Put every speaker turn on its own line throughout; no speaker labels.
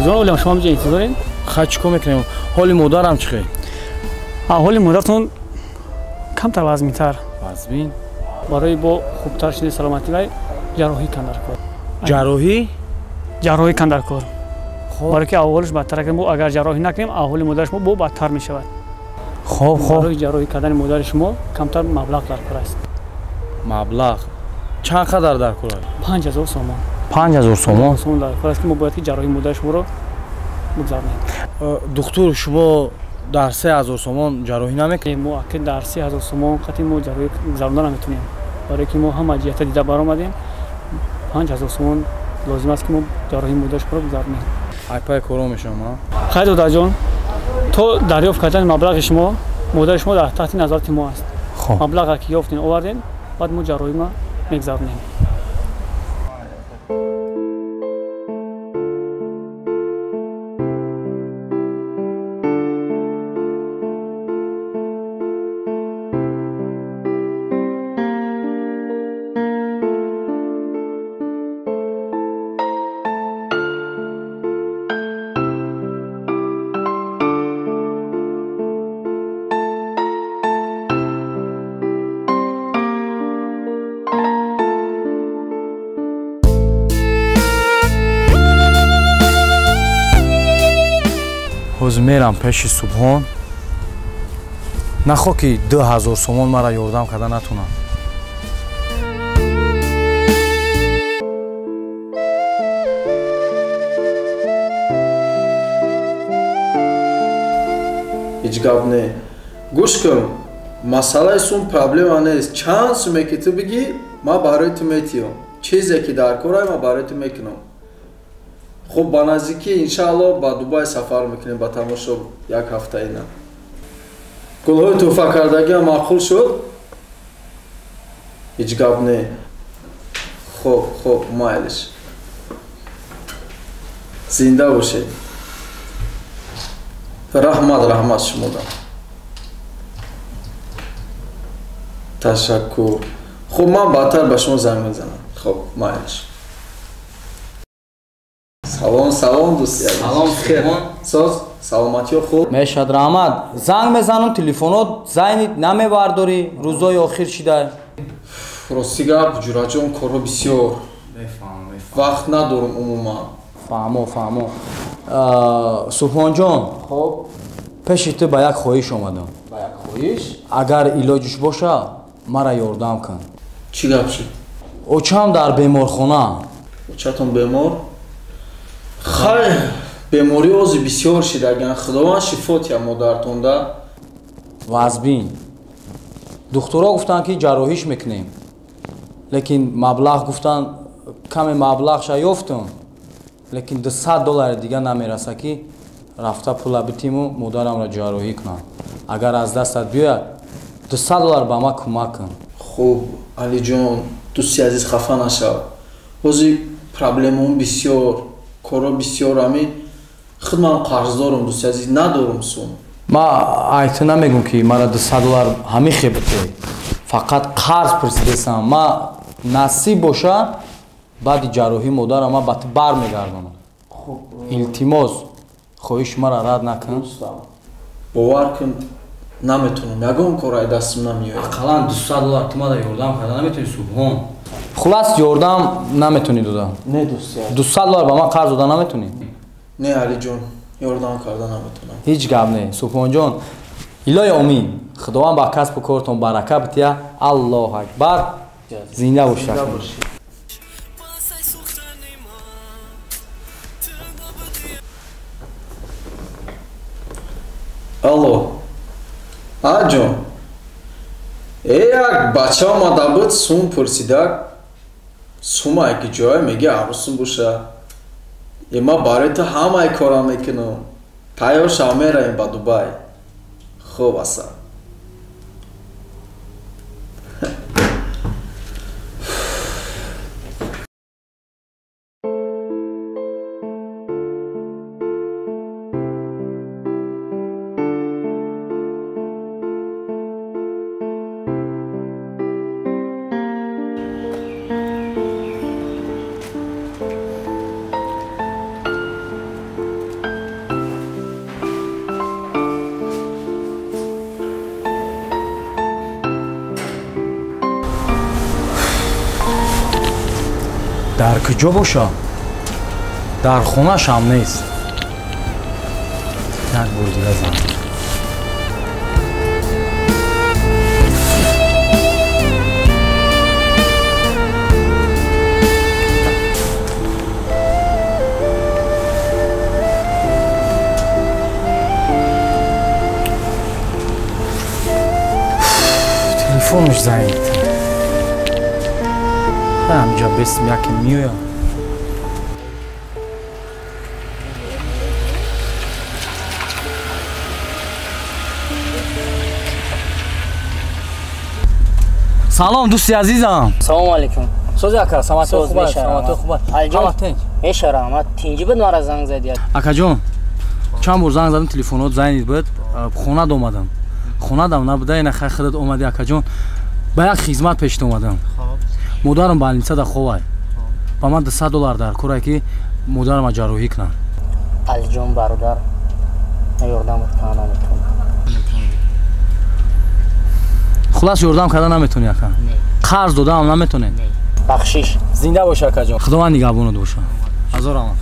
Додарҷон, олиам шумо ҳамҷа интизоред?
Хай, чӣ кор мекунем? Ҳоли модарам чӣ хел?
Ҳоли модаратон камтар вазминтар.
Вазмин?
Барои бо хубтар шудани саломатӣ вай ҷарроҳӣ кан дар кор.
Ҷарроҳӣ?
Ҷарроҳӣ кан дар кор. Барои ки аҳволаш бадтар кардем, агар ҷарроҳӣ накунем, аҳволи модари шумо бо бадтар мешавад.
Хоб, хоб.
Барои ҷарроҳӣ кардани модари шумо камтар маблағ дар кор аст.
Маблағ чанд қадар дар кор аст?
5000 сомон.
5000 сомон?
Сомон дар кор аст, ки мо бояд ки ҷарроҳии модари шуморо бигзаронем.
Духтур, шумо дар 3000 сомон ҷарроҳӣ намекунед?
Мо аки дар 3000 сомон қатъи мо ҷарроҳӣ гузаронда наметавонем, барое ки мо ҳама ҷиҳата дида баромадем, 5000 сомон лозим аст, ки мо ҷарроҳии модари шуморо бигзаронем.
Айпай коро мешавам.
Хайр, додарҷон, то дарёфт кардани маблағи шумо модари шумо дар таҳти назорати мо аст. Маблаға ки ёфтем, овардем, баъд мо ҷарроҳима мегзаронем.
Ҳозир мерам пеши Субҳон, нахоҳ ки 2000 сомон мара ёрдам карда натунам.
Ҳеҷ гап не, гӯш кун, масъалаи сум проблема нест. Чанд суме ки ту бигӣ, ман барои ту метиём. Чизе ки дар корай, ман барои ту мекунам. Хуб, ба наздикӣ, иншаалло, ба Дубай сафар мекунем ба тамошо як ҳафтаина. Гулҳои тӯҳфа кардагиам маъқул шуд? Ҳеҷ гап не. Хуб, хуб, майлиш, зинда бошед. Раҳмат, раҳмат шумода, ташаккур. Хуб, ман баъдтар ба шумо занг мезанам. Хуб, майлиш. Салом, салом, дӯсти.
Салом, Субҳон.
Соз, саломатиё, хуб?
Мешад, раҳмат. Занг мезанам, телефонот зайни намебардорӣ, рӯзои охир шида.
Рости гап, ҷураҷон, корҳо бисёр, вақт надорам умуман.
Фаҳмо, фаҳмо. Субҳонҷон,
хоб.
Пеши ту ба як хоҳиш омадам.
Ба як хоҳиш?
Агар илоҷиш боша, мара ёрдам кун.
Чӣ гап шуд?
Очам дар беморхона.
Очатон бемор? Хай, беморӣ ози бисёр шидаган, Худованд шифо тия модартонда.
Вазбин. Духтуро гуфтанд, ки ҷарроҳиш мекунем, лекин маблағ гуфтанд, каме маблағша ёфтум, лекин 200 доллари дига намераса, ки рафта пула битиму модарамро ҷарроҳӣ кунам. Агар аз дастат биёяд, 200 доллар ба ман кӯмак кун.
Хуб, Алиҷон, дӯсти азиз, хафа нашав. Ҳозир проблемаом бисёр, корҳо бисёр, ами худ ман қарздорам, дӯсти азиз, надорам сум.
Ма айта намегум, ки мара 200 доллар ҳамихе бите, фақат қарз пурсидесам. Ма насиб боша, баъди ҷарроҳии модарам ма ба ту бармегардонам. Илтимос, хоҳиши мара рад накун.
Бовар кун, наметонам, ягон кор ай дастам намеояд.
Ақаллан 200 доллар ту мада ёрдам карда наметонӣ, Субҳон? Хулас, ёрдам наметонӣ дода?
Не, дӯсти.
200 доллар ба ман қарз дода наметонӣ?
Не, Алиҷон, ёрдам карда наметонам.
Ҳеҷ гап не, Субҳонҷон, илоҳи омин, Худованд ба касбу кортон барака бития. Аллоҳу акбар, зинда бошад.
Алло, аҷон, э, як бача омада буд, сум пурсида. Сумае ки ҷое меги, арӯсум боша. Е, ман барои ту ҳамаи кора мекунам, тайёр шав, меравем ба Дубай. Хуб, аса.
Дар куҷо боша? Дар хонашам нест. Як бор дига занг. Телефонаш занг. Ҳамҷа бесм яке меояд. Салом дӯсти азизам.
Салом алейкум.
Сози ака, саломатӣ хуб аст, саломатӣ хуб аст.
Ҳама тинҷ. Меша раҳмат, тинҷи буд мара занг задият.
Акаҷон, чанд бор занг задам, телефонот занг буд, хонад омадам. Хонадам набуда, ина хай худат омадӣ акаҷон. Ба як хизмат пешт омадам. Модарам больницада ховай. Ба ман $200 дар кор ки модарама ҷарроҳӣ кунам.
Алиҷон бародар, ман ёрдам карда наметавонам.
Хулас ёрдам карда наметавонӣ ака? Қарз додаам наметавонед?
Бахшиш.
Зинда бош акаҷон. Худованд нигаҳбонат боша. Ҳазор раҳмат.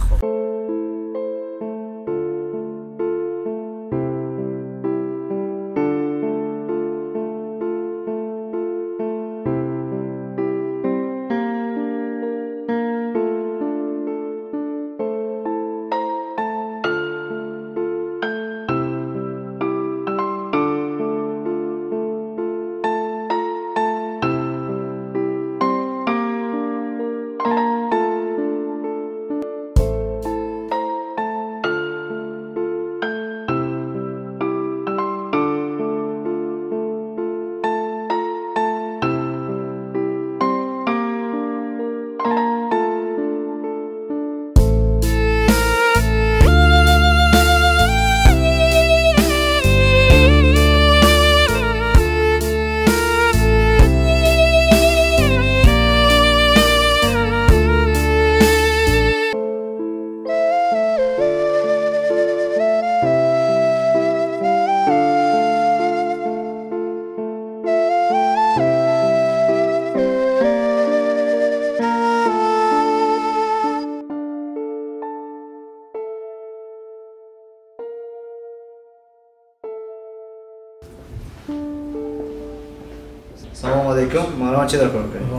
Салом алейкум. Маро чӣ дар кор кардӣ?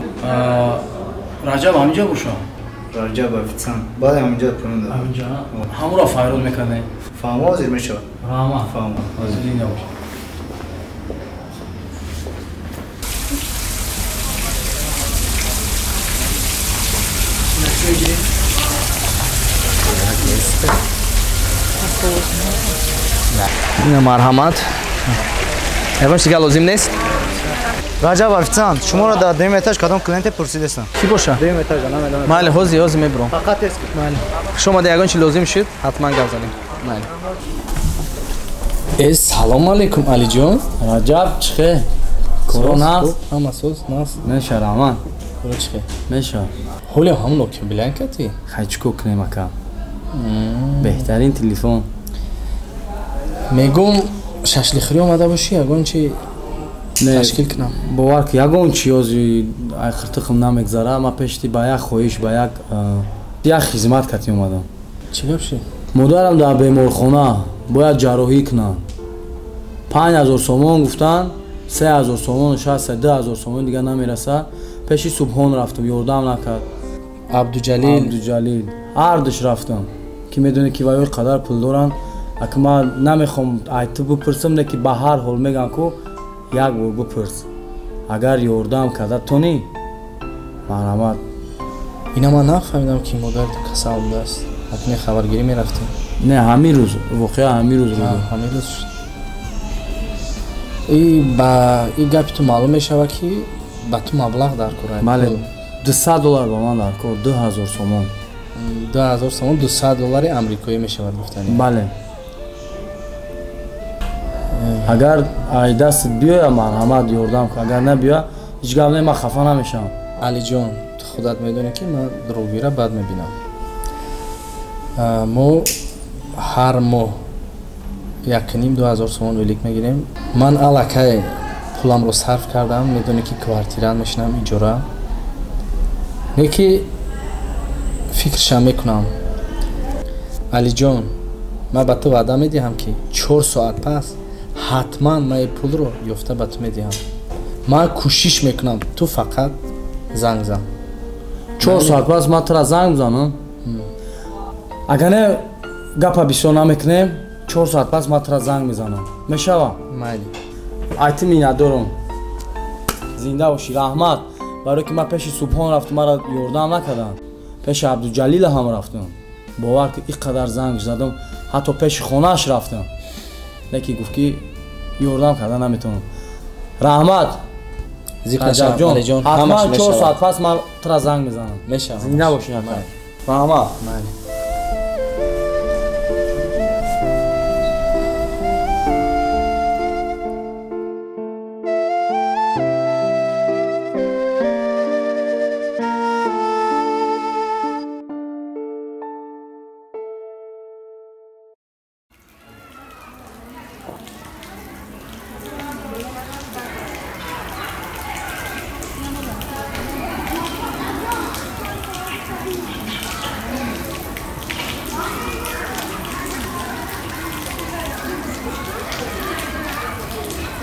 Раҷаб ҳаминҷо боша?
Раҷаб официант. Бале, ҳаминҷо пулм дод.
Ҳаминҷо? Ҳамуро файрод мекардем.
Фаҳмо ҳозир мешавад.
Раҳмат.
Фаҳмо.
Ҳозир зинда бош.
Ина марҳамат. Ягон чиз дигар лозим нест?
Раҷаб официант, шуморо дар дуюм этаж кадом клиенте пурсидастам?
Кӣ боша?
Дуюм этажа, намедонам.
Майли, ҳозир мебурам.
Фақат тез кун.
Майли. Хуш омадед, ягон чи лозим шуд, ҳатман гап занем. Майли. Э, салом алейкум, Алиҷон.
Раҷаб, чӣ хел? Коро наст?
Ҳама соз, наст.
Меша, раҳмат.
Коро чӣ хел?
Меша.
Ҳолиам ҳамон Nokia билянка ти?
Хай чӣ кор кунем, ака? Беҳтарин телефон.
Мегум шашлихӯрӣ омада бошӣ, ягон чи ташкил кунам.
Бовар ки ягон чи ҳози айхиртиқм намегзара, ман пешти ба як хоҳиш, ба як хизмат кати омадам.
Чӣ гап шуд?
Модарам дар беморхона бояд ҷарроҳӣ кунам. 5000 сомон гуфтанд, 3000 сомон 6 2000 сомон дигар намерасад. Пеши Субҳон рафтам, ёрдам накард.
Абдуҷалил.
Абдуҷалил. Ҳардуш рафтам. Ки медонӣ ки ваёи қадар пул доранд. Аки ман намехоҳам ай ту бипурсам, не ки ба ҳар ҳол мегӯям ку як бор бипурс. Агар ёрдам карда тонӣ, марҳамат.
Ина ман нафаҳмидам ки модари ту касал будааст. Ҳатман хабаргирӣ мерафтем.
Не, ҳамин рӯз, воқеа ҳамин рӯз буд.
Ҳамин рӯз шуд. И ба и гапи ту маълум мешавад ки ба ту маблағ дар кор.
Бале, $200 ба ман дар кор, 2000 сомон.
2000 сомон, $200 амрикоӣ мешавад гуфтанӣ.
Бале. Агар ай дастат биёя, марҳамат ёрдам кун. Агар набиёя, ҳеҷ гап не, ман хафа намешавам.
Алиҷон, ту худат медонӣ ки ман дурӯғгӯиро бад мебинам. Мо ҳар моҳ 1,5-2 ҳазор сомон велик мегирем. Ман аллакай пуламро сарф кардам, медонӣ ки квартира мешинам иҷора. Не ки Фикршам мекунам. Алиҷон, ман ба ту ваъда медиҳам, ки 4 соат пас ҳатман ман ин пулро ёфта ба ту медиҳам. Ман кӯшиш мекунам, ту фақат занг зан.
4 соат пас ман тура занг мезанам. Агар не гапа бисёр намекунем, 4 соат пас ман тура занг мезанам. Мешава?
Майли.
Ай ту миннатдорам. Зинда бошӣ, раҳмат. Барое ки ман пеши Субҳон рафтам, маро ёрдам накарданд. Пеши Абдуҷалила ҳам рафтам. Бовар ки ин қадар занг задам, ҳатто пеши хонааш рафтам. Лекин гуфт ки ёрдам карда наметавонам. Раҳмат. Раҷабҷон, ҳатман 4 соат пас ман тура занг мезанам.
Мешава.
Зинда бошӣ, ака. Раҳмат.
Майли.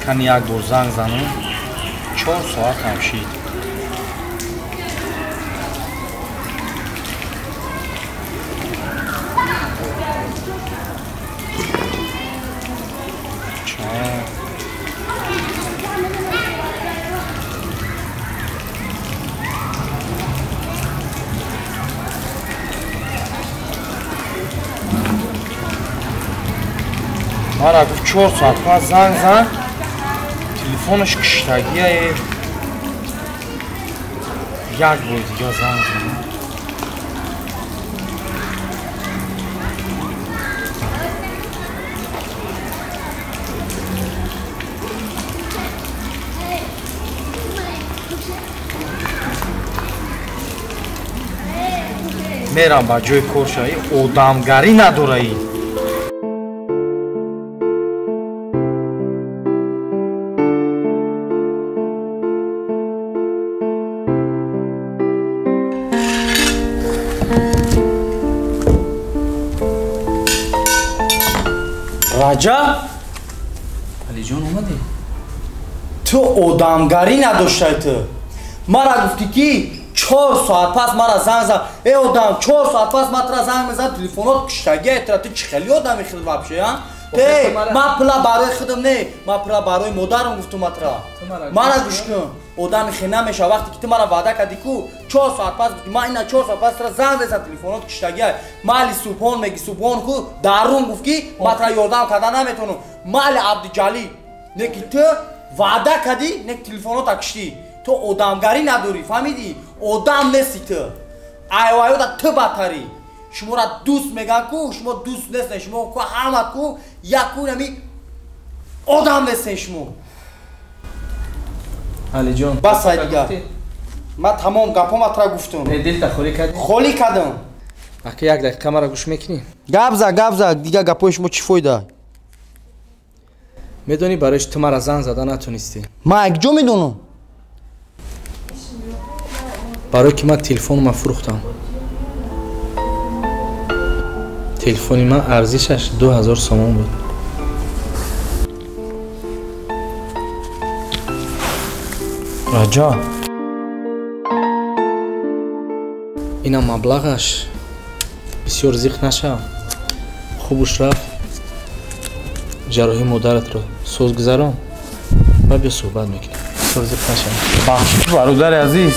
Кани як бор занг занам, 4 соат ҳам шид. Мара гуфт 4 соат пас занг зан. Телефонаш киштагие. Як бор дига занг занам. Мерам ба ҷои кор шавӣ, одамгарӣ надораӣ. Раҷаб?
Алиҷон, омадӣ?
Ту одамгарӣ надоштай ту. Мара гуфтӣ ки 4 соат пас мара занг зан. Э одам, 4 соат пас ман тура занг мезанам, телефонот киштагия тура. Ту чӣ хели одами худ вообще, а? Те, ман пула барои худам не, ман пула барои модарам гуфтум тура. Мара гӯш кун. Одами хе намеша вақте ки ту мара ваъда кардӣ ку 4 соат пас гуфтӣ ман ина 4 соат пас тура занг мезанам, телефонот киштагия. Мали Субҳон меги, Субҳон ку дарун гуфт ки ман тура ёрдам карда наметавонам. Мали Абдуҷалил, не ки ту ваъда кардӣ, не ки телефонота киштӣ. Ту одамгарӣ надорӣ, фаҳмидӣ? Одам нести ту. Айваёда ту бадтарӣ. Шуморо дӯст мегӯянд ку, шумо дӯст нестен, шумо ку ҳама ку яку нами одам нестен шумо.
Алиҷон,
бас ай дигар. Ман тамом гапома тура гуфтум.
Дилта холӣ кардӣ?
Холӣ кардам.
Ака, як дақиқа маро гӯш мекунӣ?
Гап за, гап за, дигар гапои шумо чӣ фоида?
Медонӣ барои ту мара занг зада натонистӣ?
Ман як ҷо медонам.
Барои ки ман телефонма фурӯхтам. Телефони ман арзишаш 2000 сомон буд.
Раҷаб,
инам маблағаш бисёр зиқ нашав. Хубуш рафт, ҷарроҳии модаратро соз гузарон ва биё суҳбат мекунем. Бисёр зиқ нашав.
Бахшиш, бародари азиз.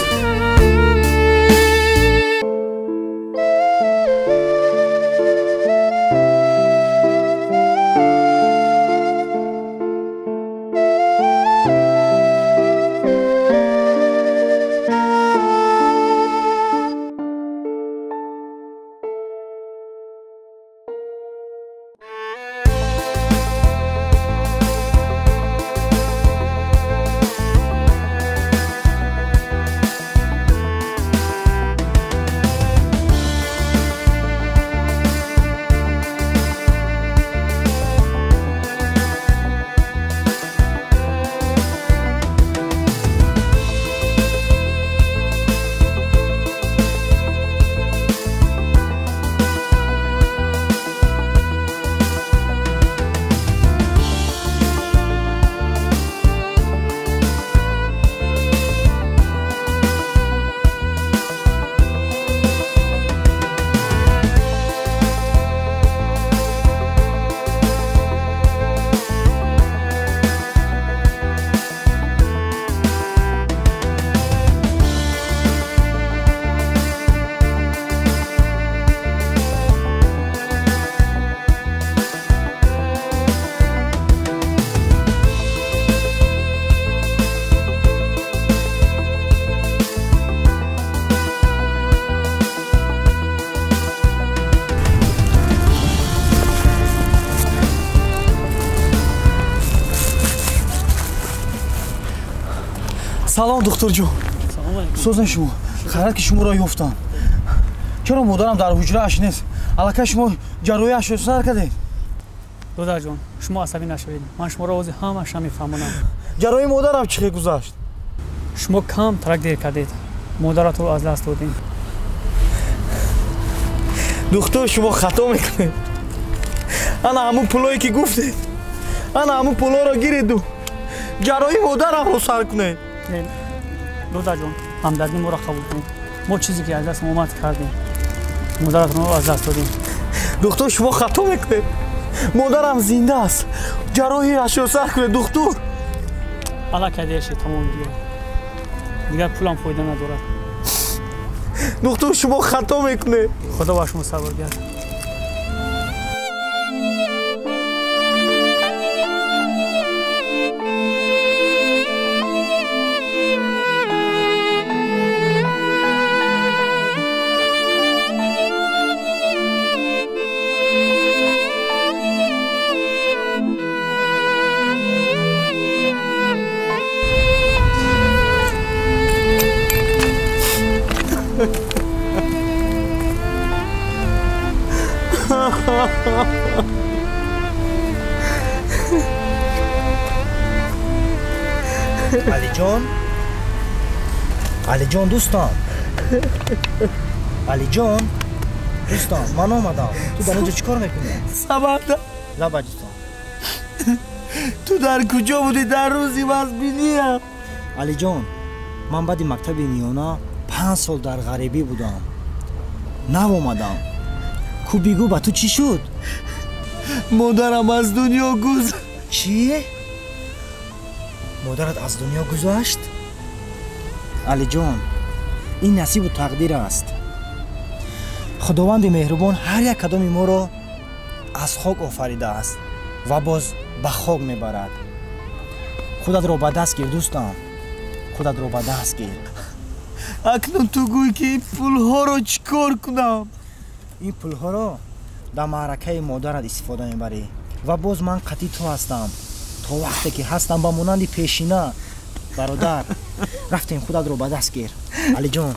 Салом духтурҷон. Созен шумо. Хайрат ки шуморо ёфтам. Чаро модарам дар ҳуҷрааш нест? Аллакай шумо ҷарроҳиашро сар кардед?
Додарҷон, шумо асабӣ нашавед. Ман шуморо ҳозир ҳамаша мефаҳмонам.
Ҷарроҳии модарам чӣ хел гузашт?
Шумо кам тарак дер кардед. Модаратро аз даст додем.
Духтур, шумо хато мекунед. Ана ҳамун пулое ки гуфтед, ана ҳамун пулоро гиреду ҷарроҳии модарамро сар кунед.
Додарҷон, ҳамдардии моро қабул кунед. Мо чизе ки аз даст омад кардем, модаратонро аз даст додем.
Духтур, шумо хато мекунед. Модарам зинда аст. Ҷарроҳиашро сар кунед, духтур.
Аллакай дер шуд, тамом дигар. Дигар пулам фоида надорад.
Духтур, шумо хато мекунед.
Худо ба шумо сабр диҳад.
Алиҷон, Алиҷон дӯстам, Алиҷон дӯстам, ман омадам. Ту дар инҷо чӣ кор мекунӣ?
Саманда,
лабаҷистон.
Ту дар куҷо будӣ дар рӯзи вазбиниям?
Алиҷон, ман баъди мактаби миёна 5 сол дар ғарибӣ будам. Нав омадам. Ку бигӯ, ба ту чӣ шуд?
Модарам аз дунё гузашт.
Чӣ? Модарат аз дунё гузашт? Алиҷон, ин насибу тақдир аст. Худованди меҳрубон ҳар як кадоми моро аз хок офаридааст ва боз ба хок мебарад. Худатро ба даст гир, дӯстам. Худатро ба даст гир.
Акнун ту гӯй ки ин пулҳоро чӣ кор кунам?
Ин пулҳоро дар маъракаи модарат истифода мебарӣ ва боз ман қатъи ту ҳастам. То вақте ки ҳастам ба монанди пешина. Бародар, рафтем, худатро ба даст гир. Алиҷон.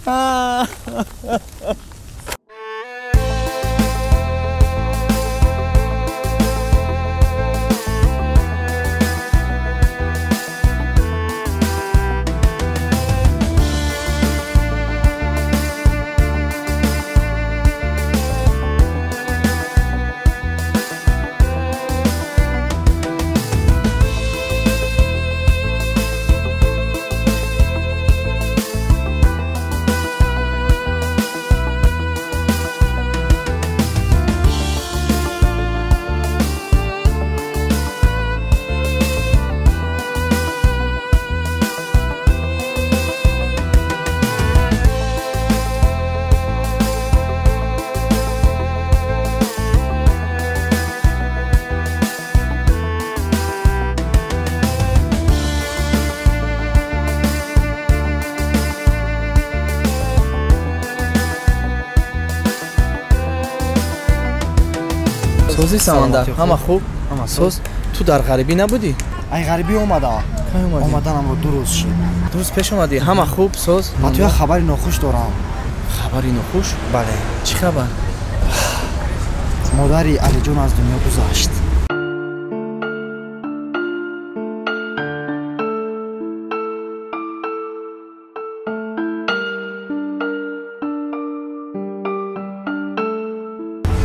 Сози Самандар, ҳама хуб? Соз, ту дар ғарибӣ набудӣ?
Ай ғарибӣ омадам. Омаданамро 2 рӯз шуд.
2 рӯз пеш омадӣ? Ҳама хуб, соз?
Ба ту як хабари нохуш дорам.
Хабари нохуш?
Бале.
Чӣ хабар?
Модари Алиҷон аз дунё гузашт.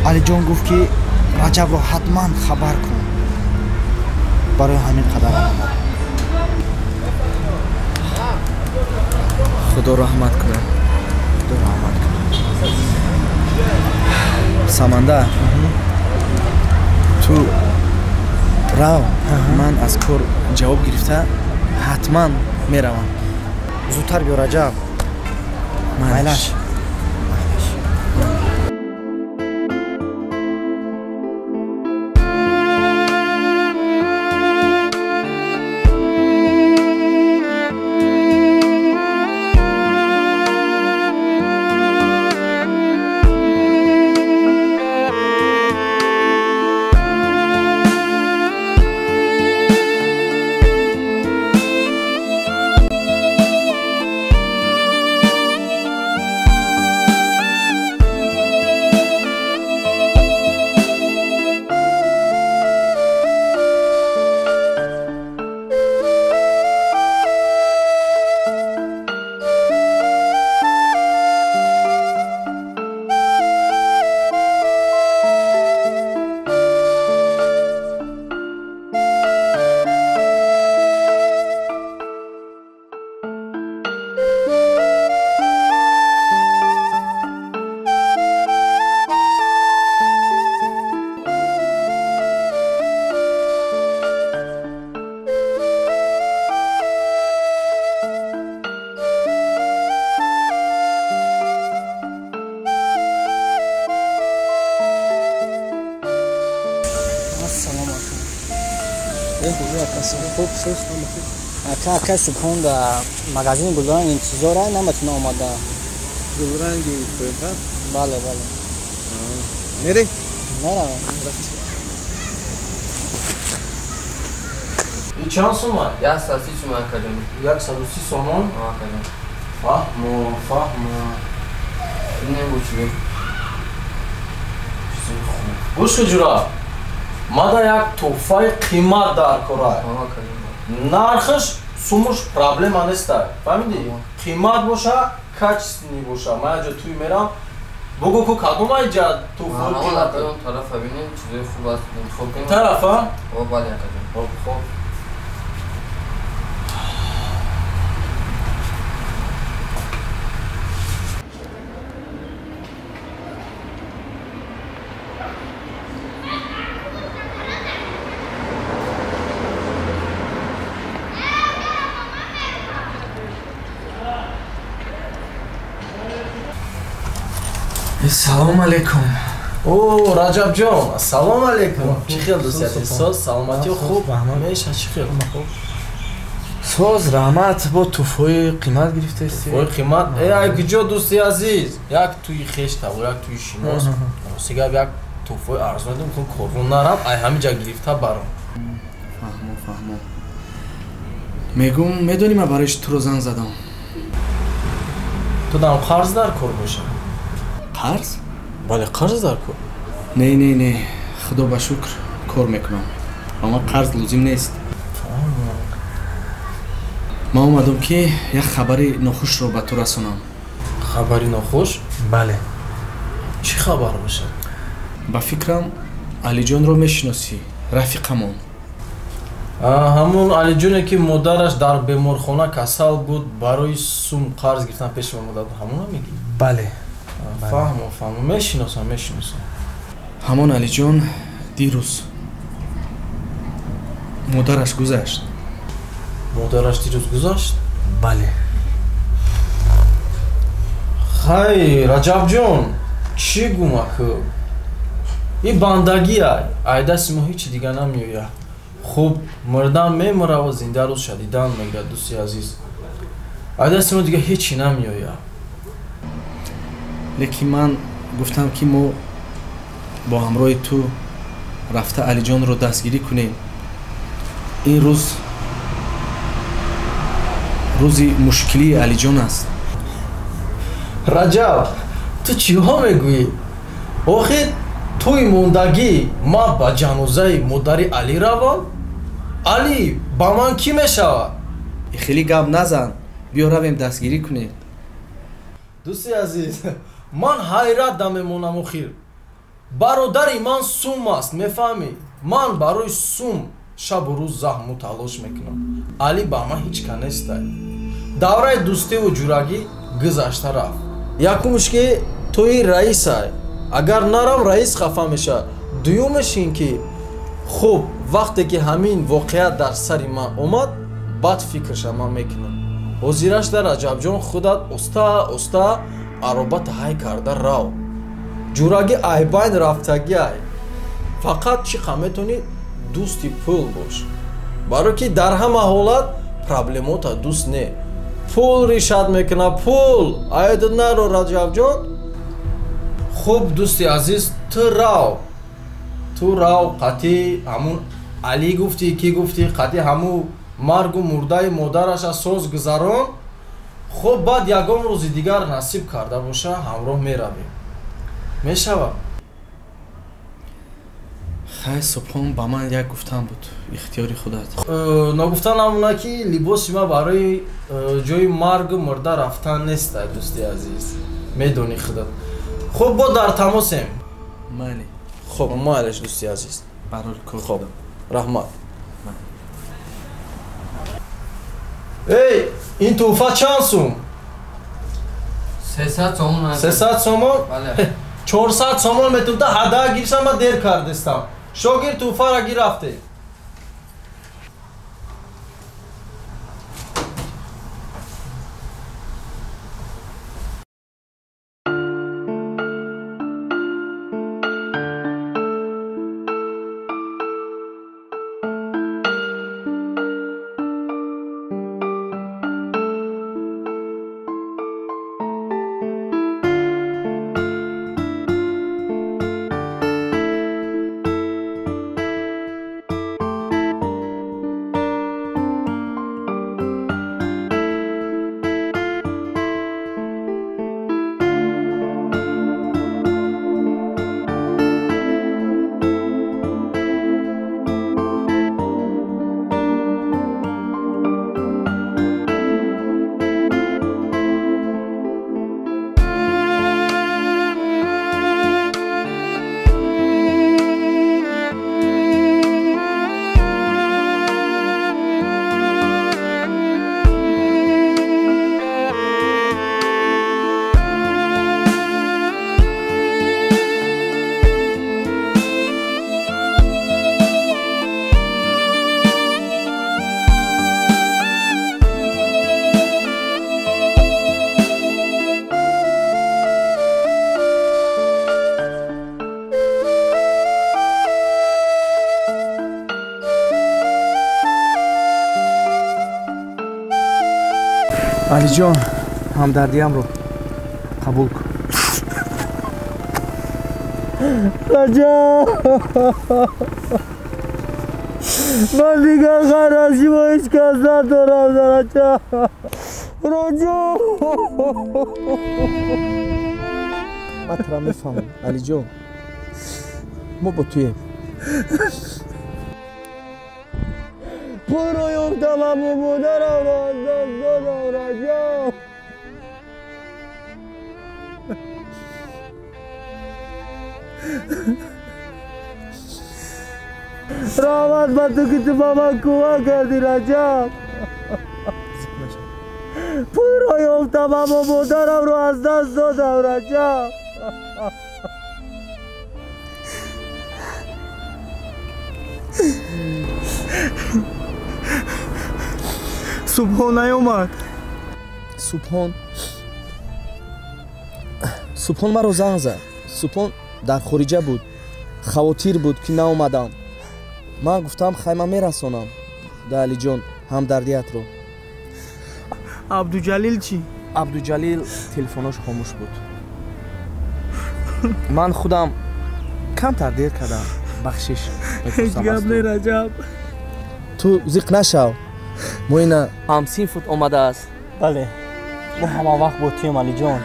Алиҷон гуфт ки Раҷабро ҳатман хабар кун. Барои ҳамин қадар омадам.
Худо раҳмат кунад. Худо раҳмат кунад. Самандар, ту рав, ман аз кор ҷавоб гирифта ҳатман меравам.
Зудтар биё, Раҷаб. Майлаш.
Алейкум, хуб, ака, ака Субҳон да магазини Гулранг интизора, наметуна омада.
Гулранги поёнтар?
Бале, бале.
Мерӣ?
Меравам.
Чанд сумма?
130 сумма, акаҷон.
130 сомон?
Акаҷон.
Фаҳмо, фаҳмо.
Небучи.
Гӯш кун ҷура. Мада як тӯҳфаи қимат дар кора. Нархаш сумуш проблема неста. Фаҳмидӣ? Қимат боша, качественный боша. Ман ҷо туй мерам. Бугу ку кадом айҷа тӯҳфаи қимат?
Тарафа бинем, чизои хуб аст, интихоб кунем.
Тарафа?
О, бале, акаҷон.
Хоб, хоб.
Салом алейкум.
О, Раҷабҷон, ассалому алейкум. Чӣ хел дӯсти азиз? Соз, саломатӣ хуб? Меша чӣ хел?
Соз, раҳмат, бо тӯҳфаи қимат гирифтаисти.
Тӯҳфаи қимат? Э, ай куҷо дӯсти азиз? Як тӯи хеш табор, як тӯи шинос. Рости гап як тӯҳфаи арзон додем, хуб корвон нарам, ай ҳамин ҷа гирифта баром.
Фаҳмо, фаҳмо. Мегум, медонӣ ман барои туро занг задам.
Ту дам қарз дар кор боша?
Қарз?
Бале, қарз дар кор.
Не, не, не, худо ба шукр кор мекунам. Ба ман қарз лозим нест. Ман омадам ки як хабари нохушро ба ту расонам.
Хабари нохуш?
Бале.
Чӣ хабар бошад?
Ба фикрам Алиҷонро мешиносӣ, рафиқамон.
Ҳамон Алиҷоне ки модараш дар беморхона касал буд, барои сум қарз гирифтан пеши ман омада буд, ҳамонро мегӣ?
Бале.
Фаҳмо, фаҳмо, мешиносам, мешиносам.
Ҳамон Алиҷон дирӯз модараш гузашт.
Модараш дирӯз гузашт?
Бале.
Хай, Раҷабҷон, чӣ гума ку? Ин бандагия, ай дасти мо ҳеҷ дига намеояд. Хуб, мурдан мемураву зинда рӯз шадидан мегирад, дӯсти азиз. Ай дасти мо дига ҳеҷ намеояд.
Лекин ман гуфтам ки мо бо ҳамроҳи ту рафта Алиҷонро дастгирӣ кунем. Ин рӯз рӯзи мушкилии Алиҷон аст.
Раҷаб, ту чиҳо мегӯӣ? Охир туи мондагӣ ман ба ҷанозаи модари Алӣ равам? Алӣ ба ман кӣ мешавад?
Хеле гап назан, биё равем дастгирӣ кунем.
Дӯсти азиз, ман ҳайрат дамемонам охир. Бародари ман сум аст, мефаҳмӣ? Ман барои сум шабу рӯз заҳму талош мекунам. Алӣ ба ман ҳеҷ ка нестай. Давраи дӯстиву ҷурагӣ гузашта рафт. Якумш ки туи раисай. Агар нарам раис хафа мешавад. Дуюмаш ин ки хуб вақте ки ҳамин воқеа дар сари ман омад, баъд фикрша ман мекунам. Ҳозираш дар Раҷабҷон худат оста оста аробата ҳай карда рав. Ҷурагӣ айбайн рафтагӣ ай. Фақат чӣ қа метавонӣ дӯсти пул бош. Барое ки дар ҳама ҳолат проблемота дӯст не. Пул ришат мекунад, пул. Аёдат наро Раҷабҷон. Хуб дӯсти азиз, ту рав. Ту рав қатъи ҳамун Алӣ гуфтӣ, кӣ гуфтӣ, қатъи ҳамун маргу мурдаи модараша соз гузарон. Хуб баъд ягон рӯзи дигар насиб карда боша, ҳамроҳ меравем. Мешавад?
Хай, Субҳон ба ман як гуфтан буд, ихтиёри худат.
Ногуфта намона ки либоси ман барои ҷои маргу мурда рафтан нест, дӯсти азиз. Медонӣ худат. Хуб, бо дар тамосем.
Майли.
Хуб, майлеш дӯсти азиз.
Барори кор.
Хуб, раҳмат. Эй, ин тӯҳфа чанд сум?
300 сомон.
300 сомон?
Бале.
400 сомон метунта ҳада гиршам, ман дер кардестам. Шогир тӯҳфаро гирафте.
Алиҷон, ҳамдардиамро қабул кун.
Раҷаб, ман дигар ғайр аз шумо ҳеҷ кас надорам. Раҷаб, Раҷаб,
ман тура мефаҳмам, Алиҷон, мо бо туем.
Пулро ёфтам, аммо модарамро аз даст додам. Раҷаб, раҳмат ба ту, ки ту ба ман кӯмак кардӣ. Раҷаб, пулро ёфтам, аммо модарамро аз даст додам. Раҷаб, Субҳон наёмад.
Субҳон, Субҳон маро занг зад. Субҳон дар хориҷа буд, хавотир буд, ки наомадам. Ман гуфтам, хай, ман мерасонам да Алиҷон ҳамдардиятро.
Абдуҷалил чӣ?
Абдуҷалил телефонош хомӯш буд. Ман худам камтар дер кардам, бахшиш.
Ҳеҷ гап не, Раҷаб.
Ту зиқ нашав, мо ина ҳамсинфут омадааст.
Бале, мо ҳама вақт бо туем, Алиҷон.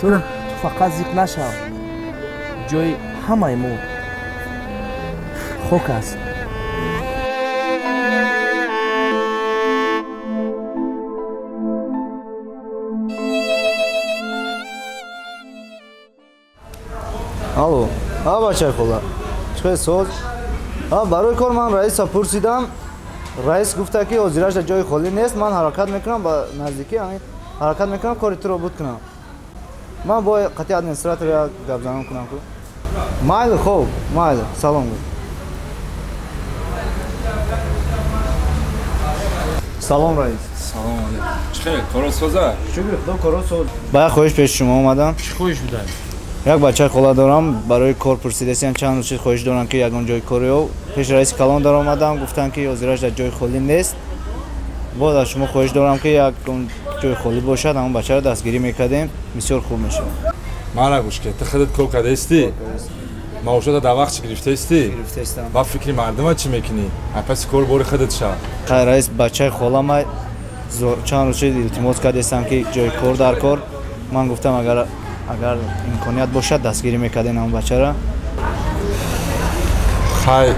Ту фақат зиқ нашав, ҷои ҳамаи мо хок аст.
Алло, а бачаи хола, чӣ соз? Барои кор ман раиса пурсидам. Раис гуфта, ки ҳозираш дар ҷои холӣ нест. Ман ҳаракат мекунам, ба наздикӣ ҳаракат мекунам, кори туро буд кунам. Ман бо қатъи администратор як гапзанон кунам ку. Майли, хоб, майли, салом. Салом, раис.
Салом алейкум. Чӣ хел, коро соза?
Шукр худо, коро соз. Ба як хоҳиш пеши шумо омадам.
Чӣ хоҳиш будай?
Як бачаи хола дорам, барои кор пурсидасиям. Чанд рӯз хоҳиш дорам, ки ягон ҷои кори ё пеш раиси калон даромадам, гуфтанд, ки ҳозираш дар ҷои холӣ нест. Боз аз шумо хоҳиш дорам, ки ягон ҷои холӣ бошад, ҳамон бачаро дастгирӣ мекардем, бисёр хуб мешавад.
Мара гӯш ки, ту худат кор кардаистӣ, маошата дар вақт чӣ гирифтаистӣ, ба фикри мардума чӣ мекунӣ? Паси кор бори худат шав.
Хай, раис, бачаи холама чанд рӯз илтимос кардастам, ки ҷои кор дар кор. Ман гуфтам, агар имконият бошад, дастгирӣ мекардем ҳамон бачаро.
Хай,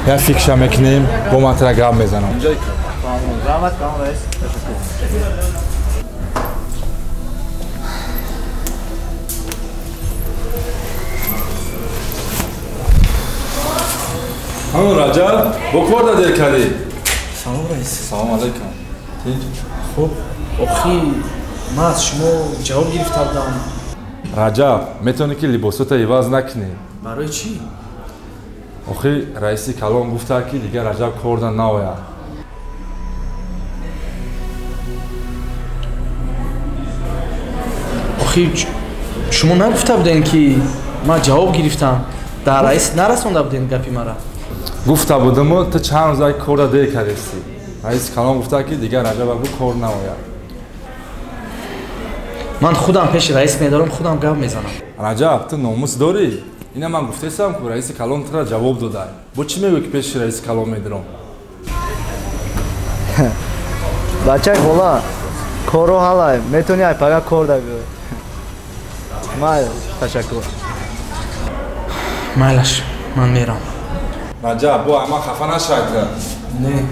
як фикрша мекунем, бо ман тара гап мезанам.
Раҳмат калон, раис, ташаккур.
Ҳамон Раҷаб, бо кор да дер кардӣ?
Салом, раис.
Салом алейкум. Тинҷ?
Хуб. Охи, ман аз шумо ҷавоб гирифта будам.
Раҷаб, метавонӣ, ки либосота иваз накунӣ.
Барои чӣ?
Охи, раиси калон гуфта, ки дигар Раҷаб кор да наояд.
Охи, шумо нагуфта будем, ки ман ҷавоб гирифтам? Дар раис нарасонда будем гапи мара?
Гуфта будаму, ту чанд рӯза корда дер кардистӣ. Раиси калон гуфта, ки дигар Раҷаба бу кор наояд.
Ман худам пеши раис медорам, худам гап мезанам.
Раҷаб, ту номус дорӣ? Ина ман гуфтаистам, ки раиси калон тура ҷавоб дода. Бо чӣ мегӯӣ, ки пеши раиси калон медорам?
Бачаи хола, корро ҳалай, метавонӣ айпага кор да биёй. Майли, ташаккур.
Майлаш, ман мерам.
Раҷаб, бо ман хафа нашавед.
Не.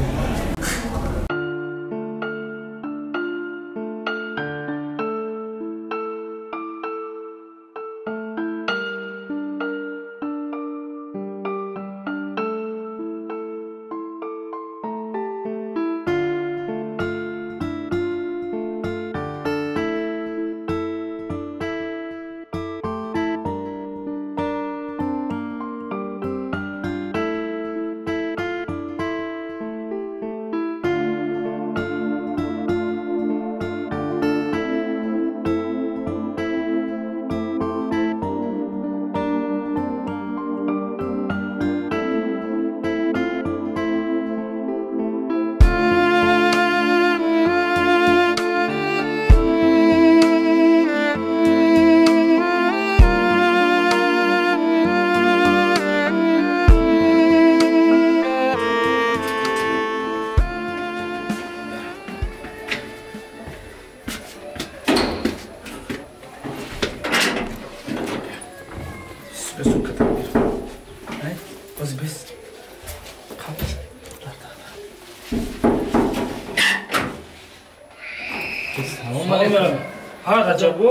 Ҳа Раҷабо?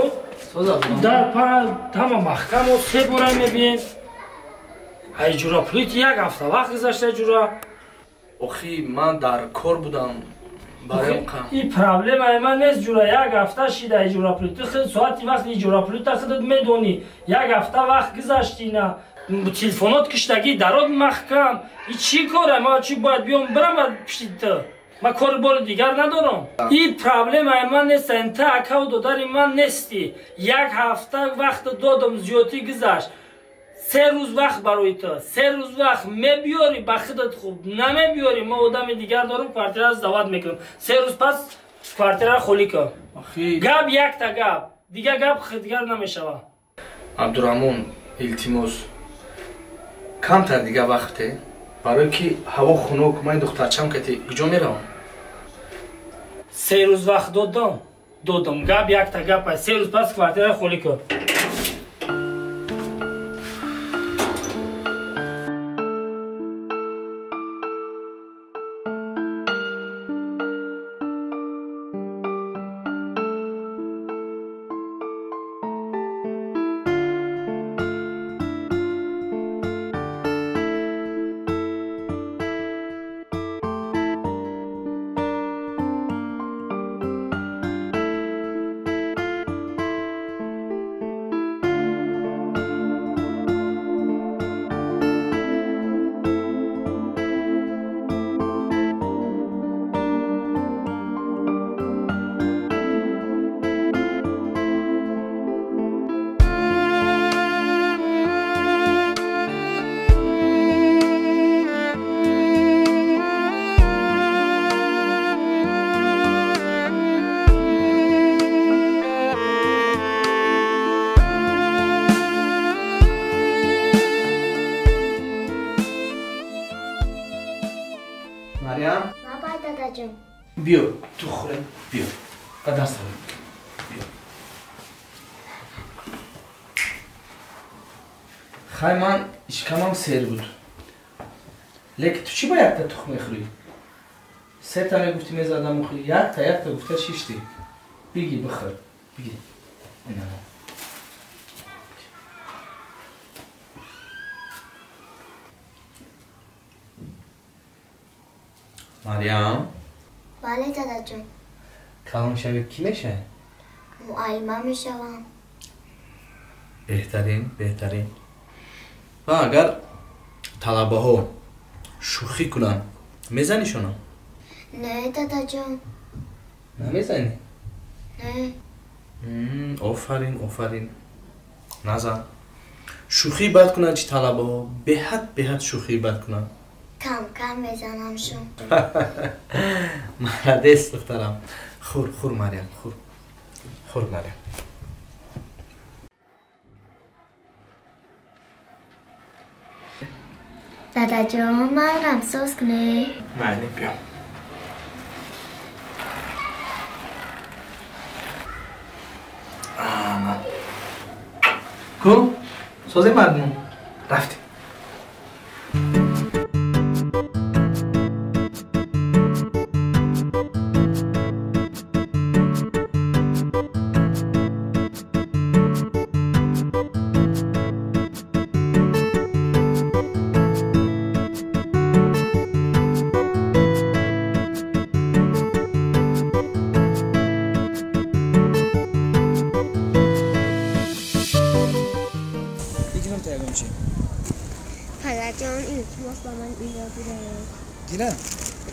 Дар ҳама маҳкамо се бора мебием. Ай ҷура пулит як ҳафта вақт гузашта ҷура.
Охи ман дар кор будам.
И проблемаи ман нест ҷура, як ҳафта шида ай ҷура пулит. Ту худ соати вақти ҷура пулита худат медонӣ. Як ҳафта вақт гузашти на. Телефонот киштагӣ дарод маҳкам. И чӣ кора? Ман чӣ бояд биём бирам ба пишти ту? Ман кори бори дигар надорам. И проблемаи ман нест, ту акаву додари ман нестӣ. Як ҳафта вақт додам, зиёдтӣ гузашт. 3 рӯз вақт барои ту. 3 рӯз вақт мебиёрӣ ба худат хуб, намебиёрӣ ман одами дигар дорам, квартираро сдават мекунам. 3 рӯз пас квартираро холӣ кун. Гап якта гап, дигар гап дигар намешавад.
Абдураҳмон, илтимос, камтар дигар вақте, барое ки ҳаво хунук, ман духтарчам кати куҷо меравам?
3 рӯз вақт додам, гап якта гап аст. 3 рӯз пас квартираро холӣ кун.
Биё, ту хӯре, биё. Ба даст биё. Хай ман ишкамам сер буд. Лекин ту чӣ ба якта тухм мехӯрӣ? Сета мегуфтӣ мезадам мехӯрӣ, якта гуфта шиштӣ. Бигир бихӯр, бигир. Ина. Марьям?
Бале, дадаҷон.
Калон шавӣ кӣ мешавӣ?
Муаллима мешавам.
Беҳтарин, беҳтарин. Ва агар талабаҳо шӯхӣ кунанд, мезанишонам?
Не, дадаҷон.
Намезанӣ?
Не.
Офарин, офарин. Назан. Шӯхӣ бад кунанд чи талабаҳо? Беҳад, беҳад шӯхӣ бад кунанд.
Кам-кам мезанамшон.
Молодец, духтарам. Хур, хур, Марьям, хур. Хур, Марьям.
Дадаҷон, манам соз кунӣ?
Майли, биё. Ку? Созе мардум. Рафтем.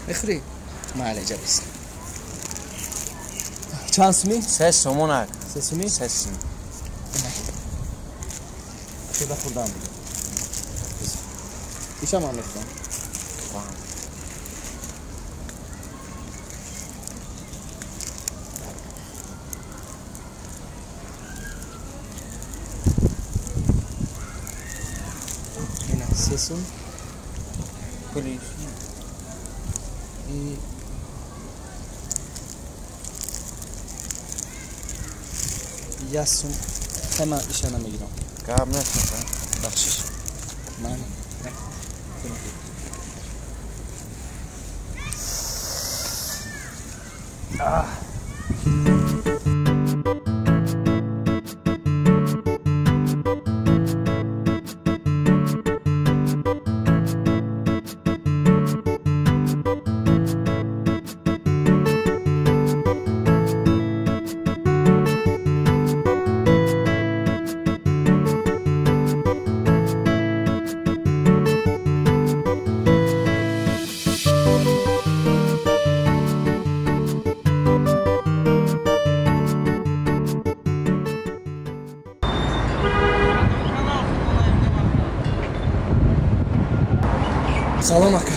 Мехӯрӣ? Майли, ҷабис. Чанд сумӣ?
3 сомонак.
3 сумӣ?
3 сум.
Шуда хӯрдам. Иша ман мехӯрам. Ина 3 сум. Пули як сум. Ман иша намегирам.
Гап нест.
Бахшиш. Ман
Салом ака.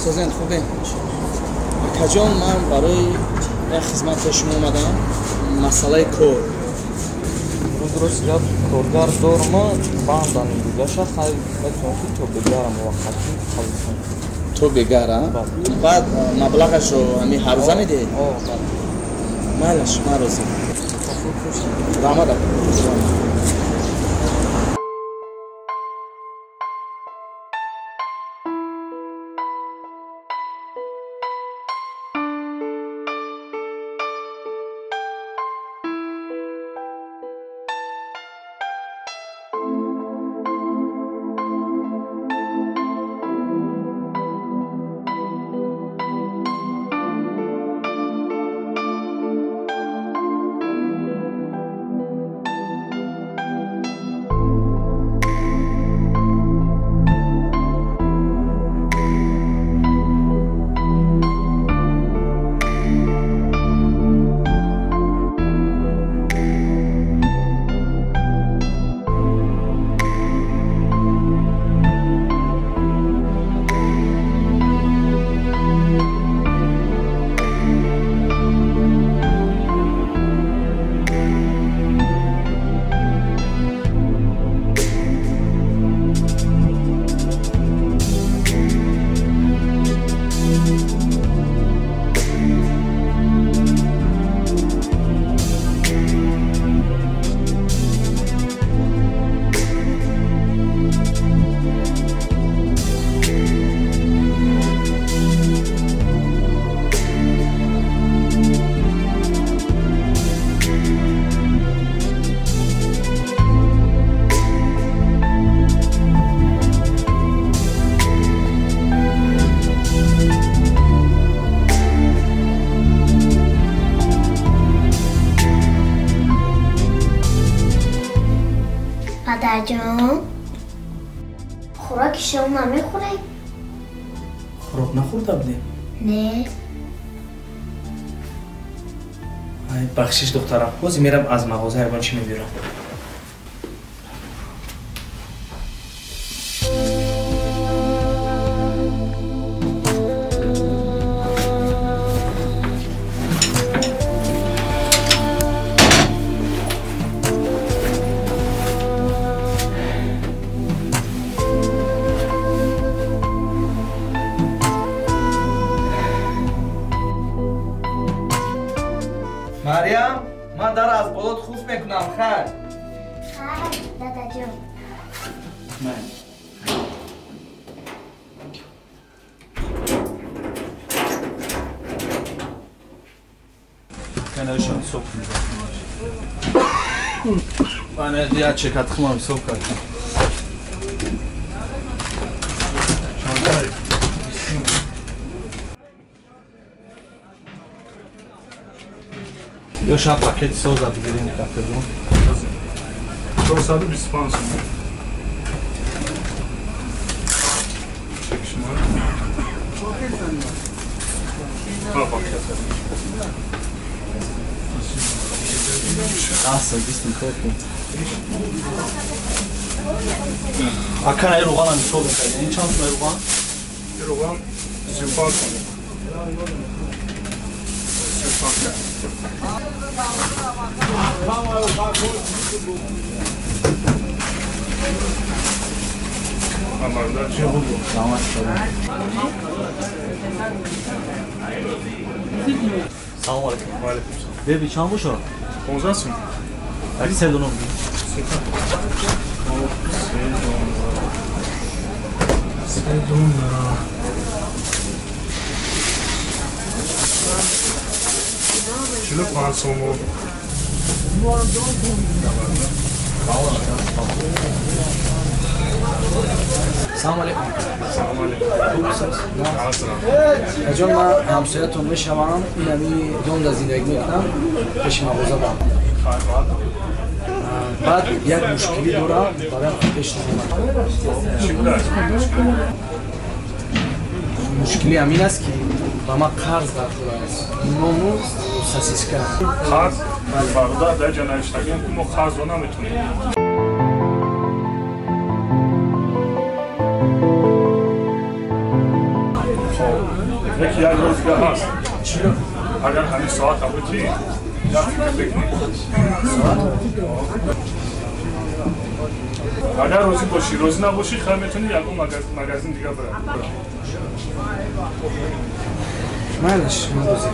Созен хубе? Акаҷон, ман барои як хизмат ба шумо омадам. Масъалаи кор.
Рост гап, коргар дорма, бандан дигаша хай метавонам ки то бегара муваққатӣ қабул кунам.
То бегара? Баъд маблағашро ҳамин ҳаррӯза медиҳед? Майлаш, ман розӣ. Раҳмат ака.
Падарҷон, хӯроки шом намехӯред?
Хӯрок нахӯрда будем?
Не.
Ай, бахшиш духтарам, ҳозир мерам аз мағоза ягон чӣ мебиёрам. Марьям, ман дар аз болот хуф мекунам, хайр.
Хайр, дадаҷон.
Канашон ҳисоб кунед. Ман як чекат хумам ҳисоб кардам. Ё шаб пакети соза бигирем кафедон.
425 сом. Чек шумо. Пакет.
Аса, бистим копи. Ака ай руғанам ҳисоб мекардем. Ин чанд сум руған?
Руған 35 сом. 35.
Салом алейкум.
Ва алейкум салом.
Беби чанд бошад?
15 сум.
Аки се дона бигир.
Се дона. 45 сом.
Салом алейкум.
Салом алейкум.
Аҷон, ман ҳамсоятон мешавам, инами донда зиндагӣ мекунам, пеши мағоза бам. Баъд як мушкилӣ дорам, бароям пеш наомад. Мушкилӣ ҳамин аст, ки ба ман қарз даркор аст. Нону сосиска.
Қарз? Бародар, дар ҷа навиштагиам, ки мо қарзро наметонем. ки як рӯз дига ҳаст. Агар ҳамин соат ҳабути, як фикр бикунӣ. Агар розӣ бошӣ, розӣ набошӣ, хай метавонӣ ягон магазин дига бирӣ.
Майлаш, ман розӣ.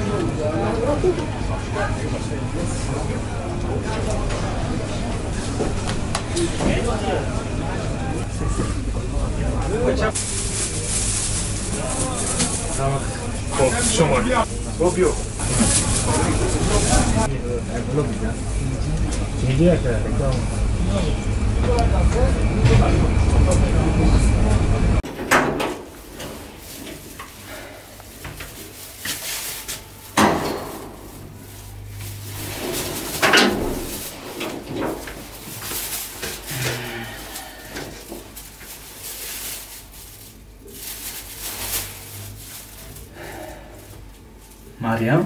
Хоб, шумо. Хоб, биё.
Марьям?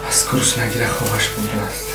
Аз гуруснагира хобаш бурдааст.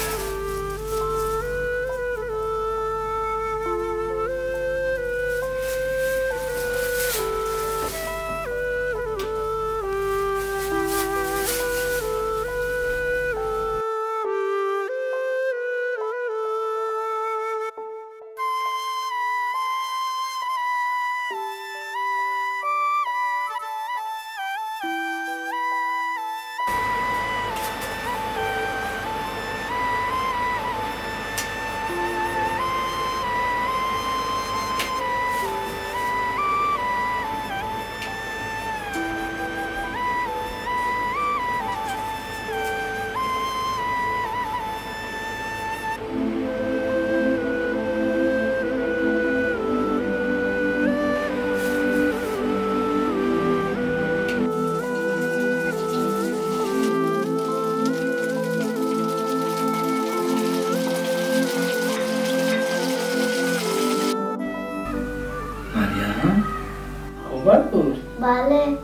Бале,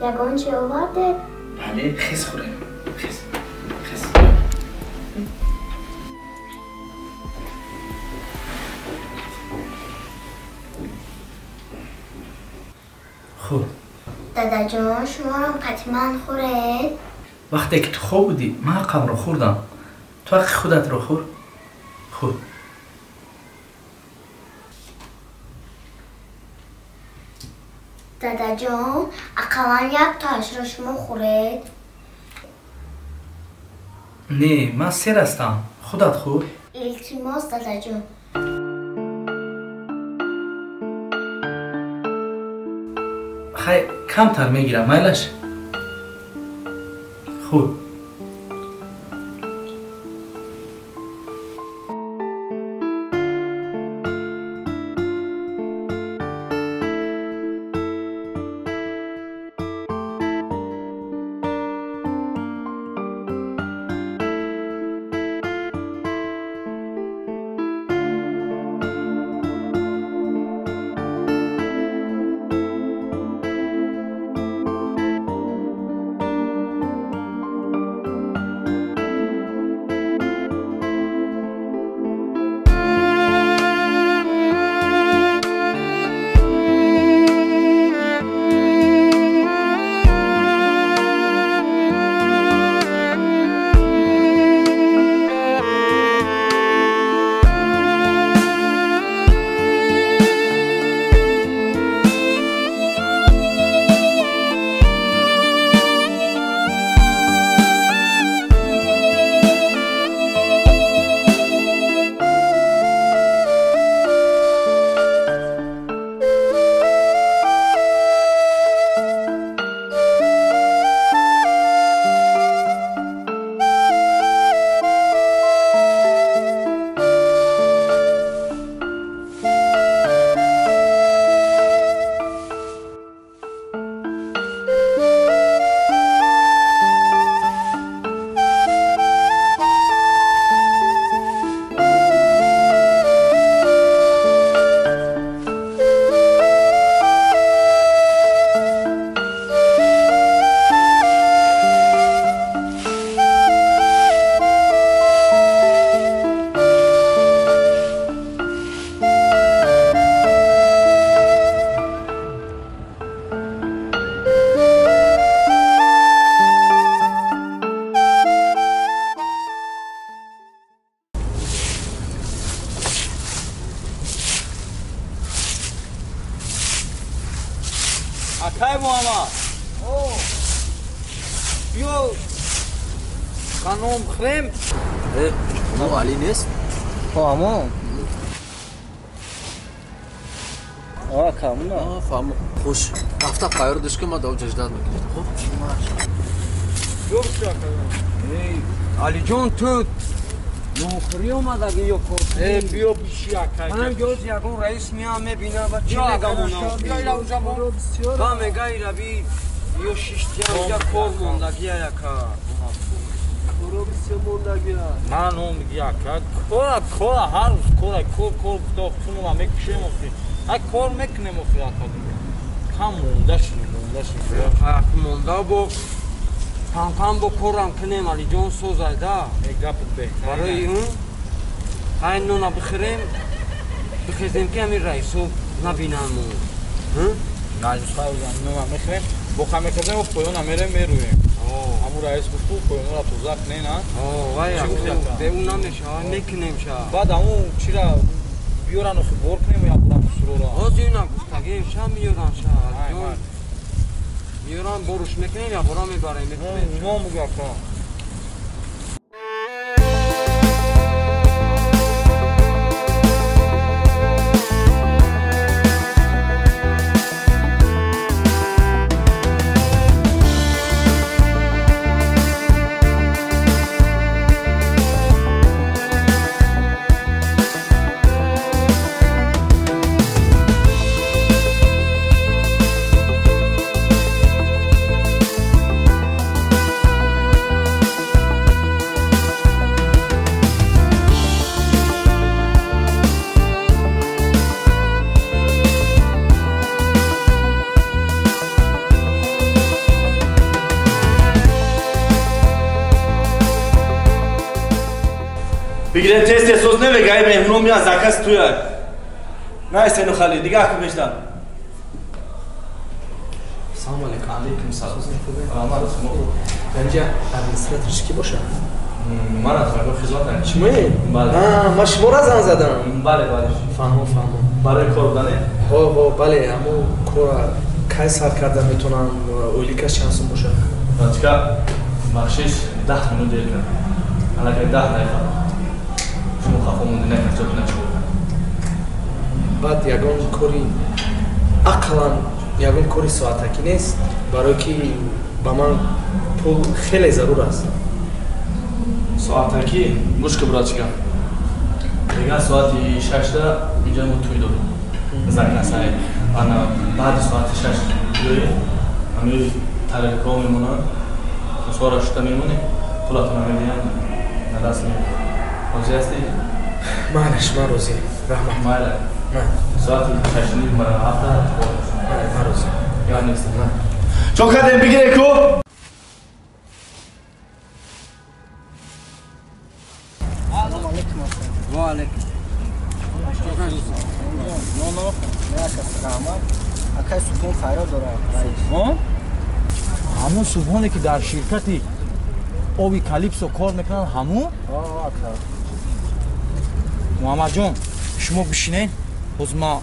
ягон чи овардед?
Бале, хез хӯрем. Хез, хез. Хуб.
Дадаҷон, шуморам қатъиман хӯред?
Вақте ки ту хоб будӣ, ман ҳаққамро хӯрдам. Ту ҳаққи худатро хӯр. Хӯр.
Дадаҷон, ақаллан як таашро шумо хӯред.
Не, ман сер ҳастам. Худат хӯр.
Илтимос, дадаҷон.
Хай, камтар мегирам, майлаш? Хӯр.
Акай Муҳаммад. Биё қаном хӯрем.
Мо Али нест?
Ҳо, Камна.
Фаҳмо. Хуш. Рафта тайёр диш ки ма дав ҷаждат мекунем. Хуб?
Алиҷон, ту нохӯрӣ омадаги ё кор?
Биё биши акай.
Манам гёз ягон раис меам мебинам ва чӣ мегам она? Ба мега ираби ё шиштиям я кор мондагия яка.
Ман он меги ака. Кора кора ҳар рӯз кора кор кор гуфта мекушем охи. Ай кор мекунем охи ака. Кам монда шудем, монда шудем.
Монда бо кам-кам бо корам кунем, Алиҷон созайда.
Гапат беҳтар.
Барои он ай нона бихӯрем, бихезем ки ҳамин раисо набинанд мо.
Нона мехӯрем, бо кам мехезем ва поёна мерем мерӯем. Ҳамун раис гуфт ку поёнора тоза кунен, а?
Вай, бе ӯ намешава, мекунем ша.
Баъд ҳамун чира биёран охи бор кунем я бурам сурора.
Ҳозир ина гуфтагем ша миёран ша. Алиҷон миёран боруш мекунем я бора мебарем мекунем.
Мо муга ака.
Бигирем тест эҳсос намега, ай меҳмонон меян заказ туяк. Найсену хали, дига аку мешдам.
Салом алейкум.
Алейкум салом.
Раҳмат шумо. Ганҷа администратор ки боша?
Ман аз рагои хизмат.
Шумое?
Бале.
Ман шуморо занг задам.
Бале, бале.
Фаҳмо, фаҳмо.
Барои кор будане?
Ҳо, ҳо, бале, ҳамо кора кай сар карда метавонам, ойликаш чанд сум боша?
Бачка, бахшиш 10 минут дер кард. Аллакай 10 дақиқа. Шумо хафо монди накард, начо.
Баъд ягон кори ақаллан ягон кори соатакӣ нест, барое ки ба ман пул хеле зарур аст.
Соатакӣ? Гӯш ки братчика. Дигар соати 6-да инҷа мо тӯй дорем. Закасай. Ана баъди соати 6 биёед, ҳамин тарелкаҳо мемонанд, сора шута мемонем, пулатонро медиҳанд, на даст мемонед. Розӣ ҳастӣ?
Майлаш, ман розӣ. Раҳмат.
Майла. Соати 6:30 ба 7
ман розӣ.
Я нест.
Чо кардем бигире ку?
Салом алейкум.
Ва алейкум.
Акай Субҳон файро дорад.
Субҳон? Ҳамун Субҳоне ки дар ширкати оби Калипсо кор мекунанд, ҳамун?
Ака.
Муҳаммадҷон, шумо бишинед, боз ман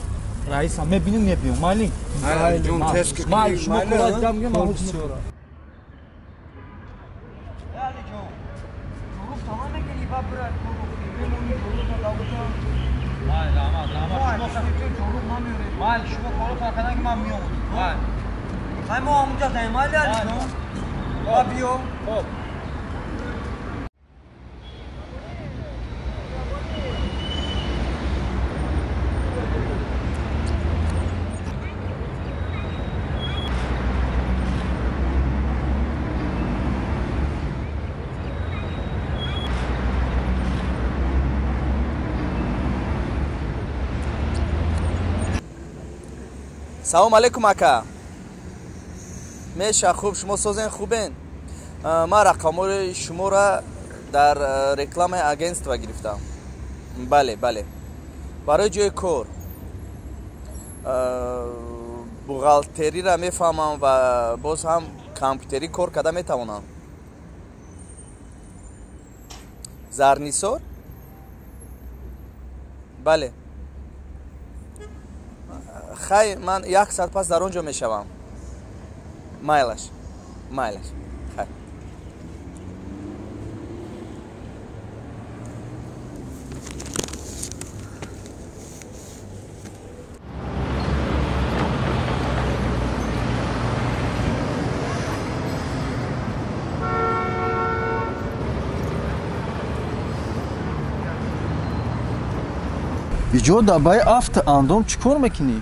раисам мебинем, мебиём. Майли?
Алиҷон, тез ки
майли, шумо кора дидам, мегӯям, ман ҳозир мебиём.
Алиҷон, ҷуруб тамом мекунӣ, ба брат, мемонӣ ҷуруб давута.
Майли, раҳмат, раҳмат. Майли, шумо коротон кардан ки ман меом. Майли.
Хай мо ҳамунҷа даем, майли Алиҷон. Ба биё.
Хоб.
Салом алейкум ака. Меша хуб, шумо созен хубен? Ман рақамҳои шуморо дар рекламаи агентства гирифтам. Бале, бале. Барои ҷои кор. Бухгалтериро мефаҳмам ва боз ҳам компютерӣ кор карда метавонам. Зарнисор? Бале. Хай, ман як соат пас дар он ҷо мешавам.
Майлаш, майлаш. Хай.
Иҷо дар баи афт андом чӣ кор мекунӣ?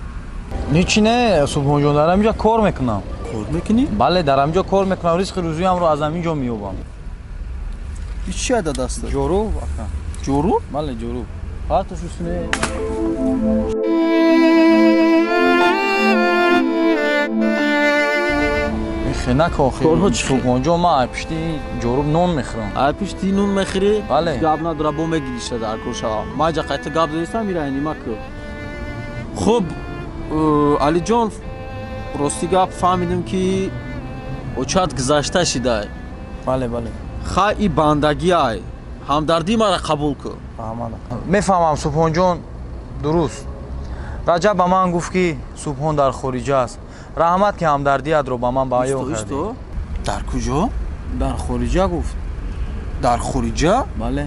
Ничи не, Субҳонҷон, дар ҳаминҷо кор мекунам.
Кор мекунӣ?
Бале, дар ҳаминҷо кор мекунам, ризқи рӯзиамро аз ҳамин ҷо меёбам.
И чи ада дастат?
Ҷоруб, ака.
Ҷоруб?
Бале, ҷоруб. Ҳатто шусне. Хе нака охи.
Корҳо чӣ?
Субҳонҷон, ман ай пишти ҷоруб нон мехӯрам.
Ай пишти нон мехӯрӣ?
Бале.
Гап надора, бо мегириша дар кор шава. Ман ҷа қайта гап задистам, ира нима ку. Хуб, Алиҷон, рости гап фаҳмидем ки очат гузашта шидай.
Бале, бале.
Хай, и бандагиай. Ҳамдардии маро қабул кун.
Фаҳмадам. Мефаҳмам, Субҳонҷон, дуруст. Раҷаб ба ман гуфт ки Субҳон дар хориҷа аст. Раҳмат ки ҳамдардиятро ба ман баён кардӣ.
Дар куҷо?
Дар хориҷа гуфт.
Дар хориҷа?
Бале.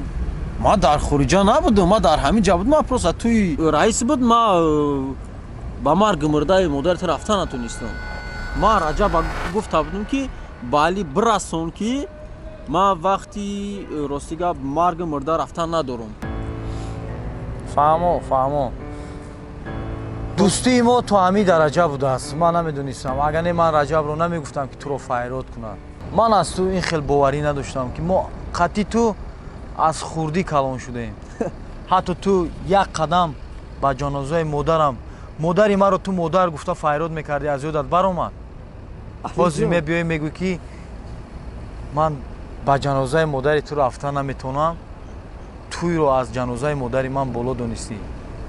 Ман дар хориҷа набудам, ман дар ҳамин ҷа будам, ман просто туи раис буд, ман ба марги мурдаи модари ту рафта натонистам. Ман Раҷаб гуфта будам ки ба Али бирасон ки ман вақти рости гап марги мурда рафтан надорам.
Фаҳмо, фаҳмо. Дӯстии мо то ҳамин дараҷа будааст. Ман намедонистам. Агар не, ман Раҷабро намегуфтам ки туро файрод кунад. Ман аз ту ин хел боварӣ надоштам ки мо қатъи ту аз хурдӣ калон шудаем. Ҳатто ту як қадам ба ҷанозаи модарам, модари маро ту модар гуфта файрод мекардӣ, аз ёдат баромад. Ҳозир мебиёӣ мегӯӣ ки ман ба ҷанозаи модари ту рафта наметавонам. Туйро аз ҷанозаи модари ман боло донистӣ.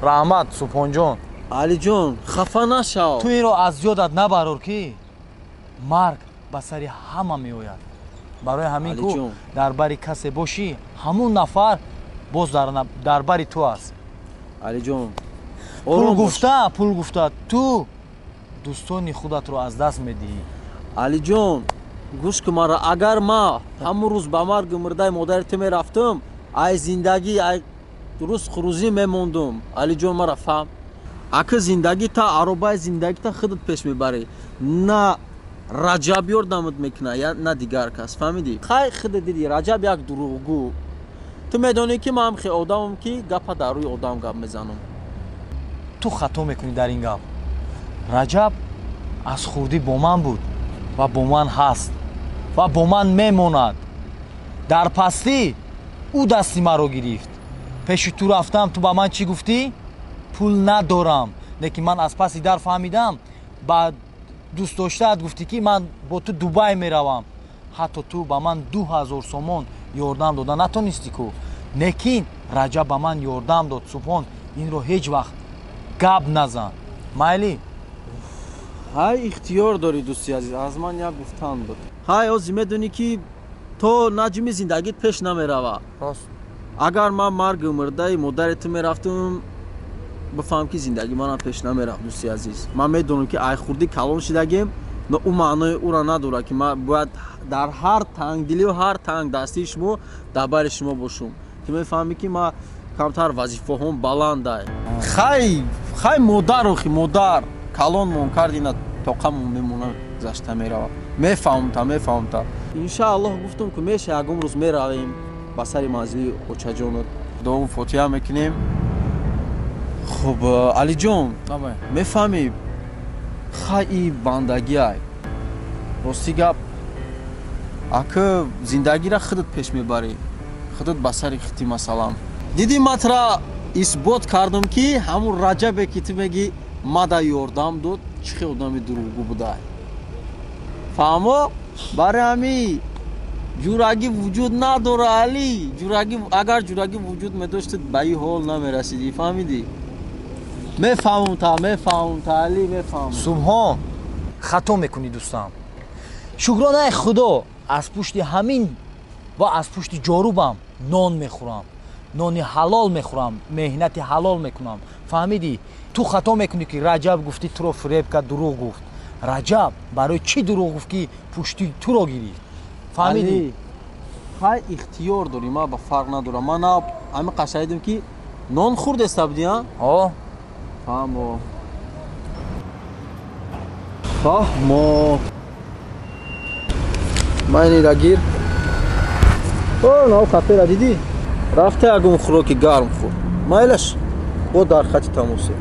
Раҳмат, Субҳонҷон.
Алиҷон, хафа нашав.
Ту инро аз ёдат набарор ки марг ба сари ҳама меояд. Барои ҳамин ку дар бари касе бошӣ, ҳамун нафар боз дар бари ту аст.
Алиҷон,
пул гуфта, пул гуфта, ту дӯстони худатро аз даст медиҳӣ.
Алиҷон, гӯш кун маро, агар ман ҳамун рӯз ба марги мурдаи модари ту мерафтам, ай зиндагӣ, ай рӯз хурӯзӣ мемондум. Алиҷон, маро фаҳм. Ака зиндагӣ та аробаи зиндагӣ та худат пеш мебарӣ. На Раҷаб ёрдамат мекунад, на дигар кас, фаҳмидӣ? Хай худат дидӣ, Раҷаб як дурӯғгӯ. Ту медонӣ ки ман хе одамам ки гапа дар рӯи одам гап мезанам.
Ту хато мекунӣ дар ин гап. Раҷаб аз хурдӣ бо ман буд ва бо ман ҳаст ва бо ман мемонад. Дар пастӣ ӯ дасти маро гирифт. Пеши ту рафтам, ту ба ман чӣ гуфтӣ? Пул надорам. Лекин ман аз паси дар фаҳмидам, ба дӯстдоштаат гуфтӣ ки ман бо ту Дубай меравам. Ҳатто ту ба ман 2000 сомон ёрдам дода натонистӣ ку. Лекин Раҷаб ба ман ёрдам дод. Субҳон, инро ҳеҷ вақт гап назан. Майли?
Ҳай, ихтиёр дорӣ, дӯсти азиз, аз ман як гуфтан буд. Ҳай, ҳозир медонӣ ки то наҷми зиндагит пеш намерава.
Рост.
Агар ман марги мурдаи модари ту мерафтум, бифаҳм ки зиндагӣ манам пеш намерафт, дӯсти азиз. Ман медонам ки ай хурдӣ калон шидагем, но ӯ маънои ӯро надорад ки ман бояд дар ҳар тангдилию ҳар тангдастии шумо дар бари шумо бошум. Ту мефаҳмӣ ки ман камтар вазифаҳом баландай. Хай, хай модар, охи модар калонмон кард, ина тоқамон мемона, гузашта мерава. Мефаҳмта, мефаҳмта. Иншааллоҳ гуфтум ки меша ягон рӯз меравем ба сари манзили очаҷонат. Дуом фотиҳа мекунем. Хуб, Алиҷон, мефаҳмӣ, хай и бандагиай. Рости гап, ака зиндагиро худат пеш мебарӣ, худат ба сари хити масалан. Дидӣ, ман тура исбот кардам ки ҳамун Раҷабе ки ту мегӣ мада ёрдам дод, чӣ хел одами дурӯғгӯ будай. Фаҳмо? Барои ҳамин ҷурагӣ вуҷуд надора, Али. Ҷурагӣ, агар ҷурагӣ вуҷуд медошт, ба ин ҳол намерасидӣ, фаҳмидӣ? Мефаҳмам та, мефаҳмам та, Али, мефаҳмам.
Субҳон, хато мекунӣ, дӯстам. Шукронаи Худо, аз пушти ҳамин ва аз пушти ҷорубам нон мехӯрам. Нони ҳалол мехӯрам, меҳнати ҳалол мекунам. Фаҳмидӣ? Ту хато мекунӣ ки Раҷаб гуфтӣ туро фиреб кард, дурӯғ гуфт. Раҷаб барои чӣ дурӯғ гуфт, ки пушти туро гирифт? Фаҳмидӣ?
Хай, ихтиёр дорӣ, ман ба фарқ надорам. Ман на ҳамин қашайдим, ки нон хӯрдеста будӣ, а?
О,
фаҳмо. Фаҳмо. Ман инира гир. О, нав кафера дидӣ? Рафта ягон хӯроки гарм хӯр. Майлаш, бо дар хати тамосе.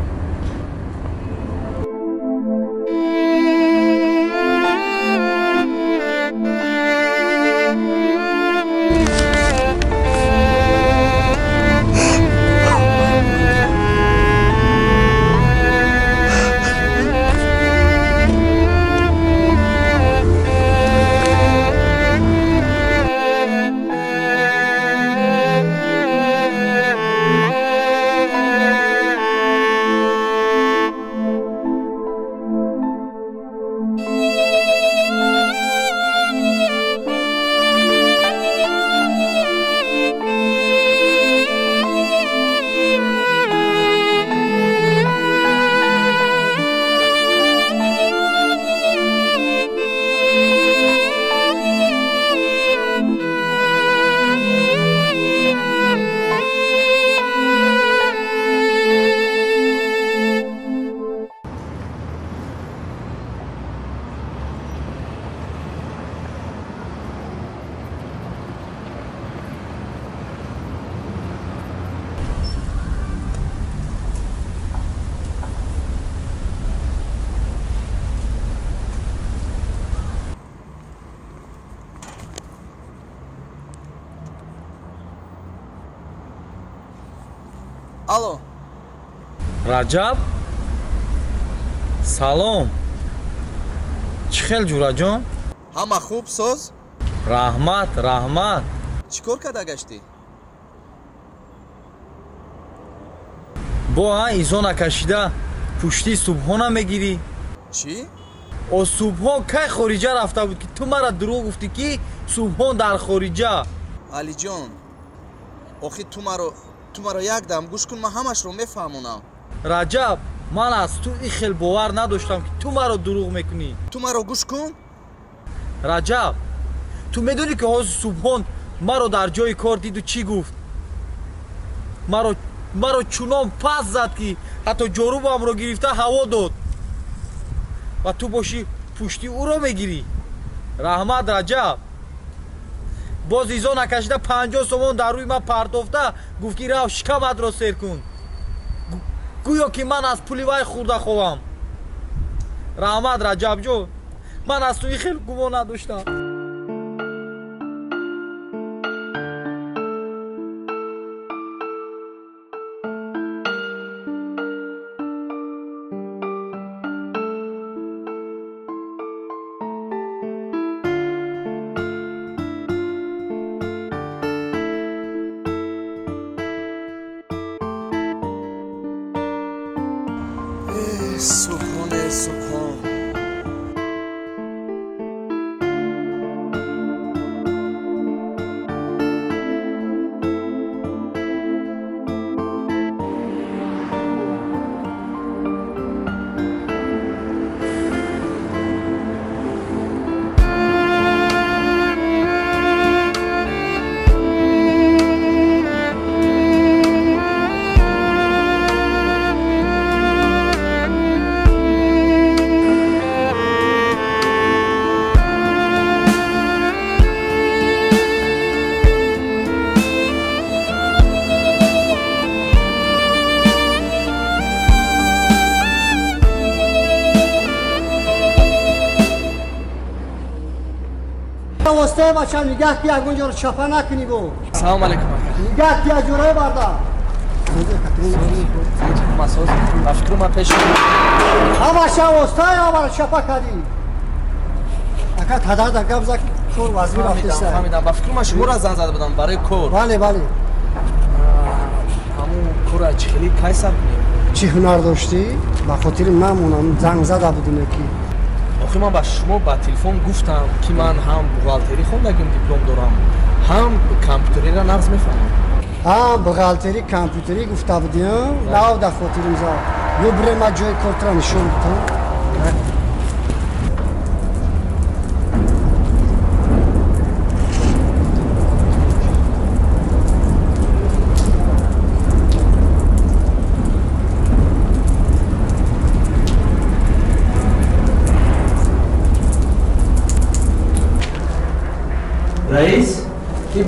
Алло.
Раҷаб? Салом. Чӣ хел, ҷураҷон?
Ҳама хуб, соз?
Раҳмат, раҳмат.
Чӣ кор карда гаштӣ?
Бо а изо накашида пушти субҳона мегирӣ?
Чӣ?
О, субҳон кай хориҷа рафта буд, ки ту мара дурӯғ гуфтӣ, ки субҳон дар хориҷа?
Алиҷон, охи ту маро як дам гӯш кун, ман ҳамашро мефаҳмонам.
Раҷаб, ман аз ту ин хел бовар надоштам, ки ту маро дурӯғ мекунӣ.
Ту маро гӯш кун.
Раҷаб, ту медонӣ, ки ҳозир субҳон маро дар ҷои кор диду чӣ гуфт? Маро чунон пас зад, ки ҳатто ҷорубамро гирифта ҳаво дод. Ва ту бошӣ пушти ӯро мегирӣ. Раҳмат, Раҷаб. Боз изо накашида 50 сомон дар рӯи ман партофта гуфт, ки рав шикаматро сер кун, гӯё ки ман аз пули вай хӯрда ховам. Раҳмат, Раҷабҷон, ман аз ту ин хел гумон надоштам.
Субҳоне, субҳон.
Восте бача, нигаҳ ки ягон ҷоро чапа накунӣ бо.
Салом алейкум, ака.
Нигаҳ ки аз ҷораи барда.
Ба фикру ман пеш
ҳамаша востай ҳамаро чапа кардӣ. Ака, тадада гап зад, кор вазмин рафтеса.
Фаҳмидам. Ба фикру ман шуморо занг зада будам барои кор.
Бале, бале.
Ҳамун кора чӣ хеле кай сар кунем?
Чӣ ҳунар доштӣ? Ба хотири ман монам занг зада будиме ки.
Охи ман ба шумо ба телефон гуфтам, ки ман ҳам бухгалтерӣ хондагим, диплом дорам, ҳам компютериро нағз мефаҳмам.
Ҳам бухгалтерӣ, компютерӣ гуфта будиам, нав дар хотирим зад. Ё бирем, ман ҷои кортро нишон бидам.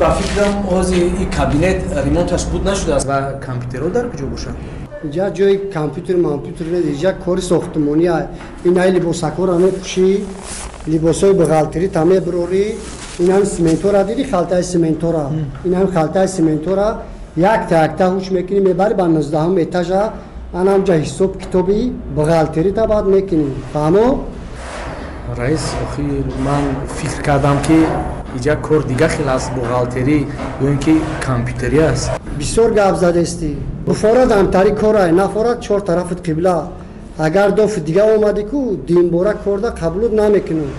Ба фикрам ҳозир ин кабинет ремонташ буд нашудааст ва компютерҳо дар куҷо бошанд?
Инҷа ҷои компютер мампютер нест, инҷа кори сохтмонӣ. Ин ай либосакҳоро мепӯшӣ, либосҳои бухгалтерита мебирорӣ, ин ҳам симентора диди, халтаи симентора. Ин ҳам халтаи симентора якта якта ҳуч мекунӣ, мебарӣ ба 19 этажа, ан ҳамҷа ҳисоб китоби бухгалтерита баъд мекунӣ. Фаҳмо?
Раис, охир ман фикр кардам ки иҷа кор дига хел аст, бухгалтерӣ ё ин ки компютерӣ аст.
Бисёр гап задестӣ. Буфорад ҳамтари корай, нафорад чор тарафат қибла. Агар дофи дига омадӣ ку, динбора корда қабулут намекунам.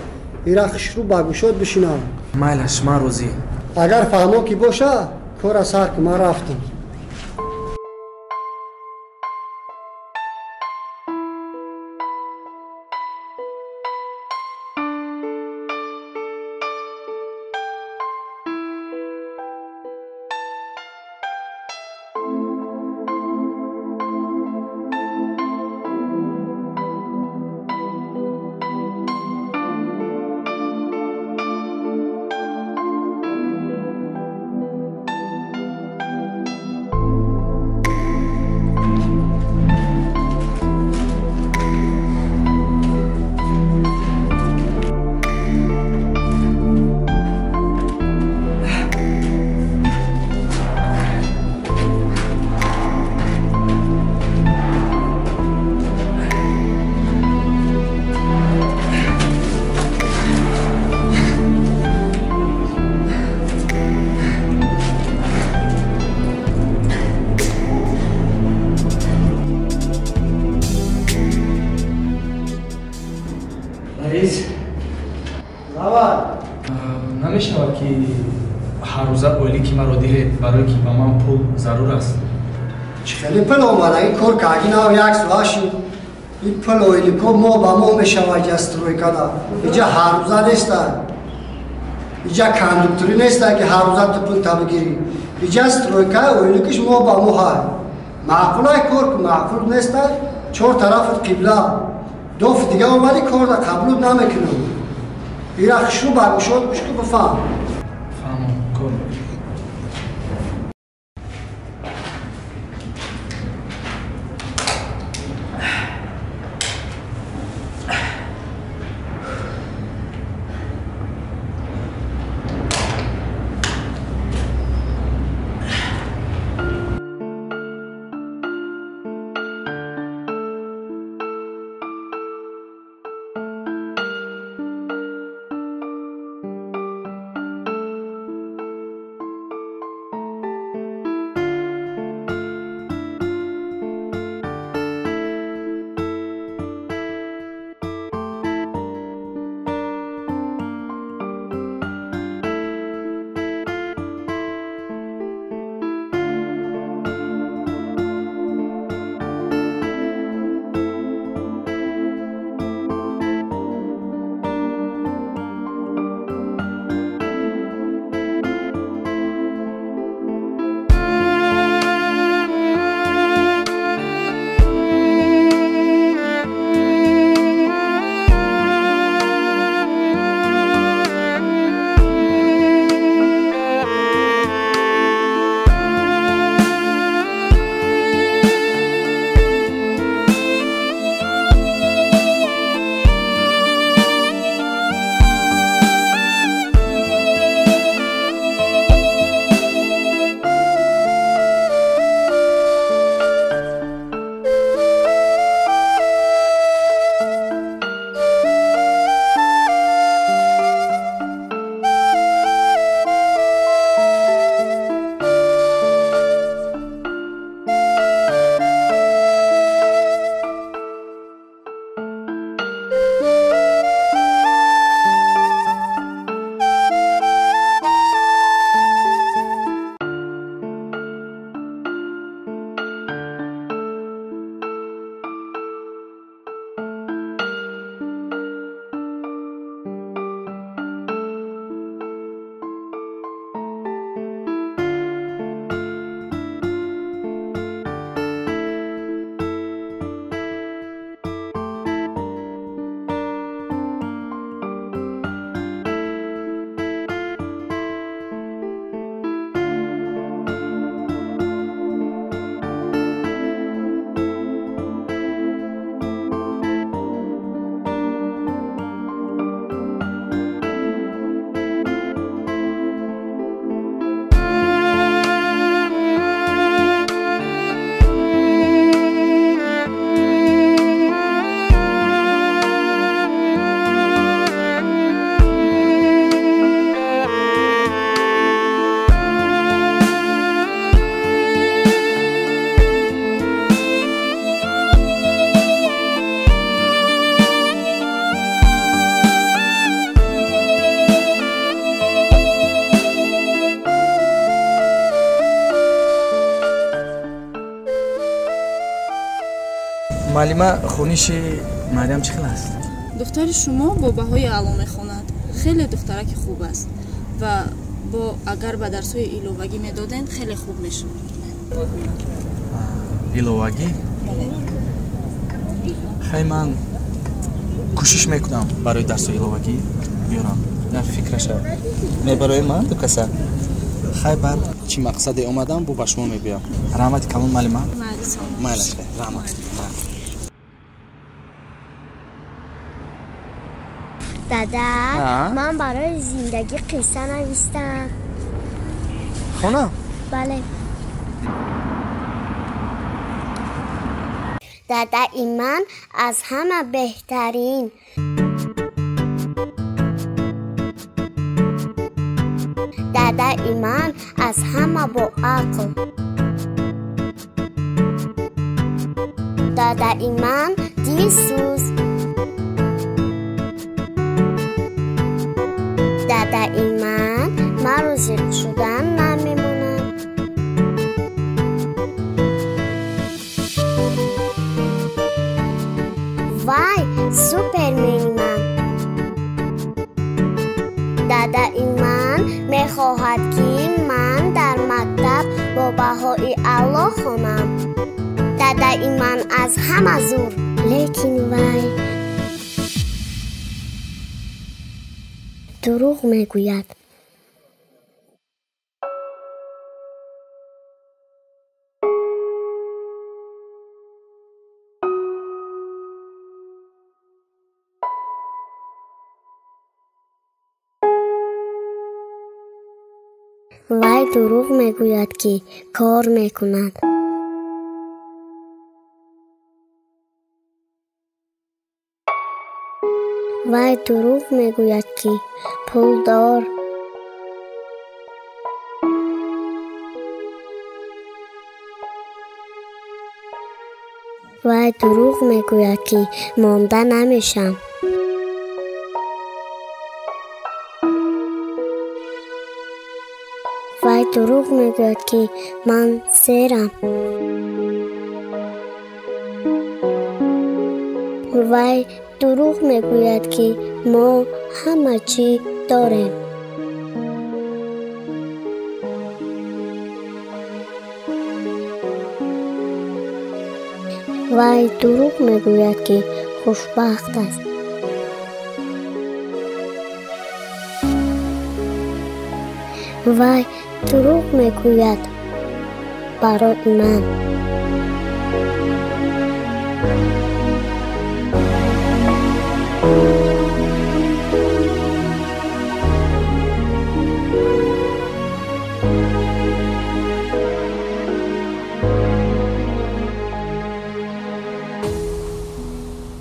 Ира хушрӯ ба гӯшот бишинам.
Майлаш, ман розӣ.
Агар фаҳмо ки боша, кора сар кун, ман рафтам.
Намешавад ки ҳаррӯза ойлики маро диҳед, барое ки ба ман пул зарур аст.
Чӣ хеле пул омада? Ин кор карди нав як соат шуд. Ин пул ойлико моҳ ба моҳ мешавад иҷа стройкада. Иҷа ҳаррӯза неста. Иҷа кондукторӣ неста ки ҳаррӯза ту пул та бигирӣ. Иҷа стройка ойликиш моҳ ба моҳ ай. Маъқулай кор ку, маъқул неста. Чор тарафат қибла. Дофи дига омадӣ корда қабулут намекунам. Ира хушрӯ ба гӯшот гӯш ку, бифаҳм.
Фаҳмам, кор. Муаллима, хониши Марьям чӣ хел аст?
Духтари шумо бо баҳои аъло мехонад. Хеле духтараки хуб аст ва бо агар ба дарсҳои иловагӣ медодем, хеле хуб мешуд.
Иловагӣ? Хай, ман кӯшиш мекунам, барои дарсҳои иловагӣ биёрам. На фикраша мебарои ман ду каса. Хай, баъд чӣ мақсаде омадам, бу ба шумо мегӯям. Раҳмати калон, муаллима. Майлаш, раҳмат.
Дада, ман барои зиндагӣ қисса навистам.
Хона?
Бале. Дадаи ман аз ҳама беҳтарин. Дадаи ман аз ҳама боақл. Дадаи ман дилсӯз. Дадаи ман маро зиқ шудан намемонад. Вай супермени ман. Дадаи ман мехоҳад, ки ман дар мактаб бо баҳои аъло хонам. Дадаи ман аз ҳама зур, лекин вай дурӯғ мегӯяд. Вай дурӯғ мегӯяд, ки кор мекунад. Вай дурӯғ мегӯяд, ки пулдор. Вай дурӯғ мегӯяд, ки монда намешам. Вай дурӯғ мегӯяд, ки ман серам. Вай дурӯғ мегӯяд, ки мо ҳама чӣ дорем. Вай дурӯғ мегӯяд, ки хушбахт аст. Вай дурӯғ мегӯяд барои ман.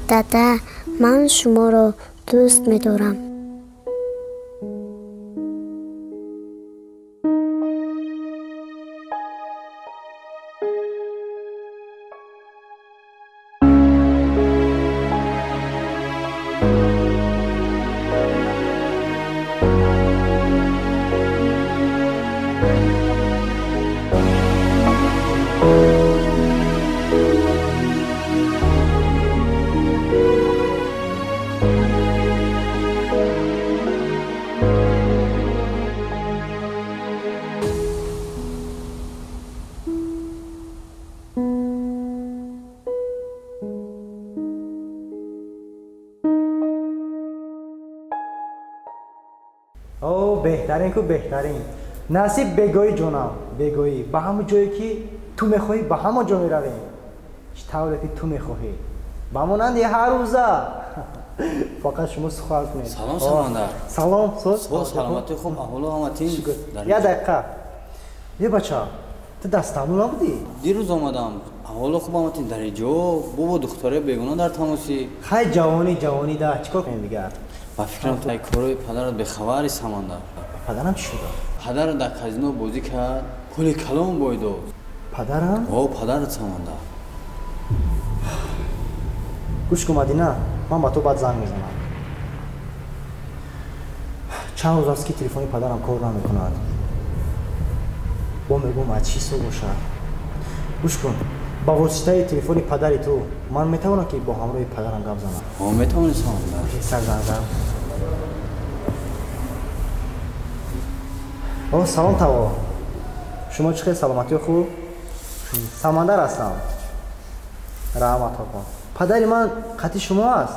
Дада, ман шуморо дӯст медорам.
О, беҳтарин ку беҳтарин. Насиб бегоӣ, ҷонам, бегоӣ. Ба ҳамон ҷое ки ту мехоҳӣ, ба ҳамон ҷо меравем. Чӣ тавре ки ту мехоҳӣ. Ба монанди ҳар рӯза. Фақат шумо сухан кунед.
Салом, Самандар.
Салом, соз.
Саломатӣ, хуб, аҳволу ҳама тинҷ.
Як дақиқа. Е бача, ту дар Стамбул набудӣ?
Дирӯз омадам. Аҳволу хуб, ҳама тинҷ. Дар ҷо бобо духтаре бегуноҳ дар тамосӣ.
Хай, ҷавонӣ, ҷавонӣ да, чӣ кор кунем дигар?
Ба фикрам, ту корои падарат бехабари, Самандар.
Падарам чӣ шуда?
Падарат дар казино бозӣ кард, пули калон бой дод.
Падарам?
О, падарат, Самандар.
Гӯш кун, Мадина, ман ба ту баъд занг мезанам. Чанд рӯз аст, ки телефони падарам кор намекунад. Бо мегӯм, аз чӣ ҳисоб бошад? Гӯш кун, Ба воситаи телефони падари ту ман метавонам ки бо ҳамроҳи падарам гап занам?
О, метавонӣ, Самандар.
Сар занг занам. О, салом таво. Шумо чӣ хел, саломатиё хуб? Самандар ҳастам. Раҳмат оқо. Падари ман қати шумо аст?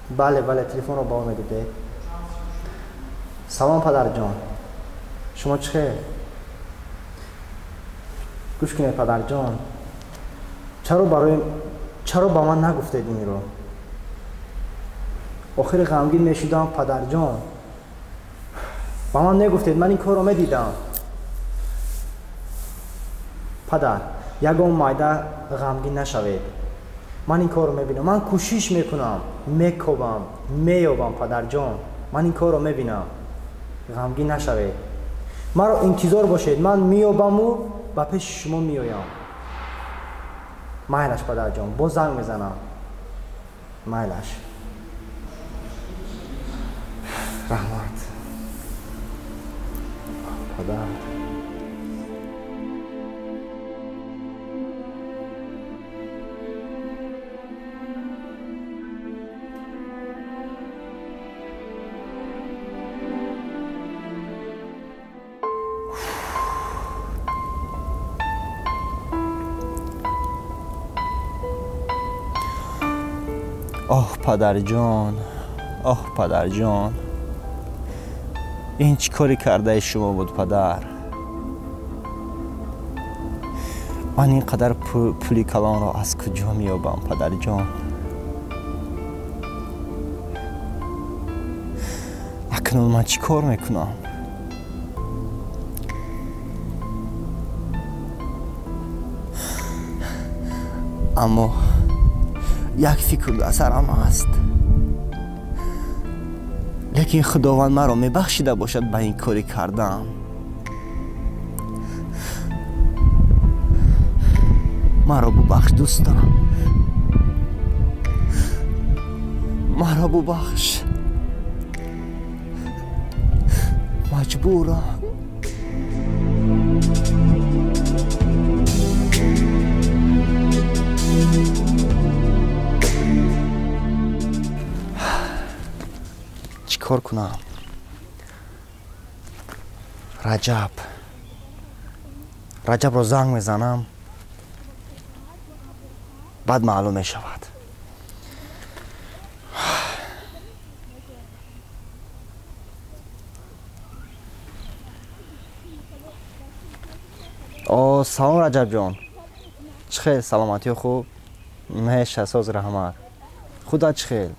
Бале, бале, телефонро ба ӯ медодед. Салом падарҷон. Шумо чӣ хел? Гӯш кунед падарҷон. Чаро ба ман нагуфтед инро? Охири ғамгин мешудам падарҷон. Ба ман мегуфтед, ман ин корро медидам. Падар, ягон майда ғамгин нашавед. Ман ин корро мебинам. Ман кӯшиш мекунам, мекобам, меёбам падарҷон. Ман ин корро мебинам. Ғамгин нашавед. Маро интизор бошед, ман меёбаму ба пеши шумо меоям. Майлаш падарҷон, боз занг мезанам. Майлаш. Раҳмат. Падар.
Оҳ падарҷон, оҳ падарҷон, ин чӣ коре кардаи шумо буд падар? Ман ин қадар пули калонро аз куҷо меёбам падарҷон? Акнун ман чӣ кор мекунам? Аммо як фикр дар сарам аст. Лекин Худованд маро мебахшида бошад ба ин кори кардам. Маро бубахш дӯстам. Маро бубахш. Маҷбурам. Чӣ кор кунам? Раҷаб. Раҷабро занг мезанам. Баъд маълум мешавад. О, салом Раҷабҷон. Чӣ хел, саломатиё хуб? Меша, соз раҳмат. Худат чӣ хел?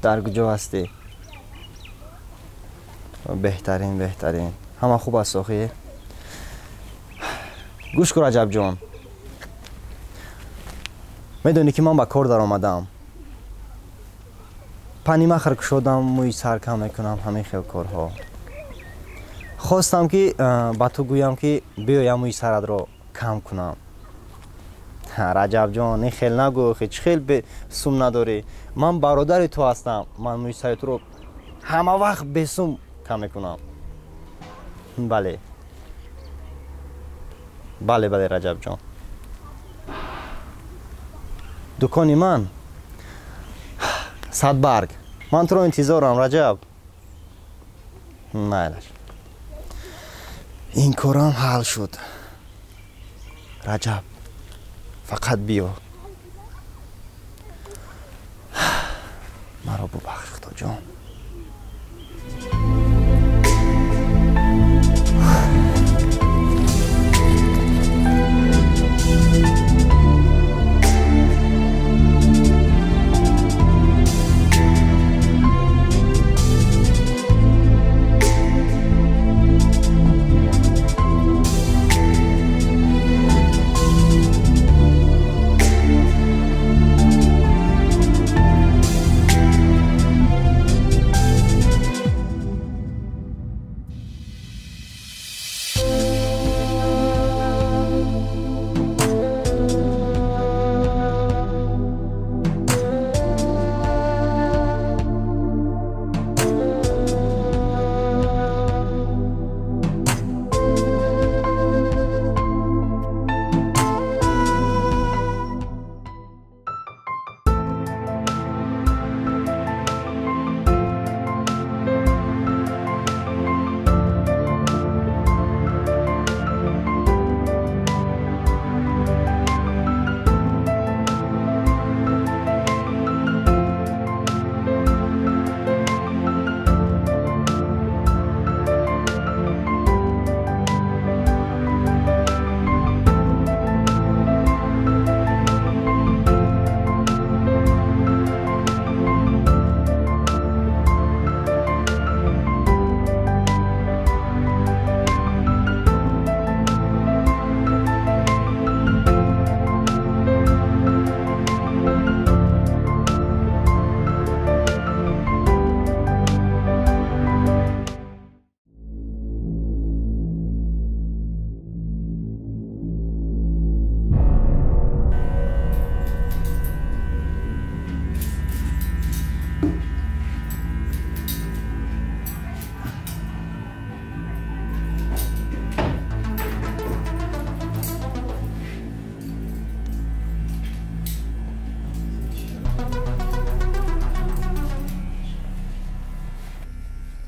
Дар куҷо ҳастӣ? Беҳтарин, беҳтарин. Ҳама хуб аст охир? Гӯш кун Раҷабҷон. Медонӣ ки ман ба кор даромадам. Пани махр кушодам, мӯи сар кам мекунам, ҳамин хел корҳо. Хостам ки ба ту гӯям ки биёям мӯи саратро кам кунам. Раҷабҷон, ин хел нагӯ, чӣ хел сум надорӣ? Ман бародари ту ҳастам. Ман мӯи сари туро ҳама вақт бесум кам мекунам. Бале. Бале, бале Раҷабҷон. Дукони ман Садбарг. Ман туро интизорам, Раҷаб. Майлаш. Ин корам ҳал шуд. Раҷаб, фақат биё. Маро бубахш, Худоҷон.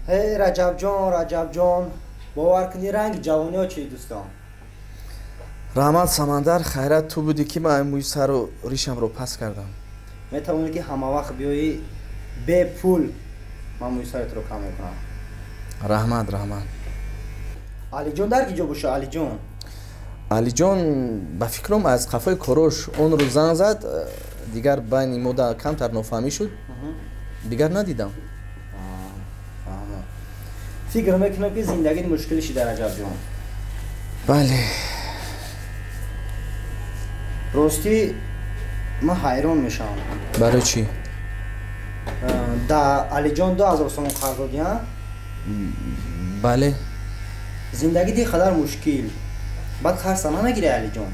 Эй Раҷабҷон, Раҷабҷон, бовар кунӣ ранги ҷавониҳо чи дӯстон.
Раҳмат Самандар, хайрат ту будӣ ки ман мӯи сару ришамро пас кардам.
Метавонӣ ки ҳама вақт биёӣ бепул, ман мӯи саратро кам мекунам.
Раҳмат, раҳмат.
Алиҷон дар киҷо боша, Алиҷон?
Алиҷон ба фикрам аз қафои корош он рӯз занг зад, дигар байни мо камтар нофаҳмӣ шуд, дигар надидам.
Фикр мекунам ки зиндагит мушкил шида, Раҷабҷон.
Бале.
Ростӣ ман ҳайрон мешавам.
Барои чӣ?
Да Алиҷон 2000 сомон қарз додӣ, а?
Бале.
Зиндагит ин қадар мушкил, баъд қарза намегирӣ, Алиҷон?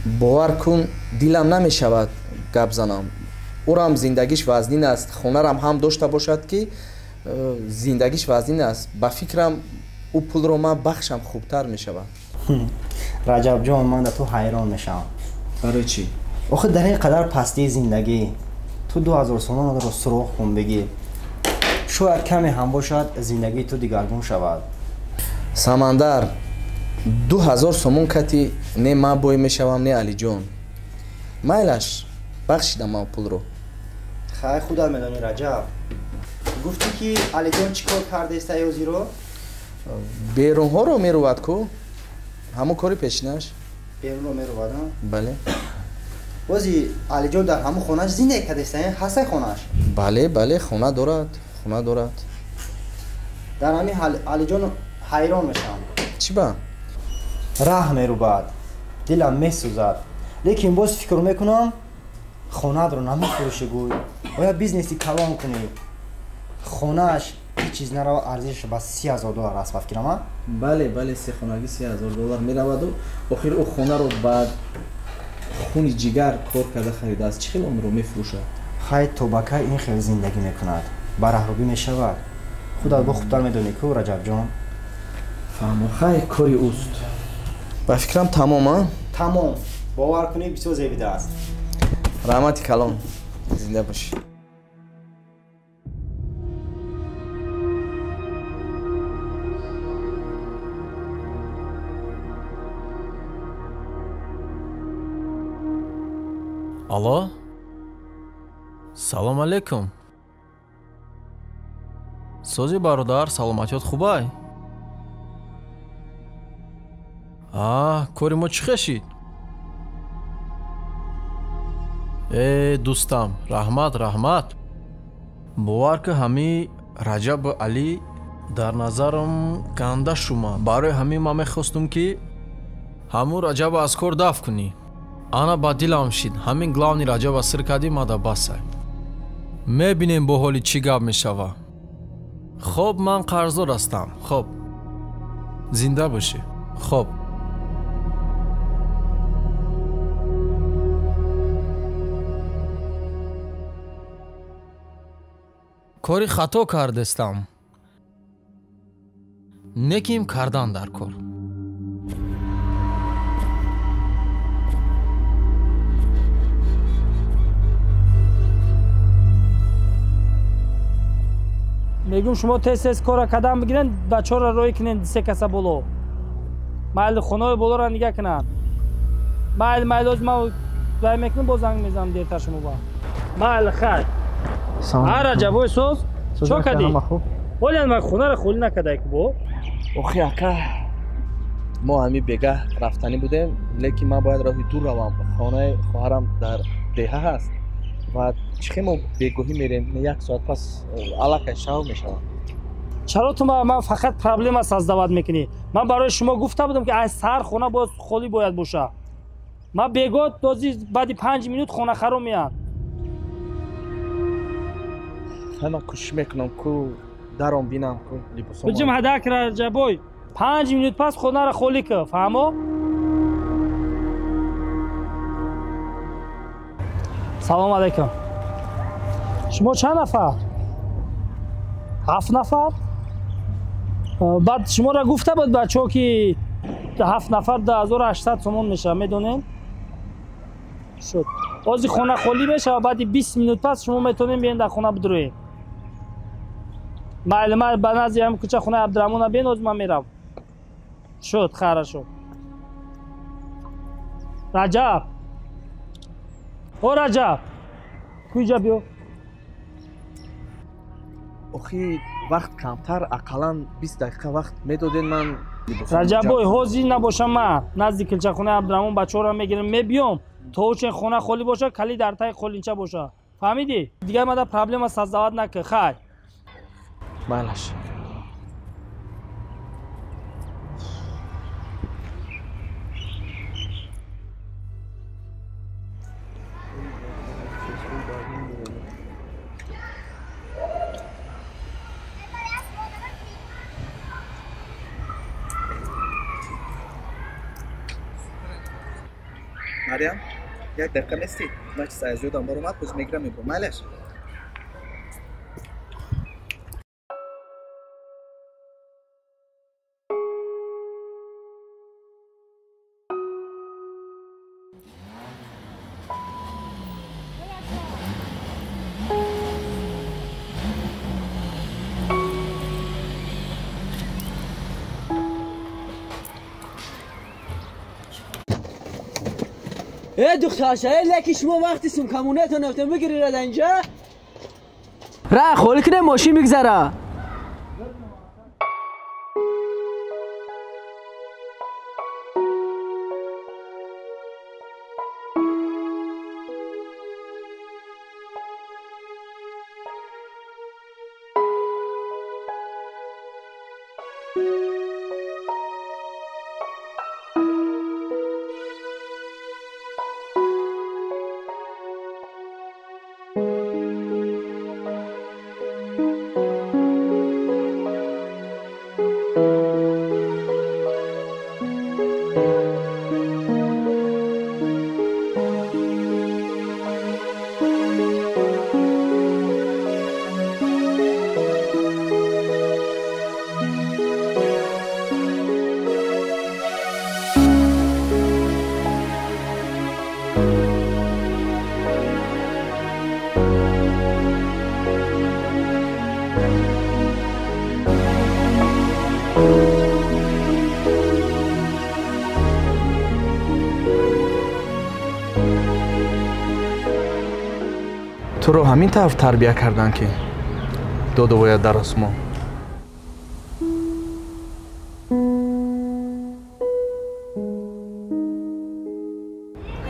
Бовар кун, дилам намешавад гап занам. Ӯрам зиндагиш вазнин аст, хонарам ҳам дошта бошад ки зиндагиш вазнин аст. Ба фикрам ӯ пулро ман бахшам хубтар мешавад.
Раҷабҷон, ман да ту ҳайрон мешавам.
Барои чӣ?
Охир дар ин қадар пастии зиндагӣ ту 2000 сомонро суроғ кун, бигир, шояд каме ҳам бошад зиндагии ту дигаргун шавад.
Самандар, 2000 сомон кати не ман бой мешавам, не Алиҷон. Майлаш, бахшидам ман пулро.
Хай, худат медонӣ, Раҷаб. Гуфтӣ ки Алиҷон чӣ кор кардааст аёзиро?
Берунҳоро мерувад ку, ҳамон кори пешинаш.
Берунро мерувад, а?
Бале.
Бози Алиҷон дар ҳамон хонааш зиндагӣ кардааст, ҳастай хонааш?
Бале, бале, хона дорад, хона дорад.
Дар ҳамин ҳал Алиҷон ҳайрон мешавам.
Чӣ ба?
Раҳ мерубад, дилам месӯзад, лекин боз фикр мекунам хонаатро намефурӯшӣ, гӯй оя бизнеси калон кунӣ. Хонааш ҳеҷ чиз нарава, арзишаш ба 30,000 доллар аст, ба фикрам, а?
Бале, бале, се хонагӣ 30,000 доллар мераваду охир ӯ хонаро ба хуни ҷигар кор карда харидааст, чӣ хел онро мефурӯшад?
Хай, то ба кай ин хел зиндагӣ мекунад? Ба раҳрубӣ мешавад. Худат бо хубтар медонӣ ку, Раҷабҷон.
Фаҳмо, хай, кори ӯст. Ба фикрам тамом, а?
Тамом. Бовар кунӣ, бисёр зебидааст.
Раҳмати калон, зинда бошӣ.
Алло, салом алейкум. Сози бародар, саломатиёт хубай? А, кори мо чӣ хешид? Э, дӯстам, раҳмат, раҳмат. Бовар ки ҳами Раҷабу Алӣ дар назарам ганда шума. Барои ҳамин ман мехостум ки ҳамун Раҷаба аз кор дафт кунӣ. Ана ба дилам шид, ҳамин главни Раҷаба сир кардӣ, мада басай. Мебинем бо ҳоли чӣ гап мешава. Хоб, ман қарздор ҳастам. Хоб, зинда бошӣ. Хоб. Кори хато кардестам, неким кардан дар кор.
Мегӯм шумо тез тез кора кадам бигирен, бачаҳоро роҳӣ кунен, се каса боло. Майли, хонаҳои болоро нигаҳ кунанд. Майли, майли, оз ман рай мекунам, боз занг мезанам дертар шумо ба. Майли, хайр. А, Раҷабой, соз? Чо кардӣ? Ҳоле ман хонаро холӣ накардай ку бо?
Охи ака, мо ҳамин бегаҳ рафтанӣ будем, лекин ман бояд роҳи дур равам. Хонаи хоҳарам дар деҳа ҳаст ва чӣ хел мо бегоҳӣ мерем, як соат пас аллакай шав мешавад.
Чаро ту ман фақат проблема создават мекунӣ? Ман барои шумо гуфта будам ки аз саҳар хона боз холӣ бояд боша. Ман бегоҳ дози баъди 5 минут хонахаро меянд.
Ман кӯшиш мекунам ку даром бинам ку либосом.
Биҷим ҳадак, Раҷабой, 5 минут пас хонаро холӣ кӣ, фаҳмо? Салом алейкум. Шумо чанд нафар? 7 нафар? Баъд шуморо гуфта буд бачаҳо ки 7 нафар 2800 сомон мешавад, медонед? Шуд. Ози хона холӣ мешавад, баъди 20 минут пас шумо метавонед биёед дар хона бидуроед. Майли, ман ба назди ҳам кӯча хонаи Абдураҳмона бин, ҳозир ман меравам. Шуд, хорошо. Раҷаб, о Раҷаб, куҷа биё.
Охи вақт камтар, ақаллан 20 дақиқа вақт медоден ман.
Раҷабой, ҳозир набошам ман назди килчахонаи Абдураҳмон бачаҳоро мегирам, мебиём. То чен хона холӣ боша, калид дар таи қолинча боша. Фаҳмидӣ? Дигар мада проблема создавать накун. Хай.
Майлаш.
Марьям, як дақиқа нестӣ? Ман чиз аз ёдам баромад, боз мегирам мебурам. Майлаш?
ای دختر ای لکی شما وقتی سم کمونه تا نفته میگیری را اینجا راه خالی کنه ماشین میگذره.
Туро ҳамин тавр тарбия карданд, ки доду бояд дар осмон.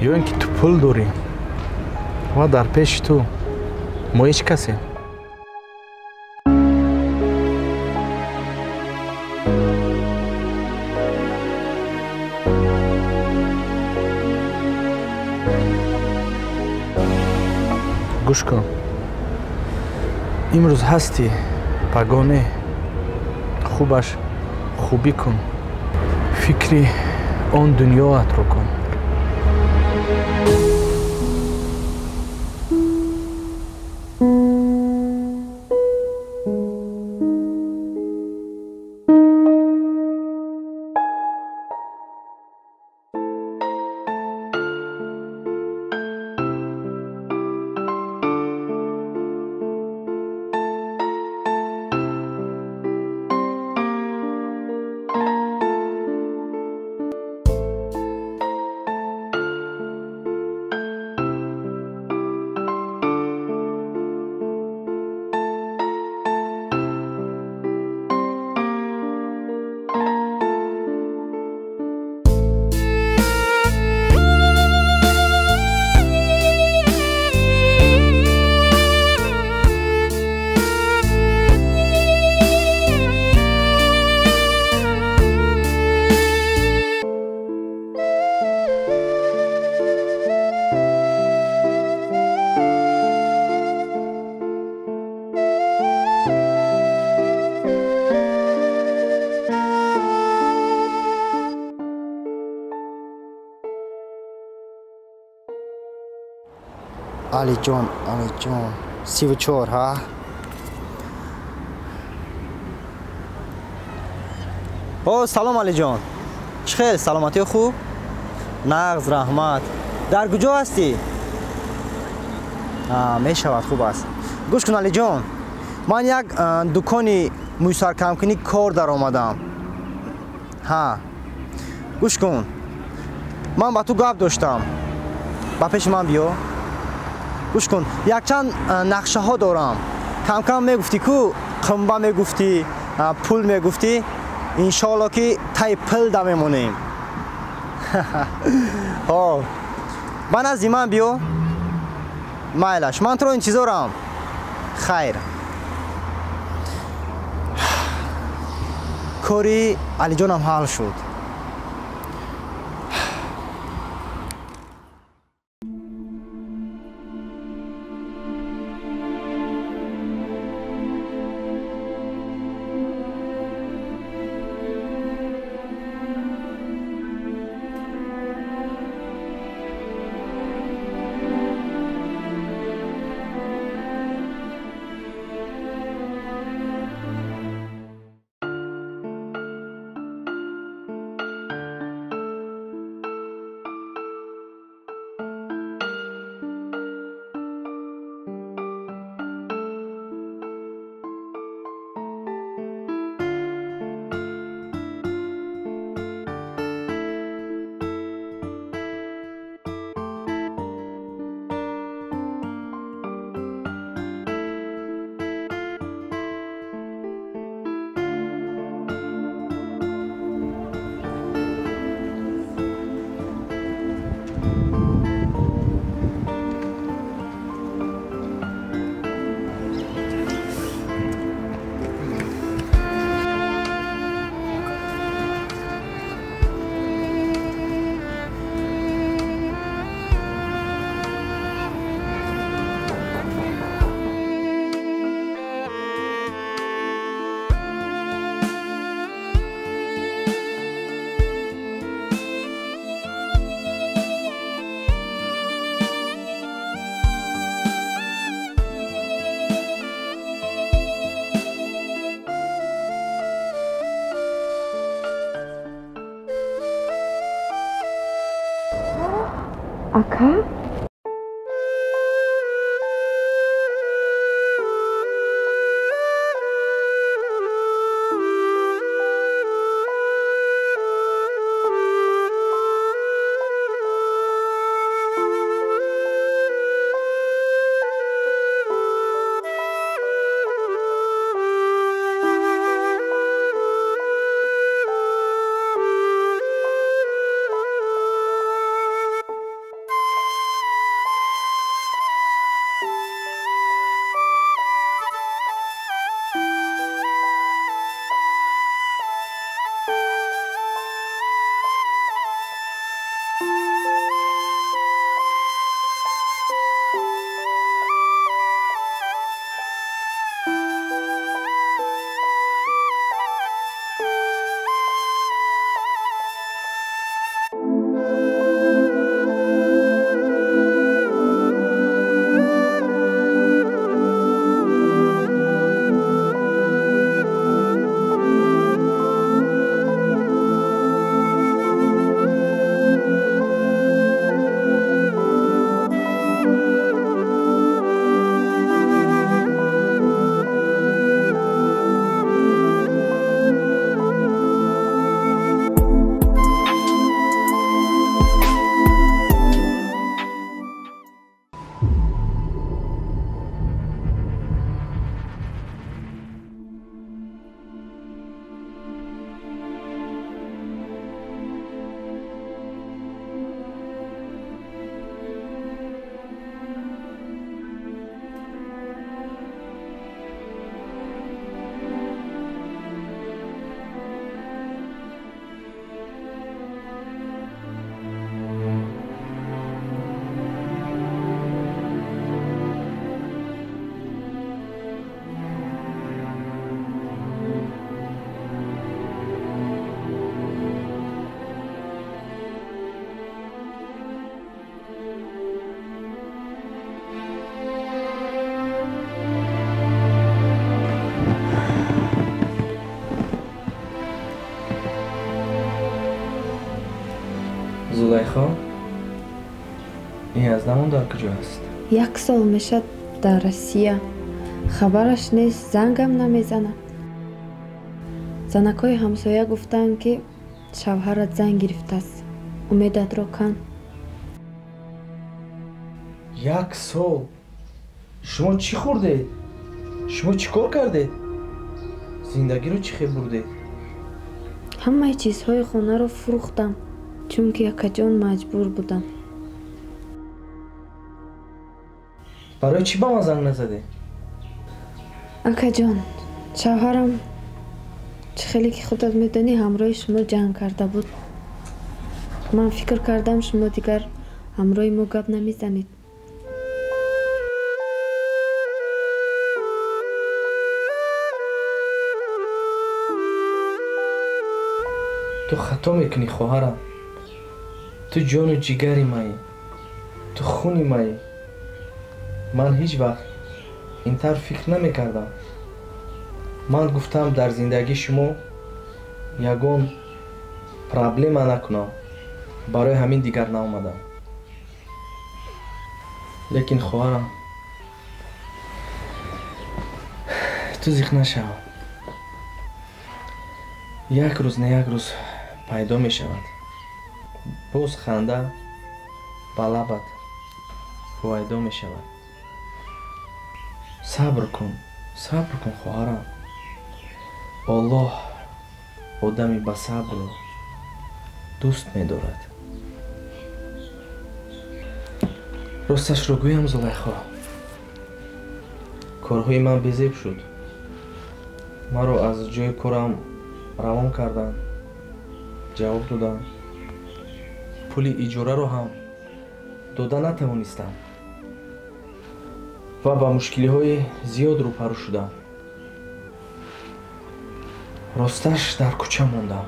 Ё ин ки ту пул дорӣ ва дар пеши ту мо ҳеҷ касем. Гӯш кун, имрӯз ҳастӣ, пагоҳ не. Хубаш хубӣ кун, фикри он дунёатро кун.
Алиҷон, Алиҷон, 34, ҳа? О, салом Алиҷон. Чӣ хел, саломатӣ хуб? Нағз, раҳмат. Дар куҷо ҳастӣ? Мешавад, хуб аст. Гӯш кун Алиҷон, Ман як дукони мӯйсаркамкунӣ кор даромадам. Ҳа, гӯш кун, ман ба ту гап доштам, ба пеши ман биё. Гӯш кун, якчанд нақшаҳо дорам. Камкам мегуфтӣ ку, қимба мегуфтӣ, пул мегуфтӣ. Иншоалло ки таи пул да мемонем. Ҳо, ба назди ман биё. Майлаш, ман туро интизорам. Хайр. Кори Алиҷонам ҳал шуд.
Ака?
Зулайхо, ин аз намон дар куҷо аст?
Як сол мешад дар Россия. Хабараш нест, зангам намезанад. Занакҳои ҳамсоя гуфтанд, ки шавҳарат зан гирифтааст. Умедатро кан.
Як сол шумо чӣ хӯрдед? Шумо чӣ кор кардед? Зиндагиро чӣ хел бурдед?
Ҳамаи чизҳои хонаро фурӯхтам, чунки акаҷон маҷбур будам.
Барои чӣ ба ман занг назадед?
Акаҷон, шавҳарам чӣ хеле ки худат медонӣ ҳамроҳи шумо ҷанг карда буд. Ман фикр кардам, шумо дигар ҳамроҳи мо гап намезанед.
Ту хато мекунӣ, хоҳарам. Ту ҷону ҷигари маӣ, ту хуни маӣ. Ман ҳеҷ вақт ин тавр фикр намекардам. Ман гуфтам, дар зиндагии шумо ягон проблема накунам, барои ҳамин дигар наомадам. Лекин хоҳарам, ту зиқ нашав. Як рӯз на як рӯз пайдо мешавад. Боз ханда ба лабат ҳувайдо мешавад. Сабр кун, сабр кун, хоҳарам. Оллоҳ одами ба сабрро дӯст медорад. Росташро гӯям, Зулайхо, корҳои ман безеб шуд. Маро аз ҷои корам равон карданд, ҷавоб доданд. Пули иҷораро ҳам дода натавонистам ва ба мушкилиҳои зиёд рӯпарӯ шудам. Росташ дар кӯча мондам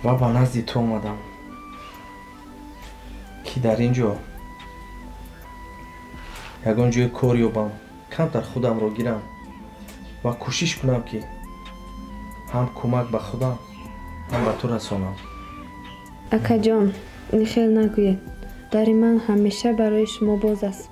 ва ба назди ту омадам, ки дар ин ҷо ягон ҷои кор ёбам, камтар худамро гирам ва кӯшиш кунам, ки ҳам кӯмак ба худам, ҳам ба ту расонам.
Акаҷон, ин хел нагӯед. Дари ман ҳамеша барои шумо боз аст.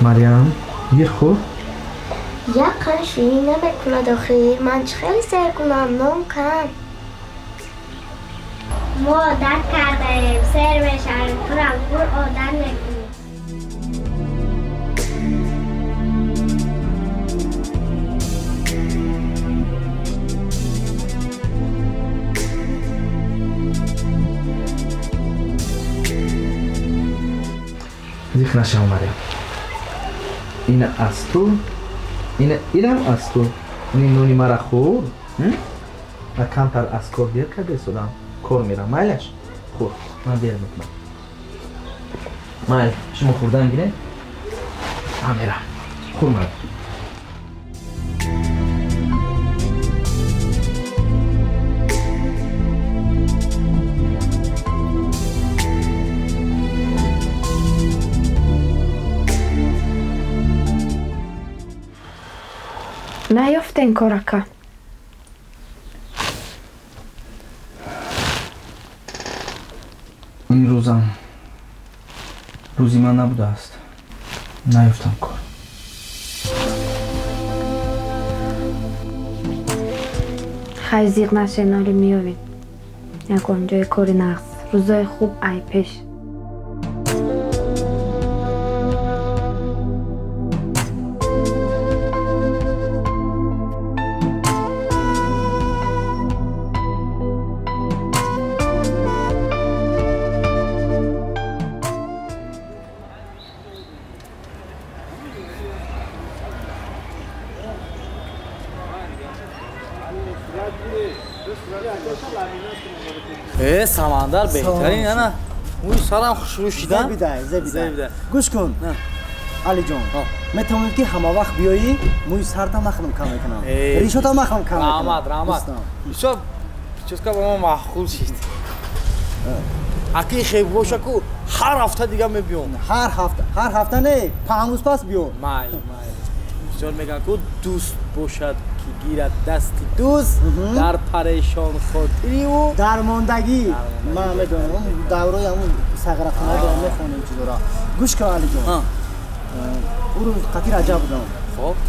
Марьям, гир хӯр.
Як қанд ширин намекунад охир. Ман чӣ хеле сер кунам, нон кам. Мо одат кардаем, сер мешавем, турам хӯр одат мекунем.
Зиқ нашав, Марьям. Ина аз ту, инам аз ту. Ин нони мара хӯр. Ма камтар аз кор дер карда истодам. Кор мерам, майлаш? Хӯр, ман дер мекунам. Майл, шумо хӯрдан гиред? Ман мерам. Хӯр мара.
Наёфтен кор, ака?
Ин рӯзам рӯзи ман набудааст. Наёфтам кор.
Хай, зиқ нашен, оли меёвем ягон ҷои кори нағз. Рӯзои хуб ай пеш.
Самандар беҳтарин ана. Мӯи сарам хушрӯ шидан.
Зебидай, зебидай. Гӯш кун. Алиҷон, метавонед ки ҳама вақт биёӣ, мӯи сартам махрам кам мекунам. Ришотам махрам кам мекунам.
Раҳмат, раҳмат. Бисёр чизка ба мо маъқул шид. Аки хеб боша ку ҳар ҳафта дига мебиём.
Ҳар ҳафта, ҳар ҳафта не, 5 рӯз пас биё.
Майли, майли. Бисёр мегӯянд ку дӯст бошад ки гирад дасти дӯст дар парешон хотири ӯ
дармондагӣ. Ман медонам, давраи ҳамун сағрахона дорам, мехонем чизора. Гӯш кун Алиҷон. Ӯ рӯз қатъи Раҷаб будам.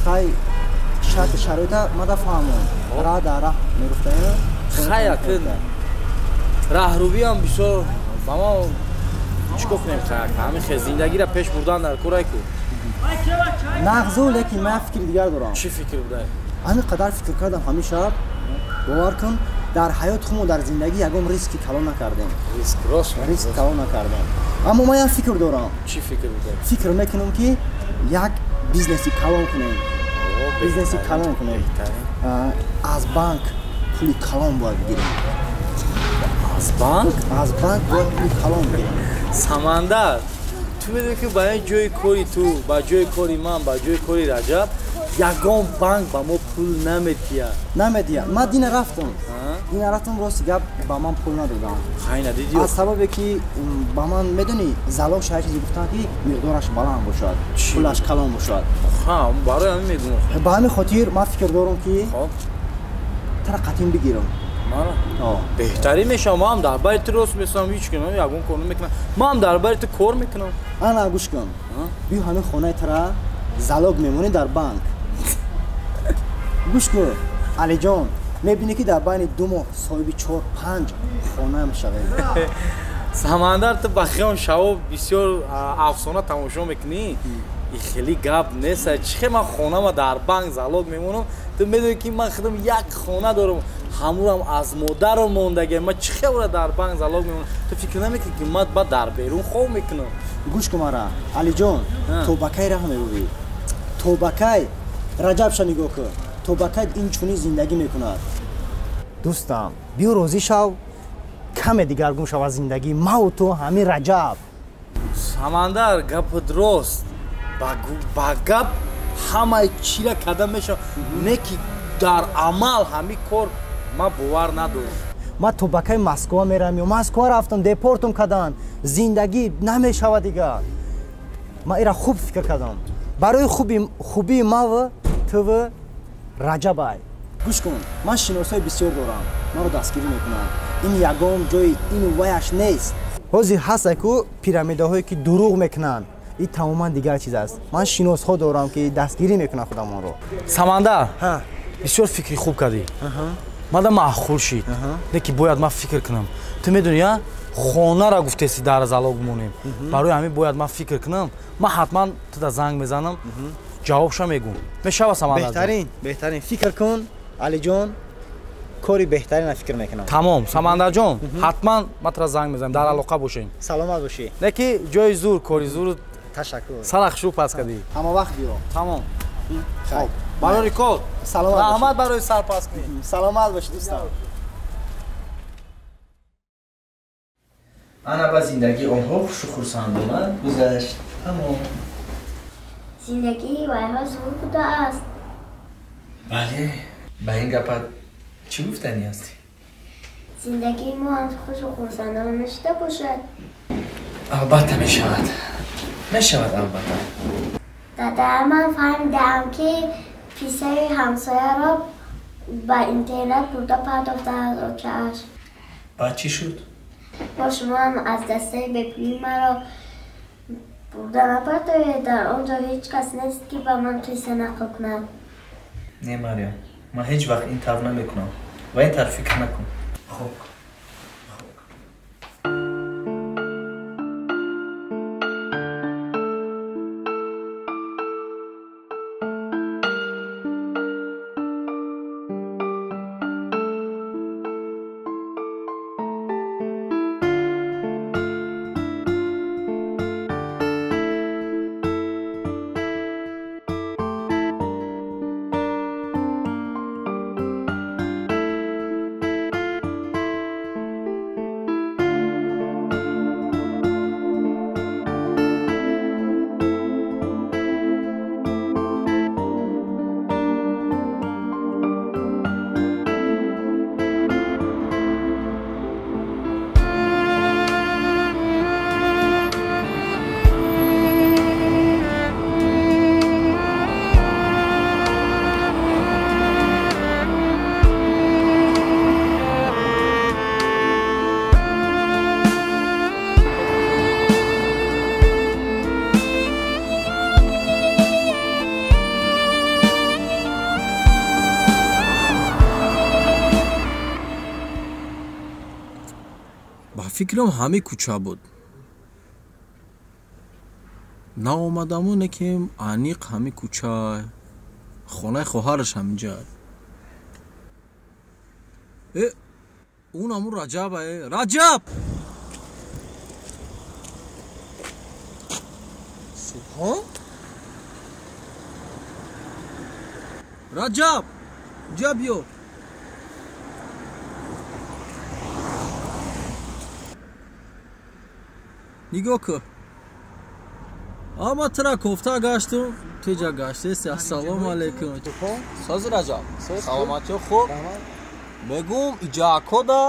Хай шарти шароита мада фаҳмон. Раҳ дар раҳ мегуфтаем.
Хай акн раҳрӯбиам бисёр ба мо чӣ кор кунем хай акн ҳамин хел зиндагиро пеш бурдан дар курай ку.
Нағзу, лекин ман фикри дигар дорам.
Чӣ фикр будай?
Ҳамин қадар фикр кардам ҳамин шаб. Бовар кун, дар ҳаёти худмо дар зиндагӣ ягон риски калон накардем.
Риск рост?
Риск калон накардем. Аммо ман як фикр дорам.
Чӣ фикр будай?
Фикр мекунам ки як бизнеси калон кунем. Бизнеси калон кунем. Аз банк пули калон бояд бигирем.
Аз банк?
Аз банк бояд пули калон бигирем.
Самандар, ту медонӣ ки ба ин ҷои кори ту, ба ҷои кори ман, ба ҷои кори Раҷаб ягон банк ба мо пул намедиҳад.
Намедиҳад. Ман дина рафтам. Дина рафтам, рости гап ба ман пул надодам.
Хай надидӣ?
Аз сабабе ки ба ман медонӣ залог шаҳр чизе гуфтанд ки миқдораш баланд бошад, пулаш калон бошад.
Ҳа, барои ҳамин мегӯям.
Ба ҳамин хотир ман фикр дорам ки тара қатъин бигирам.
Беҳтарин мешавам. Ман ҳам дар бари ту рост месам, ҳеҷ кунам, ягон кор намекунам. Ман ҳам дар бари ту кор мекунам.
Ана гӯш кун. Биё ҳамин хонаи тара залог мемонӣ дар банк. Гӯш кун, Алиҷон, мебинӣ ки дар байни 2 моҳ соҳиби 4-5 хона мешавем.
Самандар, ту ба хиён шабо бисёр афсона тамошо мекунӣ. И хеле гап нест. Чӣ хел ман хонама дар банк залог мемонам? Ту медонӣ ки ман худам як хона дорам, ҳамурам аз модарам мондагиам. Ман чӣ хел ора дар банк залог мемонам? Ту фикр намекунӣ ки ман баъд дар берун хоб мекунам?
Гӯш кун мара, Алиҷон, то ба кай раҳ меёбӣ? То ба кай? Раҷабша нигоҳ кун, то ба кай ин чунин зиндагӣ мекунад? Дӯстам, биё розӣ шав, каме дигаргун шавад зиндагӣ маву ту ҳамин Раҷаб.
Самандар, гапат рост. Ба гап ҳамаи чира карда мешавад, не ки дар амал ҳамин кор ман бовар надорам.
Ман то ба кай Москва мерам? Ё Москва рафтам, депортум карданд, зиндагӣ намешавад дигар. Ман ира хуб фикр кардам. Барои хубии мав тв Раҷабай. Гӯш кун, ман шиносҳои бисёр дорам, маро дастгирӣ мекунанд. Ин ягон ҷои ину ваяш нест. Ҳозир ҳаста ку пирамидаҳое ки дурӯғ мекунанд, ин тамоман дигар чиз аст. Ман шиносҳо дорам ки дастгирӣ мекунанд худамонро.
Самандар, бисёр фикри хуб кардӣ. Мада маъқул шид, не ки бояд ман фикр кунам. Ту медонӣ, а хонара гуфтеси дар залог монем. Барои ҳамин бояд ман фикр кунам. Ман ҳатман туда занг мезанам, ҷавобша мегӯм. Мешава, Самандар?
Беҳтарин, беҳтарин. Фикр кун, Алиҷон, кори беҳтарина фикр мекунам.
Тамом, Самандарҷон, ҳатман ман тура занг мезанам, дар алоқа бошем.
Саломат бошӣ.
Не ки ҷои зур, кори зур.
Ташаккур.
Сарах шу пас кардӣ.
Ҳама вақт биё.
Тамом. Хоб. Барои кор.
Саломат бошӣ.
Раҳмат барои сарпас кунӣ.
Саломат бошӣ дӯстам.
Ана ба зиндагии онҳо хушу хурсандона гузашт. Тамом.
Зиндагии вайҳо зур будааст.
Бале, ба ин гапат чӣ гуфтанӣ ҳастӣ?
Зиндагии мо ҳам хушу хурсандона нашуда бошад.
Албатта мешавад. Мешавад албатта.
Дада, ман фаҳмидам ки писари ҳамсояро ба интернет бурда партофтааст очааш.
Баъд чӣ шуд?
Бо шумо ҳам аз дастаи бепулӣ маро бурда напартоед. Дар он ҷо ҳеҷ кас нест ки ба ман қисса нақл кунад.
Не, Марьям, ман ҳеҷ вақт ин тавр намекунам ва ин тавр фикр накун. Хоб.
Фикрам ҳамин кӯча буд. Наомадаму неки аниқ ҳамин кӯча. Хонаи хоҳараш ҳаминҷа. Э, он ҳамун Раҷаб э. Раҷаб! Субҳон? Раҷаб! Инҷа биё. Нигоҳ кун. Ама тура кофта гаштум, туҷа гаштеси. Ассалому алайкум. Сози Раҷаб. Саломатиё хуб? Мегум иҷа акода.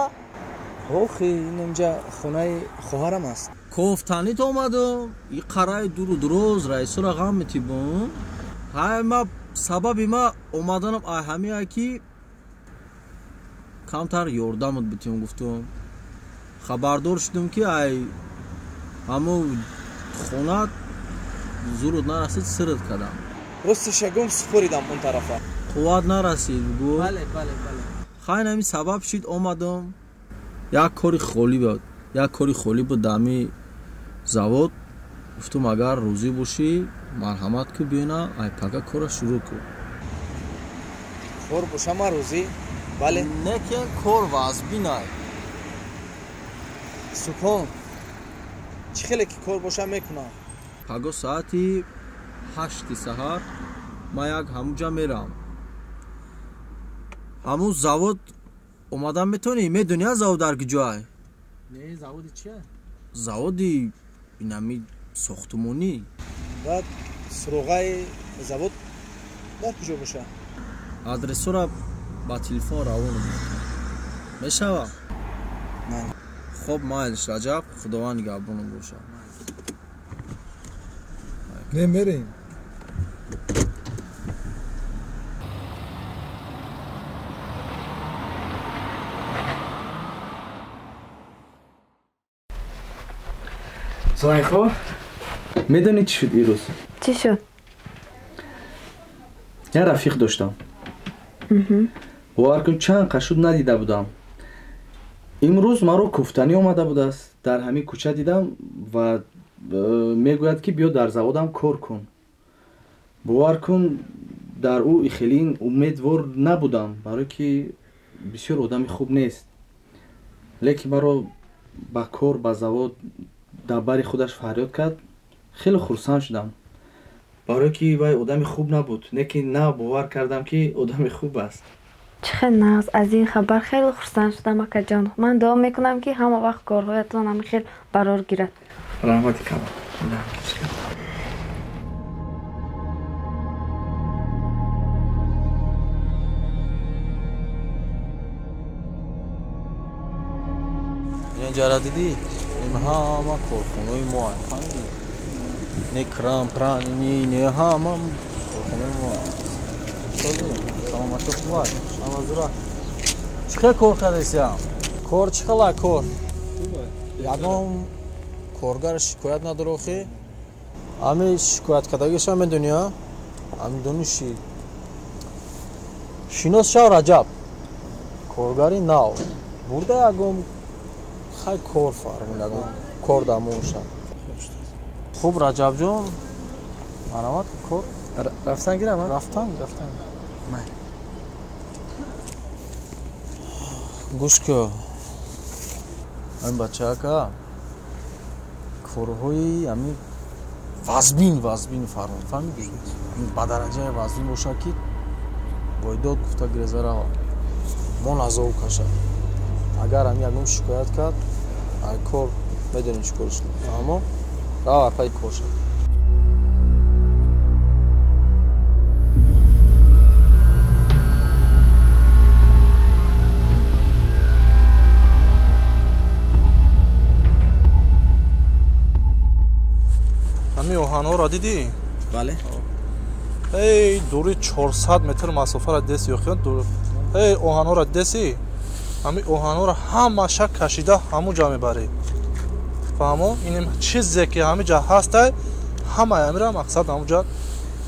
Охи, ин инҷа хонаи хоҳарам аст.
Кофтанит омадум. И қараи дуру дуроз раисора ғам метибум. Ҳай ма сабаби ма омаданам ай ҳамия ки камтар ёрдамат битим гуфтум. Хабардор шудум ки ай ҳамо хона зурут нарасид, сирт кардам.
Ростиша гум супоридам он тарафа.
Қувват нарасид гу.
Бале, бале, бале.
Хайн ҳамин сабаб шид омадам. Як кори холӣ буд. Як кори холӣ буд дар ҳамин завод. Гуфтум агар розӣ бошӣ, марҳамат ку биёна, ай пага кора шурӯъ кун.
Кор боша ман розӣ. Бале.
Лекин кор вазбин ай.
Субҳон. Чӣ хеле ки кор боша мекунам.
Паго соати 8 саҳар ман як ҳамунҷа мерам. Ҳамун завод омадан метавонӣ? Медонӣ завод дар куҷоай?
Не, заводи чия?
Заводи инами сохтмонӣ.
Баъд суроғаи завод дар куҷо боша?
Адресора ба телефон равон мекунам. Мешава? Хоб майлиш Раҷаб, Худованд нигаҳбонам бошад.
Не мерем.
Зулайхо, медонӣ чӣ шуд ирӯз?
Чӣ шуд?
Як рафиқ доштам. Бовар кун, чанд қашуд надида будам. Имрӯз маро кофтанӣ омада будааст. Дар ҳамин кӯча дидам ва мегӯяд ки биё дар заводам кор кун. Бовар кун, дар ӯ хеле умедвор набудам, барое ки бисёр одами хуб нест. Лекин маро ба кор ба завод дар бари худаш фарёд кард. Хеле хурсанд шудам, барое ки вай одами хуб набуд, лекин на бовар кардам ки одами хуб аст.
Чӣ хел нағз, аз ин хабар хеле хурсанд шудам, акаҷон. Ман дуо мекунам ки ҳама вақт корҳоятон ҳамин хел барор гирад.
Раҳмати калон.
Инҷара дидӣ? Ин ҳама корхонаи мо. Фаҳмидӣ? Не кран, пран, не ҳама корхонаи мо. Саломатӣ хуб аст? Ҳама зура. Чӣ хел кор кардесиям? Кор чӣ хела кор? Ягон коргар шикоят надора охи? Ҳами шикоят кардагиша медонӣ, а? Ҳами дониши. Шинос шав Раҷаб. Коргари нав. Бурда ягон хай кор фармуд, ягон кор дамонша. Хуб Раҷабҷон, марҳамат кор.
Рафтан гирам, а?
Рафтан, рафтан. Гӯш кун. Ҳамин бачаака корҳои ҳамин вазбин вазбин фармуд, фаҳмидӣ? Ба дараҷаи вазбин бошад ки бойдод гуфта гиреза рава. Мон азоб кашад. Агар ҳамин ягон шикоят кард, ай кор медонем чӣ корш кунем. Аммо рава арпаи кор шад.
Ҳамин оҳанҳоро дидӣ?
Бале.
Эй, дури 400 метр масофаро деси ё дур. Эй, оҳанҳоро деси? Ҳамин оҳанҳоро ҳамаша кашида ҳамун ҷо мебарӣ. Фаҳмо? Ин чизе ки ҳамин ҷо ҳастай, ҳамаи ҳаминро мақсад ҳамун ҷо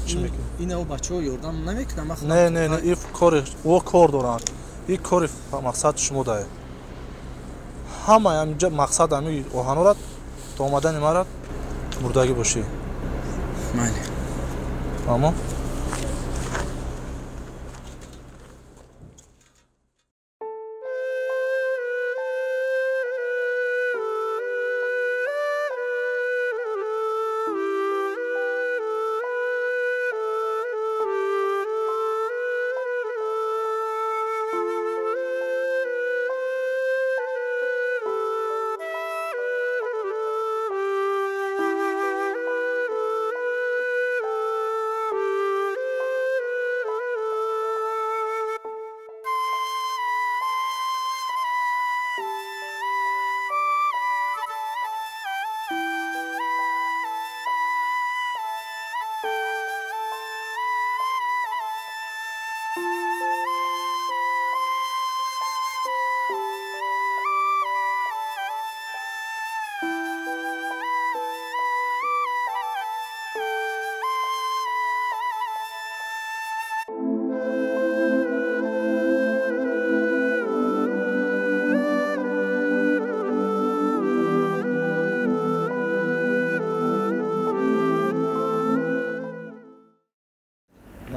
чӣ мекунӣ?
Ин ав бачаҳо ёрдам намекунам, ман
Не, не, не, ин кори о кор доранд. Ин кори мақсад шумо дае.
Ҳама ҳаминҷа мақсад ҳами оҳанорат то омадани марат бурдагӣ бошӣ.
Майли.
Фаҳмо?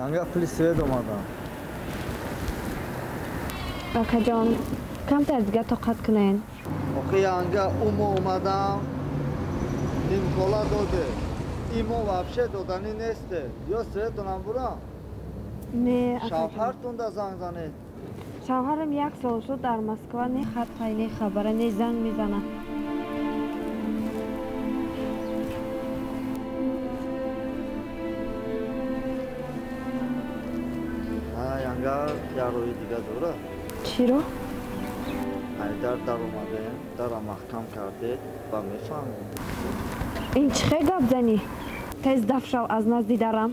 Янга пули свет омадам.
Акаҷон, камтар дига тоқат кунед.
Охи янга умо омадам, нимкола доде. Имо вообще доданӣ несте. Ё светонам бурам?
Не, акаҷон.
Шавҳартунда занг занед.
Шавҳарам як сол шуд дар Москва, не хаттай, не хабара, не занг мезанад.
Як роҳи дига дорад.
Чиро?
Айдар даромадем, дара маҳкам кардед ва мефаҳмем.
Ин чӣ хел гап занӣ? Тез даф шав аз назди дарам.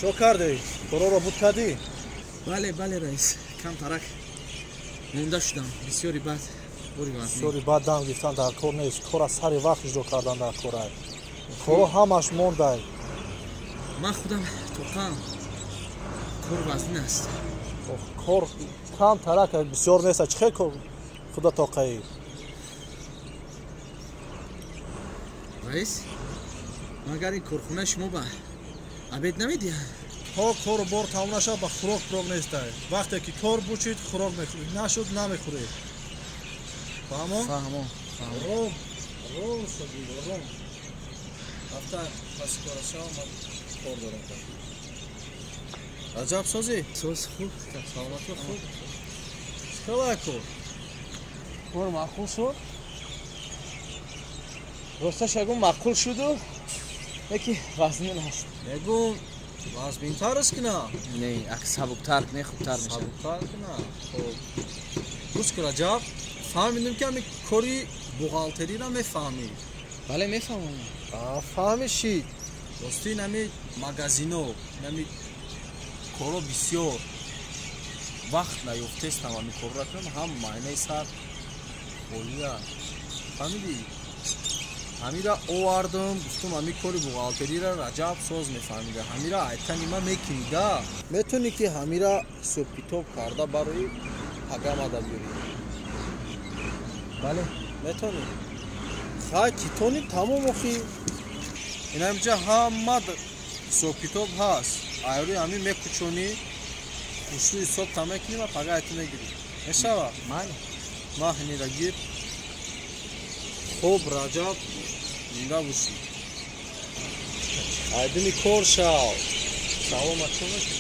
Чо кардӣ? Короро буд кардӣ?
Бале, бале, раис. Камтарак монда шудам. Бисёри бад.
Бисёри бад дам гирифтан дар кор нест. Кора сари вақт иҷро кардан дар кор. Коро ҳамаш мондай.
Ман худам тоқам. Кор вазнин аст.
Кор камтарак бисёр нест. Чӣ хел кор худа тоқаӣ?
Раис, магар ин корхонаи шумо ба обед намедиҳад?
То кору бор тамом нашавад, ба хӯрок пурок нестай. Вақте ки кор бучид, хӯрок мехӯрӣ, нашуд намехӯрӣ. Фаҳмо?
Фаҳмо.
Ром, ром созӣ, ром. Рафта паси кора шавам, ман кор дорам. Раҷаб созӣ?
Соз хуб.
Саломатӣ хуб. Чӣ хелая кор?
Кор маъқул шуд. Росташ ягон маъқул шуду, леки вазнин аст.
Мегум вазбинтар аст ки на?
Не, ак сабуктар не, хубтар мешавад.
Сабуктар ки на. Хоб. Гӯш ки Раҷаб, фаҳмидем ки ҳами кори бухгалтериро мефаҳмӣ.
Бале, мефаҳмам.
Фаҳмишид. Рости нами магазино, нами коро бисёр вақт наёфтестам ами корро кунам, ҳам майнаи сар холия. Фаҳмидӣ? Ҳамира овардам, гуфтум ҳами кори бухгалтериро Раҷаб соз мефаҳмида. Ҳамира айтани ма мекинида. Метавонӣ ки ҳамира ҳисоб-китоб карда барои пагамада биёрӣ?
Бале.
Метавонӣ? Хай, китони тамом охи. Инамҷа ҳама ҳисоб-китоб ҳаст. Айрӯи ҳамин мекучонӣ, хушрӯ ҳисоб та мекунӣ ва пага айти мегирӣ. Мешава?
Майли.
Маҳнира гир. Хуб, Раҷаб, зинда бошӣ. Айдини кор шав. Салом ачо мекунӣ?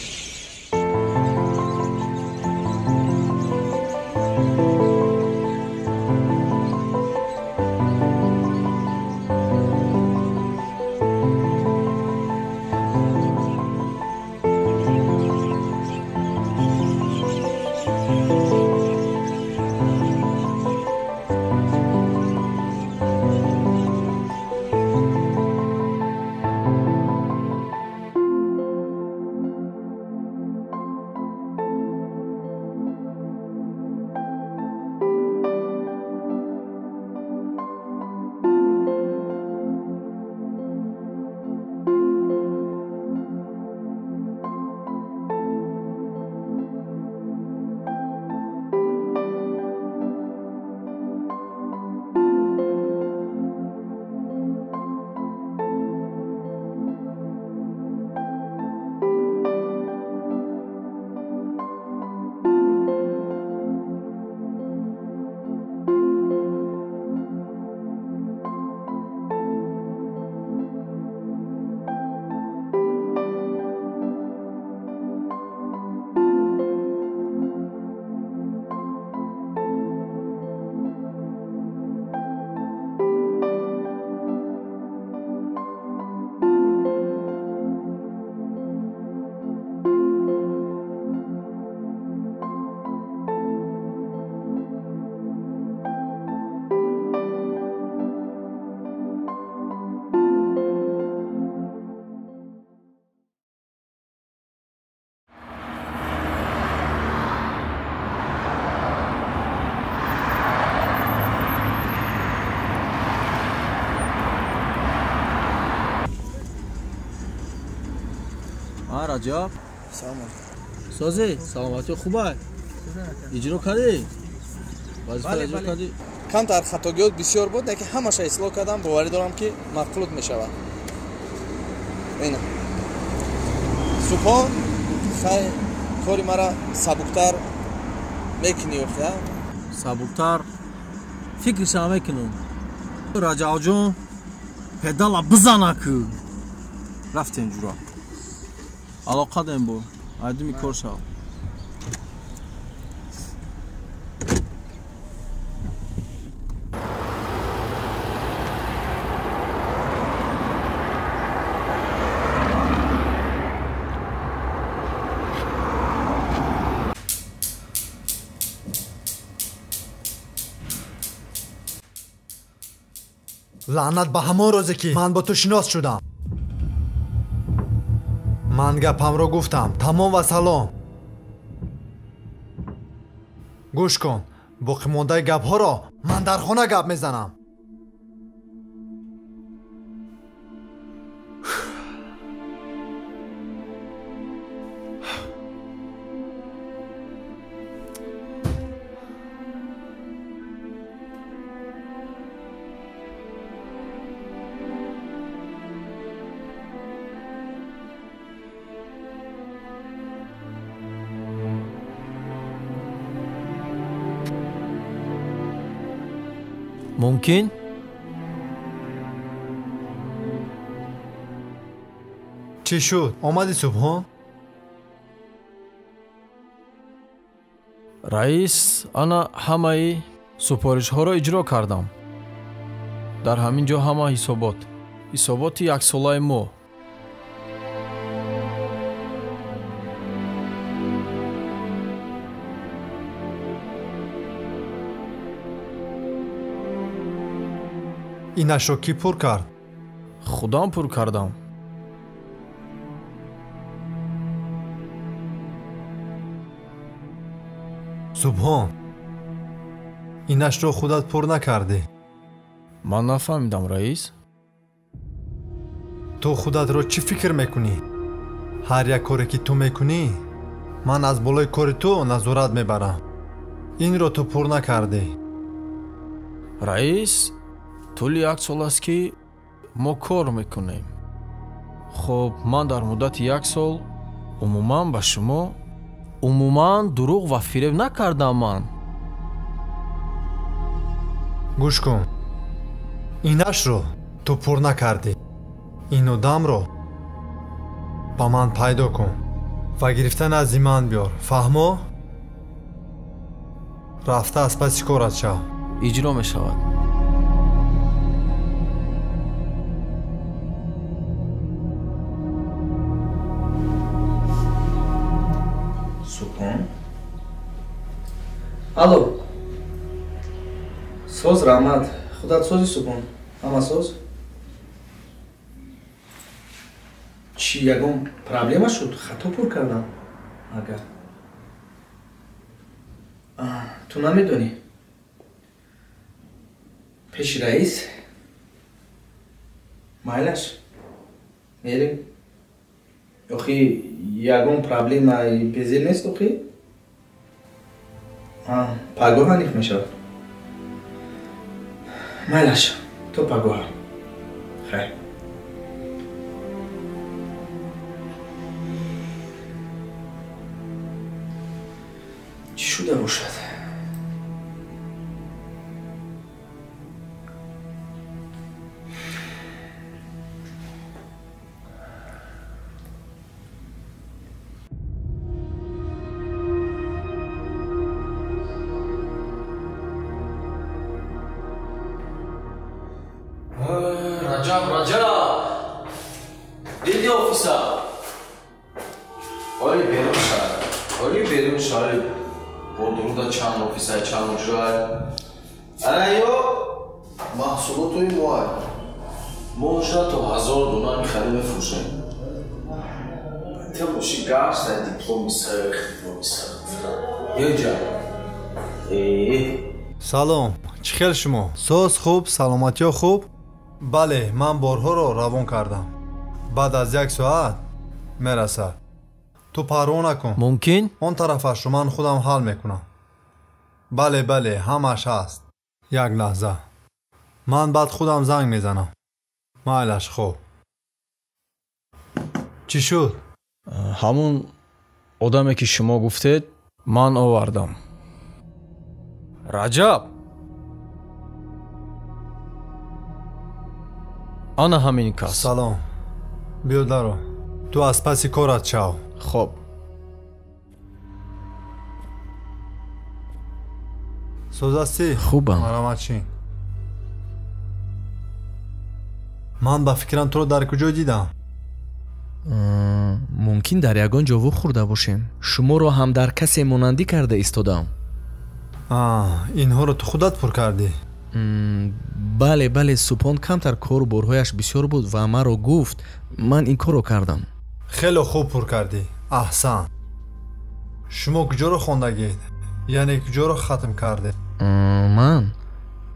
Раҷаб,
салом.
Созӣ, саломатӣ хуб аст? Иҷро кардӣ? Вазифа иҷро кардӣ?
Камтар хатогиёт бисёр буд, лекин ҳамаша ислоҳ кардам, боварӣ дорам ки мақлуб мешавад. Ина. Субҳон, хай кори мара сабуктар мекунӣ охи,
Сабуктар фикршам мекунам. Раҷабҷон, педала бизана ку. Рафтем ҷура. Алоқа дем бо. Айдими кор шав.
Лаънат ба ҳамон рӯзе ки ман бо ту шинос шудам. Ман гапамро гуфтам. Тамом ва салом. Гӯш кун, боқимондаи гапҳоро ман дар хона гап мезанам.
Мумкин?
Чӣ шуд? Омадӣ Субҳон?
Раис, ана ҳамаи супоришҳоро иҷро кардам. Дар ҳамин ҷо ҳама ҳисобот. Ҳисоботи яксолаи мо.
Инашро кӣ пур кард?
Худам пур кардам.
Субҳон, инашро худат пур накардӣ.
Ман нафаҳмидам, раис.
Ту худатро чӣ фикр мекунӣ? Ҳар як коре ки ту мекунӣ, ман аз болои кори ту назорат мебарам. Инро ту пур накардӣ.
Раис, тӯли як сол аст ки мо кор мекунем. Хоб, ман дар муддати як сол умуман ба шумо умуман дурӯғ ва фиреб накардам ман.
Гӯш кун, инашро ту пур накардӣ. Ин одамро ба ман пайдо кун ва гирифта назди ман биёр. Фаҳмо? Рафта аз паси корат шав.
Иҷро мешавад.
Субҳон. Алло. Соз, раҳмат. Худат сози, Субҳон? Ҳама соз? Чӣ, ягон проблема шуд? Хато пур кардам? Агар ту намедонӣ? Пеши раис? Майлаш? Мерем. Охи ягон проблемаи безел нест охи? Пагоҳ аниқ мешавад. Майлаш, то пагоҳ. Хайр. Чӣ шуда бошад?
Раҷаб, Раҷаб! Диди офиса? Оли берун шар. Оли берун шар. Бо дуруда чанд офиса, чанд ҷой. Ана ё маҳсулотои моа. Мо шуда то 1000 дона мехарем, мефурӯшем. Та боши гашт, дипломи сах, дипломи сах. Ёҷа.
Салом, чӣ хел шумо? Соз хуб, саломатиё хуб? Бале, ман борҳоро равон кардам. Баъд аз як соат мерасад. Ту парво накун.
Мумкин?
Он тарафашро ман худам ҳал мекунам. Бале, бале, ҳамааш ҳаст. Як лаҳза. Ман баъд худам занг мезанам. Майлаш, хуб. Чӣ шуд?
Ҳамун одаме ки шумо гуфтед, ман овардам. Раҷаб! Ана ҳамин кас.
Салом. Биё даро. Ту аз паси корат шав.
Хоб.
Соз ҳастӣ?
Хубам.
Марҳамат, шин. Ман ба фикрам туро дар куҷо дидам?
Мумкин дар ягон ҷо вохӯрда бошем. Шуморо ҳам дар касе монандӣ карда истодам.
Инҳоро ту худат пур кардӣ?
Бале, бале, Субҳон камтар кору борҳояш бисёр буд ва маро гуфт, ман ин корро кардам.
Хеле хуб пур кардӣ. Аҳсан. Шумо куҷоро хондагед? Яъне куҷоро хатм кардед?
Ман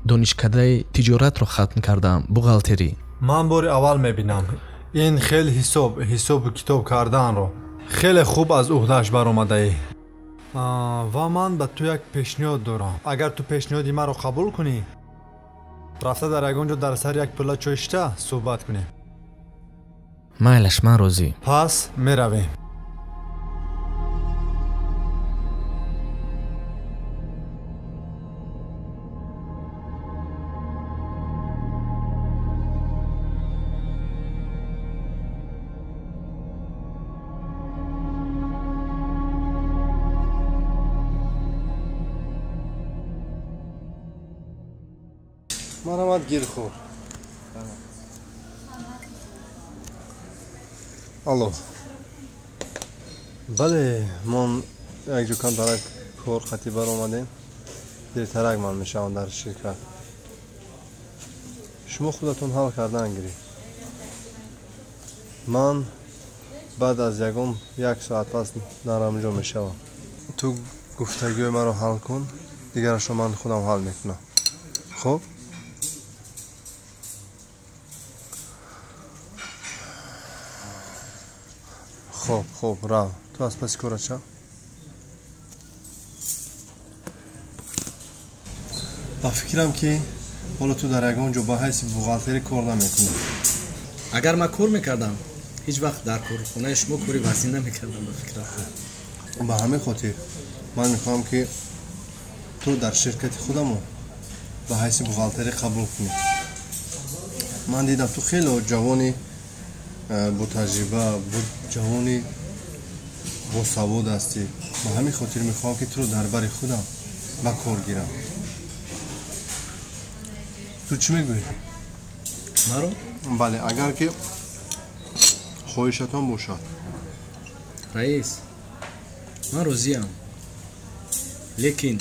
донишкадаи тиҷоратро хатм кардам, бухгалтерӣ.
Ман бори аввал мебинам ин хел ҳисобу китоб карданро. Хеле хуб аз уҳдааш баромадаӣ. Ва ман ба ту як пешниҳод дорам. Агар ту пешниҳоди маро қабул кунӣ, рафта дар ягон ҷо дар сари як пилла чой шита суҳбат кунем.
Майлаш, ман розӣ.
Пас меравем.
Марҳамат, гирхӯр. Алло. Бале, мон якҷо камтарак кор қатӣ баромадем. Дертарак ман мешавам дар ширкат. Шумо худатон ҳал кардан гиред.
Ман баъд аз ягон як соат пас дар ҳамҷо мешавам. Ту гуфтагиҳои маро ҳал кун, дигарашро ман худам ҳал мекунам. Хуб? Хуб, хуб, рав. Ту аз паси корат шав. Ба фикрам ки ҳоло ту дар ягон ҷо ба ҳайси бухгалтерӣ кор намекунӣ.
Агар ман кор мекардам, ҳеҷ вақт дар корхонаи шумо кори вазнин намекардам, ба фикрам.
Ба ҳамин хотир ман мехоҳам ки ту дар ширкати худамон ба ҳайси бухгалтерӣ қабул кунӣ. Ман дидам ту хеле ҷавони ботаҷриба, ҷавони босавод ҳастӣ. Ба ҳамин хотир мехоҳам ки туро дар бари худам ба кор гирам. Ту чӣ мегӯӣ?
Маро?
Бале, агар ки хоҳишатон бошад.
Раис, ман розиям, лекин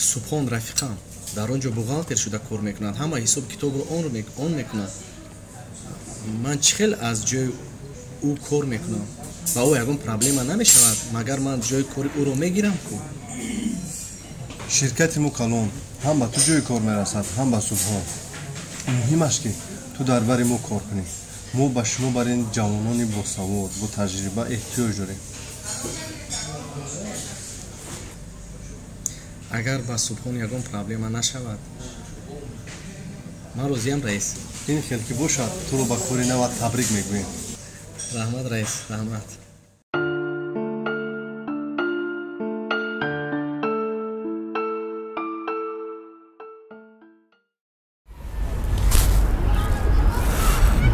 Субҳон рафиқам дар он ҷо бухгалтер шуда кор мекунад, ҳама ҳисоб китобро он мекунад. Ман чӣ хел аз ҷои ӯ кор мекунам? Ба ӯ ягон проблема намешавад, магар ман ҷои кори ӯро мегирам ку?
Ширкати мо калон, ҳам ба ту ҷои кор мерасад, ҳам ба Субҳон. Муҳимаш ки ту дар бари мо кор кунӣ. Мо ба шумо бар ин ҷавонони босавод, бо таҷриба эҳтиёҷ дорем.
Агар ба Субҳон ягон проблема нашавад, ман розиям, раис.
Ин хел ки бошад, туро ба кори нават табрик мегӯем.
Раҳмат, раис, раҳмат.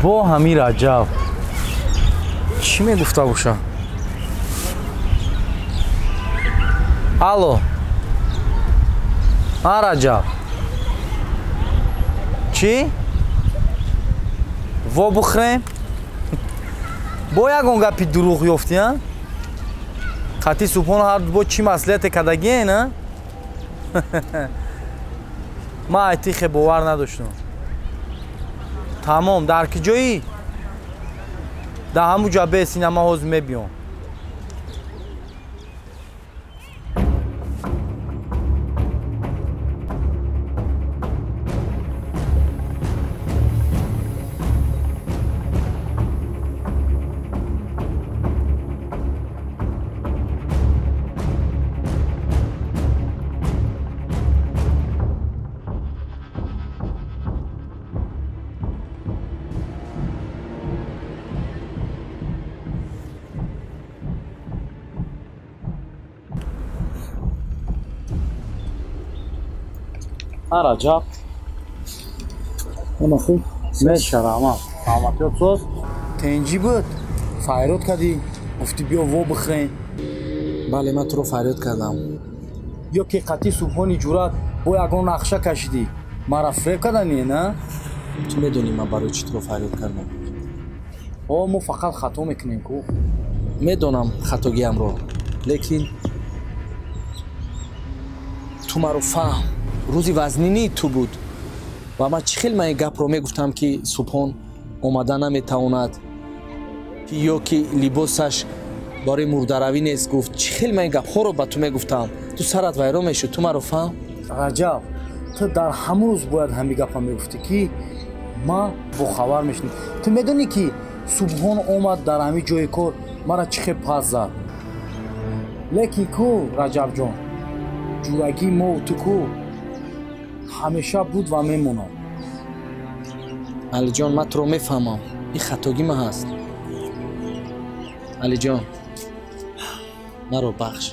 Бо ҳамин Раҷаб чӣ мегуфта бошам? Алло, а Раҷаб, чӣ во бухӯрем? Бо ягон гапи дурӯғ ёфтӣ, а? Қатъи Субҳон ҳар бо чӣ маслиҳате кардагиен, а? Ман айти хе бовар надоштам. Тамом, дар ки ҷоӣ? Дар ҳамун ҷо бесина, ман ҳозир мебиём. Раҷаб,
ҳама хуб?
Меша, раҳмат. Раҳматиёт соз. Тенҷӣ буд, файрод кардӣ, гуфтӣ биё во бихӯрем.
Бале, ман туро фарёд кардам.
Ё ки қатъи Субҳони ҷуръат бо ягон нақша кашидӣ, маро фиреб кардани, на?
Ту медонӣ ман барои чӣ туро фарёд кардам?
О, мо фақат хато мекунем ку.
Медонам хатогиамро, лекин ту маро фаҳм. Рӯзи вазнинии ту буд ва ман чӣ хел ман ин гапро мегуфтам ки Субҳон омада наметавонад ё ки либосаш барои мурдаравӣ нест гуфт. Чӣ хел ман ин гапҳоро ба ту мегуфтам, ту сарат вайрон мешуд. Ту маро фаҳм.
Раҷаб, ту дар ҳамун рӯз бояд ҳамин гапа мегуфтӣ ки ман бохабар мешудам. Ту медонӣ ки Субҳон омад дар ҳамин ҷои кор мара чӣ хел пас зад. Лекин ку, Раҷабҷон, ҷурагии мову ту ку ҳамеша буд ва мемонад.
Алиҷон, ман туро мефаҳмам, ин хатогӣ ман ҳаст. Алиҷон, маро бахш.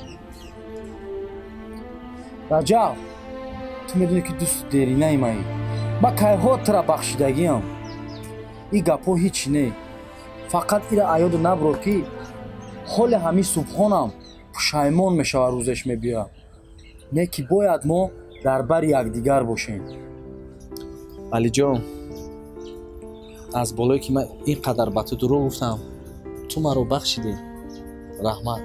Раҷаб, ту медонӣ ки дӯсти деринаи маӣ. Ман кайҳо тура бахшидагиам. Ин гапҳо ҳеҷ не. Фақат ира аёду набурор ки ҳоли ҳамин Субҳонам пушаймон мешавад рӯзеш мебиёяд. Не ки бояд мо дар бари якдигар бошем.
Алиҷон, аз болое ки ман ин қадар ба ту дурӯғ гуфтам, ту маро бахшидӣ. Раҳмат.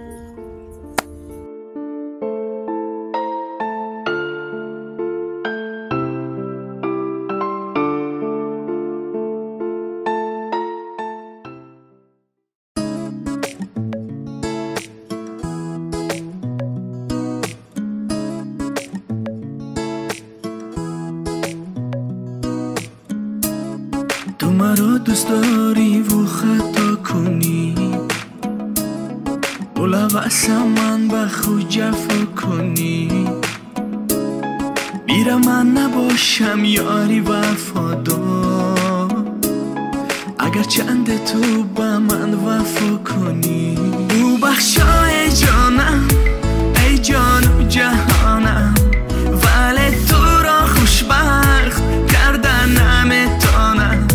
دوست داری و خطا کنی، بولا من به خود جفا کنی، بیره من نباشم یاری وفادار، اگر چند تو به من وفا کنی. او بخشای جانم ای جان و جهانم، ولی تو را خوشبخت کردن نمیتونم.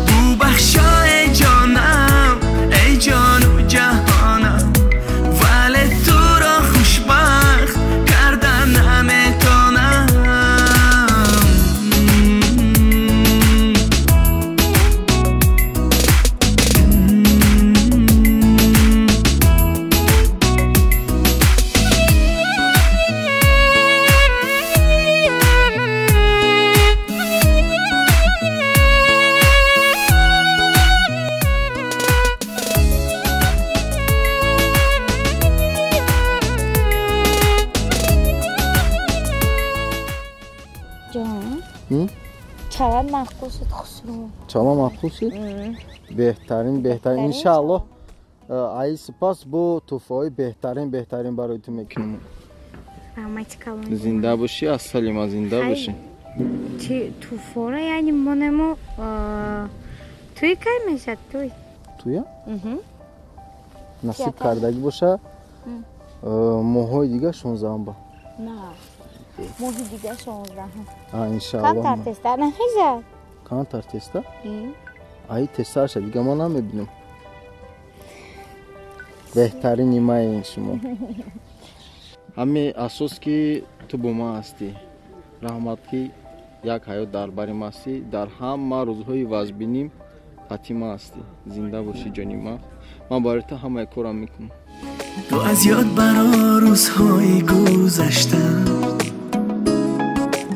او بخشای جانم ای جان و جهانم، ولی تو را خوشبخت کردن نمیتونم.
چرا معقول شد خسرو؟
چرا معقول شد؟ بهترین بهترین انشالله. ای سپاس بو توفای بهترین بهترین برای تو میکنم. زنده باشی از سلیما زنده باشی.
چی توفاره یعنی منمو توی کی میشه توی؟
توی؟ نصیب کردگی باشه. ماهای دیگه 16 با.
نه. ماهی دیگه 16.
انشالله.
کمتر تستا نمیشه.
کمتر تستا؟ ای تستارش دیگه ما نمیبینم. بهترین نیمه این شما. همه اساس که تو با ما هستی. رحمت که یک حیات در بر ما هستی، در همه روزهای وزبینیم فاطمه هستی. زنده باشی جانی ما. من برای تو همه کارم میکنم.
تو از یاد برا روزهای گذشته،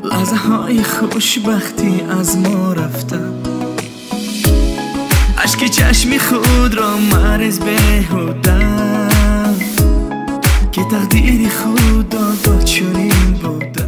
لحظه های خوشبختی از ما رفته، اشک چشم خود را مریض بهوده، که تقدیر خدا داد چنین بوده.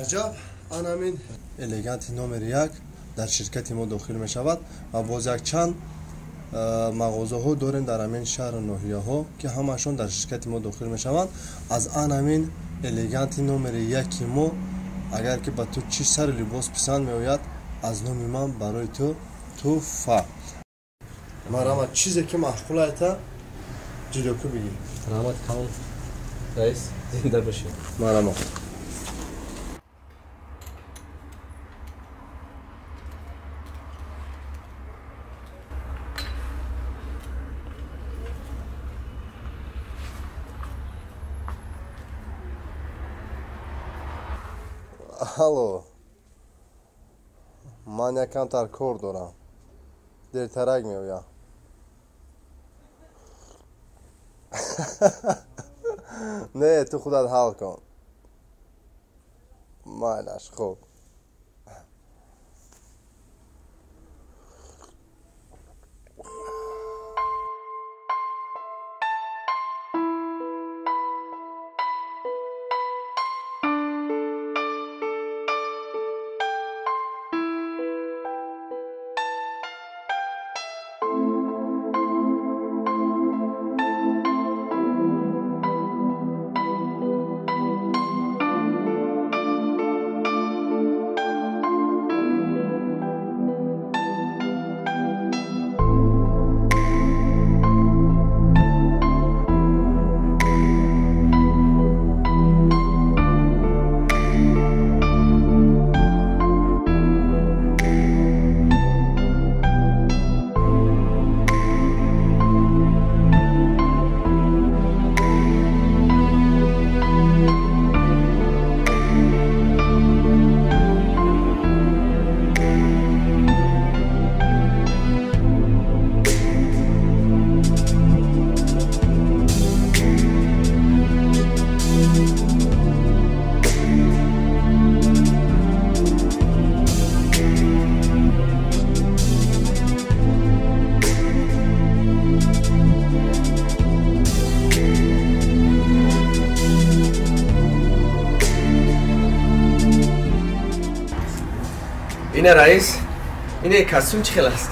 رجب انامین элеганти номери 1 дар ширкати мо дохил мешавад ва боз якчанд мағозаҳо дорем дар ҳамин шаҳру ноҳияҳо ки ҳамаашон дар ширкати мо дохил мешаванд. Аз анамин элеганти номери 1 мо агар ки ба ту чӣ сари либос писанд меояд, аз номи ман барои ту туҳфа. Марҳамат, чизе ки маъқул айта ҷудоку бигир.
Раҳмат калон раис, зинда бошед.
Марҳамат. Алло, ман якамтар кор дорам, дертарак меоям. Не, ту худат ҳал кун. Майлаш, хуб.
Ина раис, ине костюм чӣ хел аст?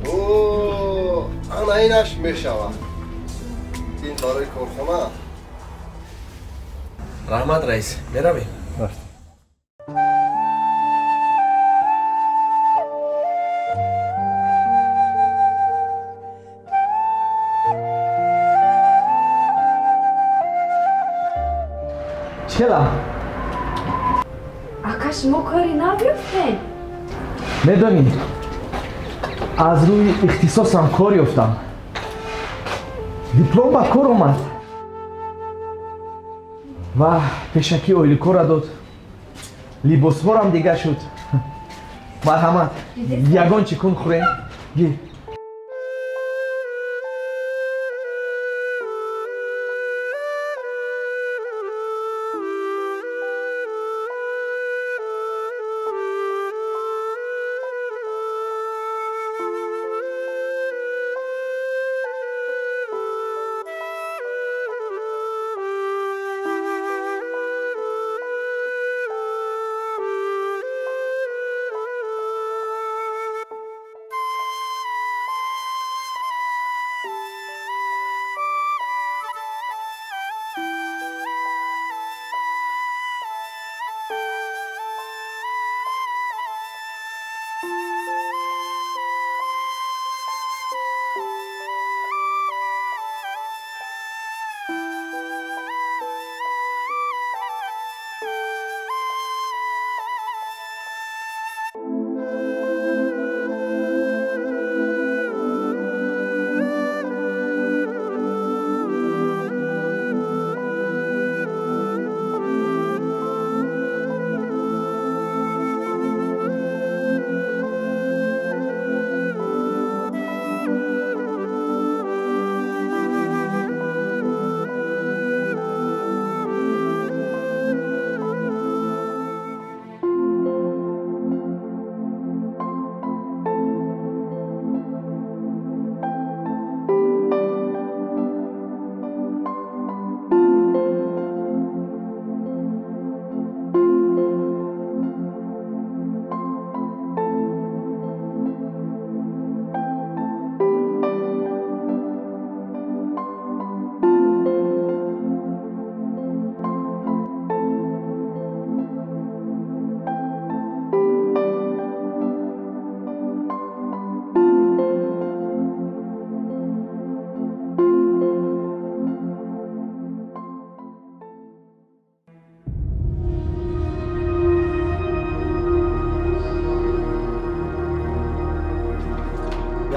О, ана инаш мешавад. Ин барои корхона.
Раҳмат, раис, меравем.
Чела?
Ака, шумо кори нав ёфтед?
Медонӣ, аз рӯи ихтисосам кор ёфтам. Диплом ба кор омад ва пешакӣ ойликора дод. Либосҳорам дигар шуд. Марҳамат, ягон чӣ кун хӯрем. Гир.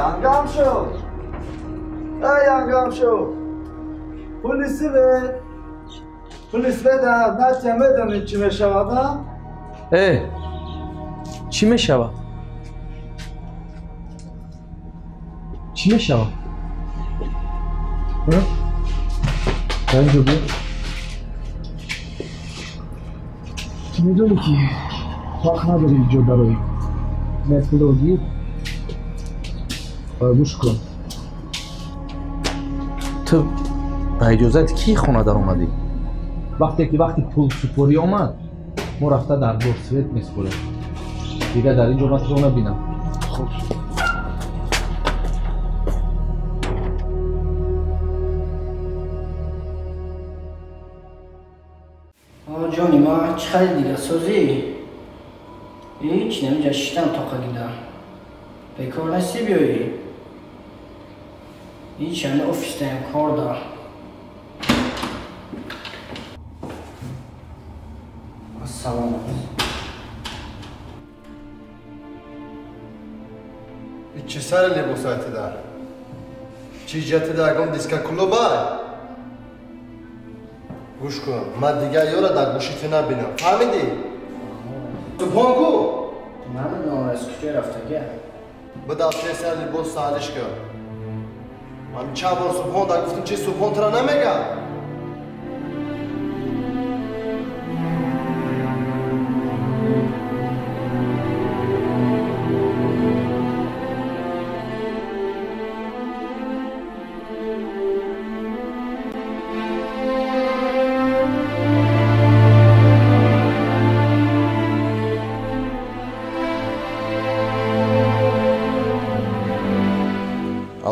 Янгам шуд. Эй, янгам шуд. Пули свет. Пули свет натя медонӣ чӣ мешавад?
Э, чӣ мешавад? Чӣ мешавад? Инҷо бия. Ту медонӣ ки вақт надорӣ инҷо дароӣ. Не пулро гир. Гӯш кун.
Ту ба иҷозати кӣ хона даромадӣ?
Вақте ки вақти пулсупорӣ омад, мо рафта дар горсвет месупорем. Дигар дар ин ҷо ман туро набинам.
Хуб.
Ҷони ма, чӣ хари дига созӣ? Ҳеҷ намиҷа шиштам тоқа гида. Бекор нестӣ биёӣ? Ҳеҷ ҳами офисдаем кор да. Ассалому алайкум.
Чӣ сари либосайти дар? Чӣ ҷати дар ягон дискоклубай? Гӯш кун, ман дигар ёра дар гӯши ту набинам. Фаҳмидӣ? Субҳон ку?
Намедонам аз куҷо рафтагия.
Бидав тез сар либос саҳлиш кун. Ман чанд бор субҳон дар гуфтам, чи субҳон тура намегам?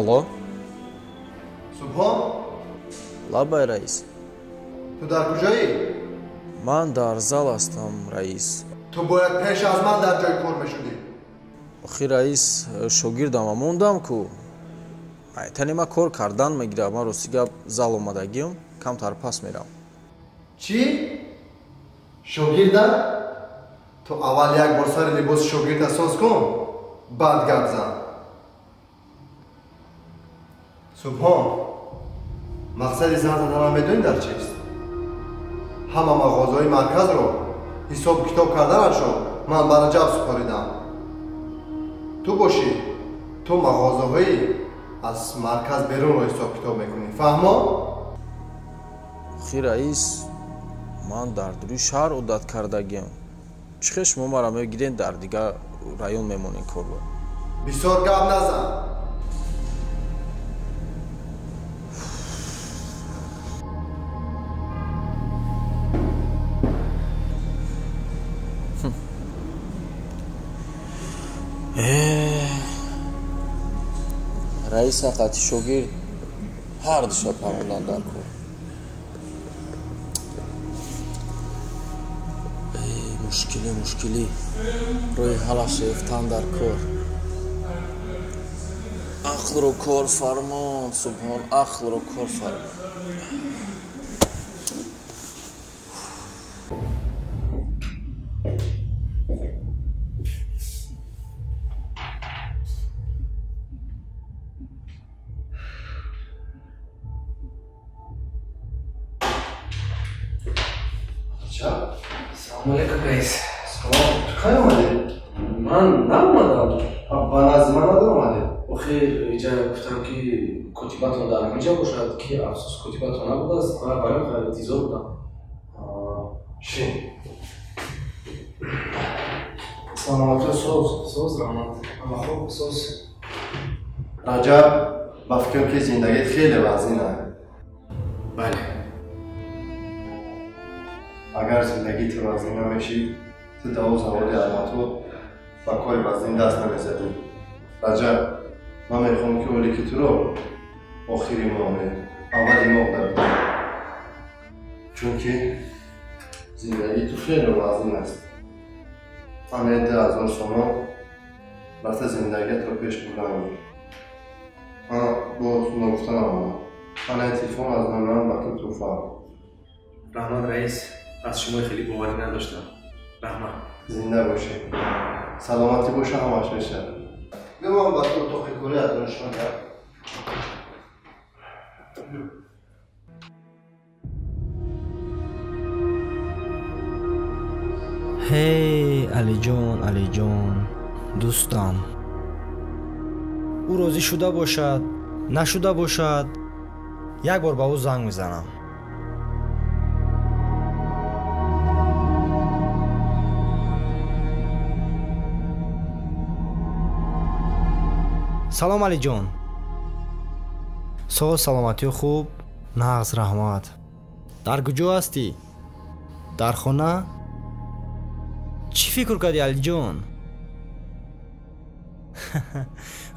Алло?
Субҳон?
Лабай, раис.
Ту дар куҷоӣ?
Ман дар зал ҳастам, раис.
Ту бояд пеш аз ман дар ҷои кор мешудӣ.
Охи раис, шогирдама мондам ку. Айтани ма кор кардан мегирад. Ман рости гап зал омадагиам, камтар пас мерам.
Чӣ? Шогирда? Ту аввал як бор сари либоси шогирда соз кун, баъд гап зан. Субҳон, мақсади зан заданам медонӣ дар чист? Ҳама мағозаҳои марказро ҳисобу китоб карданашро ман ба Раҷаб супоридам. Ту бошӣ, ту мағозаҳои аз марказ берунро ҳисоб китоб мекунӣ. Фаҳмо?
Охи раис, ман дар дури шаҳр одат кардагиам. Чӣ хел шумо маро мегирен дар дигар район мемонен корро?
Бисёр гап назан.
Раис ҳаққати шогирд ҳар душа парондан дар кор. Мушкилӣ, мушкилӣ, роҳи ҳалаш ёфтан дар кор. Ақлро кор фармон, Субҳон, ақлро кор фармон.
Салому алейкум, раис.
Салом. Ту кай омадӣ?
Ман наомадам.
Ба назди ман надоромадӣ?
Охир иҷа гуфтам ки котибатон дар ҳаминҷа бошад, ки афсӯс котибатон набудааст. Ман барои хеле интизор будам.
Шин.
Саломатӣ, соз, соз, раҳмат. Ама хуб, соз.
Раҷаб, ба фикрам ки зиндагит хеле вазнин аст.
Бале.
Агар зиндагӣ ту вазнин намешид, ту даво заводи Алмато ба кори вазнин даст намезадӣ. Раҷаб, ман мехоҳам ки олики туро охири моҳ не, аввали моҳ дабидам. Чунки зиндагии ту хеле вазнин аст. Ҳамаи 2000 сомон рафта зиндагиятро пеш бурдан мегир. Ман боз ногуфта намонам. Ҳамаи телефон аз номи ман ба ту тӯҳфа.
Раҳмат, раис. Аз шумо хеле боварӣ надоштам. Раҳмат.
Зинда бошед. Саломатӣ боша, ҳамаш мешавад. Биё ман ба ту утоқи корӣ аз нишон диҳам.
Ҳей, Алиҷон, Алиҷон, дӯстам. Ӯ розӣ шуда бошад, нашуда бошад, як бор ба ӯ занг мезанам. Салом, Алиҷон. Соз, саломатиё хуб? Нағз, раҳмат. Дар куҷо ҳастӣ? Дар хона? Чӣ фикр кардӣ, Алиҷон?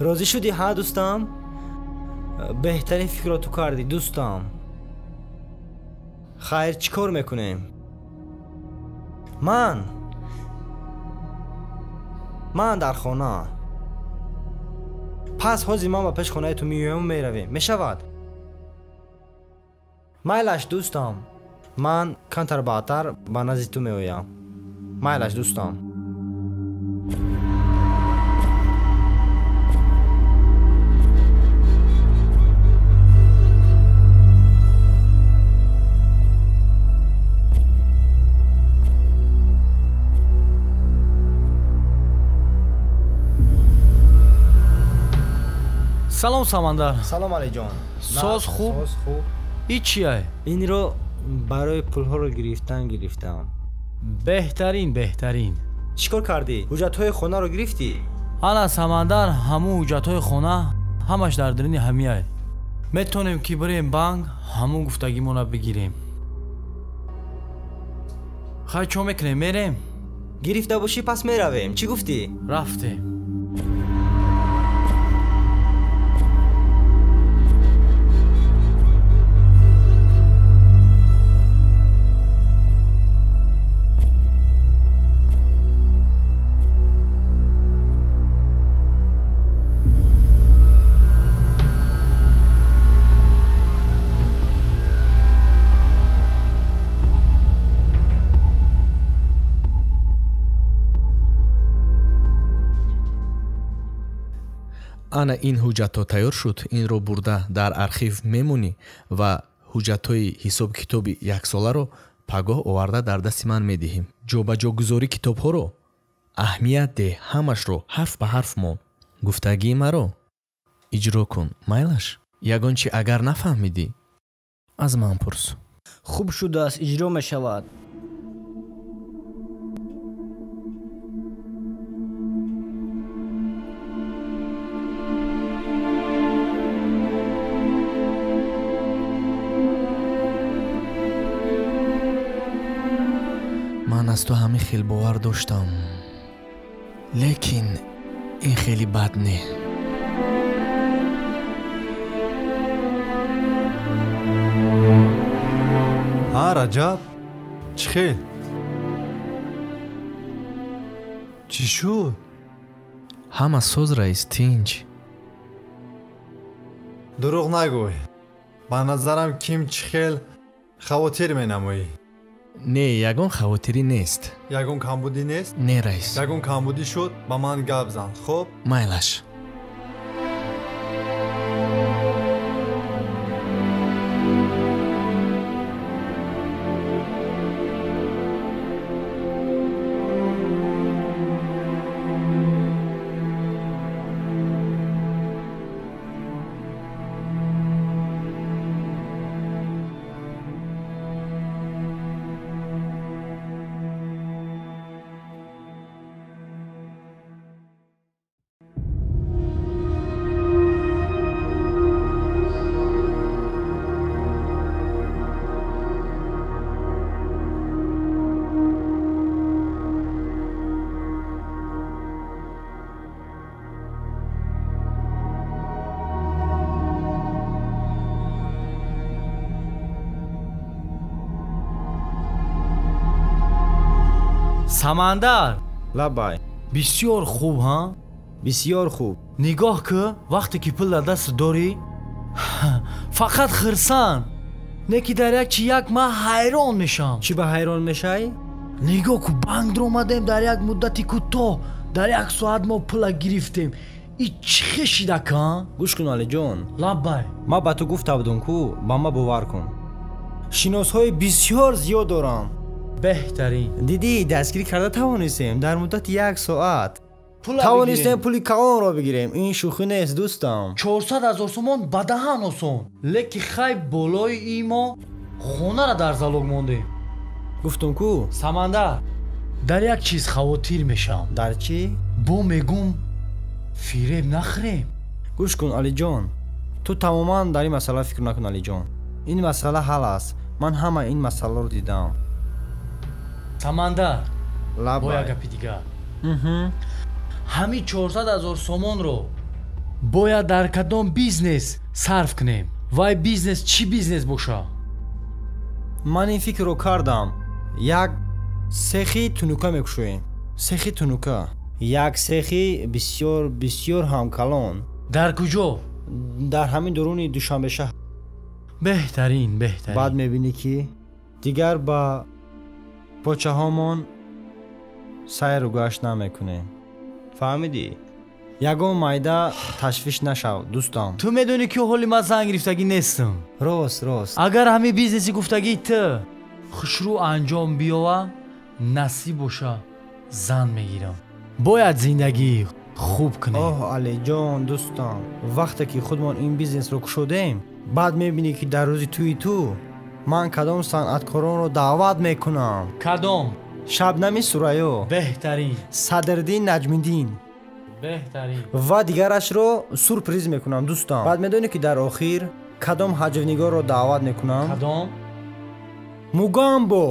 Розӣ шудӣ, ҳа, дӯстам? Беҳтарин фикрро ту кардӣ, дӯстам. Хайр, чӣ кор мекунем? Ман дар хона. Пас ҳозир ман ба пеш хонаи ту меояму меравем. Мешавад? Майлаш, дӯстам. Ман камтар баъдтар ба назди ту меоям. Майлаш, дӯстам.
Салом, Самандар.
Салом, Алиҷон.
Соз хуб?
Соз хуб.
И чия?
Инро барои пулҳоро гирифтан гирифтам.
Беҳтарин, беҳтарин.
Чӣ кор кардӣ? Ҳуҷҷатҳои хонаро гирифтӣ?
Ана, Самандар, ҳамун ҳуҷҷатҳои хона ҳамаш дар даруни ҳамияй. Метавонем ки бирем банк, ҳамун гуфтагимонро бигирем. Хай, чо мекунем, мерем?
Гирифта бошӣ, пас меравем. Чӣ гуфтӣ?
Рафтем.
Ана ин ҳуҷҷатҳо тайёр шуд, инро бурда дар архив мемонӣ ва ҳуҷҷатҳои ҳисобу китоби яксоларо пагоҳ оварда дар дасти ман медиҳем. Ҷобаҷогузории китобҳоро аҳамият деҳ, ҳамашро ҳарф ба ҳарф мон. Гуфтагии маро иҷро кун, майлаш? Ягон чи агар нафаҳмидӣ, аз ман пурс.
Хуб шудааст, иҷро мешавад.
Ман аз ту ҳамин хел бовар доштам, лекин ин хеле бад не.
Ҳа, Раҷаб, чӣ хел? Чӣ шуд?
Ҳама соз, раис, тинҷ.
Дурӯғ нагӯй. Ба назарам ким чӣ хел хавотир менамоӣ.
Не, ягон хавотирӣ нест.
Ягон камбудӣ нест?
Не, раис.
Ягон камбудӣ шуд, ба ман гап зан, хуб?
Майлаш.
Самандар.
Лабай.
Бисёр хуб, ҳа?
Бисёр хуб.
Нигоҳ ки, вақте ки пул дар даст дорӣ, фақат хирсанд. Не ки дар як чи як ман ҳайрон мешам.
Чӣ ба ҳайрон мешавӣ?
Нигоҳ ку, банк даромадем дар як муддати кӯтоҳ, дар як соат мо пула гирифтем. И чӣ хешида ка?
Гӯш кун, Алиҷон.
Лабай.
Ман ба ту гуфта будум ку, ба ман бовар кун. Шиносҳои бисёр зиёд дорам.
Беҳтарин.
Дидӣ, дастгирӣ карда тавонистем дар муддати як соат. Тавонистем пули калонро бигирем. Ин шӯхӣ нест, дӯстам.
400 ҳазор сомон ба даҳан осон. Леки хай болои и мо хонаро дар залог мондем.
Гуфтум ку?
Самандар, дар як чиз хавотир мешавам.
Дар чӣ?
Бо мегум фиреб нахӯрем.
Гӯш кун, Алиҷон. Ту тамоман дар ин масъала фикр накун, Алиҷон. Ин масъала ҳал аст. Ман ҳама ин масъаларо дидам.
Самандар, бо як гапи дигар. Ҳамин 400 ҳазор сомонро бояд дар кадом бизнес сарф кунем? Вай бизнес чӣ бизнес боша?
Ман ин фикрро кардам. Як сехи тунука мекушоем. Сехи тунука. Як сехи бисёр бисёр ҳам калон.
Дар куҷо?
Дар ҳамин дуруни Душанбе шаҳр.
Беҳтарин, беҳтарин.
Баъд мебинӣ ки дигар ба почаҳомон сайру гашт намекунем. Фаҳмидӣ? Ягон майда ташвиш нашав, дӯстам.
Ту медонӣ ки ҳоли ман занг гирифтагӣ нестам.
Рост, рост.
Агар ҳамин бизнеси гуфтагии ту хушрӯ анҷом биёва, насиб боша, зан мегирам. Бояд зиндагӣ хуб кунем.
Оҳ, Алиҷон, дӯстам, вақте ки худмон ин бизнесро кушодем, баъд мебинӣ ки дар рӯзи тӯи ту ман кадом санъаткоронро даъват мекунам.
Кадом?
Шабнами Сурайё.
Беҳтарин.
Садриддин Наҷмиддин.
Беҳтарин.
Ва дигарашро сюрприз мекунам, дӯстам. Баъд медонӣ ки дар охир кадом ҳаҷвнигорро даъват мекунам?
Кадом?
Мугамбо,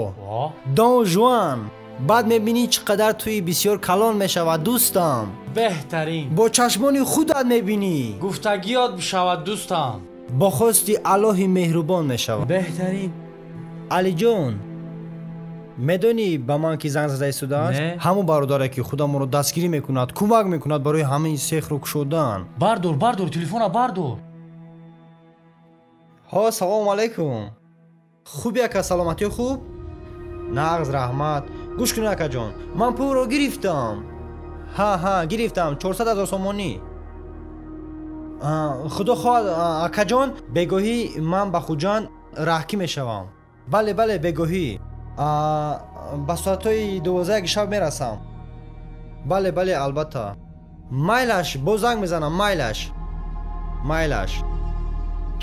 Дон Жуан. Баъд мебинӣ чӣ қадар тӯи бисёр калон мешавад, дӯстам.
Беҳтарин.
Бо чашмони худат мебинӣ.
Гуфтагиёт бишавад, дӯстам.
Бо хости Аллоҳи меҳрубон мешавад.
Беҳтарин.
Алиҷон, медонӣ ба ман ки занг зада истодааст? Ҳамон бародаре ки худамонро дастгирӣ мекунад, кӯмак мекунад барои ҳамаи сехро кушодан.
Бардор, бардор, телефона бардор.
Ҳо, салому алайкум. Хуби ака, саломатиё хуб? Нағз, раҳмат. Гӯш кун, акаҷон, ман пулро гирифтам. Ҳа, ҳа, гирифтам, 400 ҳазор сомонӣ. Худо хоҳад, акаҷон, бегоҳӣ ман ба Хуҷанд раҳкӣ мешавам. Бале, бале, бегоҳӣ. Ба соатҳои 12 шаб мерасам. Бале, бале, албатта. Майлаш, боз занг мезанам, майлаш. Майлаш.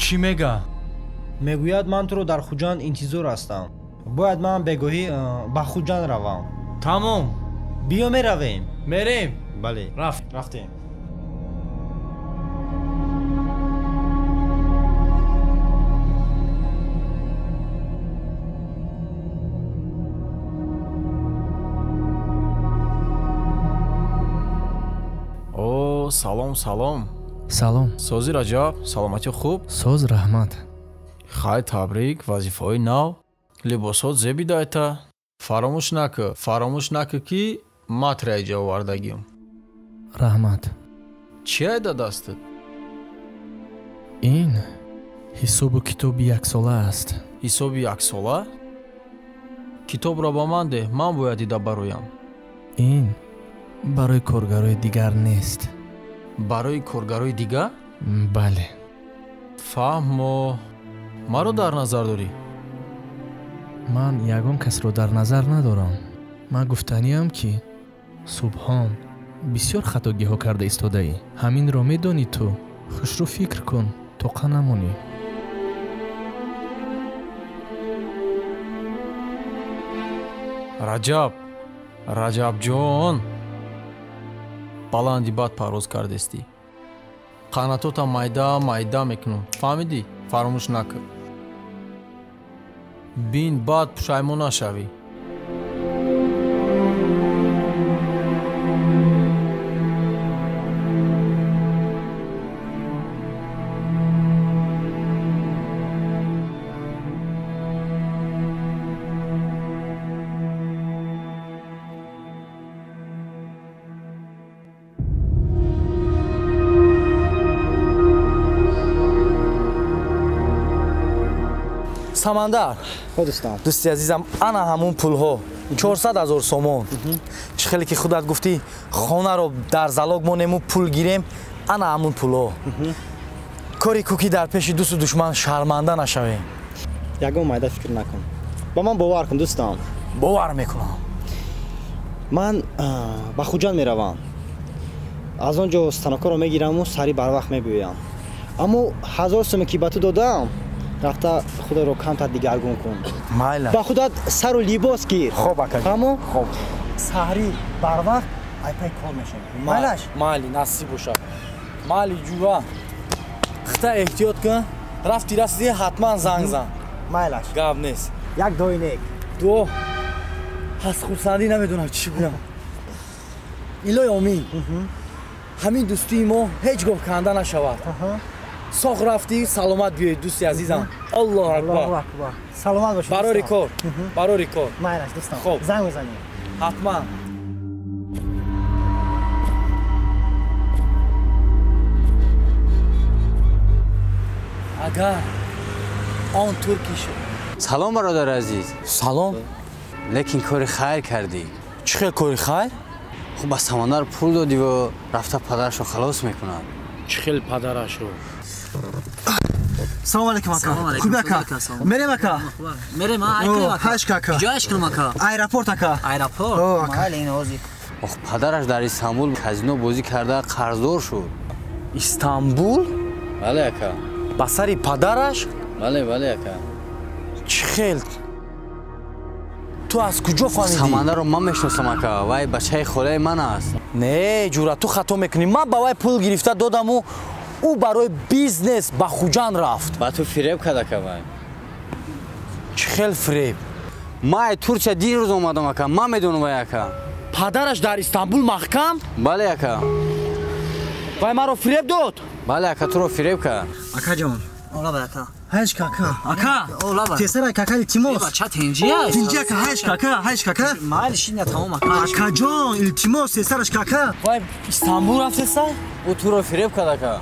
Чӣ мега?
Мегӯяд, ман туро дар Хуҷанд интизор ҳастам. Бояд ман бегоҳӣ ба Хуҷанд равам.
Тамом.
Биё меравем.
Мерем.
Бале.
Рафт.
Рафтем.
О, салом, салом.
Салом.
Сози Раҷаб, саломатӣ хуб?
Соз, раҳмат.
Хай, табрик, вазифаҳои нав. Либосот зебидайта. Фаромӯш накӣ, фаромӯш накӣ, ки матра иҷа овардагим.
Раҳмат.
Чӣ айда дастат?
Ин ҳисобу китоби яксола аст.
Ҳисоби яксола? Китобро ба ман деҳ, ман бояд дида бароям.
Ин барои коргарои дигар нест.
Барои коргарои дигар?
Бале.
Фаҳмо. Маро дар назар дорӣ?
Ман ягон касро дар назар надорам. Ман гуфтаниам, ки Субҳон бисёр хатогиҳо карда истодаӣ. Ҳаминро медонӣ ту. Хушрӯ фикр кун, тоқа намонӣ.
Раҷаб, Раҷабҷон, баланди бад парвоз кардестӣ. Қанатота майда майда мекунам. Фаҳмидӣ? Фаромӯш накун. Бин, баъд пушаймон нашавӣ.
Самандар, дӯсти азизам, ана ҳамун пулҳо 400 000 сомон. Чӣ хеле ки худат гуфтӣ, хонаро дар залог монему пул гирем, ана ҳамун пулҳо. Кори ку ки дар пеши дӯсту душман шарманда нашавем.
Ягон майда фикр накун. Ба ман бовар кун, дӯстам.
Бовар мекунам.
Ман ба Хуҷанд меравам. Аз он ҷо станокҳоро мегираму сари барвақт мебиёям. Аммо 1000 соме ки ба ту додам, рафта худро камтар дигаргун кун.
Майла.
Ба худат сару либос гир.
Хоб, ака.
Фаҳмо?
Хоб.
Саҳри барвақт айпай кор мешавем. Майлаш?
Майли, насиб бошад. Майли, ҷура. Хита эҳтиёт кун. Рафти расидӣ, ҳатман занг зан.
Майлаш.
Гап нест.
Як дуои нек.
Дуо. Аз хурсандӣ намедонам чӣ гӯям. Илоҳи омин. Ҳамин дӯстии мо ҳеҷ гоҳ канда нашавад. Соғ рафтӣ, саломат биёед, дӯсти азизам. Аллоҳу акбар.
Саломат бошед.
Барори кор, барори кор.
Майлаш, дӯстам.
Хоб.
Занг мезанем.
Ҳатман. Агар он турки шуд.
Салом, бародари азиз.
Салом.
Лекин кори хайр кардӣ.
Чӣ хел кори хайр?
Хуб, ба Самандар пул додӣ ва рафта падарашро халос мекунад.
Чӣ хел падарашро?
Салом алейкум, ака. Хуби ака. Мерем, ака.
Мерем, а?
Ҳашк, ака.
Ҷояш кунам, ака.
Аэропорт, ака.
Аэропорт? Майли, ин ҳозир.
Ох, падараш дар Истанбул казино бозӣ карда қарздор шуд.
Истанбул?
Бале, ака.
Ба сари падараш?
Бале, бале, ака.
Чӣ хел? Ту аз куҷо фаҳмидӣ?
Самандарро ман мешиносам, ака. Вай бачаи холаи ман аст.
Не, ҷура, ту хато мекунӣ. Ман ба вай пул гирифта додаму ӯ барои бизнес ба Хуҷанд рафт.
Ба ту фиреб кард, ака, вай.
Чӣ хел фиреб?
Ман ай Турсия дирӯз омадам, ака. Ман медонам вай, ака.
Падараш дар Истанбул маҳкам?
Бале, ака.
Вай маро фиреб дод?
Бале, ака, туро фиреб кард.
Акаҷон.
Олаба, ака.
Ҳашк, ака. Ака.
Олаба.
Тесара, ака, илтимос.
Бача тинҷи аст.
Тинҷи, ака, ҳашк, ака, ҳашк, ака.
Майли, шиня тамом, ака.
Акаҷон, илтимос, тесараш, ака.
Вай Истанбул рафтеса?
Ӯ туро фиреб кард, ака.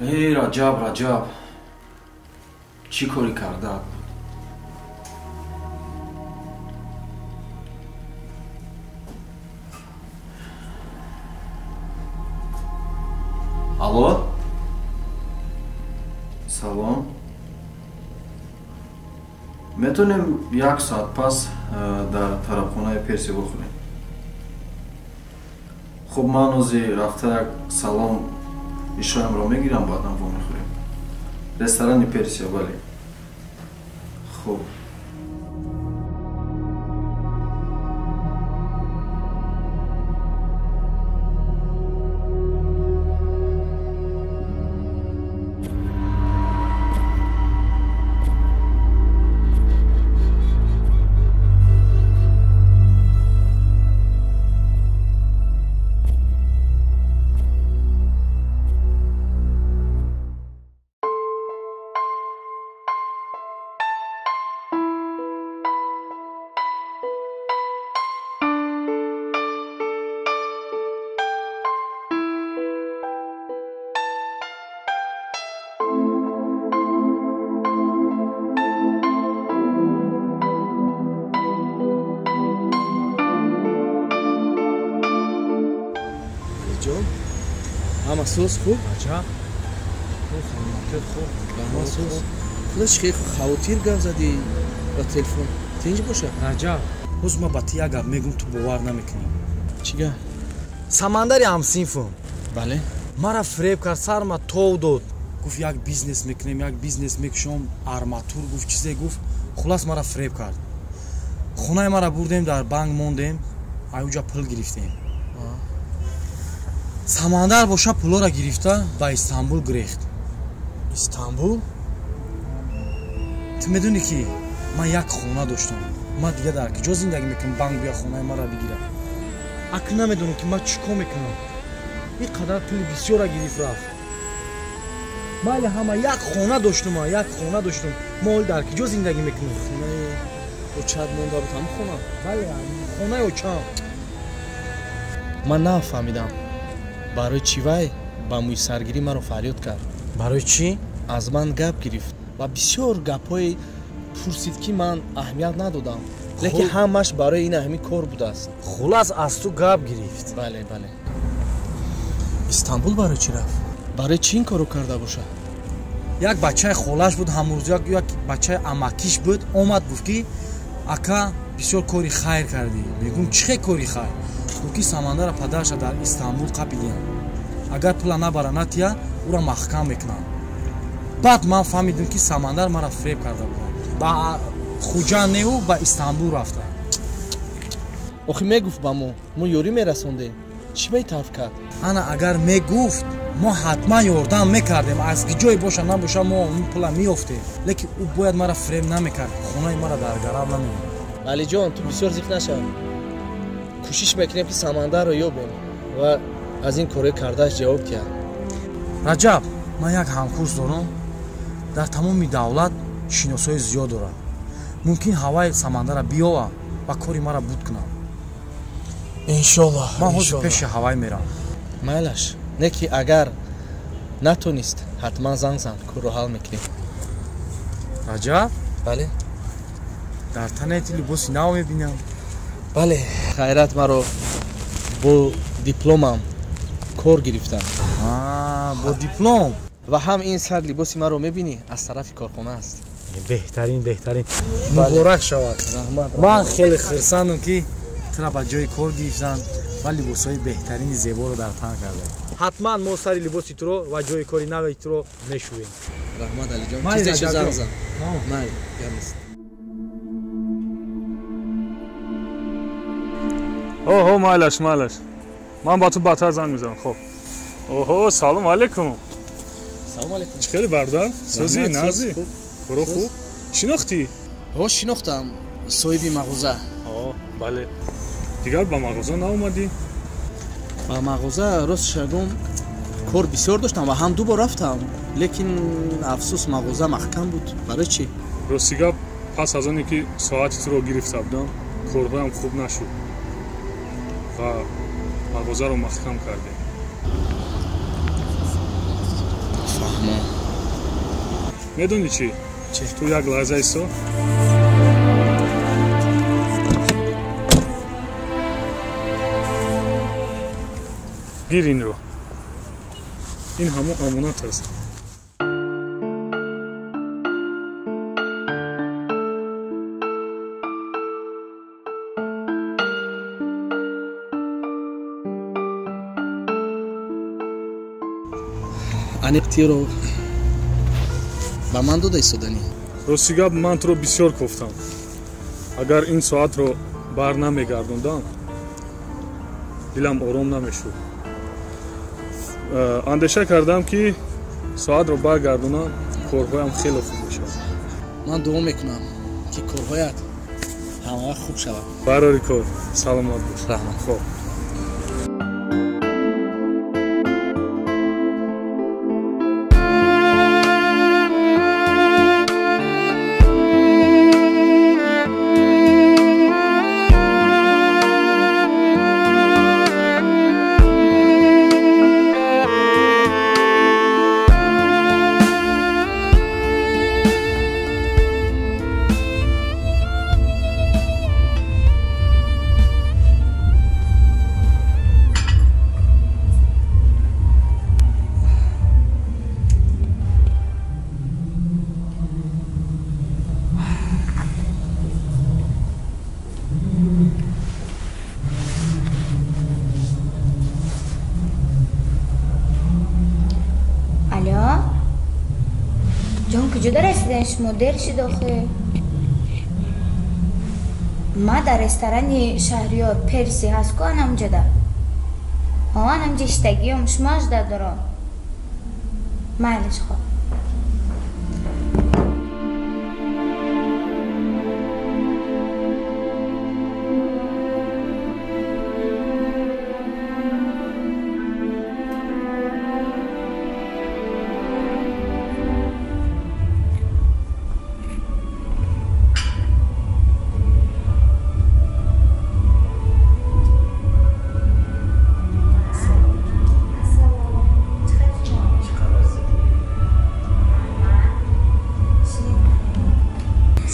Эй, Раҷаб, Раҷаб, чӣ корӣ кардаат буд? Алло? Салом. Метавонем як соат пас дар тарабхонаи Персия бихӯрем? Хуб, ман ҳозир рафта як салом ишоямро мегирам, баъдан вомехӯрем. Ресторани Персия, бале. Хуб.
ҳама соз хуб?
Аҷаб. Хуб,
ҳама соз. Худаш хеле хавотир гап задӣ ба телефон. Тинҷ боша?
Раҷаб, ҳоз ман ба ту як гап мегӯм, ту бовар намекунӣ.
Чӣ гап?
Самандари ҳамсинфум.
Бале.
Мара фиреб кард, сарма тов дод. Гуфт як бизнес мекунем, як бизнес мекушом, арматур гуфт, чизе гуфт. Хулас мара фиреб кард. Хонаи мара бурдем, дар банк мондем, аюҷа пул гирифтем. Самандар боша пулора гирифта ба Истанбул гирехт.
Истанбул?
Ту медонӣ ки ман як хона доштам. Ман дига дар куҷо зиндагӣ мекунам, банк бия хонаи маро бигирад. Акн намедонам ки ман чӣ кор мекунам. Ин қадар пули бисёра гирифт рафт. Майли ҳама як хона доштум, як хона доштум. Мо ҳол дар куҷо зиндагӣ мекунем?
Хонаи очат монда буд ҳамон хона?
Бале, хонаи очам.
Ман нафаҳмидам. Барои чӣ вай ба мӯйсаргирӣ маро фарёд кард?
Барои чӣ?
Аз ман гап гирифт ва бисёр гапҳое пурсид, ки ман аҳамият надодам. Лекин ҳамаш барои ин ҳамин кор будааст.
Хулас аз ту гап гирифт.
Бале, бале. Истанбул барои чӣ рафт? Барои чӣ ин корро карда бошад?
Як бачаи холаш буд, ҳамрӯз як бачаи амакиш буд, омад гуфт ки ака бисёр кори хайр кардӣ. Мегӯм чӣ хел кори хайр? Гуфт ки Самандара падараша дар Истанбул қапидиям. Агар пула набара натия, ӯра маҳкам мекунам. Баъд ман фаҳмидам ки Самандар мара фиреб карда буд. Ба Хуҷанд неу ба Истанбул рафта.
Охи мегуфт ба мо, мо ёрӣ мерасондем. Чӣ бетарф кард?
Ана агар мегуфт, мо ҳатман ёрдам мекардем. Аз ки ҷое боша набоша, мо он пула меёфтем. Лекин ӯ бояд мара фиреб намекард, хонаи мара дар гарав намемонд.
Алиҷон, ту бисёр зиқ нашав. Кӯшиш мекунем ки Самандарро ёбем ва аз ин корҳои кардааш ҷавоб диҳад.
Раҷаб, ман як ҳамкурс дорам, дар тамоми давлат шиносҳои зиёд дорад. Мумкин ҳаваи Самандара биёва ва кори мара буд кунад.
Иншоллоҳ.
Ман ҳозир пеши ҳавай мерам.
Майлаш, не ки агар натонист, ҳатман занг зан, корро ҳал мекунем.
Раҷаб?
Бале.
Дар танати либоси нав мебинам.
Бале, хайрат маро бо дипломам кор гирифтам.
Бо диплом?
Ва ҳам ин сар либоси маро мебинӣ, аз тарафи корхона аст.
Беҳтарин, беҳтарин. Муборак шавад.
Раҳмат.
Ман хеле хурсандам ки тура ба ҷои кор гирифтанд ва либосҳои беҳтарини зеборо дар тан карданд. Ҳатман мо сари либоси туро ва ҷои кори нави туро мешӯем.
Раҳмат, Алиҷон. Чизе шуд занг зан. Майли, гап нест.
Оҳо, майлаш, майлаш. Ман ба ту баъдтар занг мезанам, хоб. Оҳо, салом алейкум.
Салом алейкум.
Чӣ хели бародар? Сӯзи, нази? Коро хуб? Шинохтӣ?
Ҳо, шинохтам. Соҳиби мағоза.
Ҳо, бале. Дигар ба мағоза наомадӣ?
Ба мағоза ростша гум кор бисёр доштам ва ҳам ду бор рафтам, лекин афсӯс мағоза маҳкам буд. Барои чӣ?
Рости гап, пас аз оне ки соати туро гирифта будам, корҳоям хуб нашуд ва мағозаро маҳкам кардем. Фаҳмо.
Медонӣ чӣ? Ту як лаҳза исто. Гир инро. Ин ҳамон амонат аст.
Аниқ тирро ба ман дода истоданӣ?
Рости гап, ман туро бисёр кофтам. Агар ин соатро бар намегардондам, дилам ором намешуд. Андеша кардам, ки соатро баргардонам, корҳоям хеле хуб мешавад.
Ман дуо мекунам, ки корҳоят ҳамавақт хуб шавад.
Барори кор, саломат бош.
Раҳмат.
Хоб.
Куҷода расидан шумо? Дер шид охе. Ма дар ресторани Шаҳриёр Перси ҳаст ку, анамҷода. Ҳо, анамҷа иштагиём, шумо ажда дорам. Майлиш, хоб.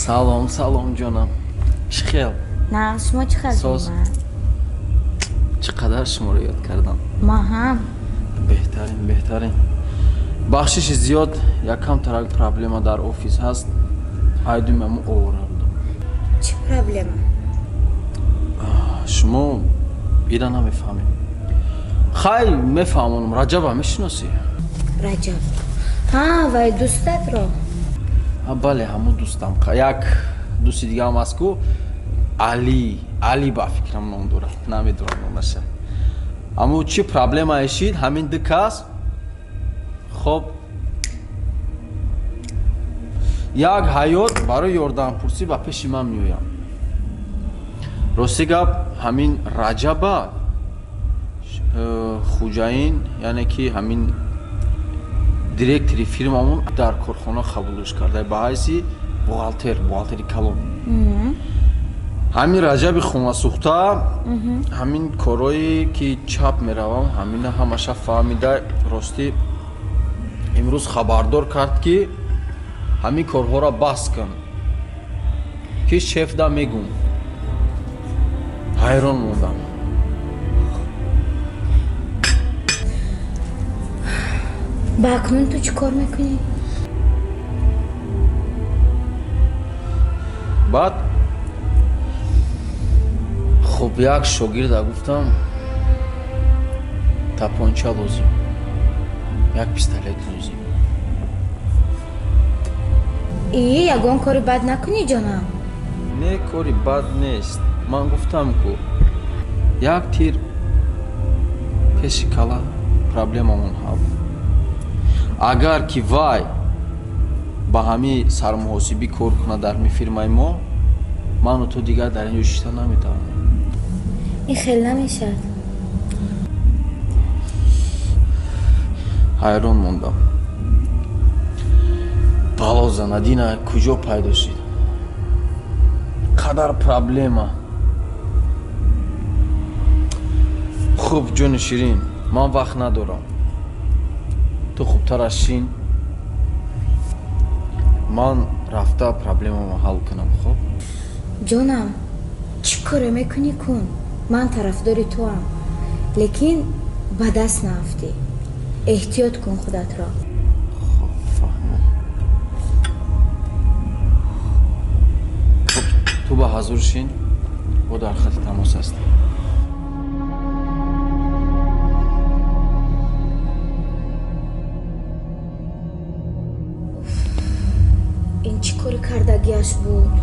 Салом, салом, ҷонам. Чӣ хел?
На, шумо чӣ хел?
Соз. Чӣ қадар шуморо ёд кардам.
Ма ҳам.
Беҳтарин, беҳтарин. Бахшиши зиёд, якам тарак проблема дар офис ҳаст. Ҳайдумаму овора будам.
Чӣ проблема?
Шумо ира намефаҳмед. Хай, мефаҳмонам. Раҷаба мешиносӣ?
Раҷаб. Ҳа, вай дӯстатро.
Бале, ҳамун дӯстам. Як дӯсти дигаам аст ку, Али, Али ба фикрам ном дорад, намедонам номаша. Аммо чӣ проблемае шид, ҳамин ду кас хоб як ҳаёт барои ёрдампурсӣ ба пеши ман меоям. Рости гап, ҳамин Раҷаба Хуҷаин, яъне ки ҳамин директори фирмамон дар корхона қабулш карда ба ҳайси бухгалтер, бухгалтери калон. Ҳамин Раҷаби хонасӯхта ҳамин корҳое ки чап меравам, ҳамина ҳамаша фаҳмида, ростӣ имрӯз хабардор кард, ки ҳамин корҳоро бас кун, ки шефда мегум. Ҳайрон мондам.
Ба акнун ту чӣ кор мекунӣ?
Баъд хуб як шогирда гуфтам, тапонча лозим, як пистолет лозим.
И ягон кори бад накунӣ, ҷонам?
Не, кори бад нест. Ман гуфтам ку, як тир пеши кала проблемамон ҳал. Агар ки вай ба ҳамин сармуҳосибӣ кор кунад дар ҳамин фирмаи мо, ману ту дигар дар ин ҷо шишта наметавонем.
Ин хел намешавад.
Ҳайрон мондам. Бало занадина куҷо пайдо шид? Қадар проблема. Хуб, ҷони ширин, ман вақт надорам. Ту хубтар шин. Ман рафта проблемамо ҳал кунам, хуб?
Ҷонам, чӣ коре мекунӣ кун? Ман тарафдори туам. Лекин ба даст наафтӣ. Эҳтиёт кун худатро.
Хуб, фаҳмам. Хуб, ту ба ҳазур шин, бо дар хати тамос ҳастем.
Ин чӣ кори кардагиаш буд?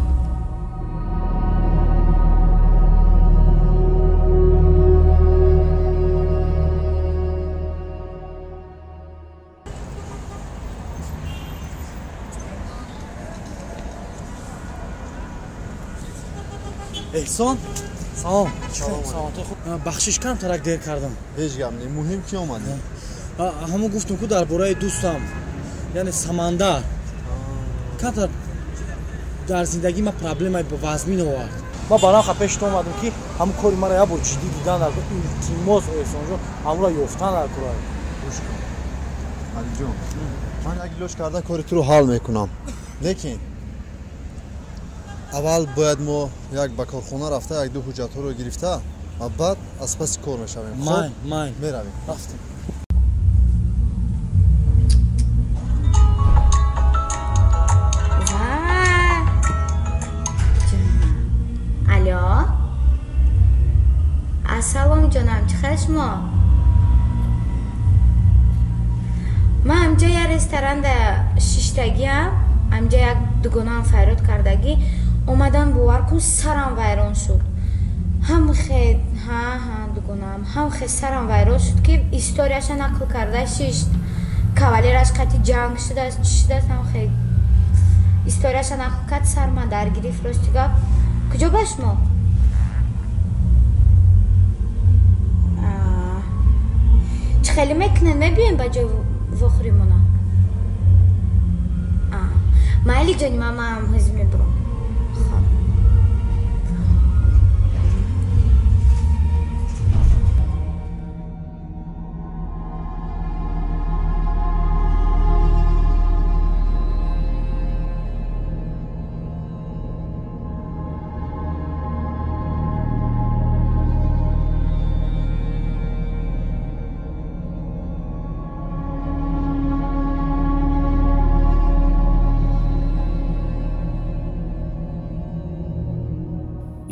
Эҳсон, салом. Саломатӣ хуб. Бахшиш кам тарак дер кардам.
Ҳеҷ гап не, муҳим ки омадӣ.
Ҳамон гуфтум ку дар бораи дӯстам, яъне Самандар. Камтар дар зиндагӣ ман проблемаи вазмин овард. Ман ба нахо пеши ту омадам ки ҳамон кори маро як бор ҷиддӣ дидан дар илтимос, Эҳсонҷон, ҳамонро ёфтан дар кора.
Гӯш кун. Алиҷон, ман як илоҷ карда кори туро ҳал мекунам. Лекин аввал бояд мо як ба корхона рафта як ду ҳуҷҷатҳоро гирифта ва баъд аз паси кор мешавем.
Май, май.
Меравем.
Рафтем.
Алло? Ассалом ҷонам, чӣ хел шумо? Ман ҳамҷо як ресторанда шиштагиам, ҳамҷо як дугонаам файрод кардагӣ. Омадан бовар кун, сарам вайрон шуд. Ҳам хе, ҳа, ҳа, дугонаам, ҳам хе сарам вайрон шуд ки историяша нақл карда шишт. Кавалераш қати ҷанг шудааст, чӣ шудааст, ҳам хе историяша нақл кард, сар ман даргирифт, рости гап. Куҷо ба шумо? Чӣ хеле мекунед, мебиёем ба ҷои вохӯримона? Майли ҷони ман, ман ҳозир мебурам. Хоб.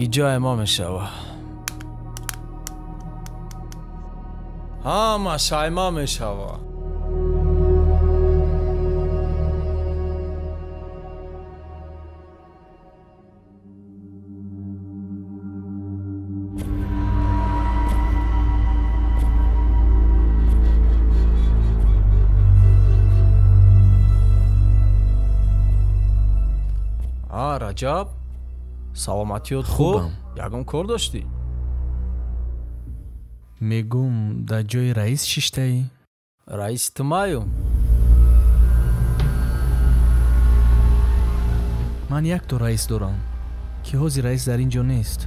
иҷои мо мешава. Ҳама шайма мешава. А, Раҷаб, саломатиёт хуб? Ягон кор доштӣ?
Мегум, дар ҷои раис шиштаӣ?
Раиси тумаю?
Ман якто раис дорам, ки ҳозир раис дар ин ҷо нест.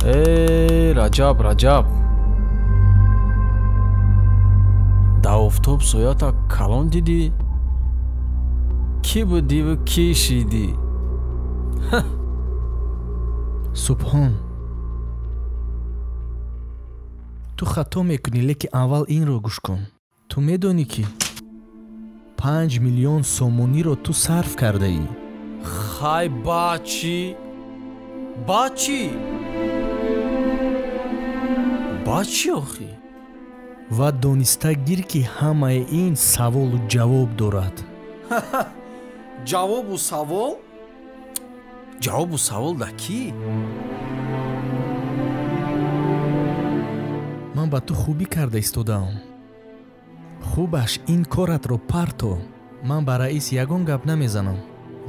Э, Раҷаб, Раҷаб, дар офтоб соята калон дидӣ? Кӣ будиву кӣ шидӣ?
Субҳон, ту хато мекунӣ, лекин аввал инро гӯш кун. Ту медонӣ ки 5 миллион сомониро ту сарф кардаӣ.
Хай, ба чӣ? Ба чӣ? Ба чӣ охӣ?
Ва дониста гир, ки ҳамаи ин саволу ҷавоб дорад.
Ҷавобу савол? Ҷавобу савол да кӣ?
Ман ба ту хубӣ карда истодаам. Хубаш ин коратро парто. Ман ба раис ягон гап намезанам,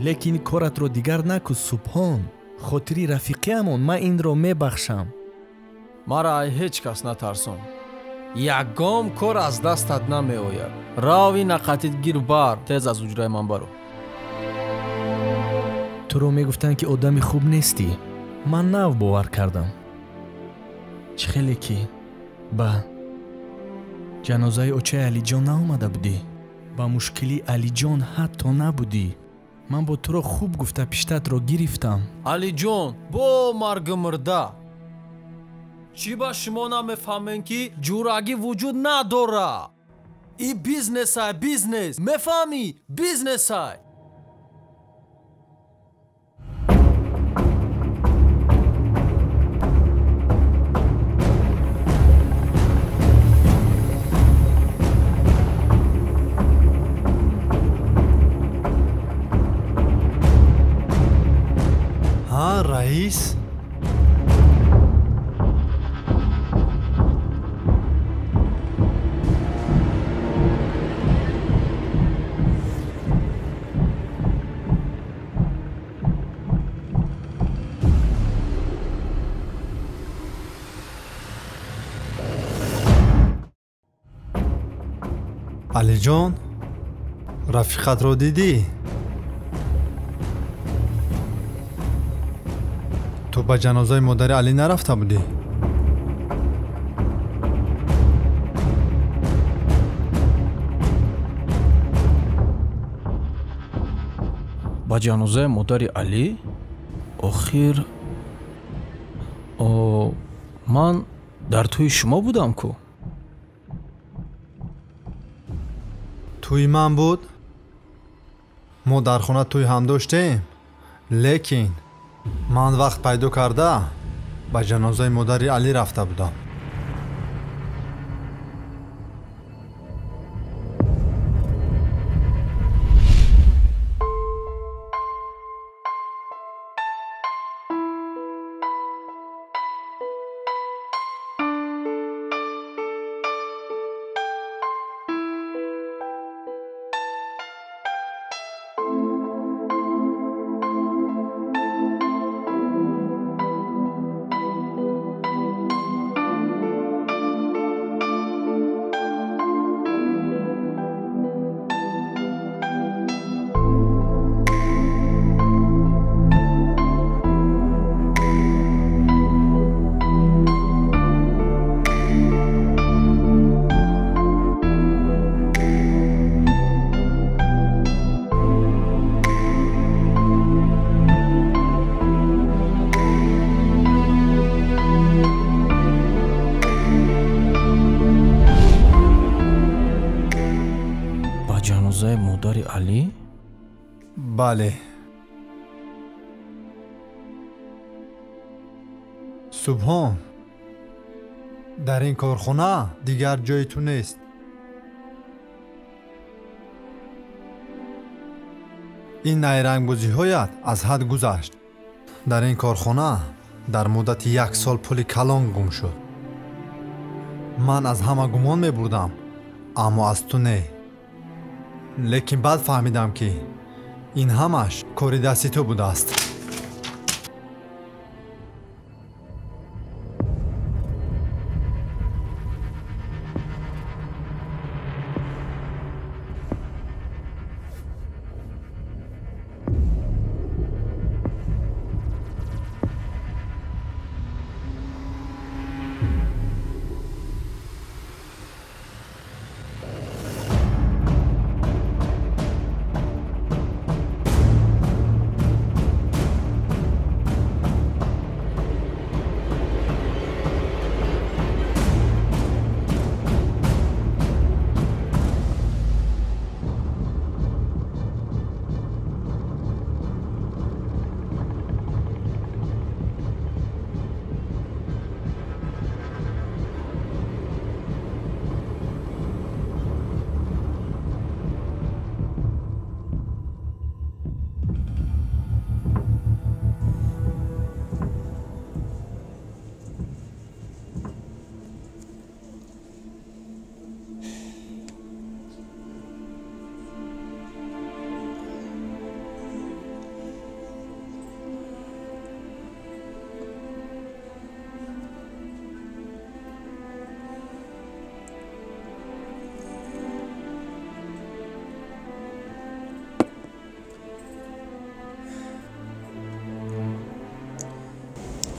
лекин коратро дигар наку, Субҳон. Хотири рафиқиамон ман инро мебахшам.
Мара ай ҳеҷ кас натарсон. Ягон кор аз дастат намеояд. Рави нақатит гир бар, тез аз ҳуҷраи ман баро.
Туро мегуфтанд, ки одами хуб нестӣ. Ман нав бовар кардам. Чӣ хеле ки
Ба ҷанозаи очаи Алиҷон наомада будӣ. Ба мушкили Алиҷон ҳатто набудӣ. Ман бо туро хуб гуфта пиштатро гирифтам.
Алиҷон, бо марги мурда. Чӣ ба шумо намефаҳмем, ки ҷурагӣ вуҷуд надора? И бизнесай, бизнес. Мефаҳмӣ? Бизнесай.
Ҳа, раис? Алиҷон, рафиқатро дидӣ? Ту ба ҷанозаи модари Алӣ нарафта будӣ?
Ба ҷанозаи модари Алӣ? Охир ман дар тӯи шумо будам ку?
Тӯи ман буд? Мо дар хона тӯй ҳам доштем, лекин ман вақт пайдо карда ба ҷанозаи модари Алӣ рафта будам.
Модари Алӣ?
Бале. Субҳон, дар ин корхона дигар ҷои ту нест. Ин найрангбозиҳоят аз ҳад гузашт. Дар ин корхона дар муддати як сол пули калон гум шуд. Ман аз ҳама гумон мебурдам, аммо аз ту не. Лекин баъд фаҳмидам, ки ин ҳамаш кори дасти ту будааст.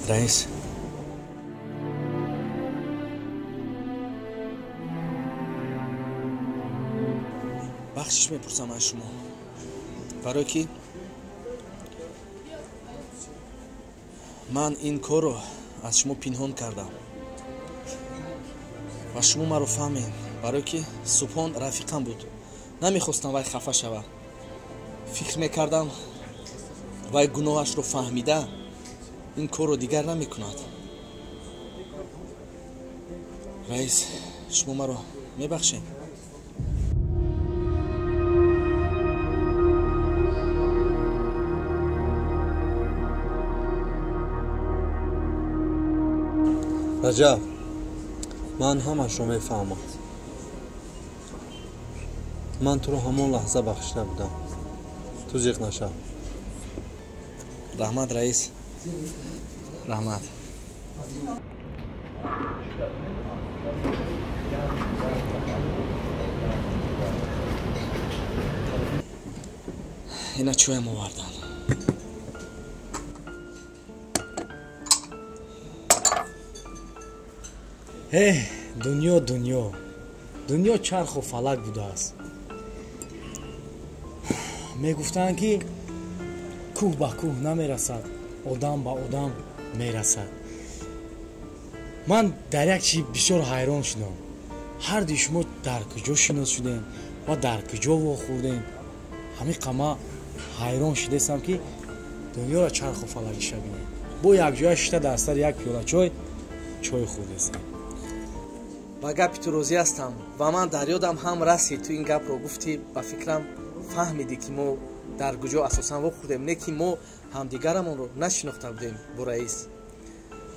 Раис,
Бахшиш мепурсам аз шумо, барое ки ман ин корро аз шумо пинҳон кардам ва шумо маро фаҳмед, барое ки Субҳон рафиқам буд, намехостам вай хафа шавад. Фикр мекардам вай гуноҳашро фаҳмида ин корро дигар намекунад. Раис, шумо маро мебахшед?
Раҷаб, ман ҳамашро мефаҳмам. Ман туро ҳамон лаҳза бахшида будам. Ту зиқ нашав.
Раҳмат, раис, раҳмат. Ина чӯям овардан.
Эҳ, дунё, дунё, дунё чарху фалак будааст. Мегуфтанд, ки кӯҳ ба кӯҳ намерасад, одам ба одам мерасад. Ман дар як чиз бисёр ҳайрон шудам. Ҳардуи шумо дар куҷо шинос шудем ва дар куҷо вохӯрдем? Ҳамин қама ҳайрон шудестам, ки дунёро чарху фалакиша бинем. Бо якҷоя шишта дар сари як пиёла чой чой хӯрдестем.
Ба гапи ту розӣ ҳастам ва ман дар ёдам ҳам расид, ту ин гапро гуфтӣ, ба фикрам фаҳмидӣ, ки мо дар куҷо асосан вохӯрдем. Не ки мо ҳамдигарамонро нашинохта будем бо раис.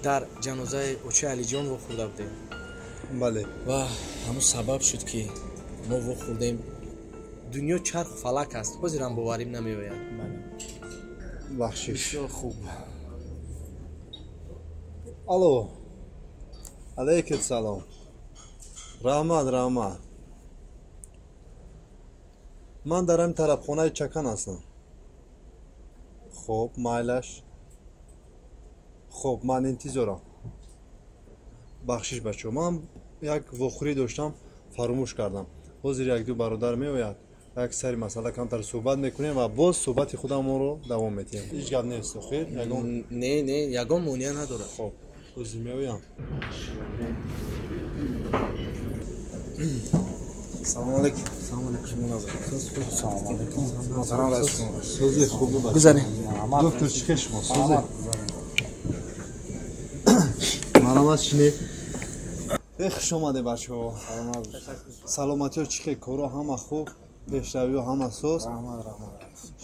Дар ҷанозаи очаи Алиҷон вохӯрда будем.
Бале.
Ва ҳамун сабаб шуд, ки мо вохӯрдем. Дунё чарху фалак аст, ҳозирам боварим намеояд.
Бахшиш.
Бисёр хуб.
Алло, алайкум салом. Раҳмат, раҳмат. Ман дар ҳамин тарабхонаи Чакан ҳастам. Хуб, майлаш. Хуб, ман интизорам. Бахшиш, бачаҳо, ман як вохӯрӣ доштам, фаромӯш кардам. Ҳозир якду бародар меояд, як сари масъала камтар суҳбат мекунем ва боз суҳбати худамонро давом медиҳем. Ҳеҷ гап нест, охир? Ягон
Не, не, ягон монеа надорад.
Хуб, ҳозир меоям.
Салом алейкум. Салом алейкум.
Салом алейкум.
Муҳтарам раис.
Сӯзи хуб.
Гузарем.
Доктор, чӣ хел шумо? Сӯзе. Марҳамат, шинед. Э, хуш омаде, бачаҳо. Саломатиҳо чӣ хел? Корҳо ҳама хуб, пешравиҳо ҳама соз.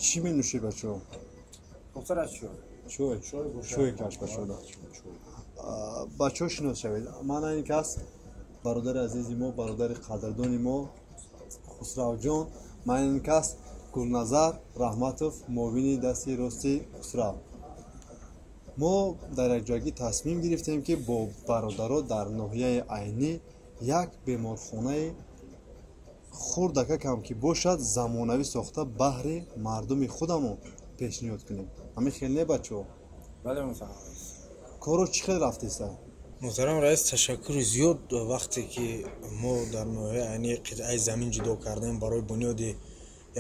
Чӣ менӯшед, бачаҳо? Чой. Чой каш, бачаҳо. Бачаҳо, шинос шавед. Ман ин кас бародари азизи мо, бародари қадрдони мо Хусравҷон. Ман ин кас Гулназар Раҳматов, муовини дасти рости Хусрав. Мо дар якҷоягӣ тасмим гирифтем, ки бо бародаро дар ноҳияи Айнӣ як беморхонаи хурдакакам ки бошад, замонавӣ сохта баҳри мардуми худамон пешниҳод кунем. Ҳамин хел не, бачаҳо?
Бале, муҳтарам раис.
Корро чӣ хел рафтеса?
Муҳтарам раис, ташаккури зиёд. Вақте ки мо дар ноҳияи Айнӣ қитъаи замин ҷудо кардем барои бунёди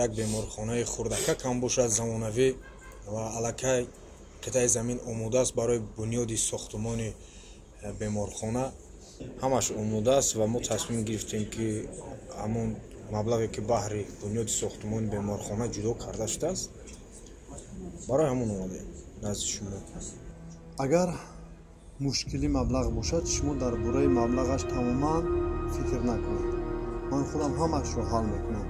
як беморхонаи хурдакакам бошад замонавӣ ва аллакай қитъаи замин омода аст барои бунёди сохтумони беморхона, ҳамаш омода аст ва мо тасмим гирифтем, ки ҳамон маблағе ки баҳри бунёди сохтумони беморхона ҷудо карда шудааст, барои ҳамон омадем назди шумо.
Агар мушкили маблағ бошад, шумо дар бораи маблағаш тамоман фикр накунед. Ман худам ҳамашро ҳал мекунам.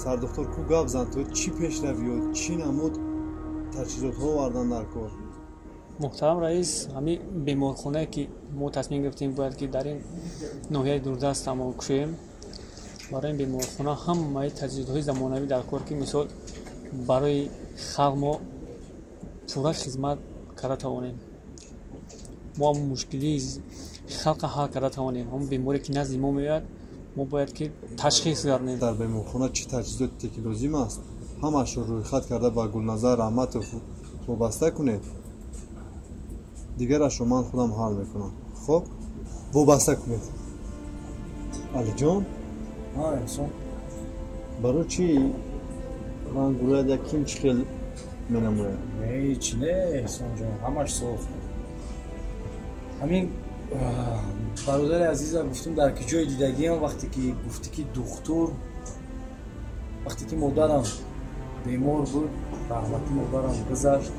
Сардухтур, ку гап зан, ту чӣ пешравиёт, чӣ намуд таҷҳизотҳо овардан дар кор?
Муҳтарам раис, ҳамин беморхонае ки мо тасмим гирифтем, бояд ки дар ин ноҳияи дурдаст мо кушоем, барои ин беморхона ҳамаи таҷҳизотҳои замонавӣ дар кор, ки мисол барои халқ мо пурра хизмат карда тавонем, мо ҳамон мушкилии халқа ҳал карда тавонем. Ҳамон беморе ки назди мо меояд, мо бояд ки ташхис гардонем.
Дар беморхона чӣ таҷҳизоте ки лозим аст, ҳамашро рӯйхат карда ба Гулназар Раҳматов вобаста кунед. Дигарашро ман худам ҳал мекунам. Хуб, вобаста кунед. Алиҷон,
инсон.
Барои чӣ рангурӯяд яким чӣ хел менамояд?
Не, чӣ не, Эҳсонҷон, ҳамаш соф. Ҳамин бародари азиза гуфтум, дар ки ҷои дидагиам, вақте ки гуфтӣ ки духтур, вақте ки модарам бемор буд, раҳмати модарам гузашт,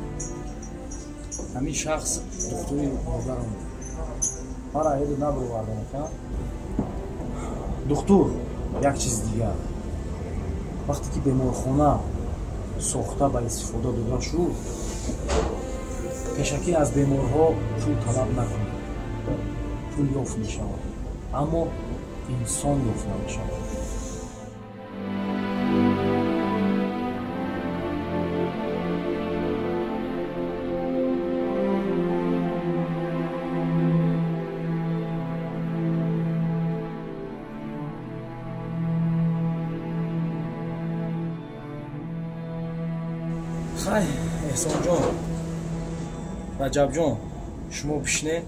ҳамин шахс духтури модарам буд. Мара еду набировардам. Духтур, як чиз дигар, вақте ки беморхона сохта ба истифода дода шуд, пешакӣ аз беморҳо пул талаб накунед. Пул ёфт мешавад, аммо инсон ёфт намешавад. Хай, Эҳсонҷон, Раҷабҷон, шумо бишинед,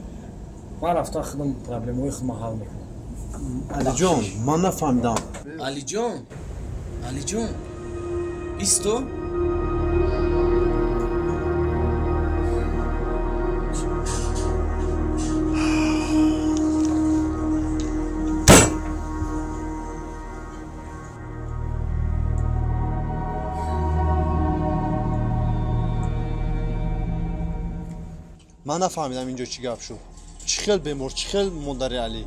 ман рафта худам проблемаҳои худма ҳал мекунам.
Алиҷон, ман нафаҳмидам.
Алиҷон, Алиҷон, исто.
Ман нафаҳмидам инҷо чӣ гап шуд. Чӣ хел бемор, чӣ хел модари Алӣ?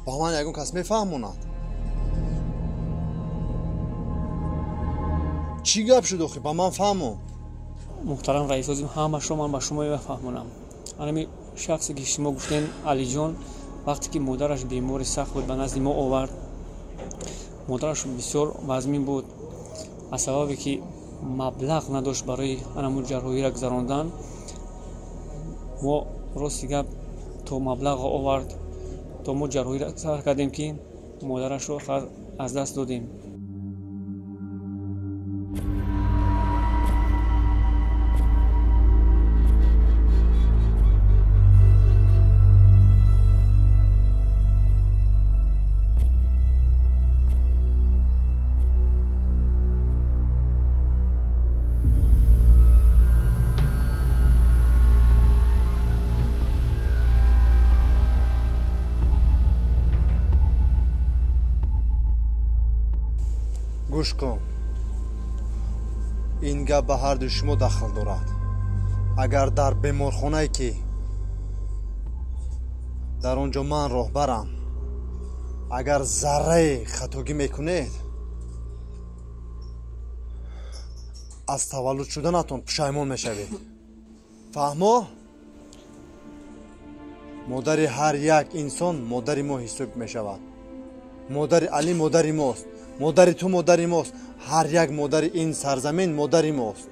Ба ман ягон кас мефаҳмонад. Чӣ гап шуд охи? Ба ман фаҳмон.
Муҳтарам раис, озим ҳамашро ман ба шумо мефаҳмонам. Анами шахсе ки шумо гуфтем, Алиҷон, вақте ки модараш бемори сахт буд, ба назди мо овард. Модараш бисёр вазмин буд, аз сабабе ки маблағ надошт барои анамун ҷарроҳиро гузарондан. Мо рости гап то маблағро овард, то мо ҷарроҳиро сар кардем, ки модарашро аз даст додем.
Гӯш кун, ин гап ба ҳарду шумо дахл дорад. Агар дар беморхонае ки дар он ҷо ман роҳбарам, агар заррае хатогӣ мекунед, аз таваллуд шуданатон пушаймон мешавед. Фаҳмо? Модари ҳар як инсон модари мо ҳисоб мешавад. Модари Алӣ модари мост, модари ту модари мост, ҳар як модари ин сарзамин модари мост.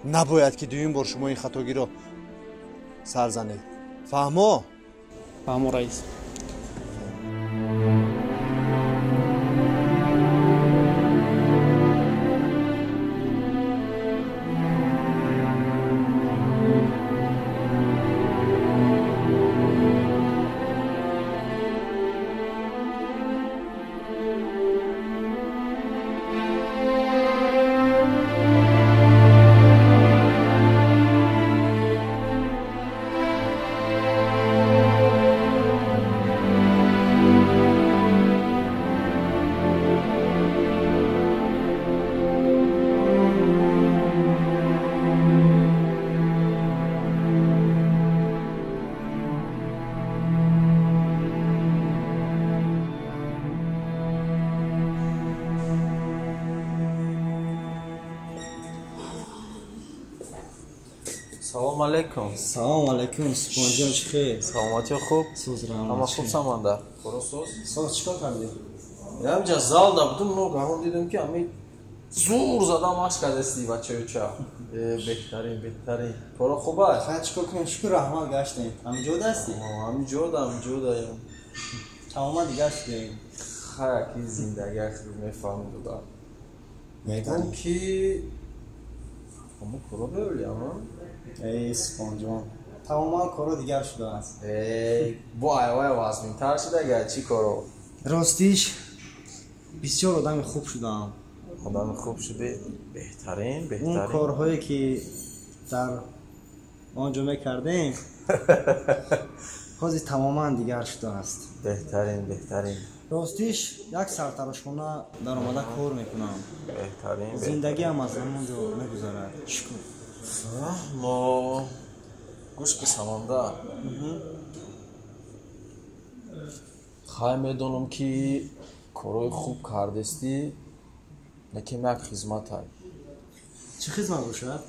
Набояд ки дуюм бор шумо ин хатогиро сар занед. Фаҳмо?
Фаҳмо, раис.
Салом алейкум.
Салом алейкум, Субҳонҷон, чӣ хел?
Саломатиё хуб?
Соз, раҳмат.
Ҳама хуб саманда? Хоро соз?
Соз, чӣ кор кардӣ?
Ҳамҷа зал да будум, ногаҳон дидам ки ҳами зур зада машқ кардасти бачаюча. Беҳтарин, беҳтарин. Коро хуб аст?
Хай, чӣ кор кунем? Шукр, раҳмат, гаштем. Ҳамин ҷо дастӣ?
Ҳамин ҷо да, ҳамин ҷо даем.
Тамоман дигар шудаем.
Хай, ки зиндагӣ хуб мефаҳмӣ дуда. Мегӯм ки ҳамо коро беолиам, а?
Эй, Субҳонҷон, тамоман коро дигар шудааст.
Эй, бо айвай вазминтар шуда гар чӣ коро?
Ростиш, Бисёр одами хуб шудам.
Одами хуб шудӣ? Беҳтарин, беҳтарин.
Он корҳое ки дар он ҷо мекардем, ҳозир тамоман дигар шудааст.
Беҳтарин, беҳтарин.
Ростиш як сартарошхона даромада кор мекунам.
Беҳтарин.
Зиндагиам аз ҳамон ҷо мегузарад. Шукр.
Мо гӯш ки Самандар. Хай медонам ки корҳои хуб кардестӣ, лекин як хизмат ай.
Чӣ хизмат бошад?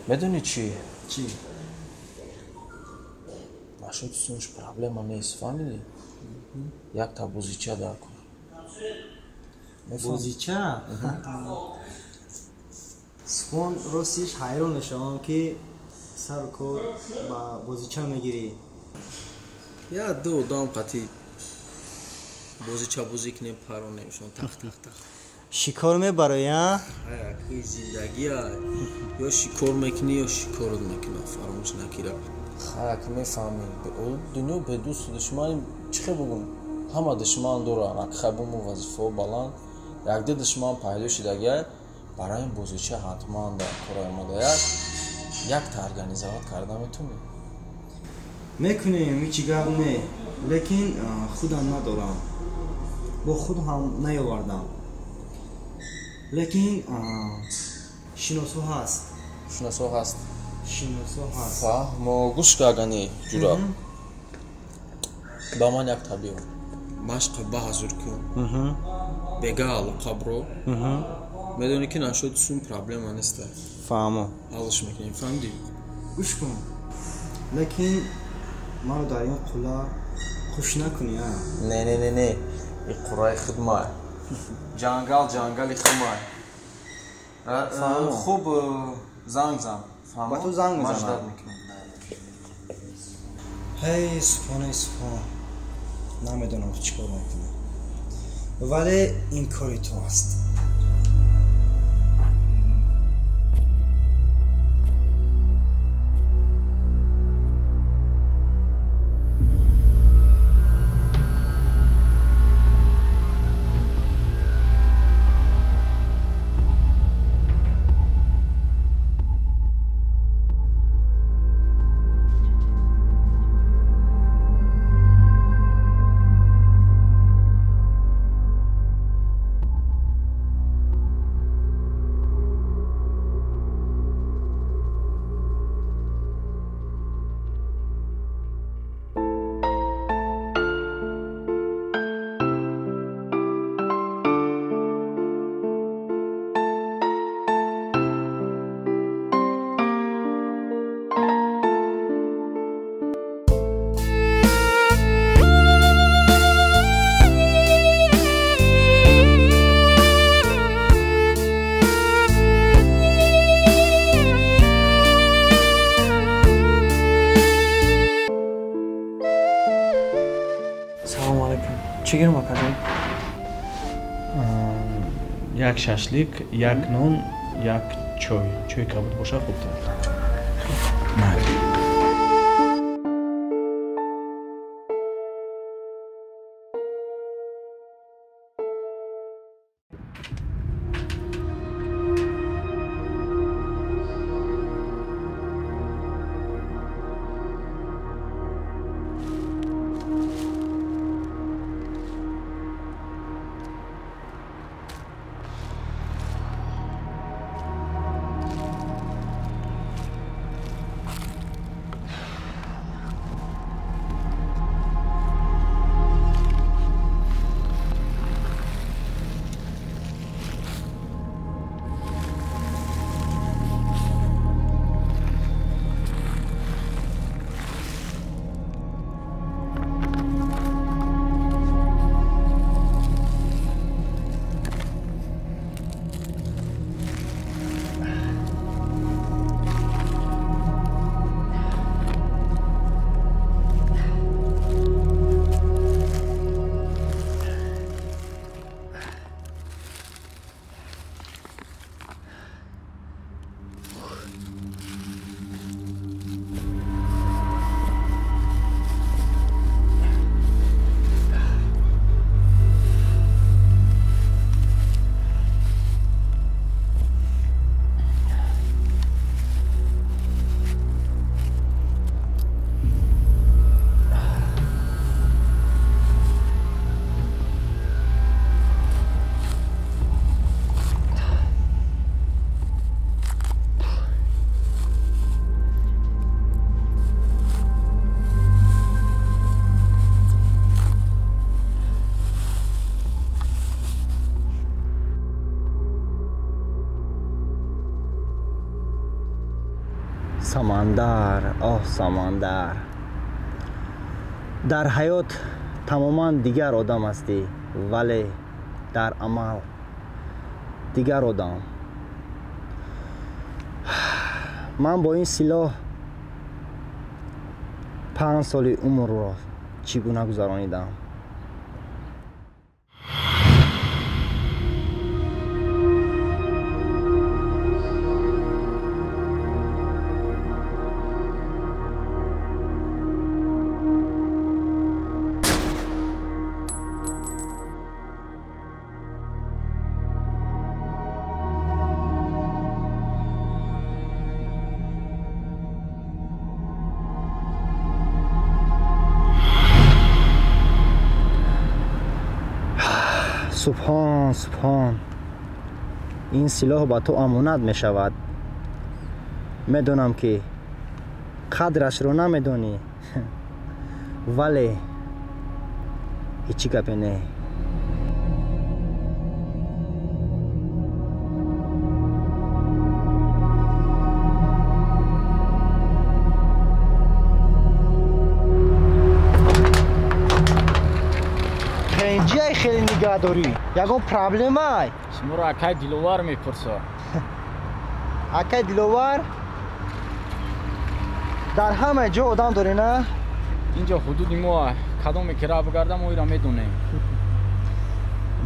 Медонӣ чӣ?
Чӣ?
Нашоти сунш проблема нест, фаҳмидӣ? Якта бозича дар кор.
Бозича? Субҳон, ростиш ҳайрон мешавам ки сару кор ба бозича мегирӣ.
Я ду одам қатӣ бозича бозӣ кунем, паронемшон тах тах тах.
Шикор мебароӣ, а?
Ҳай, зиндагия ё шикор мекунӣ, ё шикорот мекунад, фаромӯш накира. Хай, мефаҳмӣ, дунё бедӯсту душман, чӣ хел бугум, ҳама душман дорад. Хай бо мо вазифаҳо баланд, якде душман пайдо шидагия, барои ин бозича ҳатман дар кора омада якта организоват карда метавонӣ?
Мекунем, ҳеҷ гап не, лекин худам надорам, бо худ ҳам наёвардам. Лекин шиносо ҳаст.
Шиносо ҳаст.
Шиносо ҳаст.
Фаҳмо, гӯш кагани ҷура. Ба ман як табиё. Машқа ба ҳазур кун. Бега алоқа бро. Медонӣ ки нашоди сум проблема неста.
Фаҳмо.
Ҳалш мекунем, фаҳмидӣ?
Гӯш кун. Лекин маро дар ин қулла хуш накунӣ, а?
Не, не, не, не. Ин қурраи худмай. Ҷангал ҷангали худмай. Хуб, занг зан.
Ба ту занг мезанам. Ҳей, Субҳон, эй Субҳон. Намедонам ту чӣ кор мекунӣ. Вале ин кори ту аст.
Чӣ гирм акаҷон?
Як шашлик, як нон, як чой. Чой кабуд боша хубтар.
Самандар, оҳ Самандар, дар ҳаёт тамоман дигар одам ҳастӣ, вале дар амал дигар одам. Ман бо ин силоҳ 5 соли умрро чӣ гуна гузаронидам. Субҳон, субҳон, ин силоҳ ба ту амонат мешавад. Медонам ки қадрашро намедонӣ, вале ҳеҷ гапе не. Ҷай хеле нигаҳ дорӣ, ягон проблемай?
Шуморо акай Диловар мепурсад.
Акай Диловар? Дар ҳама ҷо одам дорӣ, на?
Инҷо ҳудуди мо, кадоме ки ра бигардам, мо иро медонем.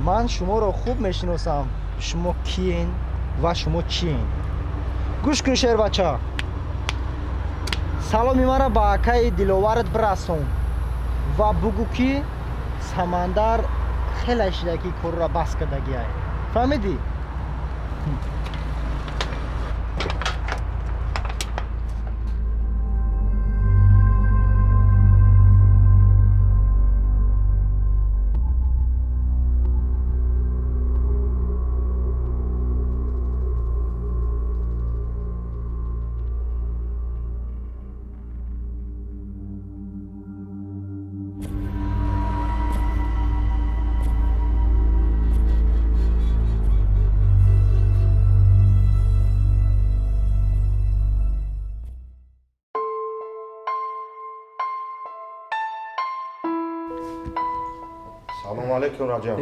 Ман шуморо хуб мешиносам. Шумо киен ва шумо чиен? Гӯш кун, шербача, саломи маро ба акаи Диловарат бирасон ва бугӯ ки Самандар хеле шидаки корро бас кардагиай. Фаҳмидӣ?
Салом алейкум, Раҷаб.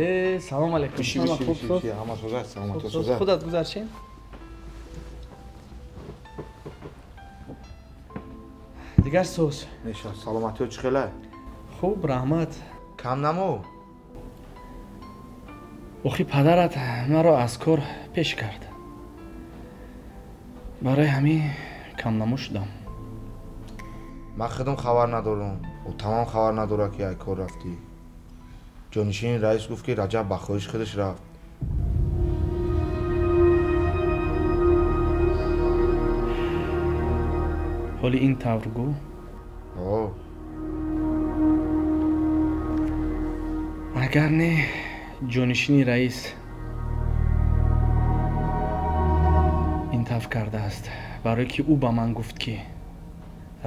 Салом алейкум.
Биши, биши, биши, ҳама созад, саломатӣ созад.
Худат гузаршин. Дигар соз.
Меша, саломатиё чӣ хела?
Хуб, раҳмат.
Кам намо?
Охи падарат маро аз кор пеш кард. Барои ҳамин камнамо шудам.
Ман худам хабар надорам. Ӯ тамом хабар надорад ки ай кор рафтӣ. Ҷонишини раис гуфт ки Раҷаб ба хоҳиши худаш рафт.
Ҳоли ин тавр гӯ?
О.
Агар не, ҷонишини раис ин тавр кардааст, барое ки ӯ ба ман гуфт ки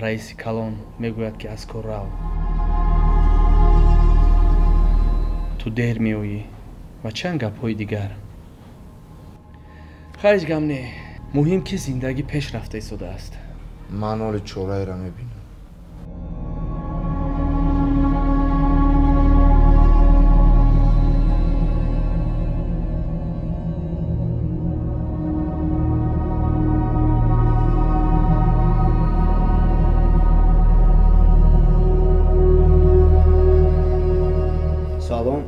раиси калон мегӯяд ки аз кор рав. Ту дер меоӣ ва чанд гапҳои дигар. Хайр, ҳеҷ гап не. Муҳим ки зиндагӣ пеш рафта истодааст.
Ман ҳоли чораеро мебинам.
Салом,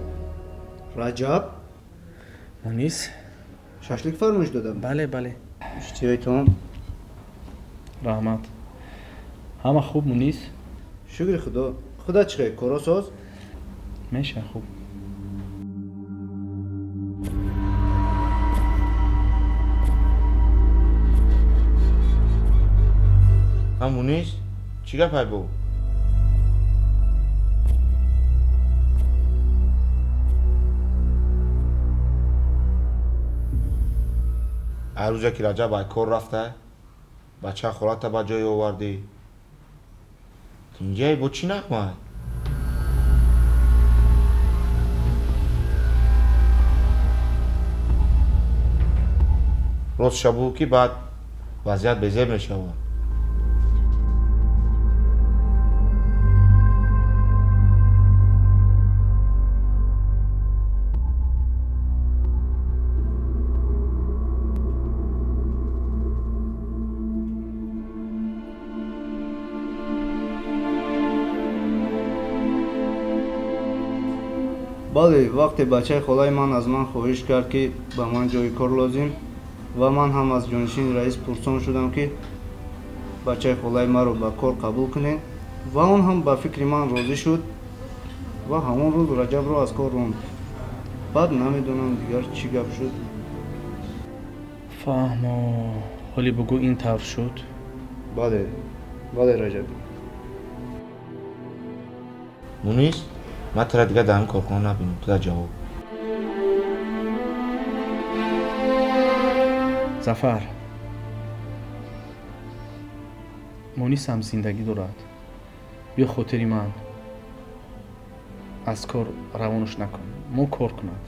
Раҷаб.
Мунис.
Шашлик фармоиш додам.
Бале, бале.
Иштиҳоятон?
Раҳмат. Ҳама хуб, Мунис?
Шукри Худо. Худо чӣ хел? Коро соз?
Меша хуб.
Ҳа, Мунис, чӣ гапай бо? Ҳар рӯзе ки Раҷаб ай кор рафта, бача холата ба ҷой овардӣ. Тинҷай бо чӣ нағмай? Рост шабу ки баъд вазъият безеб мешавад.
Бале, вақте бачаи холаи ман аз ман хоҳиш кард, ки ба ман ҷои кор лозим, ва ман ҳам аз ҷонишини раис пурсон шудам, ки бачаи холаи маро ба кор қабул кунед, ва он ҳам ба фикри ман розӣ шуд ва ҳамон рӯз Раҷабро аз кор ронд. Баъд намедонам дигар чӣ гап шуд.
Фаҳмо, ҳоли бугӯ ин тавр шуд?
Бале, бале, Раҷаб.
Мунис, ман тура дигар дар ин корхона набинам, ту дар ҷавоб.
Зафар, Мунисам зиндагӣ дорад. Биё хотири ман аз кор равонаш накун. Мо кор кунад.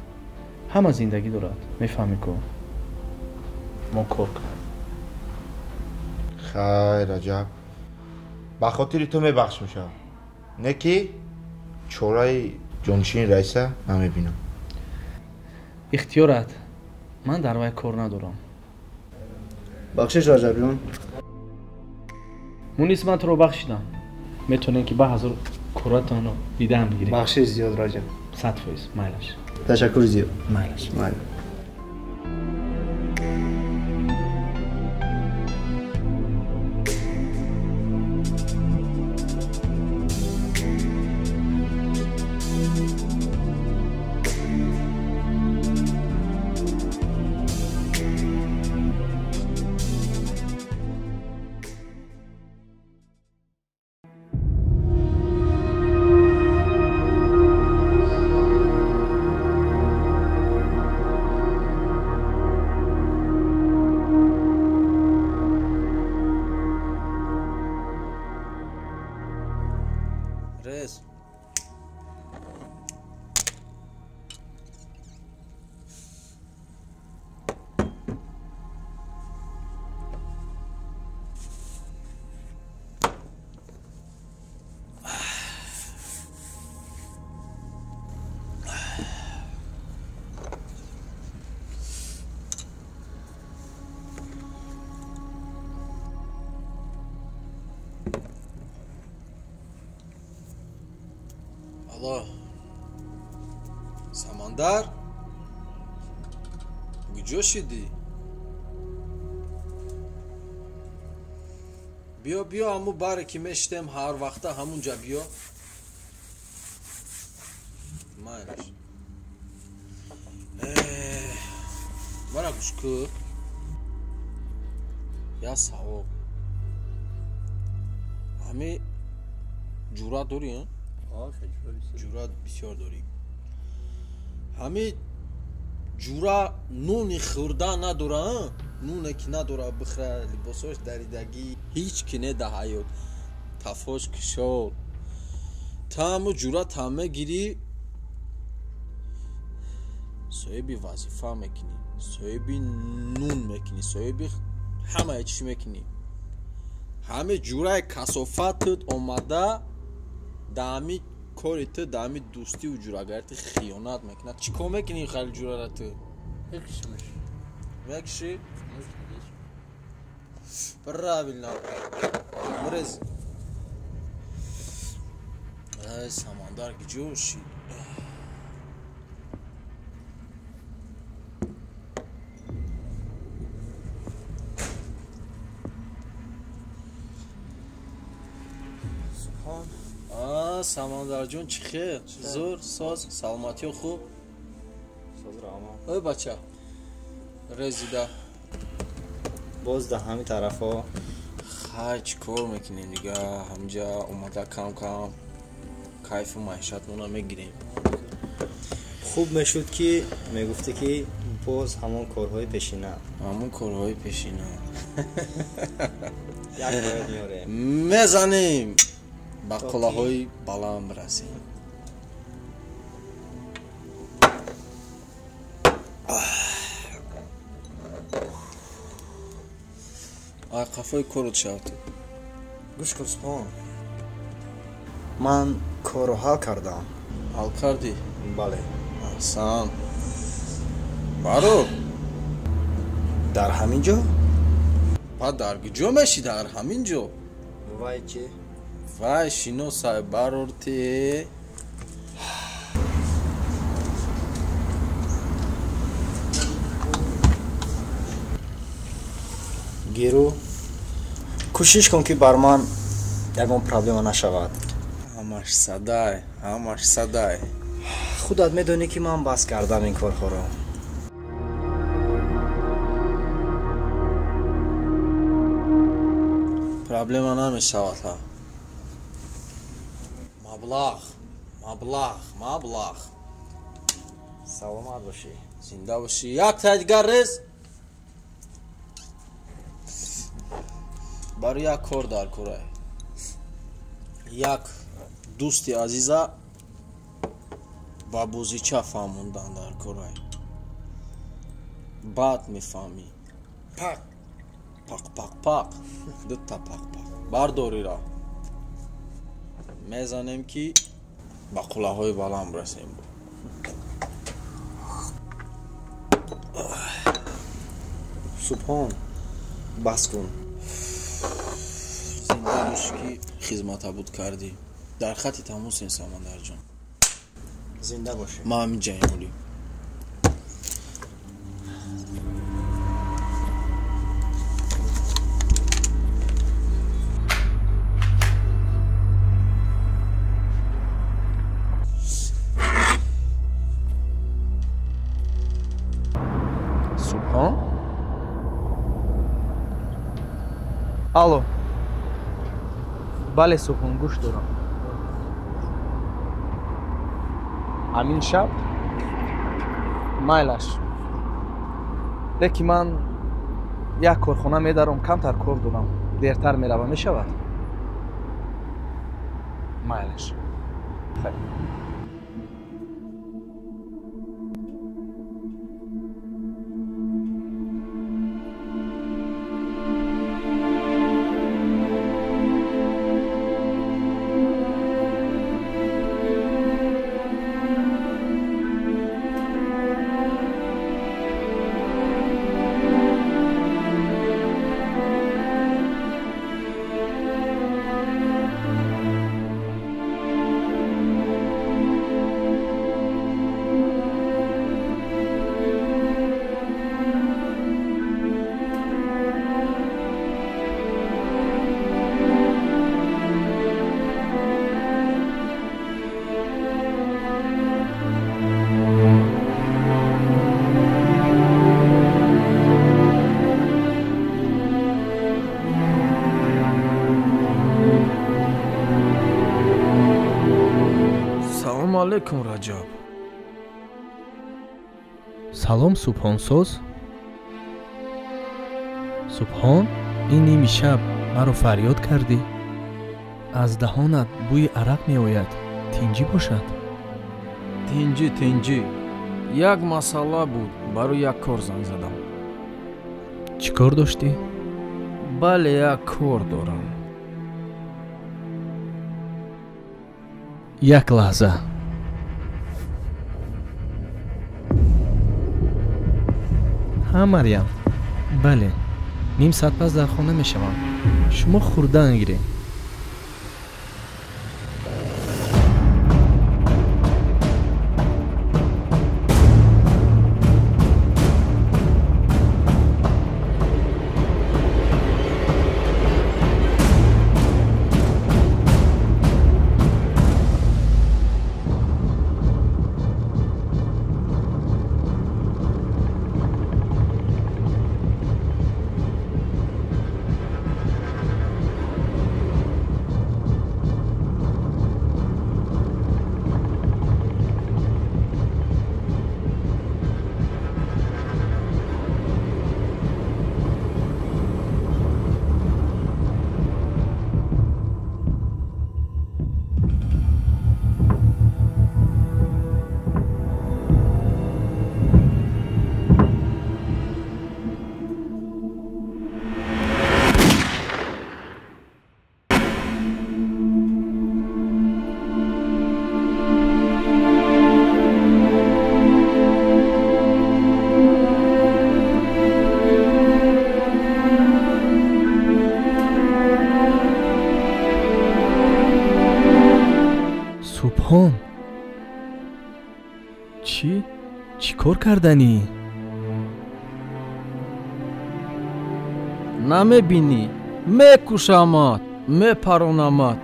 Ҳама зиндагӣ дорад. Мефаҳмӣ ку? Мо кор кунад.
Хай, Раҷаб, ба хотири ту мебахшмша. Не ки чораи ҷонишини раиса намебинам.
Ихтиёрат, ман дар вай кор надорам.
Бахшиш, Раҷабҷон.
Мунис, ман туро бахшидам. Метавонем ки ба ҳазор коратонро дидаам бигирем.
Бахшиш зиёд, Раҷаб.
100%. Майлаш.
Ташаккур зиёд.
Майлаш.
Майла.
Алло, Самандар, куҷо шидӣ? Биё, биё, ҳамун баре ки мешитем ҳар вақта ҳамунҷа биё. Майлаш. Мара гӯш кӯ. Я савоб. Ҳами ҷуръат дорӣ, ҷуръат бисёр дорӣ. Ҳами ҷура нуни хӯрда надора, нуне ки надора бихӯра, либосош даридагӣ, ҳеҷ ки не да ҳаёт, тафош кишод. Та ҳаму ҷура та мегирӣ, соҳиби вазифа мекунӣ, соҳиби нун мекунӣ, соҳиби ҳамаи чӣ мекунӣ. Ҳами ҷураи касофатат омада да ҳами кори ту, да ҳами дӯстиву ҷурагари ту хиёнат мекунад. Чӣ кор мекунӣ хали ҷурара ту?
Мекушимаш.
Мекушӣ? Правильно. Мрез. Ай, Самандар куҷо шид? Самандарҷон, чӣ хел? Зур, соз, саломатиё хуб?
Соз, раҳмат.
Ой бача, резида.
Боз да ҳами тарафҳо.
Хай, чӣ кор мекунем дига? Ҳамҷа омада кам-кам кайфу маишатмона мегирем.
Хуб мешуд ки мегуфтӣ ки боз ҳамон корҳои пешина.
Ҳамон корҳои пешина.
Як бояд меорем.
Мезанем. Ба қуллаҳои баланд бирасем. Ай қафои корот шав ту.
Гӯш кун, Субҳон. Ман корро ҳал кардам.
Ҳал кардӣ?
Бале.
Аҳсан. Баро.
Дар ҳамин ҷо?
Па дар куҷо мешӣ? Дар ҳамин ҷо.
Вай чӣ?
Вай шиносай, барор те.
Гиру, кӯшиш кун, ки бар ман ягон проблема нашавад.
Ҳамаш садай, ҳамаш садай.
Худат медонӣ, ки ман бас кардам ин корҳоро.
Проблема намешавад. Ҳа, маблағ, маблағ, маблағ.
Саломат бошӣ.
Зинда бошӣ. Як тай дигар рез. Барои як кор дар корай, як дӯсти азиза ба бозича фаҳмондан дар корай. Баъд мефаҳмӣ.
Пақ
пақ пақ пақ, дута пақ пақ бардорира мезанем, ки ба қуллаҳои баланд расем.
Субҳон, бас кун.
Зинда бошӣ, ки хизмата буд кардӣ. Дар хати тамосем, Самандарҷон.
Зинда бошӣ.
Ман ҳамин ҷаимолӣ.
Субҳон, алло. Бале, Субҳон, гӯш дорам. Ҳамин шаб майлаш, лекин ман як корхона медаром, камтар кор дорам, дертар меравам, мешавад? Майлаш, хайр.
Салому алайкум, Раҷаб.
Салом, Субҳонсоз. Субҳон, ин ними шаб маро фарёд кардӣ? Аз даҳонат бӯи арақ меояд. Тинҷӣ бошад?
Тинҷӣ, тинҷӣ. Як масъала буд, барои як кор занг задам.
Чӣ кор доштӣ?
Бале, як кор дорам.
Як лаҳза. Ҳа, Марьям, бале, ним соат пас дар хона мешавам. Шумо хӯрдан гиред. Субҳон, чӣ? Чӣ кор карданӣ?
Намебинӣ, мекушамат, мепаронамат.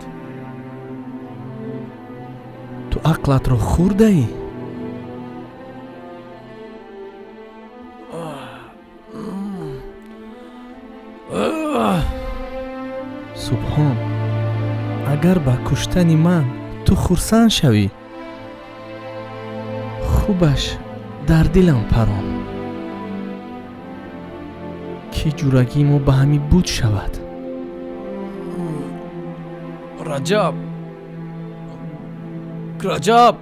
Ту ақлатро хӯрдаӣ? Субҳон, агар ба куштани ман ту хурсанд шавӣ, хубаш дар дилам парон, ки ҷурагии мо ба ҳамин буд шавад.
Раҷаб, Раҷаб,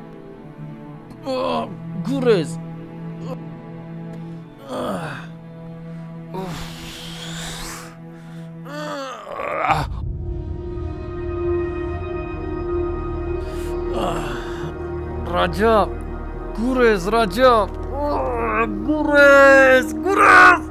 гурез. Раҷаб, гурез, Раҷаб, гурез, гурез.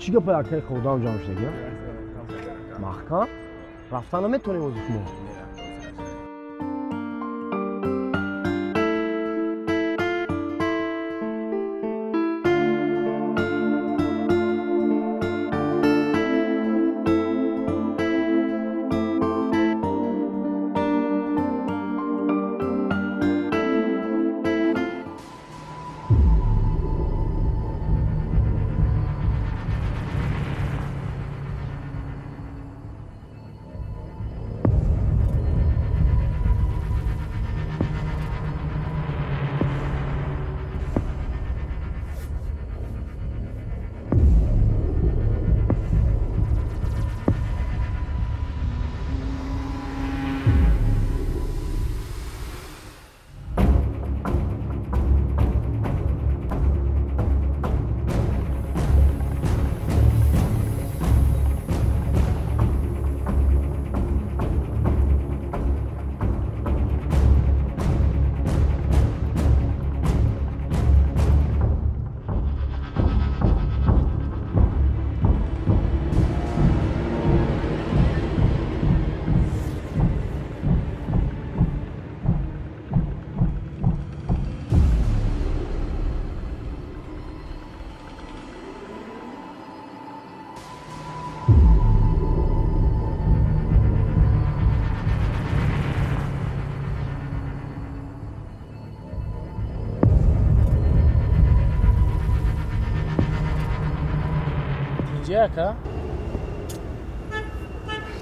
Чӣ гапа акаи худам ҷамъ шудагӣ? Маҳкам? Рафта наметонем озук мо.
Ака?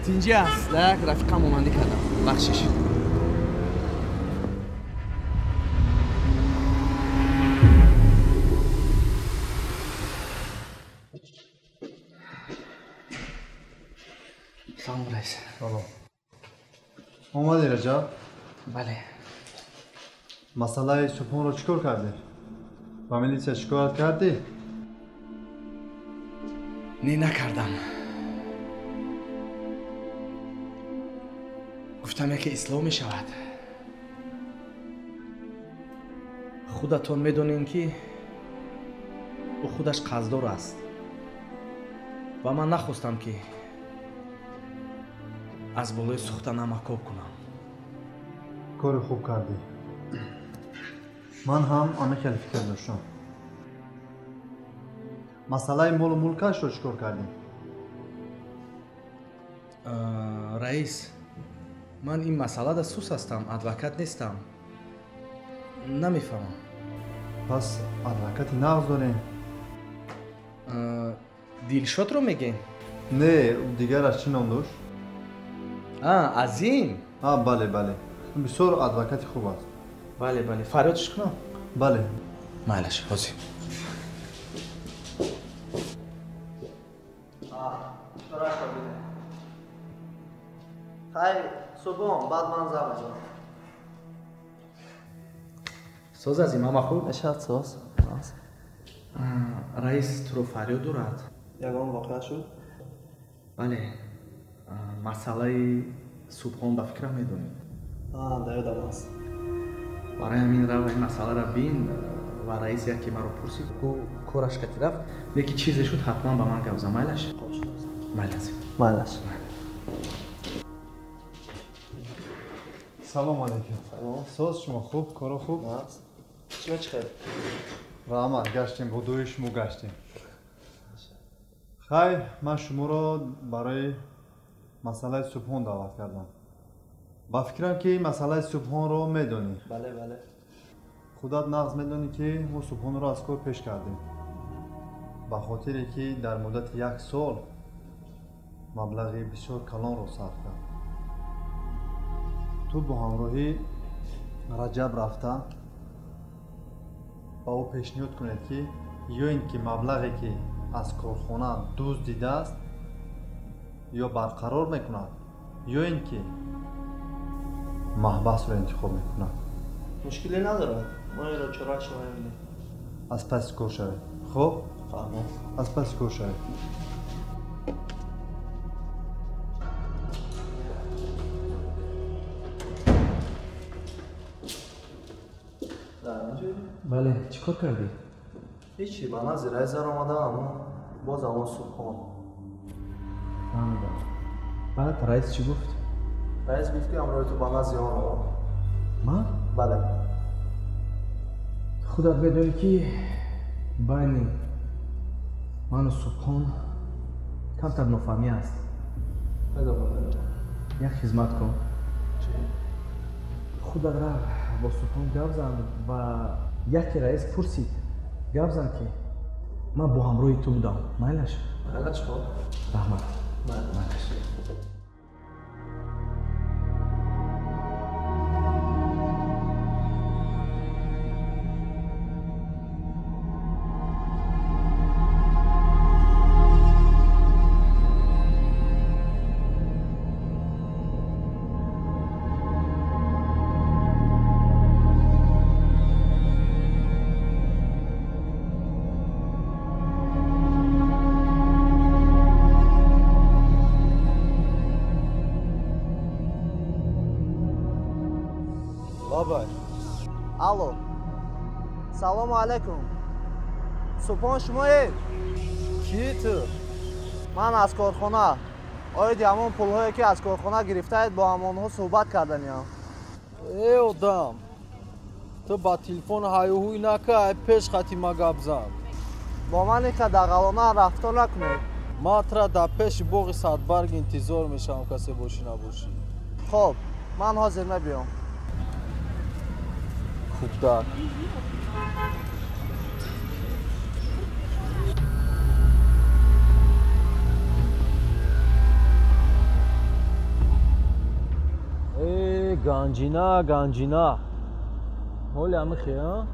Тинҷи аст. Дар як рафиқам омандӣ кардам. Бахшиш. Салом, раис.
Салом. Омадӣ, Раҷаб?
Бале.
Масъалаи Субҳонро чӣ кор кардӣ? Ба милитсия шикоят кардӣ?
Не, накардам. Гуфтам, яке ислоҳ мешавад. Худатон медонем, ки ӯ худаш қарздор аст ва ман нахостам, ки аз болои сӯхта намакоб кунам.
Кори хуб кардӣ. Ман ҳам ана хеле фикр доштам. Масъалаи молу мулкашро чӣ кор кардем?
Раис, ман ин масъалада сус ҳастам, адвокат нестам. Намефаҳмам.
Пас адвокати нағз дорем.
Дилшодро мегӯем?
Не, дигараш чӣ ном дошт?
Азим?
Бале, бале. Бисёр адвокати хуб аст.
Бале, бале. Фарёдш кунам?
Бале.
Майлаш, ҳозир.
Хай, субҳон, баъд ман занг мезанам.
Соз, Азим, ҳама хуб?
Мешавад, соз.
Раис туро фарёд дорад.
Ягон воқеа шуд?
Бале, масъалаи Субҳон, ба фикрам медонӣ.
Да, ёдам аст.
Барои ҳамин рав ин масъаларо бин ва раис яке маро пурсид, ӯ кораш кати рафт, лекин чизе шуд, ҳатман ба ман гап зан. Майлаш? Майлаш.
Майлаш.
Салом алейкум. Соз, шумо хуб? Коро хуб?
Шумо чӣ хел?
Раҳмат, гаштем, бо дуои шумо гаштем. Хай, ман шуморо барои масъалаи Субҳон даъват кардам. Ба фикрам ки масъалаи Субҳонро медонӣ.
Бале, бале.
Худат нағз медонӣ, ки мо Субҳонро аз кор пеш кардем, ба хотире ки дар муддати як сол маблағи бисёр калонро сарф кард. Ту бо ҳамроҳӣ Раҷаб рафта ба ӯ пешниҳод кунед, ки ё ин ки маблағе, ки аз корхона дузд дидааст, ё барқарор мекунад, ё ин ки маҳбасро интихоб мекунад.
Мушкиле надорад, мо инро чораашро мебинем.
Аз паси кор шавед, хуб?
Фаҳмом.
Аз паси кор шавед.
Бале, чӣ кор кардӣ?
Ҳечи, ба назди раис даромадам, аммо боз ҳамон Субҳон.
Фаҳмидам. Баъд раис чӣ гуфт?
Раис гуфт, ки ҳамроҳи ту ба назди он равам.
Ман?
Бале.
Худат медонӣ, ки байни ману Субҳон камтар нофаҳмӣ аст.
Медонам, медонам.
Як хизмат кун. Худат рав, бо Субҳон гап зан ва яке раис пурсид, гап зан, ки ман бо ҳамроҳи ту будам. Майлаш?
Майлаш, хоб.
Раҳмат. Майлаш.
Алло, салому алайкум. Субҳон, шумоед?
Кӣ ту?
Ман аз корхона. Оиди ҳамон пулҳое, ки аз корхона гирифтаед, бо ҳамонҳо суҳбат карданиям.
Э, одам, ту ба телефон ҳаюҳуй нака, ай пеш хати ма гап зан.
Бо ман ин қадар дағалона рафтор накунед.
Ман тура дар пеши боғи Садбарг интизор мешавам, касе бошӣ набошӣ.
Хоб, ман ҳозир мебиём.
Хубтар. Э, ганҷина, ганҷина. Ҳоли амихе, а?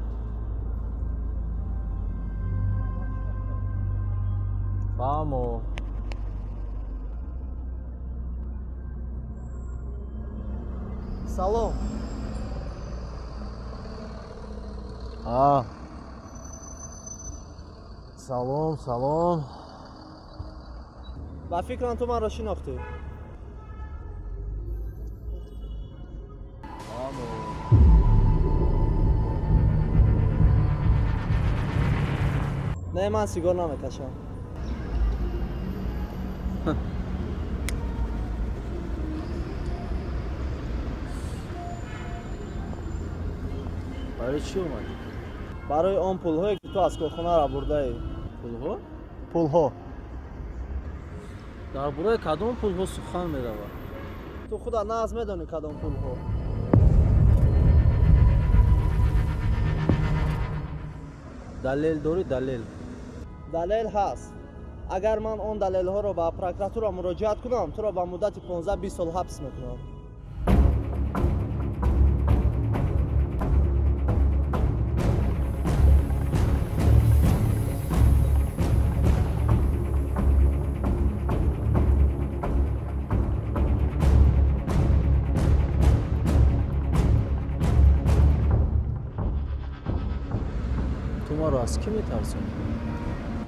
Фаҳмо.
Салом.
Салом, салом.
Ба фикрам, ту маро шинохтӣ. Не, ман сигор намекашам.
Барои чӣ омадӣ?
Барои он пулҳое, ки ту аз корхона рабурдаӣ.
Пулҳо?
Пулҳо.
Дар бораи кадом пулҳо сухан меравад?
Ту худат нағз медонӣ, кадом пулҳо.
Далел дорӣ, далел?
Далел ҳаст. Агар ман он далелҳоро ба прокуратура муроҷиат кунам, туро ба муддати 15-20 сол ҳабс мекунам.
Аз кӣ метарсонӣ?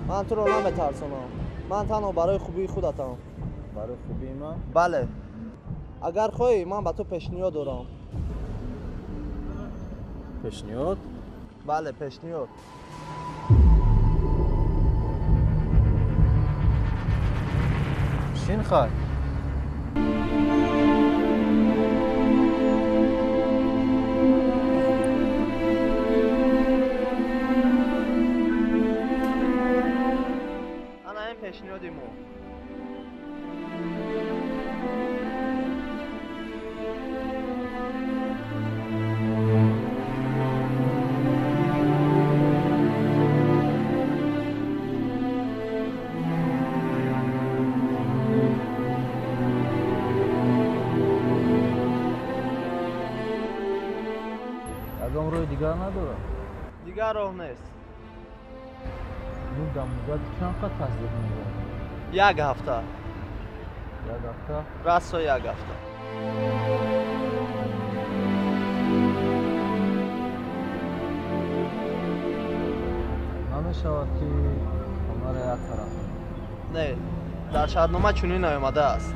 Ман туро наметарсонам. Ман танҳо барои хубии худатам.
Барои хубии ман?
Бале. Агар хоҳӣ, ман ба ту пешниҳод дорам.
Пешниҳод?
Бале, пешниҳод.
Шин хай.
Пешниҳоди мо.
Ягон роҳи дигар надорад?
Дигар роҳ нест.
Дар муддати чанд қад тасдиқ мегардад?
Як ҳафта.
Як ҳафта?
Расо як ҳафта.
Намешавад ки хонаро як тараф?
Не, дар шартнома чунин наомадааст.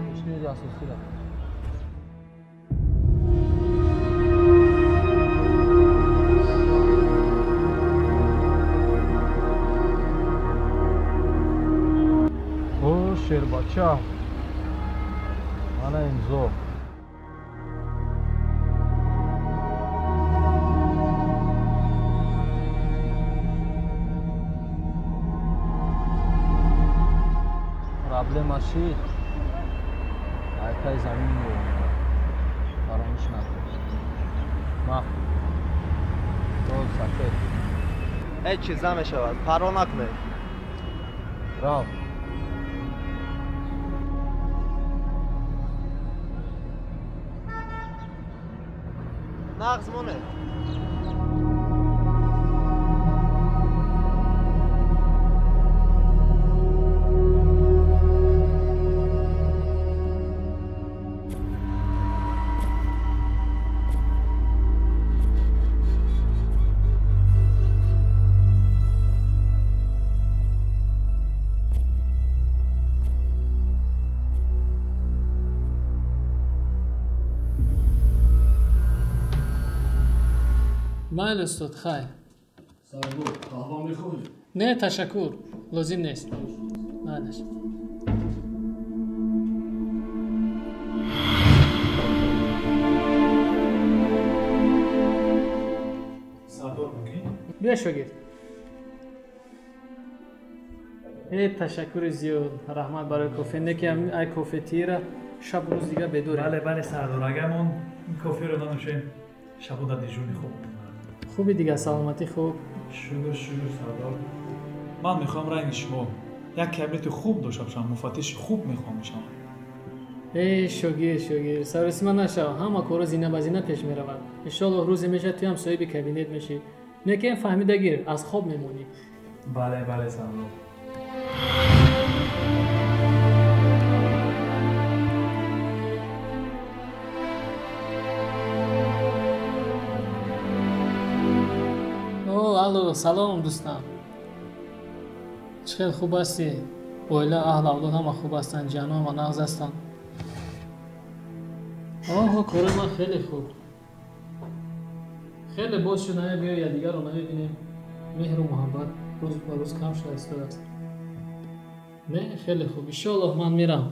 Пешниҳоди асосиро. Шербача, мана имзо. Проблема шид, айкаи замин меомада. Фаромӯш накун. Махӯр. Тол сафед.
Ҳеҷ чиз намешавад, парво накунед.
Рав.
Нағз монед.
Майли, устод, хайр.
Сардор, қаҳва мехоҳӣ?
Не, ташаккур, лозим нест. Майлаш.
Сардор, мумкин?
Биё, шогирд. Э, ташаккури зиёд, раҳмат барои кофе. Не ки ай кофетира шаб рӯз дига бедорем.
Бале, бале, сардор, агар мо ин коферо нанӯшем, шабо дар дежурни хоб.
Хуби дигар, саломатӣ хуб.
Шукр, шукр, сардор. Ман мехоҳам ранги шумо як кабинети хуб дошта бошам, муфаттиши хуб мехоҳам бошам.
Эй, шогирд, шогирд, саросима нашав, ҳама корро зина ба зина пеш меравад. Иншоаллоҳ рӯзе мешавад туям соҳиби кабинет мешӣ. Лекин фаҳмида гир, аз хоб мемонӣ.
Бале, бале, сардор.
Алло, салом дӯстам. Чӣ хел хуб ҳастӣ? Оила, аҳл, авлод ҳама хуб ҳастанд, ҷанон ва нағз ҳастанд. Оҳо, кори ман хеле хуб. Хеле боз шуд, намебиё, якдигарро намебинем. Меҳру муҳаббат рӯз ба рӯз кам шуда истодааст. Не, хеле хуб. Иншоаллоҳ ман мерам.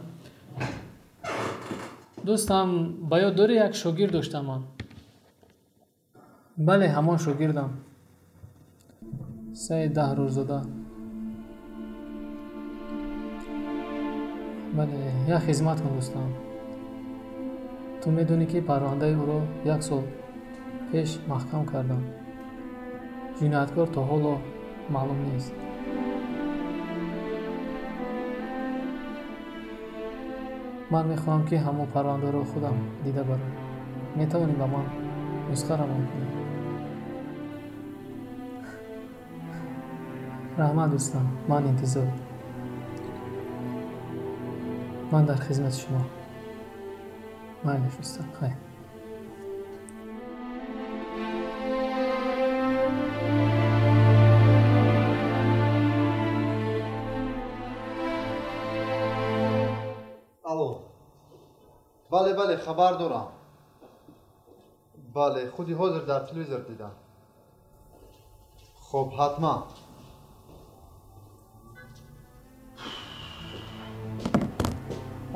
Дӯстам, ба ёд дорӣ як шогирд доштам ман? Бале, ҳамон шогирдам. Саи 10 рӯззода. Бале, як хизмат кун дӯстам. Ту медонӣ ки парвандаи ӯро як сол Пеш маҳкам кардам. Ҷинояткор то ҳоло маълум нест. Ман мехоҳам, ки ҳамон парвандаро худам дида барам. Метавонӣ ба ман нусха равон кунӣ? Раҳмат, дӯстам, ман интизор. Ман дар хизмати шумо. Майлиш, устод, хайр.
Алло. Бале, бале, хабар дорам. Бале, худи ҳозир дар телевизор дидам. Хоб, ҳатман.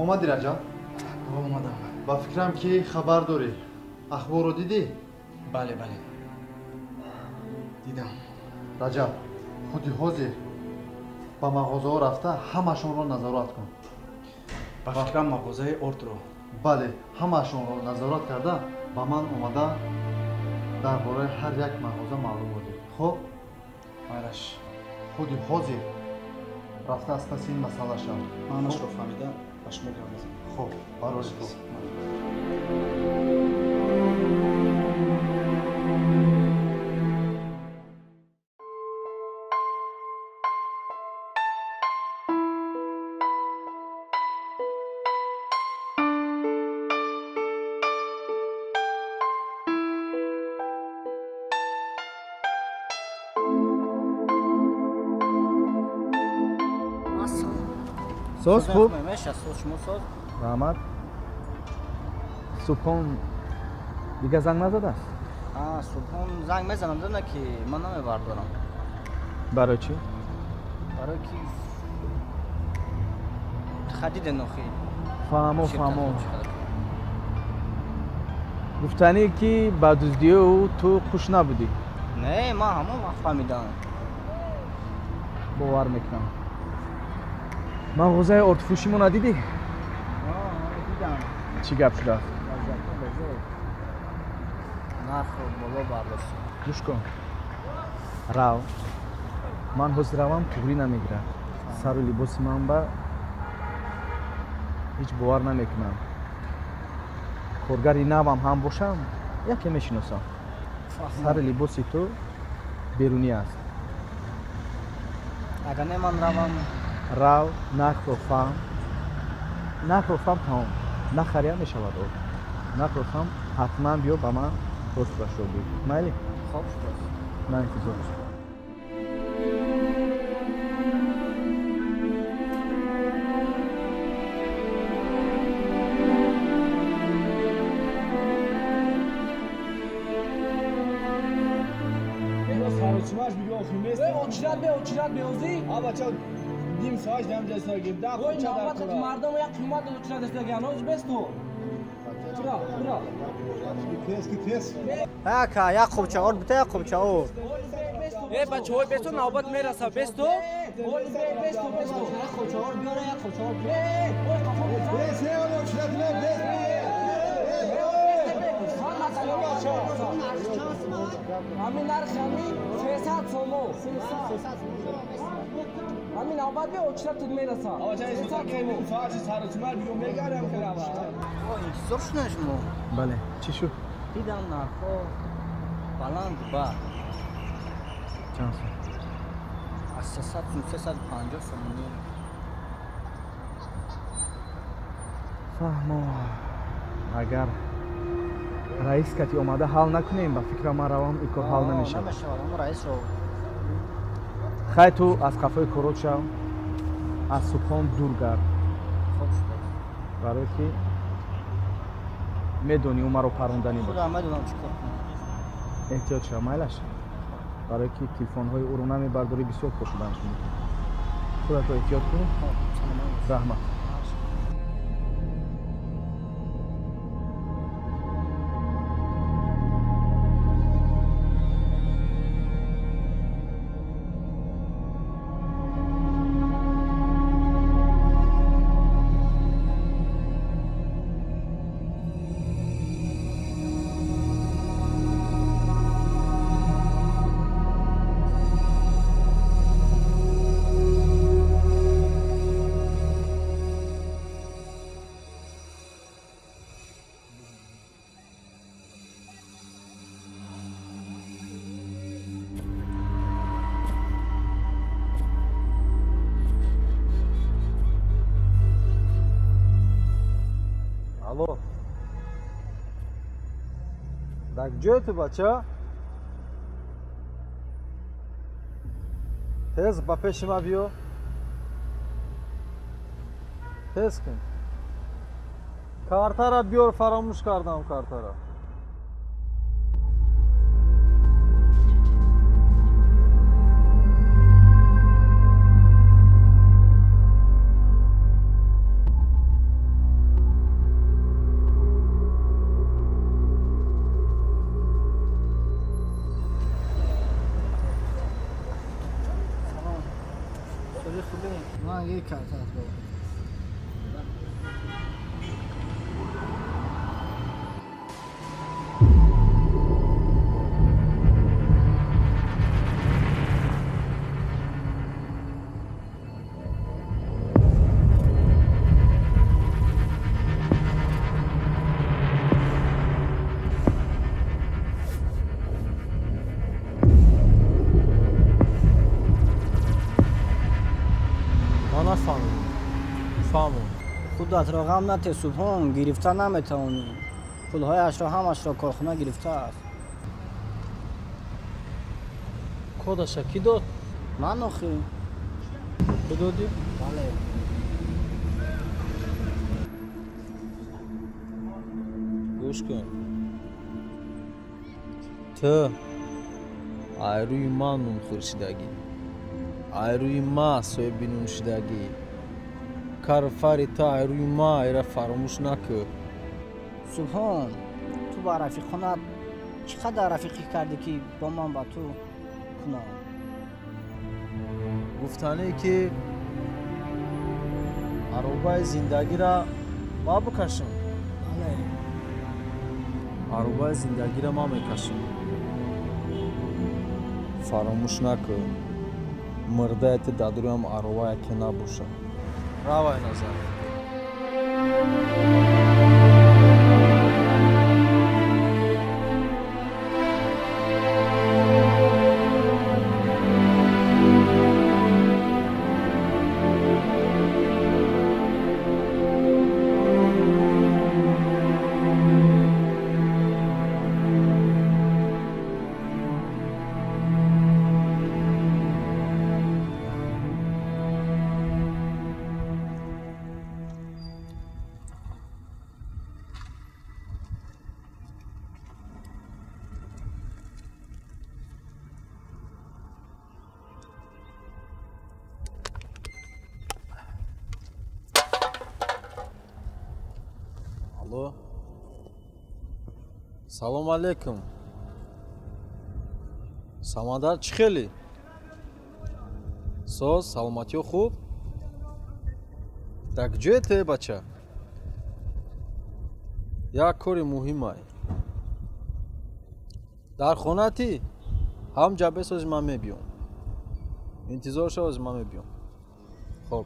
Омадӣ, Раҷаб?
Омадам.
Ба фикрам, ки хабар дорӣ. Ахборро дидӣ?
Бале, бале, дидам.
Раҷаб, худи ҳозир ба мағозаҳо рафта ҳамашонро назорат кун.
Ба фикрам, мағозаи ордро.
Бале, ҳамаашонро назорат карда ба ман омада дар бораи ҳар як мағоза маълумот диҳ. Хуб?
Мараш.
Худи ҳозир рафта аз паси ин масъала шав.
Маънашро фаҳмида ба шумо гап мезанам.
Хуб, барори кор.
Соз хуб?
Шумо соз?
Раҳмат. Субҳон дига занг назадааст?
Субҳон занг мезанам, дона ки ман намебардорам.
Барои чӣ?
Барои ки хадиде нохи.
Фаҳмо, фаҳмо. Гуфтанӣ ки ба дуздии ӯ ту хуш набудӣ?
Не, ман ҳамон вақт фаҳмидам.
Бовар мекунам. Мағозаи ордфурӯшимо надидӣ?
Дидам.
Чӣ гап шудааст?
Нархро боло бардошт.
Гӯш кун, рав. Ман ҳозир равам, туғрӣ намегирад. Сару либоси ман ба ҳеҷ бовар намекунам. Коргари навам ҳам бошам, яке мешиносам. Сари либоси ту берунӣ аст.
Агар не ман равам.
Рав, нархро фаҳм. Нархро фаҳм, тамом. Нахария мешавад об. Нархро фаҳм, ҳатман биё ба ман росташро бигӯ. Майли?
Хоб шуд.
Ман интизор.
Очират беозӣ?
Ним соат дам ҷасагим. Да
ой, навбат хати мардум як қимат очират истаган. Оз бесту. Тура, тура.
Тез ки тез.
Ака, як қубча ор, бита як қубча ор.
Э, бачаҳои бесту навбат мераса, бесту. Бесту, бесту.
Як қубча ор биёра, як қубча ор.
Ой, қафо.
Бес, э, очират не, бес.
Ҳамин нарх ҳамин 300 сомо. Ҳамин навбат бе очират тут мераса.
Интизор шудем шумо?
Бале, чӣ шуд?
Дидам нархҳо баланд ба.
Чанд сом?
Аз 300 сум 350 сомонӣ.
Фаҳмо, агар раис кати омада ҳал накунем, ба фикрам ман равам, ин кор ҳал намешавад.
Намешавад, раисро.
Хай, ту аз қафои корот шав, аз Субҳон дур гард. Барое ки медонӣ, ӯ маро паронданӣ буд.
Худам медонам чӣ кор кунам.
Эҳтиёт шав, майлаш. Барое ки телефонҳои ӯро намебардорӣ, бисёр кор шуданаш мумкин. Худатро эҳтиёт кун. Раҳмат.
Дар ҷое ту бача? Тез ба пеши ман биё. Тез кун. Картара биёр, фаромӯш кардам картара.
Худатро ғам нате, Субҳон, гирифта наметавонӣ. Пулҳояшро ҳамашро корхона гирифтааст.
Кодаша кӣ дод?
Ман охи.
Ту додӣ?
Бале.
Гӯш кун. Ту айрӯи ман нунхӯр шидагӣ. Айрӯи ма соҳиби нун шидагӣ. Карфари та айрӯи ма айра фаромӯш накӯ.
Субҳон, ту ба рафиқонат чӣ қадар рафиқӣ кардӣ, ки бо ман ба ту кунам?
Гуфтанӣ ки аробаи зиндагира ма бикашам.
Бале.
Аробаи зиндагира ма мекашам. Фаромӯш накӯ, мурдае ту дар рӯям ароба яке набошад. Равай назар. Салом алейкум. Самандар, чӣ хелӣ? Соз, саломатиё хуб? Дар куҷое те, бача? Як кори муҳимай. Дар хонатӣ? Ҳам ҷабе сози ман мебиём. Интизор шав, ман мебиём. Хоб.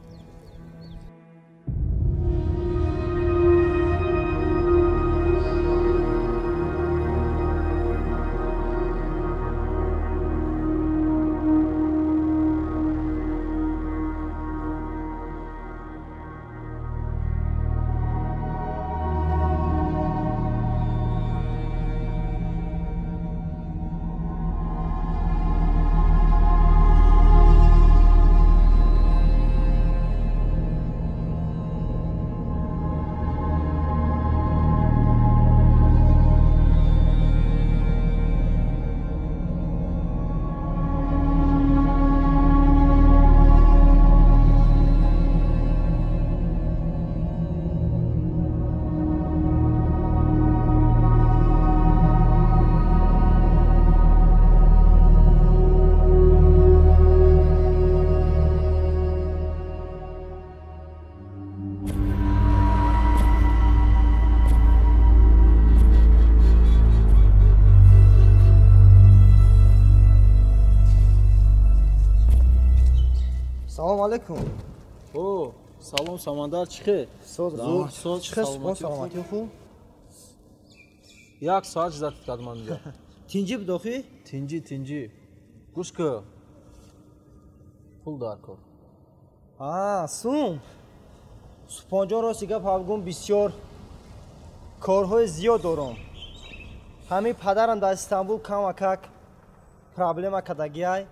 Салом алейкум.
О, салом Самандар, чӣ хел?
Соз, соз, чӣ хел? Саломатӣ хуб?
Як соат ждать кардам ман инҷо.
Тинҷӣ буд охи?
Тинҷӣ, тинҷӣ. Гӯш кун. Пул дар кор.
А, сум. Супонҷон, рости гап ҳавгум бисёр корҳои зиёд дорам. Ҳамин падарам дар Истанбул камакак проблема кардагиай.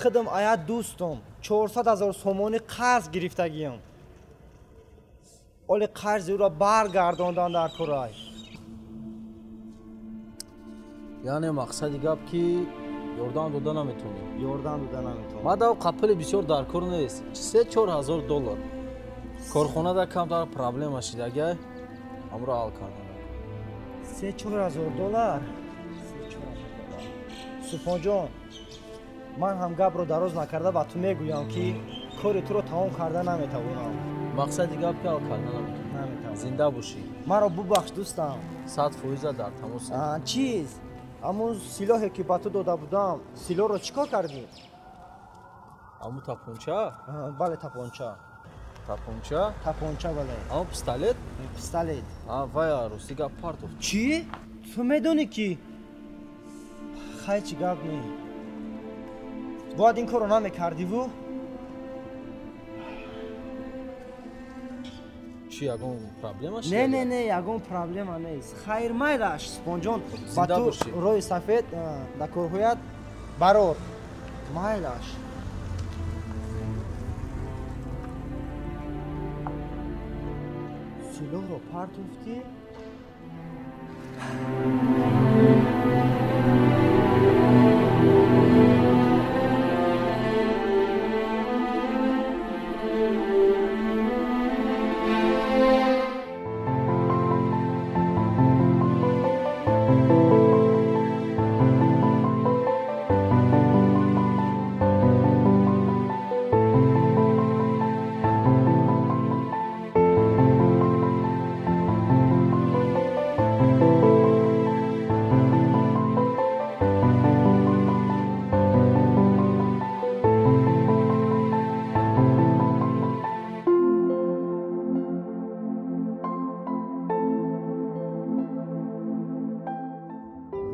Худам аят дӯстам 400 000 сомонӣ қарз гирифтагиям. Оли қарзи ӯро баргардондан дар корай.
Яъне мақсади гап ки ёрдам дода наметавонӣ?
Ёрдам дода наметавонам.
Мадав қапили бисёр дар кор нест. 3-4 ҳазор доллар. Корхонада камтар проблема шидагай, ҳамро ҳал кардан.
3-4 ҳазор доллар? 3-4 ҳазор доллар. Субҳонҷон, ман ҳам гапро дароз накарда ба ту мегӯям ки кори туро тамом карда наметавонам.
Мақсади гап ки ҳал карда наметавонам. Зинда бошӣ.
Маро бубахш дӯстам.
100% дар тамос.
Чиз? Ҳамун силоҳе ки ба ту дода будам, силоҳро чӣ кор кардӣ?
Ҳамун тапонча?
Бале, тапонча.
Тапонча?
Тапонча, бале.
Ҳамун пистолет?
Пистолет.
Вая, рости гап партофт.
Чӣ? Ту медонӣ ки? Хай, чӣ гап не. Бояд ин корро намекардиву?
Чӣ, ягон проблема шуд?
Не, не, не, ягон проблема нест. Хайр, майлаш, Субҳонҷон, ба ту роҳи сафед дар корҳоят барор. Майлаш. Силоҳро партофтӣ?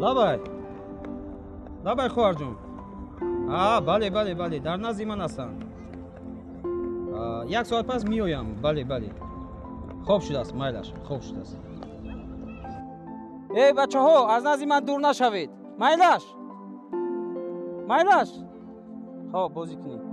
Лабай. Лабай, хоҳарҷон. Бале, бале, бале, дар назди ман ҳастанд. Як соат пас меоям. Бале, бале. Хоб шудааст, майлаш, хоб шудааст. Эй, бачаҳо, аз назди ман дур нашавед. Майлаш. Майлаш. Хоб, бозӣ кунед.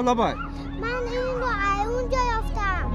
Лабай.
Ман инро онҷо ёфтам.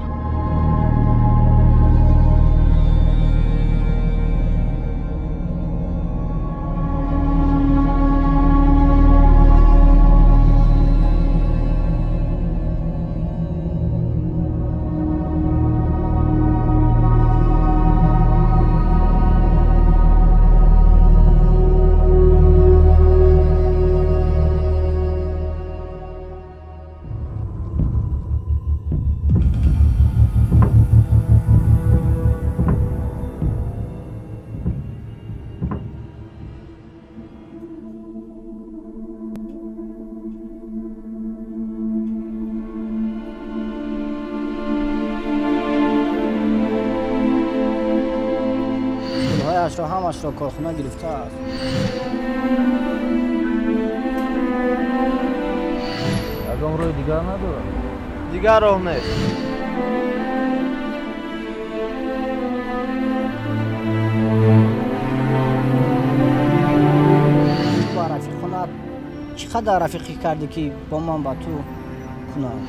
Ҳамашро корхона гирифтааст.
Ягон роҳи дигар надорад?
Дигар роҳ нест.
Ба рафиқхонат чӣ қадар рафиқӣ кардӣ, ки бо ман ба ту кунам?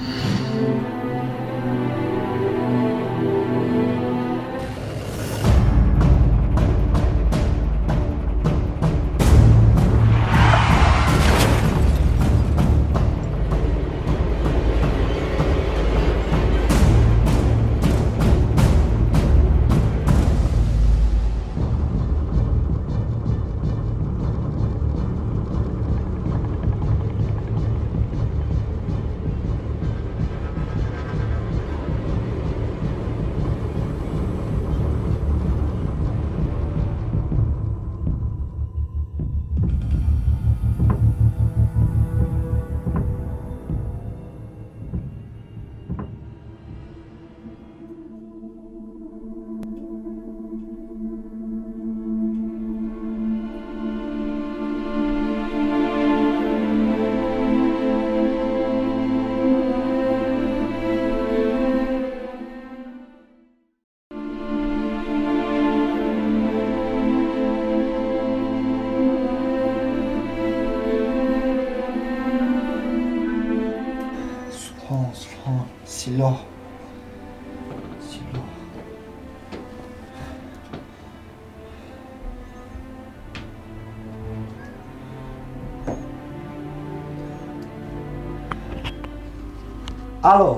Алло,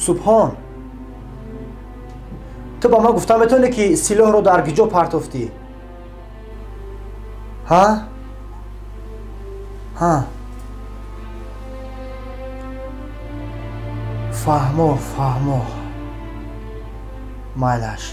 Субҳон, ту ба ман гуфта метавонӣ, ки силоҳро дар куҷо партофтӣ? Ҳа? Ҳа, фаҳмо, фаҳмо, майлаш.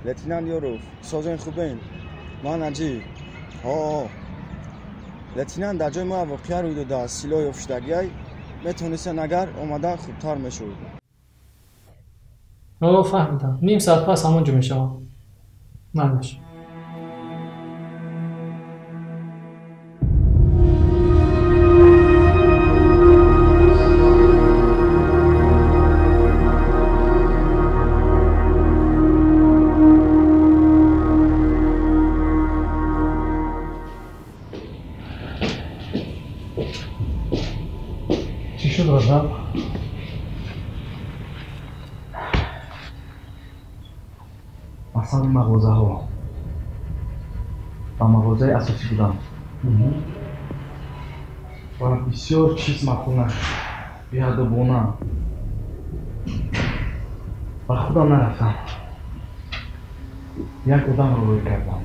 Лейтенант Ёров, созен хубен? Ман Аҷиб. Ҳо, лейтенант, дар ҷои мо воқеа рӯй додааст, силоҳ ёфтшудагиай. Метавонистен агар омада хубтар мешуд.
О, фаҳмидам. Ним соат пас ҳамон ҷо мешавам. Майлаш.
Чӣ шуд, Раҷаб? Масалаи мағозаҳо. Ба мағозаи асосӣ будам ва бисёр чиз маъқул нашуд. Беадобона. Ба худам нарафтам. Як одамро рӯй кардам.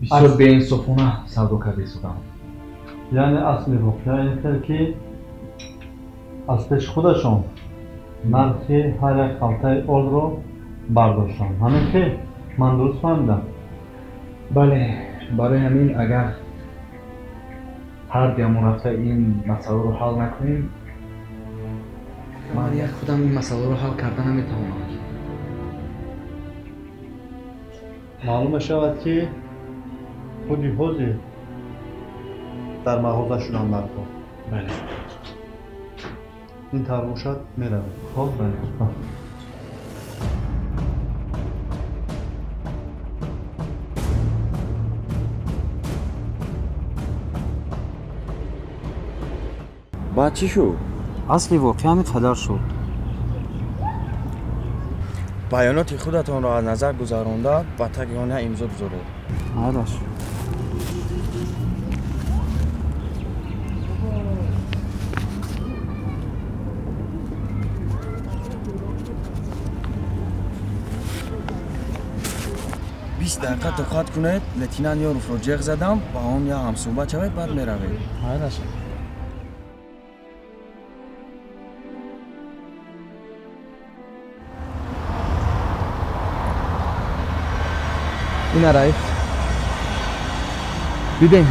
Бисёр беинсофона савдо карда истодам.
Яъне асли воқеа ин хел, ки аз пеши худашон нархи ҳар як халтаи ордро бардоштанд. Ҳамин хел? Ман дуруст фаҳмидам?
Бале, барои ҳамин агар ҳар дуямон рафта ин масъаларо ҳал накунем, ман як худам ин масъаларо ҳал карда наметавонам.
Маълум мешавад, ки худи ҳозир дар мағоза шудам барпо.
Бале.
Ин тавр бошад, меравем. Хоб,
бале.
Баъд чӣ шуд?
Асли воқеа ҳамин қадар шуд.
Баёноти худатонро аз назар гузаронда, ба таги он имзо гузоред.
Майлаш.
Бист дақиқа тоқат кунед, лейтенант Ёровро ҷеғ задам, ба он я ҳамсӯҳбат шавед, баъд меравед.
Майлаш. Ина раис. Бибин.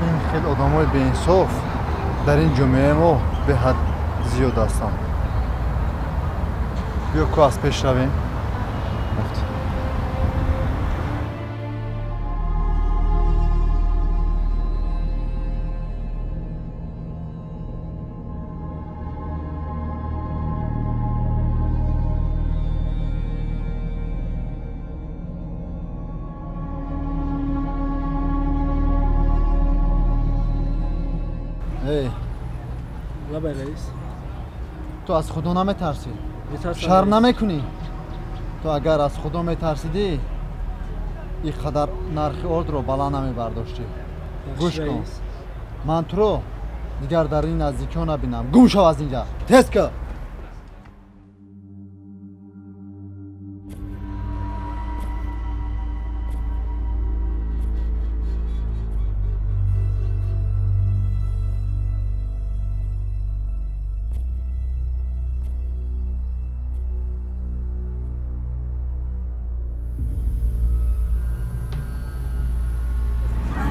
Ин хел одамои беинсоф дар ин ҷомеаи мо беҳад зиёд ҳастанд. Биё ку аз пеш равем. Ту аз Худо наметарсӣ? Шарм намекунӣ? Ту агар аз Худо метарсидӣ, ин қадар нархи ордро баланд намебардоштӣ. Гӯш кун, ман туро дигар дар ин наздикиҳо набинам. Гум шав аз инҷа, тез кун.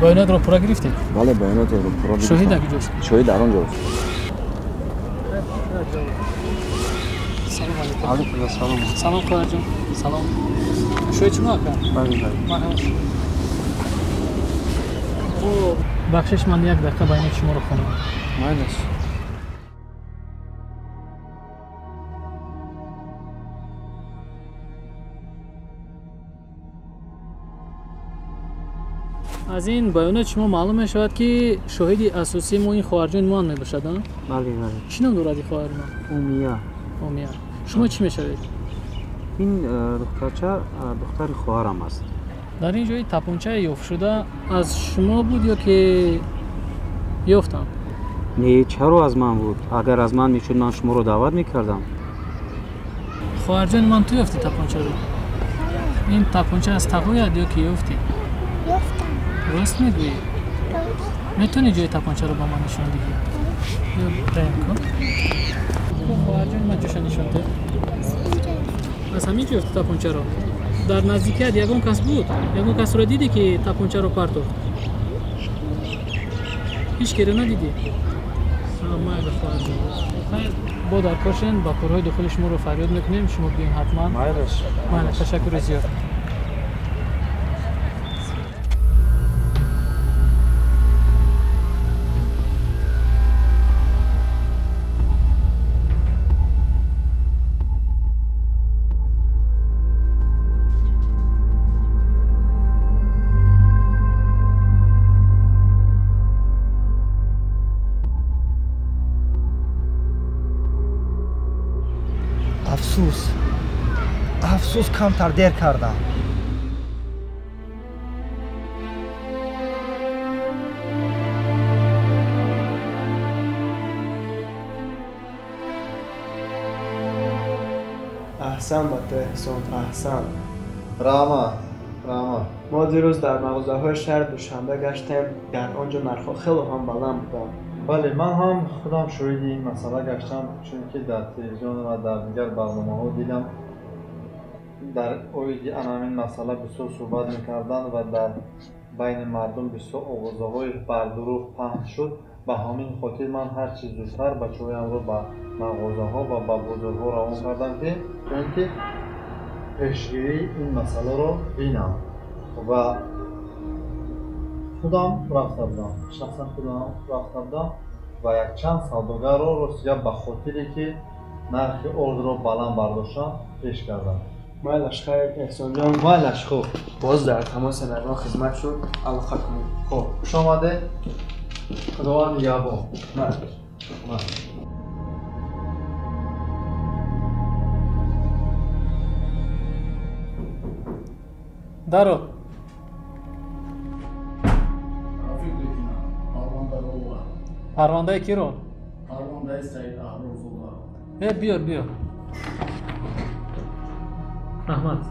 Баёнотро пурра гирифтед?
Бале, баёнотро пурра гирифтам.
Шоҳид дар куҷост?
Шоҳид дар он ҷост.
Салом алейкум.
Алейкум ассалом.
Салом хоҳарҷон. Салом. Шоҳид шумо ака?
Бале, бале.
Марҳамат. Бахшиш, ман як дақиқа байни шуморо хонам.
Майлаш.
Аз ин баёнот шумо маълум мешавад, ки шоҳиди асосии мо ин хоҳарҷони ман мебошад, а?
Бале, бале.
Чӣ ном дорад ин хоҳари ман?
Умия.
Умия. Шумо чӣ мешавед?
Ин духтарча духтари хоҳарам аст.
Дар ин ҷои тапончаи ёфтшуда аз шумо буд ё ки ёфтанд?
Не, чаро аз ман буд? Агар аз ман мешуд, ман шуморо даъват мекардам.
Хоҳарҷони ман, ту ёфти тапончаро? Ин тапонча аз тағоят ё ки ёфтӣ?
Ёфтам.
Рост мегӯӣ? Метавонӣ ҷои тапончаро ба ман нишон диҳӣ? Ё раем кун. Хоҳарҷони ман, ҷоша нишон деҳ. Аз ҳамин ҷо ёфти тапончаро? Дар наздикият ягон кас буд? Ягон касро дидӣ, ки тапончаро партофт? Ҳеҷ керо надидӣ? Майли, хоҳарҷон, хайр, бо дар кор шен, ба корҳои дохили шуморо фарёд мекунем, шумо биён ҳатман. Майли, ташаккури зиёд.
Афсӯс, афсӯс, камтар дер кардам.
Аҳсан ба ту, Эҳсон, аҳсан.
Раҳмат, раҳмат.
Мо дирӯз дар мағозаҳои шаҳри Душанбе гаштем, дар он ҷо нархҳо хело ҳам баланд буданд.
Бале, ман ҳам худам шоҳиди ин масъала гаштам, чунки дар телевизион ва дар дигар барномаҳо дидам, дар оиди ана ҳамин масъала бисёр суҳбат мекарданд ва дар байни мардум бисёр овозаҳои бардурӯғ паҳн шуд. Ба ҳамин хотир ман ҳарчи зудтар бачаҳоямро ба мағозаҳо ва ба бозорҳо равон кардам, ки то ин ки пешгирии ин масъаларо бинам, ва худам рафта будам, шахсан худам рафта будам ва якчанд савдогарро ростига ба хотире ки нархи ордро баланд бардоштам пеш кардам.
Майлаш, хайр, Эҳсонҷон.
Майлаш, хуб.
Боз дар тамоси ягон хизмат шуд, алоқа кунед.
Хуб, хуш омадед. Худованд нигаҳбон.
Даро. Парвандаи киро?
Парвандаи Саид Аҳрорзода.
Э, биёр, биёр. Раҳмат.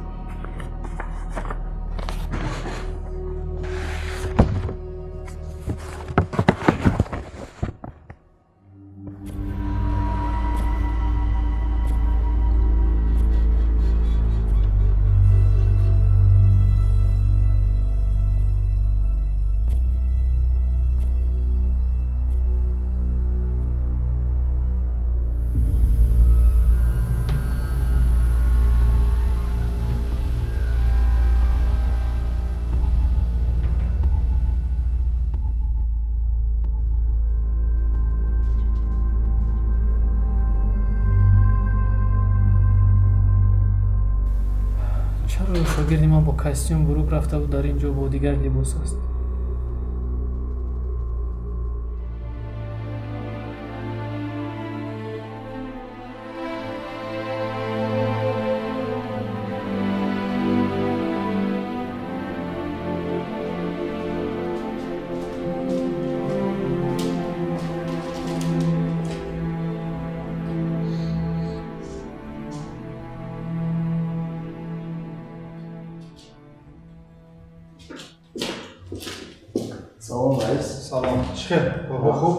Чаро шогирди ман бо костюм бурук рафтаву дар ин ҷо бо дигар либос аст?
Салом, раис.
Салом. Чӣ хел? Корҳо хуб?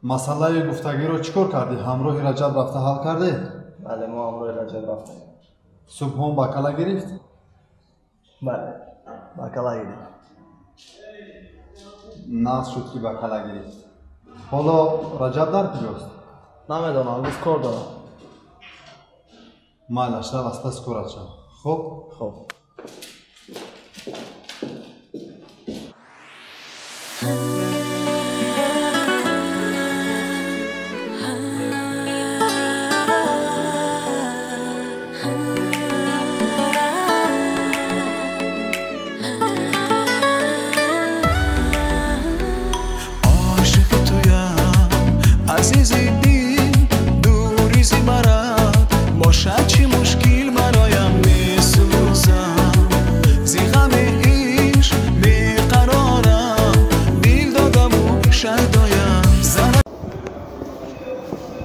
Масъалаи гуфтагиро чӣ кор кардӣ? Ҳамроҳи Раҷаб рафта ҳал кардед?
Бале, мо ҳамроҳи Раҷаб рафтем.
Субҳон ба кала гирифт?
Бале, ба кала гирифт.
Нағз шуд, ки ба кала гирифт. Ҳоло Раҷаб дар куҷост?
Намедонам, гуфт кор дорам.
Майлаш, рав аз паси корат шав. Хуб?
Хуб.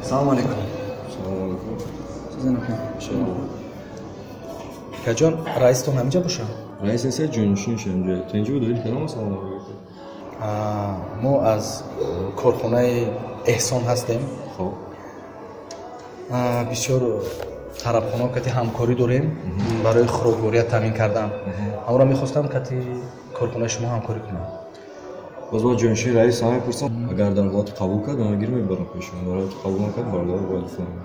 Салом алейкум.
Салом алейкум.
Акаҷон, раистон ҳаминҷа бошад?
Раис нест, ҷонишинш ҳаминҷа. То инҷо далил кардам, салом алейкум.
Мо аз корхонаи Эҳсон ҳастем.
Хоб.
Бисёр тарабхонаҳо кати ҳамкорӣ дорем барои хӯрокворият таъмин кардан. Ҳамонро мехостам кати корхонаи шумо ҳамкорӣ кунам.
Боз бояд ҷонишини раис ҳама мепурсам, агар дар ҳолати қабул кард, ман гир мебарам пешон. Дар ҳолати қабул накард, бардор бояд фаҳмам.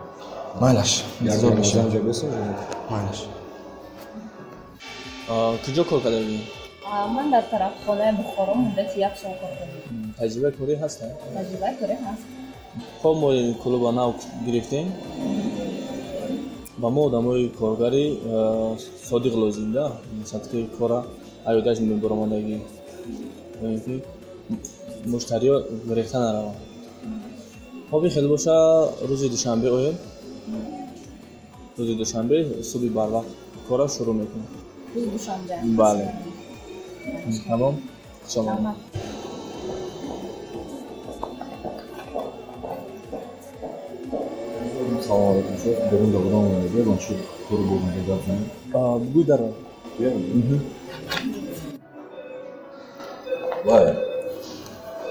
Майлаш.
Интизор мешавам.
Майлаш.
Куҷо кор карда будӣ?
Ман дар тарабхонаи Бухоро муддати як сол кор кардам.
Таҷрибаи корӣ ҳаст?
Таҷрибаи корӣ ҳаст.
Хоб, мо ин клуба нав гирифтем. Ба мо одамои коргари содиқ лозим, да? Масалан, ки кора аёдаш мебаромадагӣ. Ки муштариё гирифта нараванд. Хоб, ин хеле боша, рӯзи душанбе оем. Рӯзи душанбе субҳи барвақт кора шурӯъ мекунем.
Рӯзи душанбе?
Бале. Тамом? Хуш омадед.
Салом алейкум, шеф. Берун дограм омадагӣ, ман чӣ кору бор мега гап занем?
Бугӯй даро.
Вай.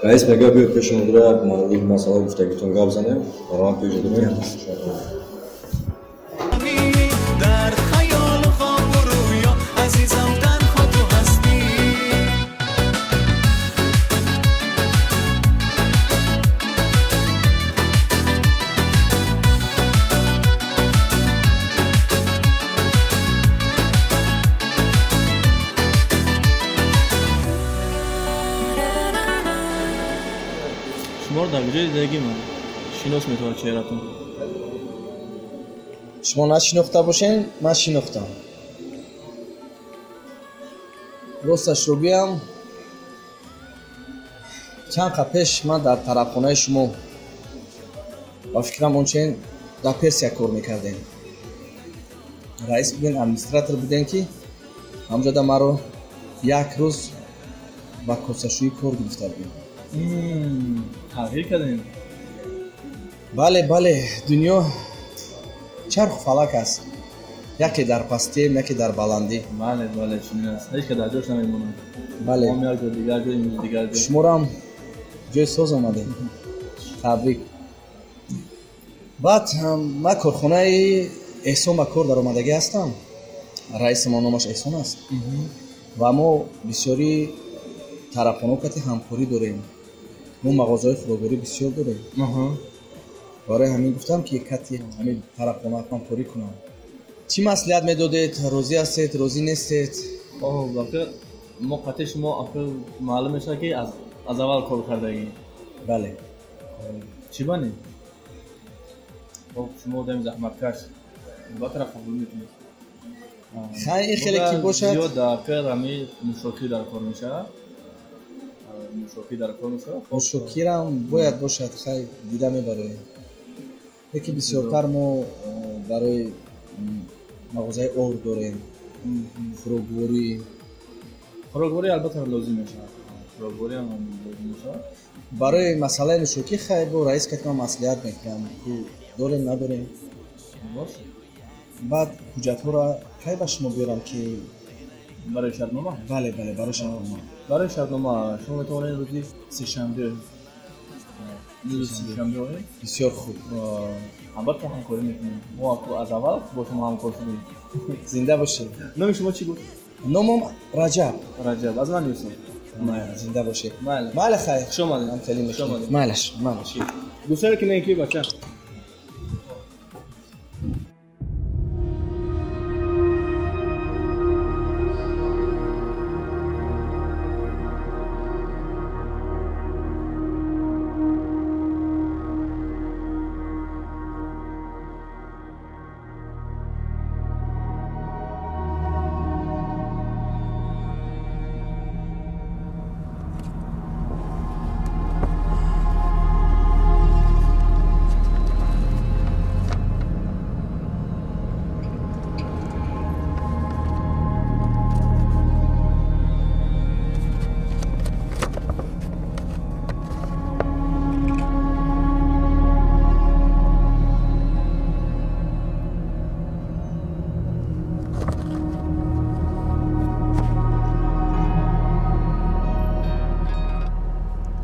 Раис мега биё пеши мудира як мавриди масъала гуфтагитон гап занем, барои ман пеш дорем.
Дар хаёлу хобу рӯё, азизам, танҳо ту ҳастӣ.
Шуморо дар куҷои зиндагӣ ман шинос метавонад чеҳратон?
Шумо нашинохта бошен, ман шинохтам. Росташро гӯям, чанд қад пеш ман дар тарабхонаи шумо ба фикрам ончен дар Персия кор мекардем. Раис буден, администратор будем, ки ҳамҷода маро як рӯз ба косашӯӣ кор гирифта будем.
Тағйир кардем?
Бале, бале, дунё чарху фалак аст. Яке дар пастием, яке дар баландӣ.
Бале, бале, чунин аст. Ҳеҷ ка дар ҷош намемонад.
Бале.
Ом як ҷо, дигар ҷо, имрӯз дигар ҷо.
Шуморам ҷои соз омадем. Табрик. Баъд ман корхонаи Эҳсон ба кор даромадагӣ ҳастам. Раиси мо номаш Эҳсон аст. Ва мо бисёри тарабхонаҳо кати ҳамкорӣ дорем. Мо мағозаҳои хӯрокворӣ бисёр дорем. Барои ҳамин гуфтам, ки кати ҳамин тарабхона ҳамкорӣ кунам. Чӣ маслиҳат медодед? Розӣ ҳастед, розӣ нестед?
Оҳ, мо қатъи шумо маълум мешавад, ки аз аввал кор кардагӣ.
Бале.
Чӣ бани? Шумо одами заҳматкаш, албатта қабул мекунед.
Хай, ин хеле ки бошад.
Зиёд дар кор ҳамин нӯшокӣ дар кор мешавад. Нӯшокӣ дар кор мешавад.
Нӯшокирам бояд бошад, хай дида мебароем. Лекин бисёртар мо барои мағозаи ор дорем, хӯрокворӣ.
Хӯрокворӣ албатта лозим мешавад. Хӯрокворӣ ҳам лозим мешавад.
Барои масъалаи нӯшокӣ хай бо раис кати ман маслиҳат мекунам, дорем, надорем. Баъд ҳуҷҷатҳоро кай ба шумо биёрам ки
барои шартнома?
Бале, бале, барои шартнома.
Барои шартнома шумо метавонед рӯзи сешанбе. Рӯзи сешанбе оед?
Бисёр хуб.
Албатта ҳамкорӣ мекунем. Мо аз аввал бо шумо ҳамкор шудем.
Зинда бошед.
Номи шумо чӣ буд?
Номам Раҷаб.
Раҷаб. Аз ман Юсуф.
Зинда бошед.
Майли.
Майли, хайр.
Хуш омадед.
Ҳамкорӣ мекунем. Майлаш, майлаш.
Гусел кунем ки бача.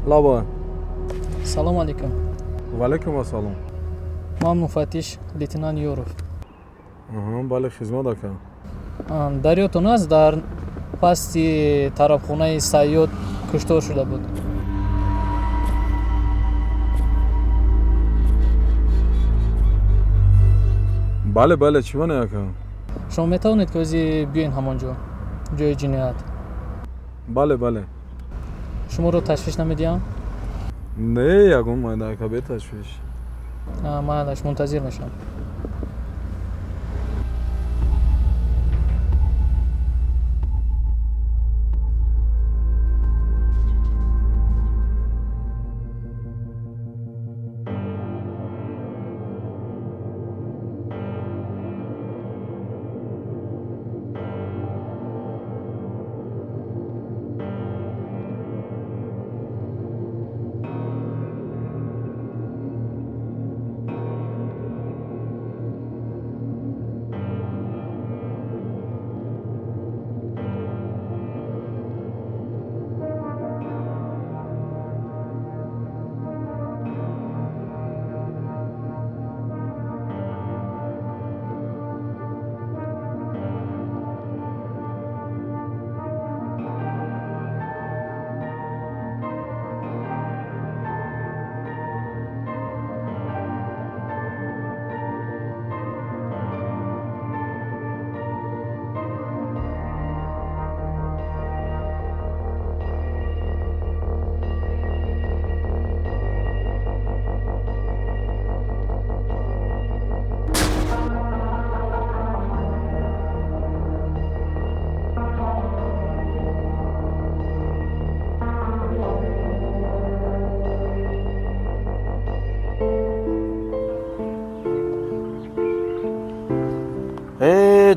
Лабай.
Салом алейкум.
Ва алейкум ассалом.
Ман муфаттиш лейтенант Ёров.
Бале, хизмат ака.
Дар ёдтон аст, дар пасти тарабхонаи Сайёд куштор шуда буд?
Бале, бале, чӣ бане ака?
Шумо метавонед ки ози биёен ҳамон ҷо, ҷои ҷиноят?
Бале, бале.
Шуморо ташвиш намедиҳам?
Не, ягон майда ака, беташвиш.
Майлаш, мунтазир мешавам.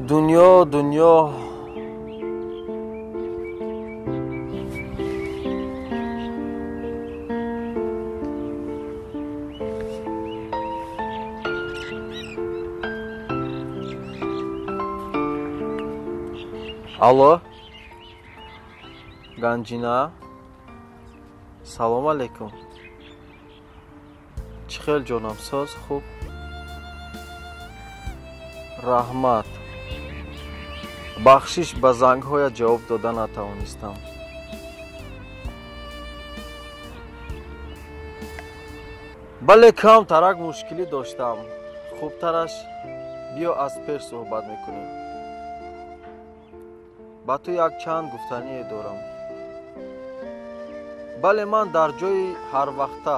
Дунё, дунё. Алло, Ганҷина, салом алейкум. Чӣ хел ҷонам, соз, хуб? Раҳмат. Бахшиш, ба зангҳоят ҷавоб дода натавонистам. Бале, кам тарак мушкилӣ доштам. Хубтараш биё аз пеш суҳбат мекунем. Ба ту якчанд гуфтание дорам. Бале, ман дар ҷои ҳарвақта.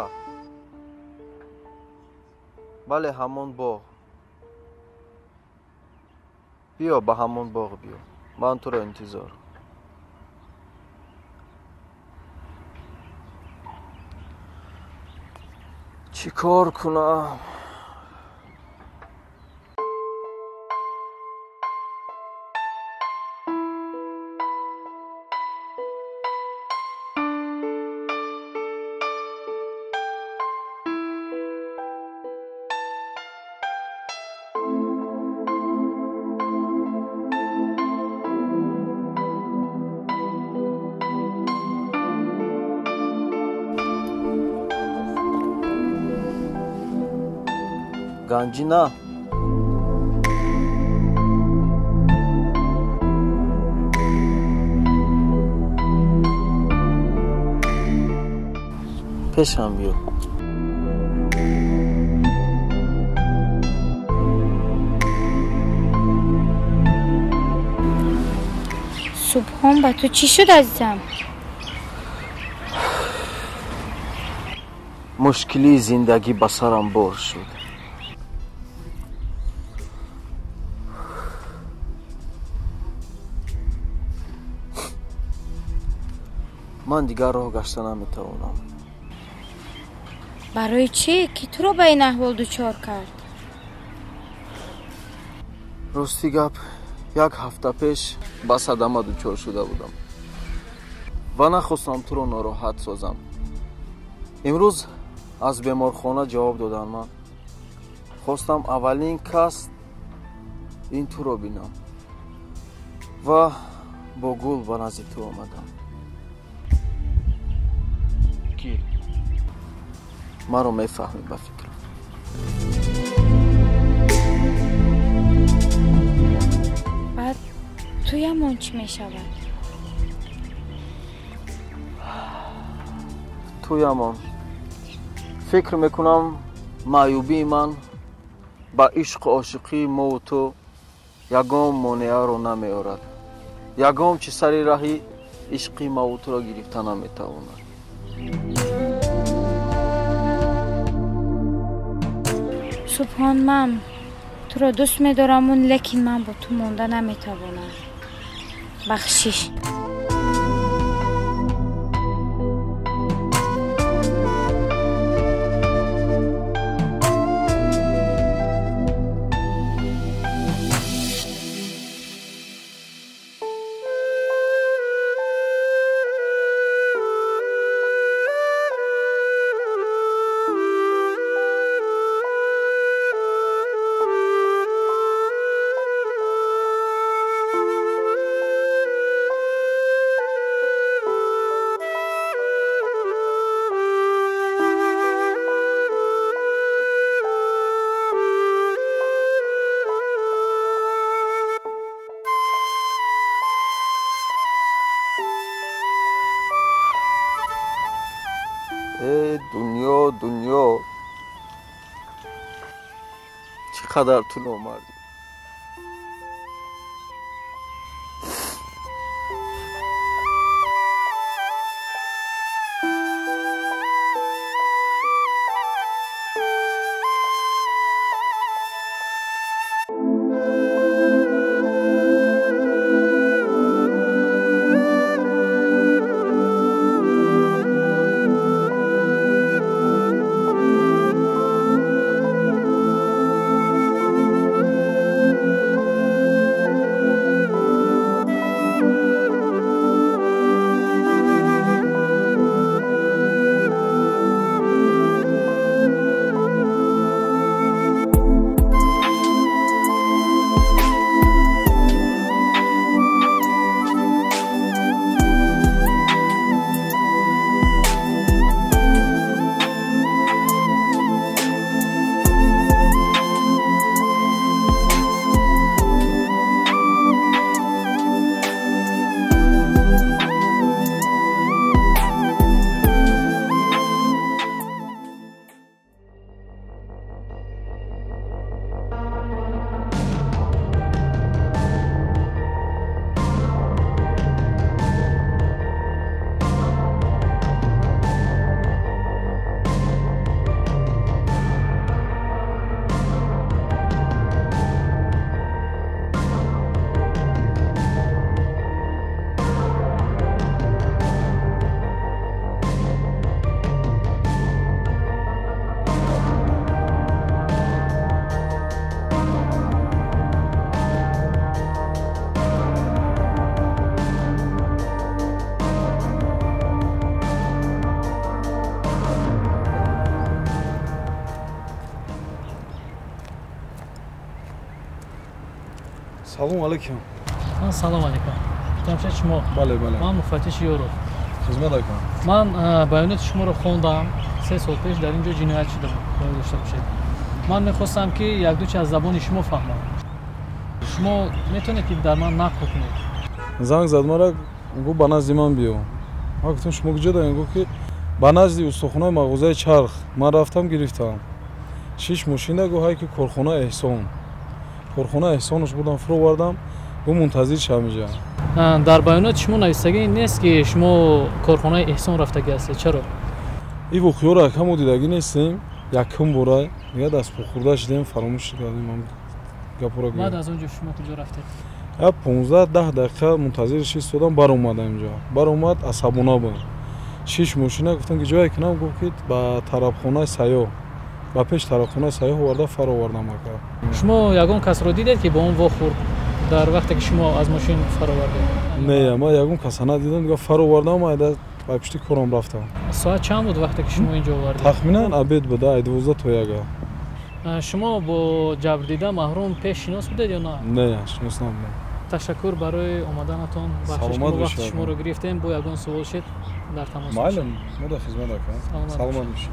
Бале, ҳамон боғ. Биё, ба ҳамон боғ биё. Ман туро интизор. Чӣ кор кунам? Ганҷина, пешам биё.
Субҳон, ба ту чӣ шуд, азизам?
Мушкилии зиндагӣ ба сарам бор шуд. Ман дигар роҳ гашта наметавонам.
Барои чӣ? Ки туро ба ин аҳвол дучор кард?
Рости гап, як ҳафта пеш ба садама дучор шуда будам ва нахостам туро нороҳат созам. Имрӯз аз беморхона ҷавоб доданд. Ман хостам аввалин кас ин туро бинам ва бо гул ба назди ту омадам. Гир.
Маро мефаҳмӣ ба фикрам.
Баъд туямон чӣ мешавад?
Туямон фикр мекунам маъюбии ман ба ишқу ошиқии мову ту ягон монеаро намеорад. Ягон чи сари раҳи ишқи маву туро гирифта наметавонад.
Субҳон, ман туро дӯст медораму, лекин ман бо ту монда наметавонам. Бахшиш.
Дунё, дунё, чӣ қадар ту номардӣ.
Салом алейкум.
Салом алейкум. Ҷамшед шумо?
Бале, бале.
Ман муфаттиши Ёров.
Хизмат акам.
Ман баёноти шуморо хондам. 3 сол пеш дар ин ҷо ҷиноят шуда буд. Бояд дошта бошед. Ман мехостам ки як-ду чи аз забони шумо фаҳмам. Шумо метавонед ки дар ман нақл кунед?
Занг зад мара, гуфт ба назди ман биё. Ман гуфтам шумо куҷо даем? Гуфт ки ба назди устохонаи мағозаи чарх. Ман рафтам гирифтам. 6 мошина гуфт ҳай ки корхона Эҳсон. Корхона Эҳсонаш будам, фуровардам, гуфт мунтазир шав инҷа.
Дар баёноти шумо нависагӣ нест ки шумо корхонаи Эҳсон рафтагӣ ҳастед. Чаро?
Ин воқеаро якам мо дидагӣ нестем, якум бора дига дастпохӯрда шудем, фаромӯш кардем гапро.
Баъд аз он ҷо шумо куҷо рафтед?
15-10 дақиқа мунтазирш истодам, баромадам инҷо. Баромад асабона буд. 6 мошина гуфтам ки ҷое кунам, гуфт ки ба тарабхонаи Сайёҳ, ба пеш тарабхонаи Сайёҳ оварда фаровардам ака.
Шумо ягон касро дидед ки бо он вохӯрд дар вақте ки шумо аз мошин фаровардед?
Не, ман ягон каса надидам, дига фаровардам, айда ба пишти корам рафтам.
Соат чанд буд вақте ки шумо инҷо овардед?
Тахминан обед буд, 12 то 1.
Шумо бо ҷабрдида маҳрум пеш шинос будед ё на?
Не, шинос набудам.
Ташаккур барои омаданатон. Бахшиш ки мо вақти шуморо гирифтем. Бо ягон суол шед дар тамос
бошед. Майли, мо дар хизмат акам. Саломат бошед.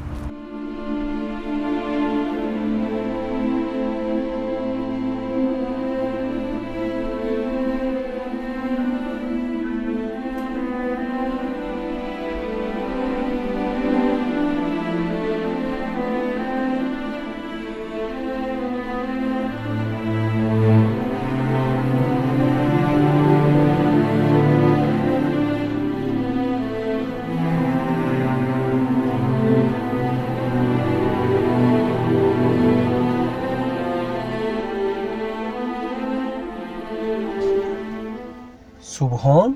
Субҳон?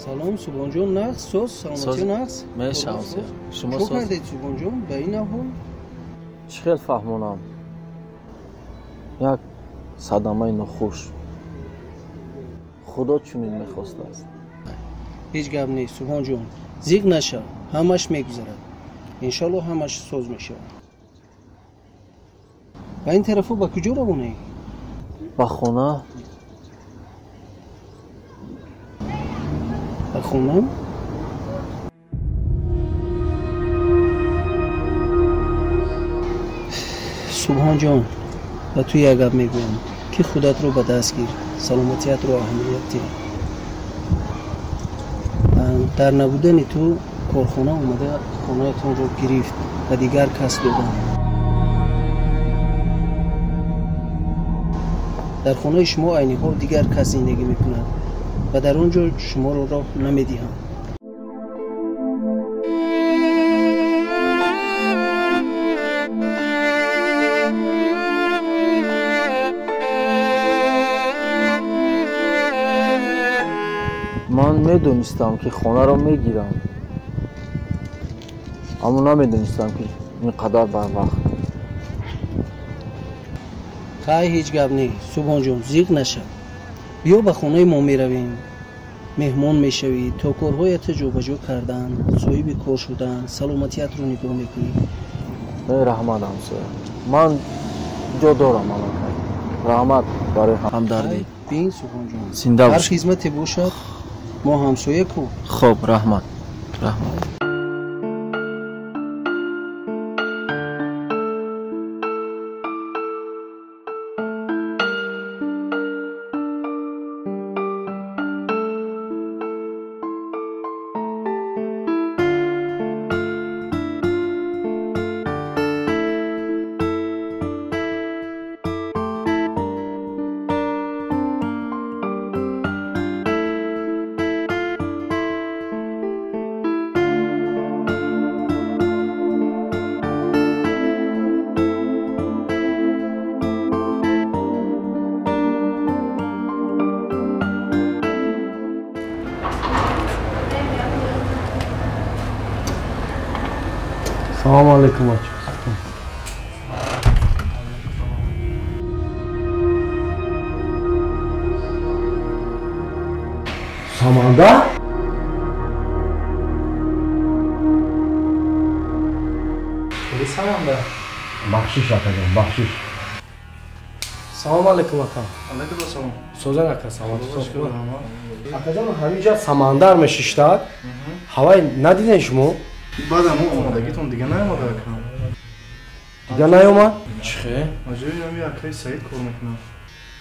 Салом Субҳонҷон, нағз соз, саломатӣ нағз?
Мешавам, шумо
соз. Чӣ кардед Субҳонҷон ба ин аҳвол?
Чӣ хел фаҳмонам? Як садамаи нохуш. Худо чунин мехостааст.
Ҳеҷ гап нест Субҳонҷон, зиқ нашав, ҳамаш мегузарад. Иншаллоҳ ҳамаш соз мешавад. Ба ин тарафо ба куҷо равонӣ?
Ба хона.
Ба хона? Субҳонҷон, ба ту як гап мегӯям, ки худатро ба даст гир, саломатиятро аҳамият диҳ. Дар набудани ту корхона омада хонаатонро гирифт ва дигар кас доданд. Дар хонаи шумо айни ҳол дигар кас зиндагӣ мекунад ва дар он ҷо шуморо роҳ намедиҳанд.
Ман медонистам, ки хонаро мегирам, аммо намедонистам, ки ин қадар барвақт.
Хай, ҳеҷ гап не Субҳонҷон, зиқ нашав. Биё ба хонаи мо меравем, меҳмон мешавӣ, то корҳоятро ҷобаҷо кардан, соҳиби кор шудан, саломатиятро нигоҳ мекунӣ.
Раҳмат ҳамсоя, ман ҷо дорам аллакай. Раҳмат барои ҳамдардӣ.
Бин Субҳонҷон,
зинда
ҳар
бош.
хизмате бошад, мо ҳамсоя ку.
Хоб, раҳмат, раҳмат.
Салом алейкум, бача. Саманда?
Саманда.
Бахшиш акаҷон, бахшиш.
Салом алейкум ака.
Алейкум ассалом.
Созан ака, салом. Акаҷон, ҳаминҷа самандар мешиштад. Ҳавай надиден шумо?
Баъд мо омодагитон дига наомада ака.
Дига наомад?
Чихе? Аҷои ҳами акаи Саид кор мекунад.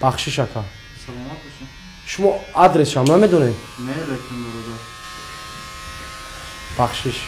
Бахшиш ака.
Саломат бошед.
Шумо адресшам намедонед?
Не, лекин бародар.
Бахшиш.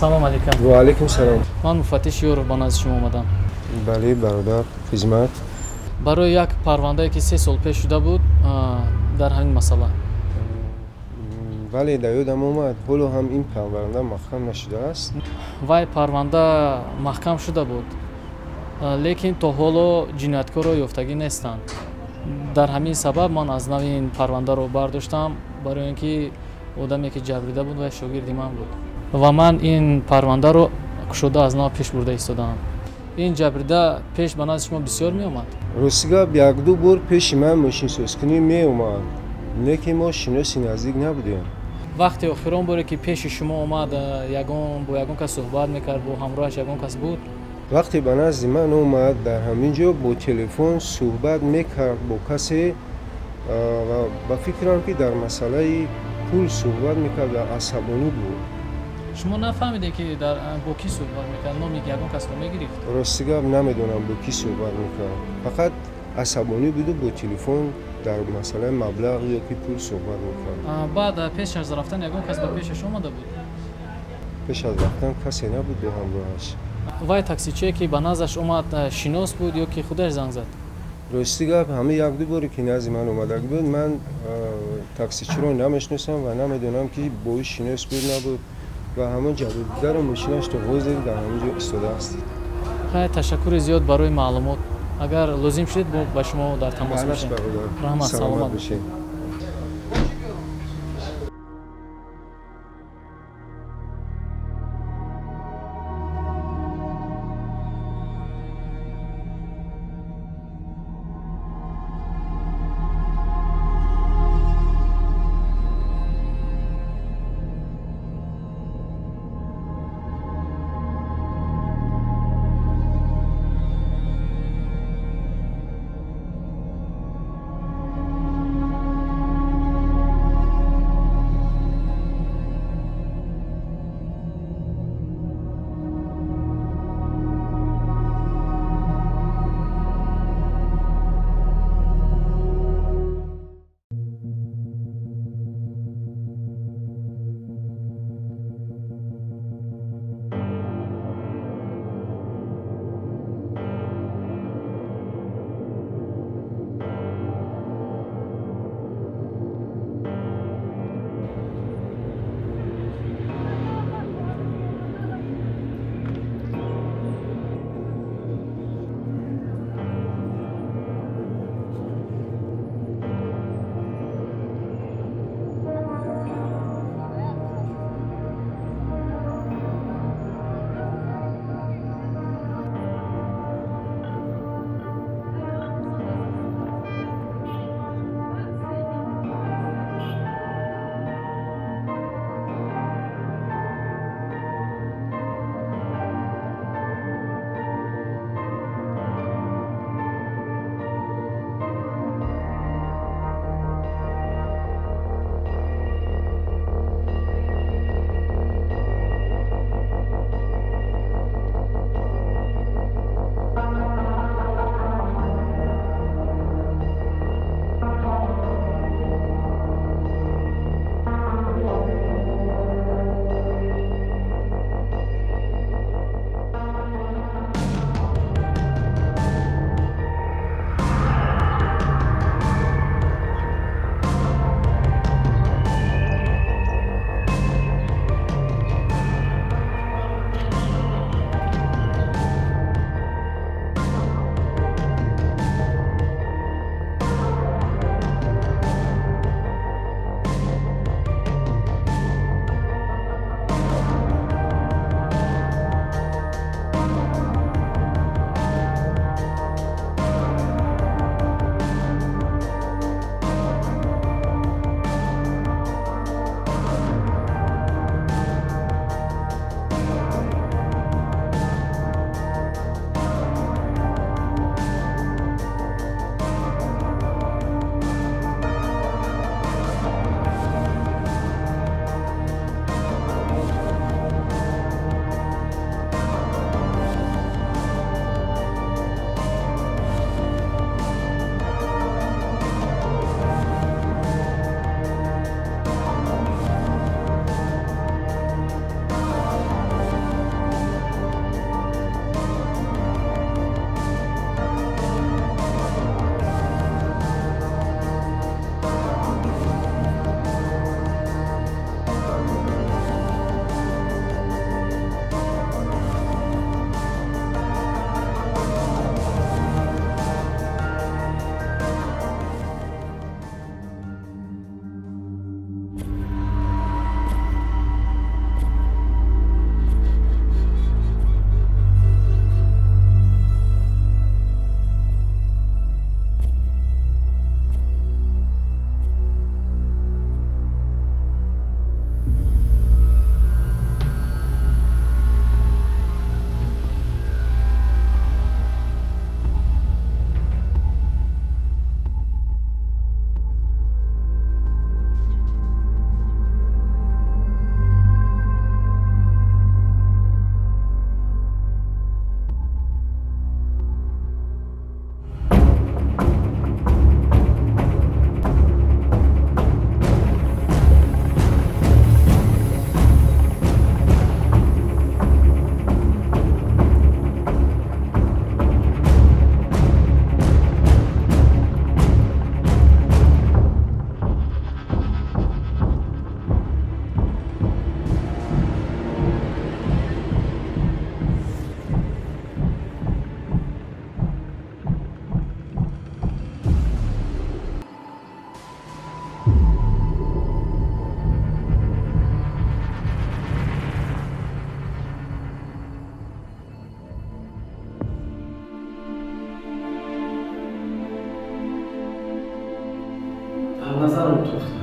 Салом алейкум.
Ва алейкум салом.
Ман муфаттиш Юров ба назди шумо омадам.
Бале, бародар, хизмат.
Барои як парвандае ки 3 сол пеш шуда буд, дар ҳамин масъала.
Бале, дар ёдам омад. Ҳоло ҳам ин парванда маҳкам нашудааст.
Вай парванда маҳкам шуда буд, лекин то ҳоло ҷинояткорро ёфтагӣ нестанд. Дар ҳамин сабаб ман аз нави ин парвандаро бардоштам, барои ин ки одаме ки ҷабрида буд ва шогирди ман буд ва ман ин парвандаро кушода аз нав пеш бурда истодаам. Ин ҷабрида пеш ба назди шумо бисёр меомад?
Рости гап, якду бор пеши ман мошинсозкунӣ меомад, не ки мо шиноси наздик набудем.
Вақте охирон боре ки пеши шумо омад, ягон бо ягон кас суҳбат мекард, бо ҳамроҳаш ягон кас буд?
Вақте ба назди ман омад, дар ҳамин ҷо бо телефон суҳбат мекард бо касе ва ба фикрам ки дар масъалаи пул суҳбат мекард ва асабонӣ буд.
Шумо нафаҳмидед ки бо кӣ суҳбат мекард, номи ягон касро мегирифт?
Рости гап, намедонам бо кӣ суҳбат мекард, фақат асабонӣ буду бо телефон дар масъалаи маблағ ё ки пул суҳбат мекард.
Баъд пеш аз рафтан ягон кас ба пешаш омада буд?
Пеш аз рафтан касе набуд бо ҳамроҳаш.
Вай таксичие ки ба наздаш омад шинос буд ё ки худаш занг зад?
Рости гап, ҳама якду боре ки назди ман омада буд, ман таксичиро намешиносам ва намедонам ки бо ӯ шинос буд набуд ва ҳамон ҷабрдидаро мошинаш то ҳозир дар ҳамон ҷо истодааст.
Хай, ташаккури зиёд барои маълумот. Агар лозим шудед, ба шумо дар тамос мешавем. Раҳмат, саломат
бошед.
Дар назарам туфта.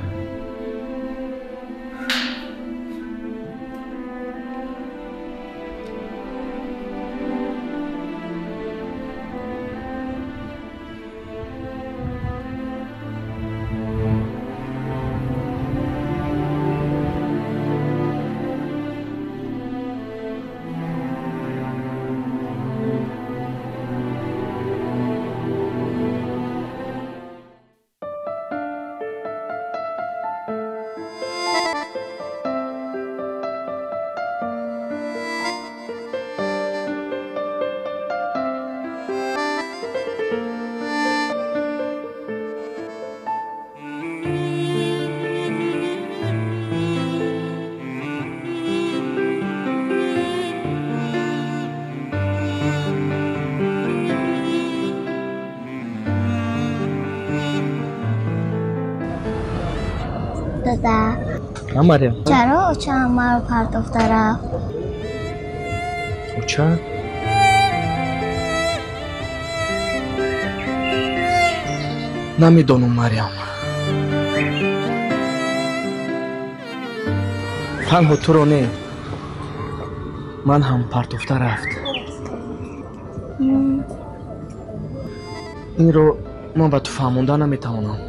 Дада.
Марьям.
Чаро очаам маро партофта рафт?
Оча? Намедонам, Марьям. Танҳо туро не, ман ҳам партофта рафт. Инро ман ба ту фаҳмонда наметавонам.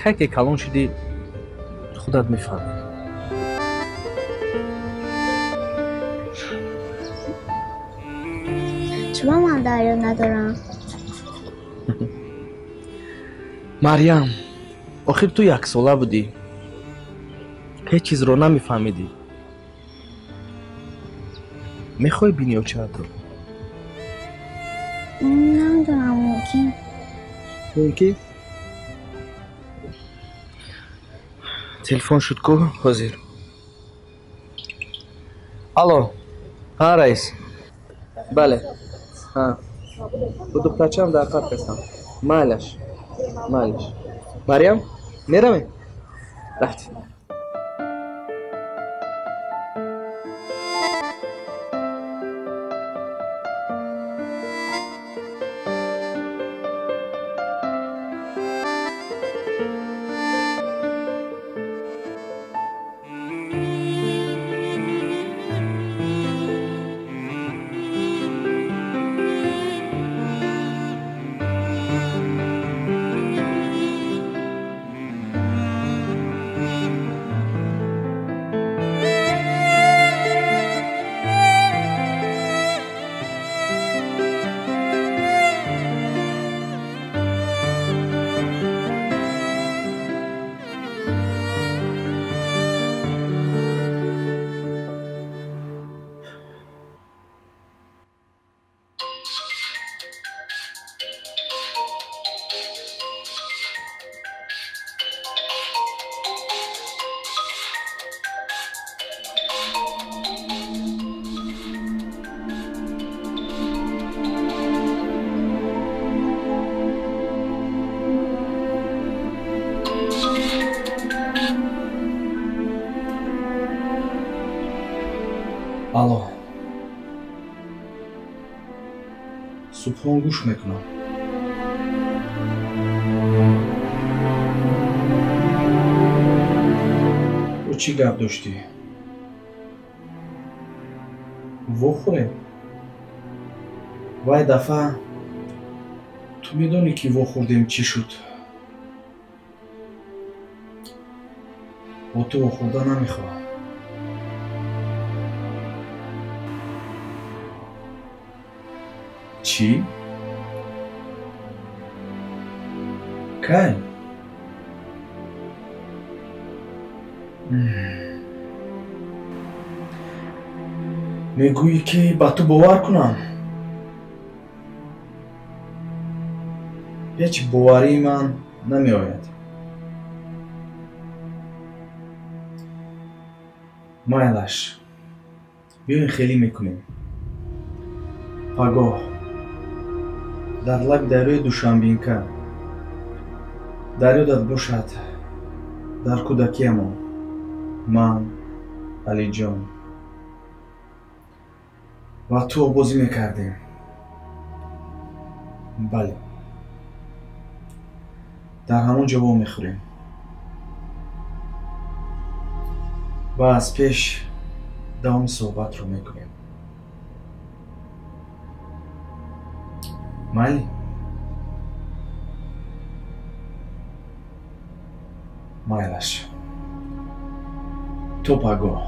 Кай ки калон шудӣ, худат мефаҳмӣ.
Чаро ман дарё надорам?
Марьям, охир ту яксола будӣ. Ҳеҷ чизро намефаҳмидӣ. Мехоҳӣ бинӣ очаатро?
Намедонам, мумкин.
Мумкин? Телефон шуд ку ҳозир. Алло, ҳа раис. Бале. Ҳа. Бо духтарчаам дар парк ҳастам. Майлаш. Майлаш. Марьям, меравем? Рафтем. Алло. Субҳон гӯш мекунам. Ӯ чӣ гап доштӣ? Вохӯрем? Вай дафъа ту медонӣ, ки вохӯрдем чӣ шуд? Бо ту вохӯрда намехоҳам. Чӣ? Кай? Мегӯӣ, ки ба ту бовар кунам? Ҳеҷ боварии ман намеояд. Майлаш, биёин хелӣ мекунем. Пагоҳ дар лаби дарёи Душанбинка, дар ёдат бошад, дар кӯдакиямон ман, Алиҷон ва ту обозӣ мекардем. Бале,
Дар ҳамон ҷо вомехӯрем ва аз пеш давоми суҳбатро мекунем. Майли? Майлаш. То пагоҳ.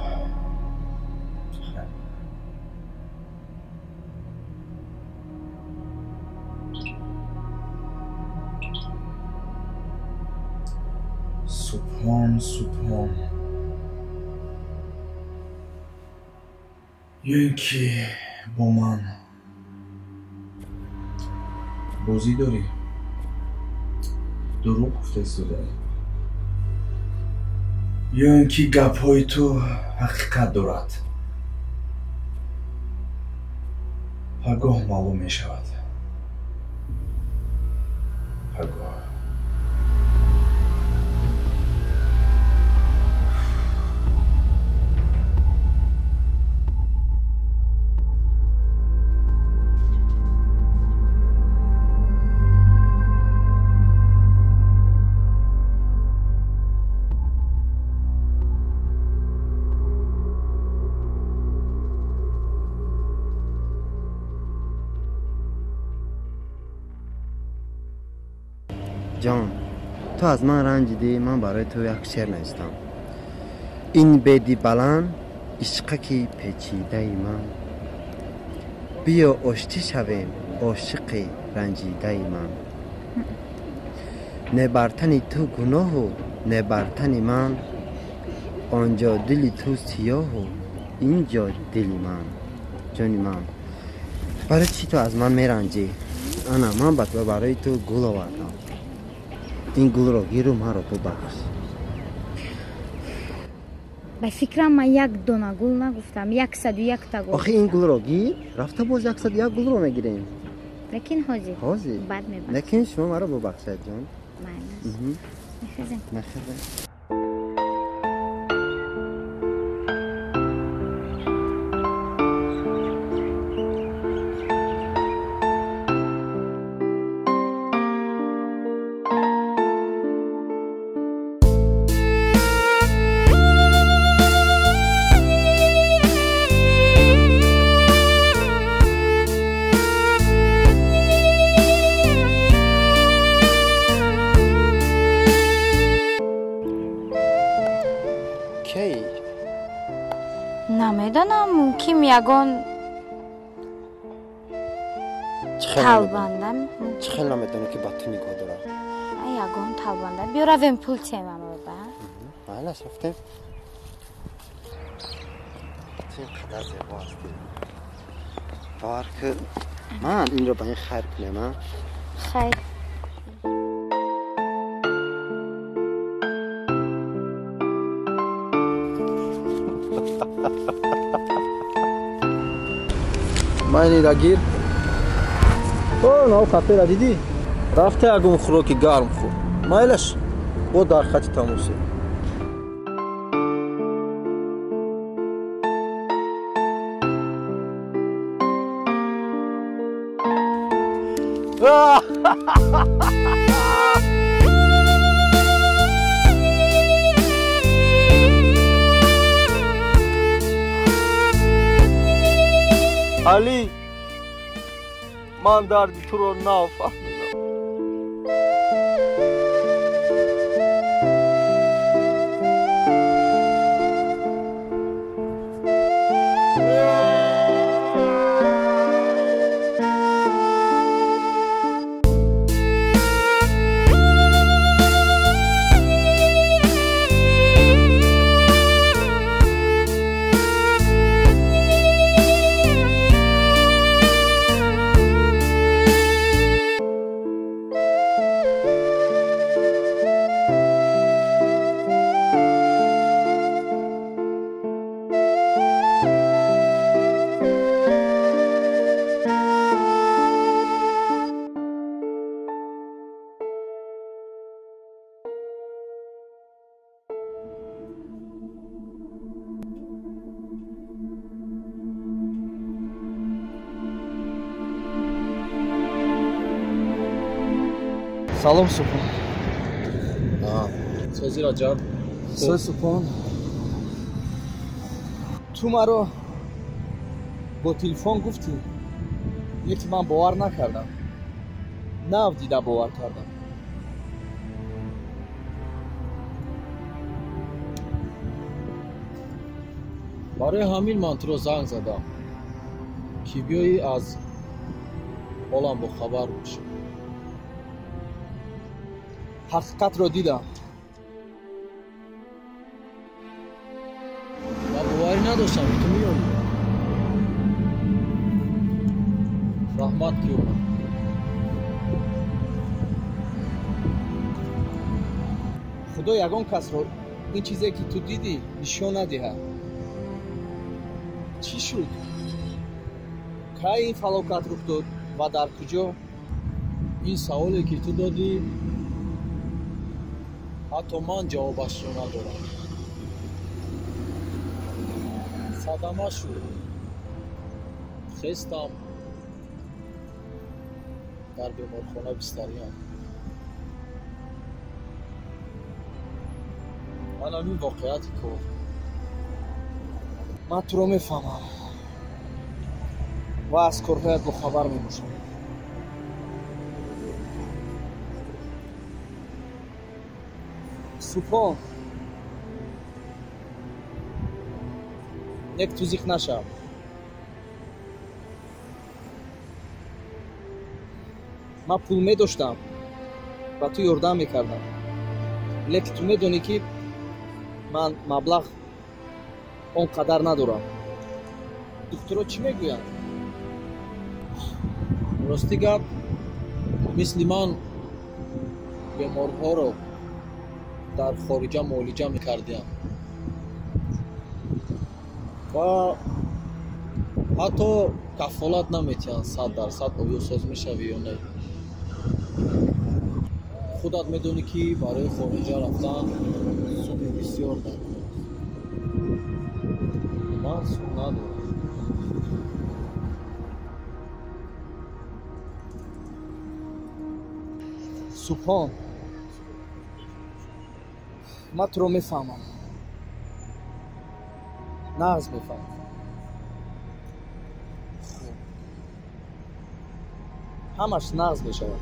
Субҳон, субҳон. Ё ин ки бо ман бозӣ дорӣ? Дурӯғ гуфта истодаӣ? Ё ин ки гапҳои ту ҳақиқат дорад? Пагоҳ маълум мешавад. Пагоҳ.
Ҷон, ту аз ман ранҷидӣ, ман барои ту як шеър навиштам. Ин беди баланд, ишқаки печидаи ман. Биё оштӣ шавем, ошиқи ранҷидаи ман. Не бар тани ту гуноҳу, не бар тани ман. Он ҷо дили ту сиёҳу, ин ҷо дили ман. Ҷони ман, барои чӣ ту аз ман меранҷӣ? Ана, ман барои ту гул овардам. Ин гулро гиру маро бубахш.
Ба фикрам ман як дона гул нагуфтам, 101 та гул.
Охи ин гулро гир, рафта боз 101 гулро мегирем.
Лекин ҳозир.
Ҳозир.
Баъд мебахшам.
Лекин шумо маро бубахшед, ҷон.
Майли. Мехезем.
Мехезем.
Намедонам, мумкин ягон талбанда.
Чӣ хел намедонӣ ки ба ту нигоҳ дорад?
Ягон талбанда. Биё равем пул темам ба.
Майлаш, рафтем. Ту ин қадар зебо ҳастӣ. Бовар кун, ман инро ба ин хайр кунем, а?
Хайр.
Майнира гир. О, нав кафера дидӣ? Рафта ягон хӯроки гарм хӯр. Майлаш, бо дар хати тамосе. Али, ман дарди туро нафаҳмидам. Салом, Субҳон.
Сози Раҷаб.
Сози Субҳон. Ту маро бо телефон гуфтӣ, лекин ман бовар накардам. Нав дида бовар кардам.
Барои ҳамин ман туро занг задам, ки биёӣ аз ҳолам бохабар бошӣ.
Ҳақиқатро дидам.
Ва боварӣ надоштам, ки ту меоӣ. Раҳмат, ки омадӣ.
Худо ягон касро ин чизе, ки ту дидӣ, нишон надиҳад. Чӣ шуд? Кай ин фалокат рух дод ва дар куҷо?
Ин саволе, ки ту додӣ, ҳатто ман ҷавобашро надорам. Садама шуд. Хестам, дар беморхона бистариям. Ман ҳамин воқеияти кор.
Ман туро мефаҳмам ва аз корҳоят бохабар мебошам. Субҳон, нек ту зиқ нашав. Ман пул медоштам ва ту ёрдам мекардам, лекин ту медонӣ, ки ман маблағ он қадар надорам. Духтуро чӣ мегӯянд?
Рости гап, мисли ман беморҳоро дар хориҷа муолиҷа мекардиям ва ҳатто кафолат наметиҳанд 100% оё соз мешавӣ ё не. Худат медонӣ, ки барои хориҷа рафтан суми бисёр даркор аст. Ман сум надорам.
Субҳон, ман туро мефаҳмам, нағз мефаҳмам. Хуб, ҳамаш нағз мешавад.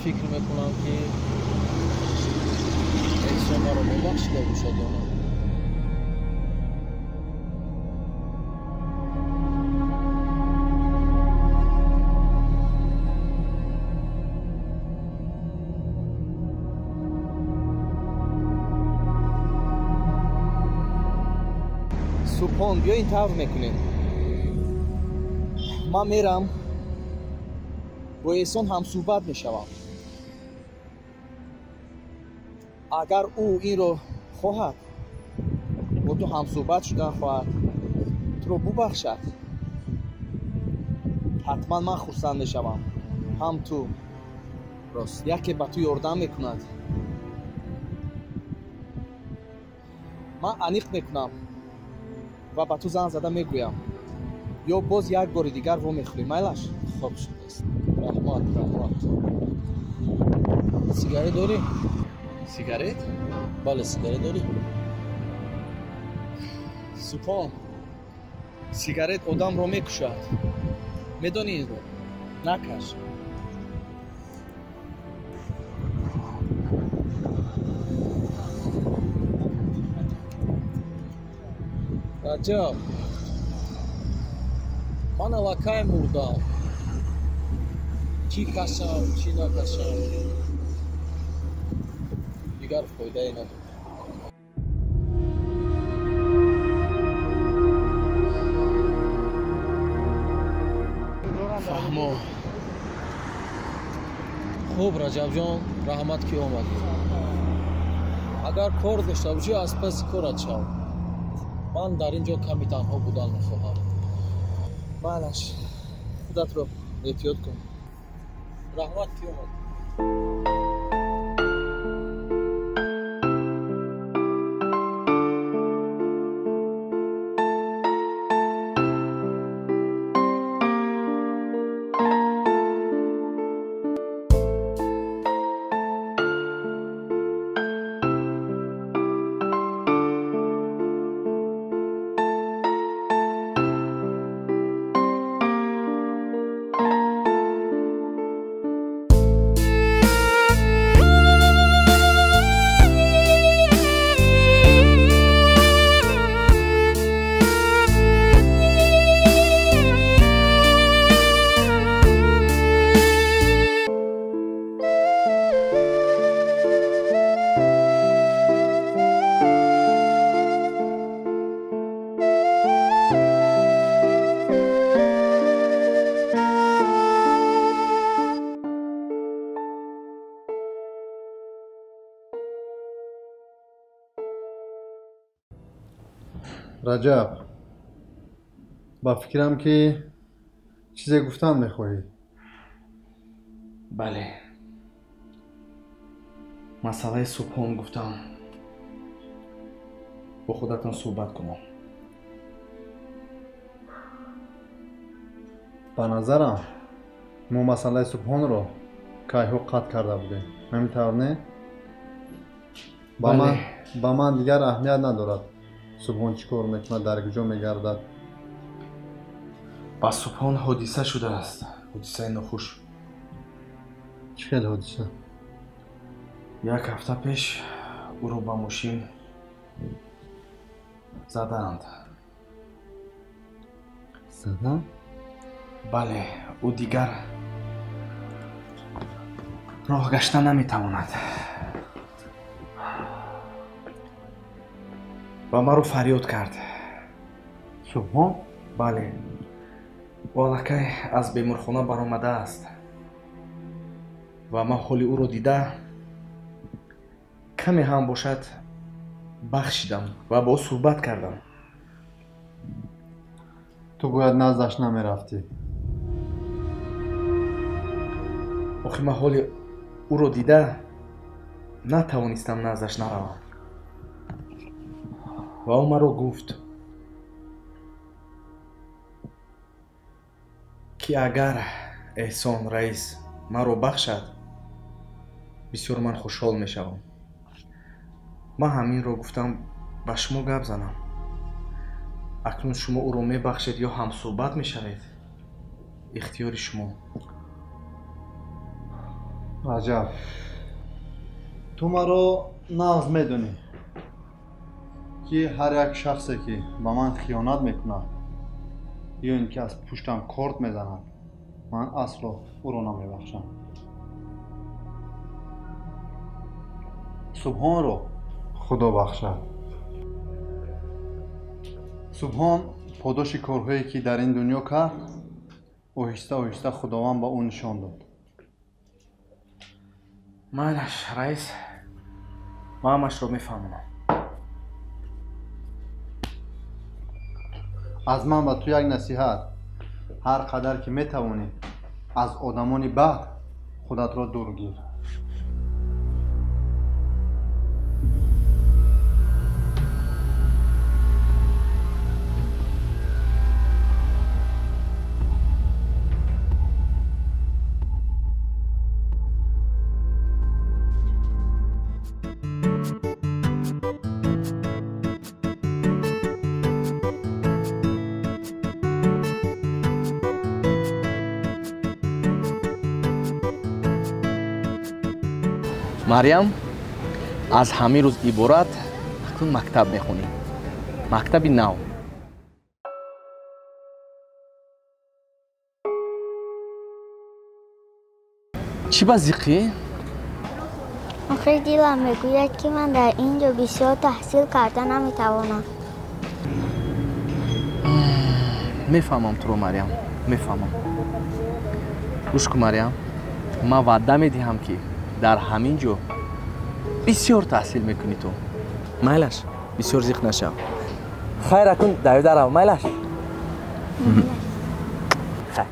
Фикр мекунам, ки Эҳсон маро мебахшида бошад ё не.
Субҳон, биё ин тавр мекунем. Ман мерам, бо Эҳсон ҳамсӯҳбат мешавам. Агар ӯ инро хоҳад, бо ту ҳамсӯҳбат шудан хоҳад, туро бубахшад, ҳатман ман хурсанд мешавам, ҳам ту.
Рост,
яке ба ту ёрдам мекунад. Ман аниқ мекунам ва ба ту занг зада мегӯям. Ё боз як бори дигар вомехӯрем, майлаш?
Хоб шудааст. Раҳмат, раҳмат. Сигарет дорӣ?
Сигарет?
Бале, сигарет дорӣ?
Субҳон, сигарет одамро мекушад. Медонӣ инро? Накаш.
Раҷаб, ман аллакай мурдам. Чӣ кашам, чӣ накашам, дигар фоидае надорад. Фаҳмо. Хуб, Раҷабҷон, раҳмат, ки омадӣ. Агар кор дошта бошӣ, аз паси корат шав. Ман дар ин ҷо ками танҳо будан мехоҳам.
Майлаш, худатро эҳтиёт кун.
Раҳмат, ки омадӣ.
Раҷаб, ба фикрам ки чизе гуфтан мехоҳӣ.
Бале, масъалаи Субҳон гуфтам бо худатон суҳбат кунам.
Ба назарам мо масъалаи Субҳонро кайҳо қатъ карда будем, ҳамин тавр не? Ба ман дигар аҳамият надорад Субҳон чӣ кор мекунад, дар куҷо мегардад.
Ба Субҳон ҳодиса шудааст, ҳодисаи нохуш.
Чӣ хел ҳодиса?
Як ҳафта пеш ӯро ба мошин задаанд.
Задан?
Бале, ӯ дигар роҳ гашта наметавонад ва маро фарёд кард.
Субҳон?
Бале, ӯ аллакай аз беморхона баромадааст ва ман ҳоли ӯро дида каме ҳам бошад бахшидам ва бо ӯ суҳбат кардам.
Ту бояд наздаш намерафтӣ.
Охир ман ҳоли ӯро дида натавонистам наздаш наравам ва ӯ маро гуфт, ки агар Эҳсон раис маро бахшад, бисёр ман хушҳол мешавам. Ман ҳаминро гуфтам ба шумо гап занам. Акнун шумо ӯро мебахшед ё ҳамсӯҳбат мешавед, ихтиёри шумо.
Раҷаб, ту маро нағз медонӣ, ки ҳар як шахсе ки ба ман хиёнат мекунад ё ин ки аз пуштам корт мезанад, ман асло ӯро намебахшам. Субҳонро Худо бахшад. Субҳон подоши корҳое ки дар ин дунё кард, оҳиста оҳиста Худованд ба ӯ нишон дод.
Майлаш, раис, ман ҳамашро мефаҳмонам.
Аз ман ба ту як насиҳат: ҳар қадар ки метавонӣ аз одамони бад худатро дур гир.
Марьям, аз ҳамин рӯз иборат акнун мактаб мехонӣ, мактаби нав. Чӣ ба зиқӣ?
Охир дилам мегӯяд, ки ман дар ин ҷо бисёр таҳсил карда наметавонам.
Мефаҳмам туро, Марьям, мефаҳмам. Гӯш кун, Марьям, ман ваъда медиҳам, ки дар ҳамин ҷо бисёр таҳсил мекунӣ ту. Майлаш, бисёр зиқ нашав. Хайр, акун давида рав, майлаш. Хайр.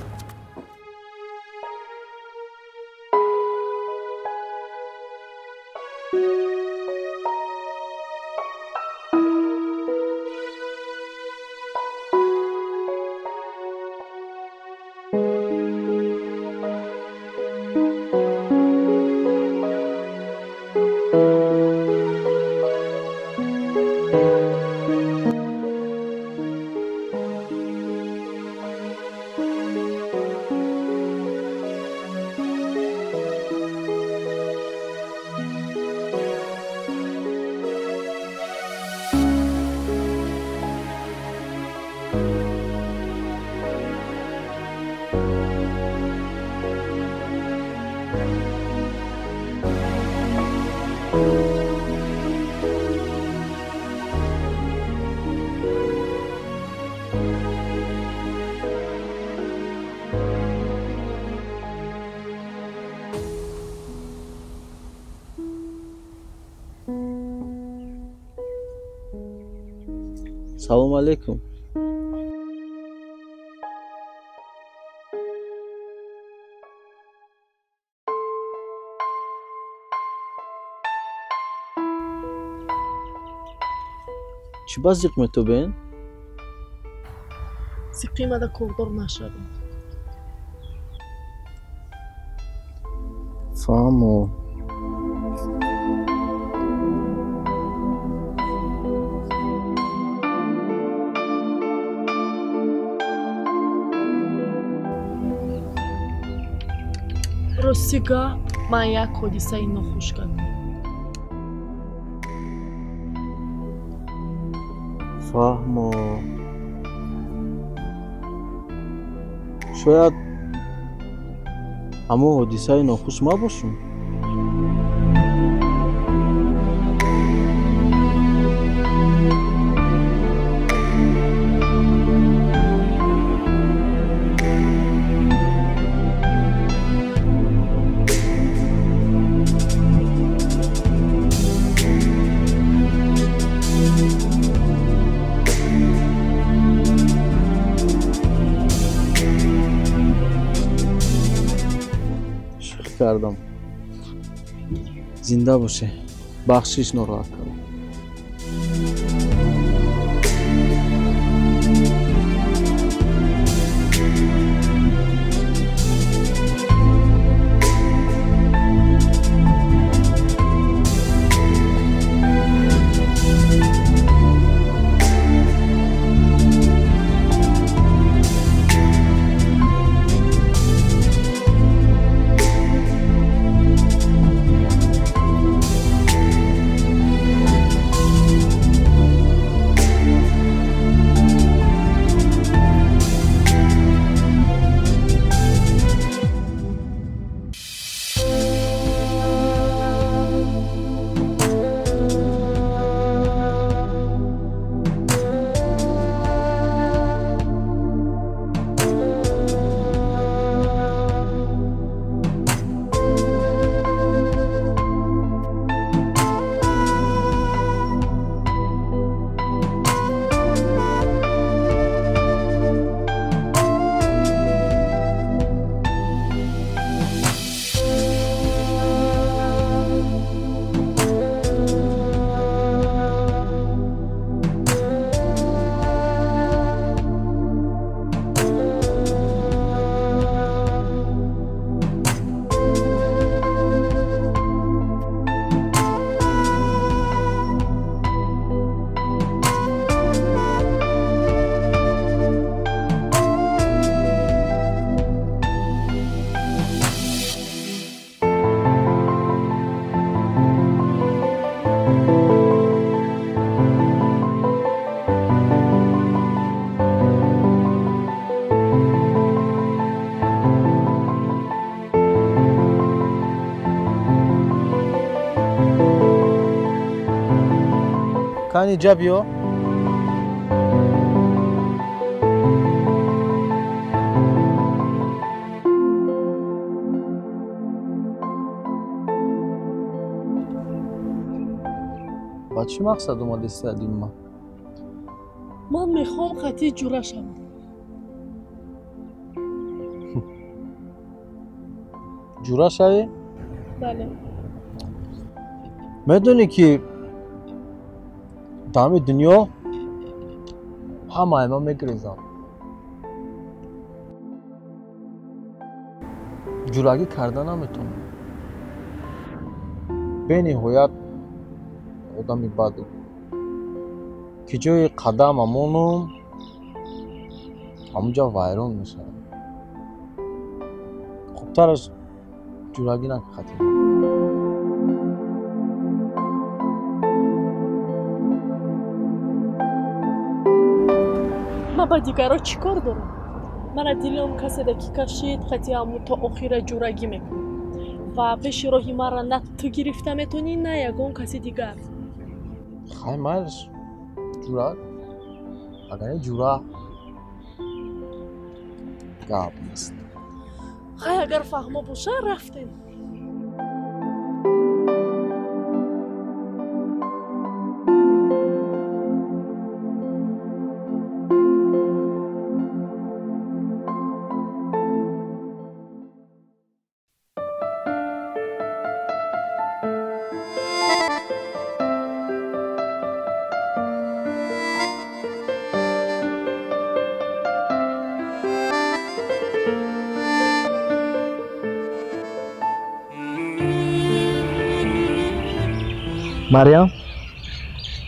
Салом алейкум. Чӣ ба зиқ метобен?
Зиқимада кордор нашавем.
Фаҳмо.
Рости гап, ман як ҳодисаи нохуш кардам.
Фаҳмо. Шояд ҳамон ҳодисаи нохуш мабошум? Кардам. Зинда боше. Бахшиш нороҳат кардам.
Кани ҷа биё. Ба чӣ мақсад омадеси Алимма?
Ман мехоҳам қатъи ҷура шавам.
Ҷура шавӣ?
Бале.
Медонӣ ки дар ҳамин дунё ҳамаи ман мегирезам. Ҷурагӣ карда наметавонам. Бениҳоят одами баду ки ҷои қадам амонум ҳамунҷа вайрон мешавад. Хубтараш ҷурагӣ накунӣ.
Ман ба дигарро чӣ кор дорам? Мана дилам каседа ки кашид, қатъи ҳамун то охира ҷурагӣ мекунам ва пеши роҳи маро на ту гирифта метавонӣ, на ягон каси дигар.
Хай майлаш, ҷура агар не ҷура гап нест.
Хай агар фаҳмо боша, рафтем.
Марьям,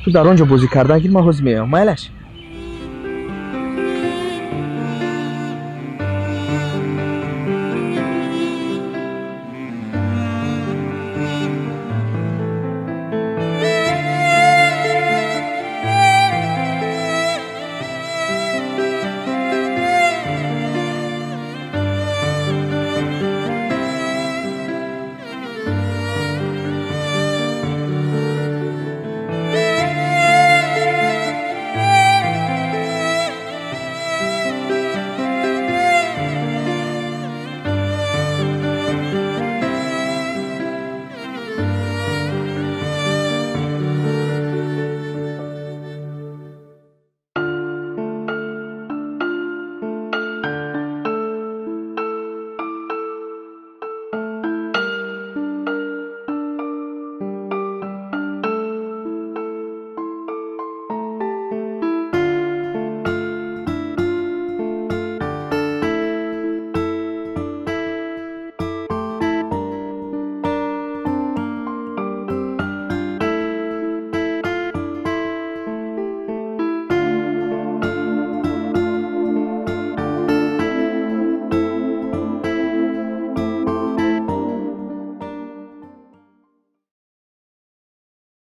ту дар он ҷо бозӣ кардан гир, ман ҳозир меоям, майлаш?